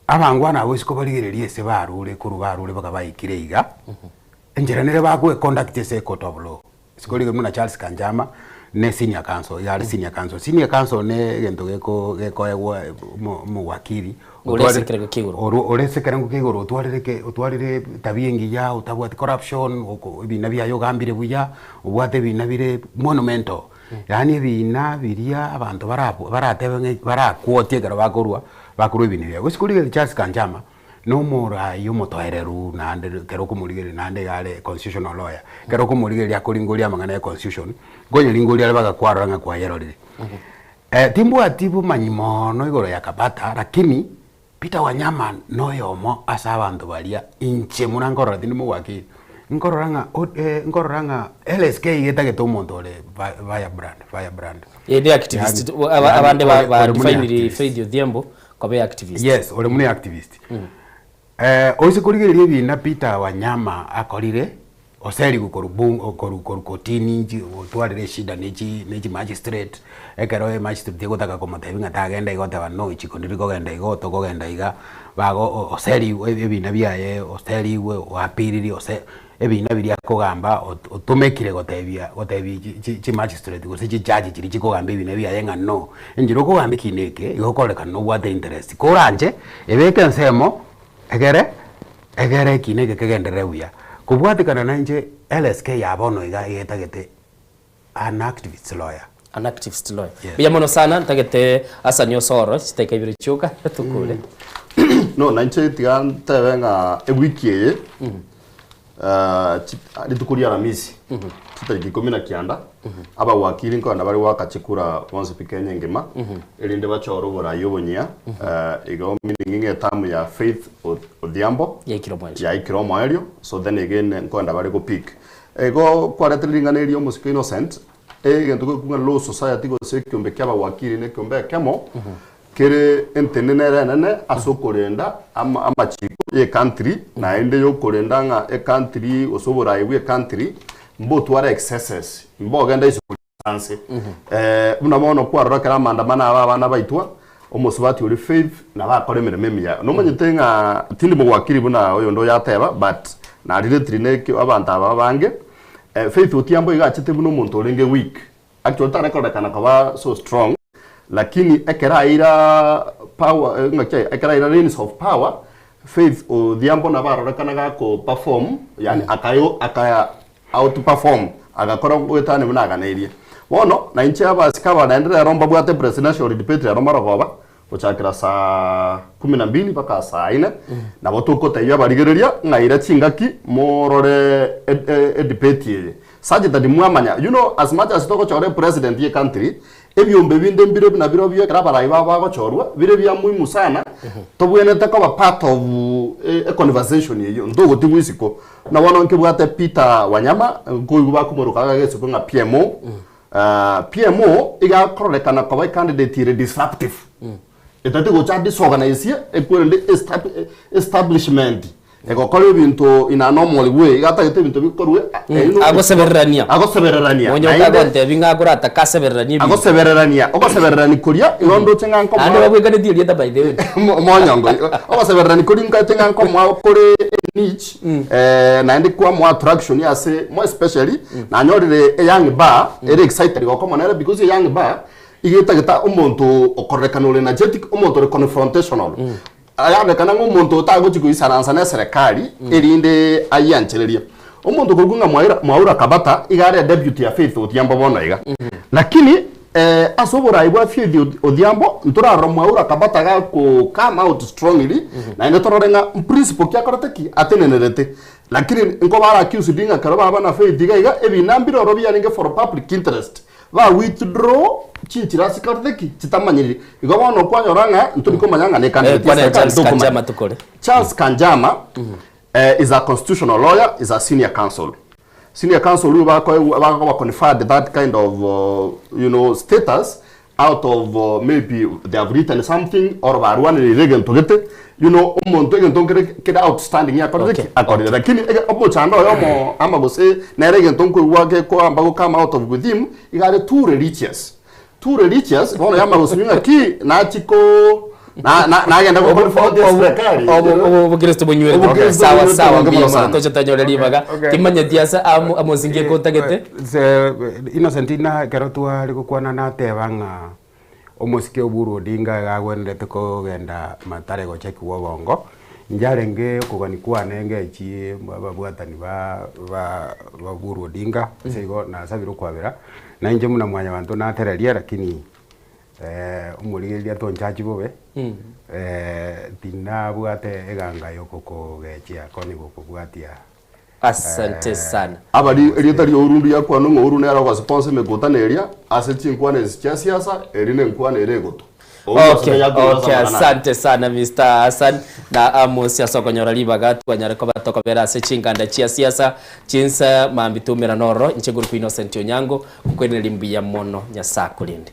Abangwana abwo isiko barigererie ase barure korwa barure mpaka baikire iga, enchera nere bagoeconduct ase ecourt of law. Isiko riria buna Charles Kanjama ne senior counsel, iga are senior counsel. Senior counsel ne egento geko gekoegwa omo omowakiri Ore ase ekerengo kia igoro. oro ore ase ekerengo kia igoro otwarire ke otwarire tabia engiya, otabwati corruption, oko ebina biaye ogambire buya, obwate ebina bire monumental. Yaani ebina biria abanto bara baratebe ng'a baraquotie ekero bakorwa Bakorwa ebinto ebi. Gose korigereria Charles Kanjama, na omoraai omotoereru naende ekero okomorigereria naende iga are constitutional lawyer, ekero okomorigereria akoringoria amang'ana ya constitution, nkonyaringoria are mpaka kwarora ng'a kwayerorire. Timbwati bomanyi moono igoro ya Kabata lakini Peter Wanyama noyomo ase abanto baria inche buna nkorora tindi mogwakiri, nkorora ng'a nkorora ng'a LSK iga etagete omonto ore firebrand firebrand. Eye ne activist Yaani, aba- yaani abande ba ore- ba ore muna definiri activist. Faith Odhiambo koba activist. Yes, ore muna activist. Eh, oise korigereria ebina Peter Wanyama akorire, oserigwe korwa bung korwa korwa kotini nchi otwarire eshida ne chi ne chi magistrate, ekero emagistrate egotaka komotebia ng'a tagenda iga oteba no ichiko ndiri kogenda igo tokogenda iga, bago o- oserigwe ebina biaye oserigwe oapiriri ose. Ebiina biria akogamba otomekire gotebia gotebia chimagistrate gose chijaji chiria chikogamba ebiina biaye ng'a no. Enchera okogamba ekiina eke igo okorekana nobwate interest. Koranche ebeke ensemo egere egere ekiina eke kegenderere buya. Kobwatekana nainche LSK ya bono iga iga etagete an activist lawyer. An activist lawyer. Yes. Mbuya mono sana ntagete Hassan Osoro chidakika ibere chioka tokore. No, nainche tiga ntebe ng'a ewiki eye rituko ria Aramisi chitariki ikomi na kianda abawakili nkogenda bare goaka chikura bonsi pi Kenya engima erinde bachore oborai obonyia igo meaning ng'a etamu ya Faith Odhiambo Yaikire omoerio. yaikire omoerio so then again nkogenda bare gopick Igo kwaretire ring'ana eri omosike Innocent, egento gekorokwa ng'a Law Society gose ekiombe kia abawakili na ekiombe ekemo kere entenene ere enene ase okorenda ama amachiko ya ecountry naende yokorenda ng'a ecountry gose oboraai bwa ecountry mbotware excesses mbogenda isiko ase. Buna bono kwarora ekero amaandamano aba abana baitwa, omosubati oria Faith nabo akora emeremo emiya. Nomanyete ng'a tindi mogwakiri buna oyonde oyo ateba but nariretiri na ekio abanto aba abange. Faith Otiambo iga achete buna omonto orenge weak, actually tare kororekana koba so strong, lakini ekero aira power ng'aki aye ekero aira reins of power, Faith Odhiambo nabo arorekana gako perform yaani akayo akaya Out perform, agakora goetania buna aganeirie. Bono, na inche abasike aba naende rero mbabwate presidential debate rero marogoba, gochakera saa kumi na mbili mpaka saa ine, nabo togotebia abarigereria ng'a ira chingaki morore edebate eye. Such that mwamanya, you know as much as togochora epresident ye country, ebiombe binde mbire buna birobio ekero abarai babo bagochorwa, bire bia muhimu sana, tobwenerete koba part of e conversation eyio, ntogotigwa isiko. Buna bono nkebwate Peter Wanyama, nkoigwa bakomoroka iga gesuko ng'a PMO, PMO iga akororekana koba ecandidate ere disruptive, etati gocha disorganisie ekwerende establishment Egokora ebinto in a normal way, iga atagete ebinto bikorwe Agosebererania. Agosebererania. Onye Naende- otagontebia ng'a akorataka asebereranie ebinto. Agosebererania, ogosebererani koria igo ndoche ng'a nkomoa. Naende babwekanetie erieta by the way. Omonyongo, ogosebererani koria nkaete ng'a nkomoa kore niche, naende kwamoa attraction ase more especially, nanyorire a young bar ere excited gokoma nere because a young bar, iga etagete omonto okororekana ore energetic, omonto ore confrontational. Ayarekana ng'a omonto otagochia goisaransa neserekari, erinde ayianchererie. Omonto okorokwa ng'a Mwaira, Mwaura Kabata, iga are deputy ya Faith Odhiambo bono iga. Lakini ase oborai bwa Faith Odhiambo, ntorarora Mwaura Kabata gako come out strongly, naende torore ng'a principle ki akorete ki? Atenenerete. Lakini nkoba are accused ng'a ekero baba na Faith iga iga, ebina mbire ororo biarenge for public interest. Ba withdraw chinchera ase karete ki? Chitamanyiriri. Igo bono okwanyora ng'a ntori komanya ng'a ne candidate Eh, kwana ya serikali Charles ntokomanya. Kanjama tokore. Charles Kanjama is a constitutional lawyer, is a senior counsel. Senior counsel nigo bakoegwa bakoba conferred that kind of you know status out of maybe they have written something or barwanereire egento gete you know omonto egento nkere kere outstanding akorire ki? Akorire. Lakini ege omochando oyomo ama gose nere egento nkoigwa gekoamba go come out of with him, iga are too religious. Too religious, bono yamanya gosibia ng'aki nachie ko na na nagenda go confront eserekari. Obokristo bonywerete. Obokristo Sawa bonywerete sawa bonge mbuya mono mono sana. toche tonyore ribaga. Timanyeti ase amo amosingi ekotagete. Innocent na ekero tware gokwana nateba ng'a Omosike Oburu Odinga iga agwenerete kogenda Mathare gochekigwa obongo, inche arenge okogania kwane ngechi ababwatani ba ba Oburu Odinga, ase igo nasabire okwabera, na inche buna mwanyabanto natereria lakini omorigereria tonchachi bobe, tinabwate eganga yokokogechia koni gokobwatia Asante sana. Abari erieta ria Ouru ndiakwanwe ng'a Ouru nere ogosponsor emekutano eria ase chinkwana ezi chia siasa, eri nenkwana ere egotu. Ouru ase Okay, tayakire ase okay, amang'ana aya. asante sana Mister Hassan na Amos ase okonyora ribaga twanyare koba tokobera ase chinganda chia siasa chinsa mambi tumera nororo inche nguru Innocent Onyango nkoiraneria mbuya mono Nyasae akorende.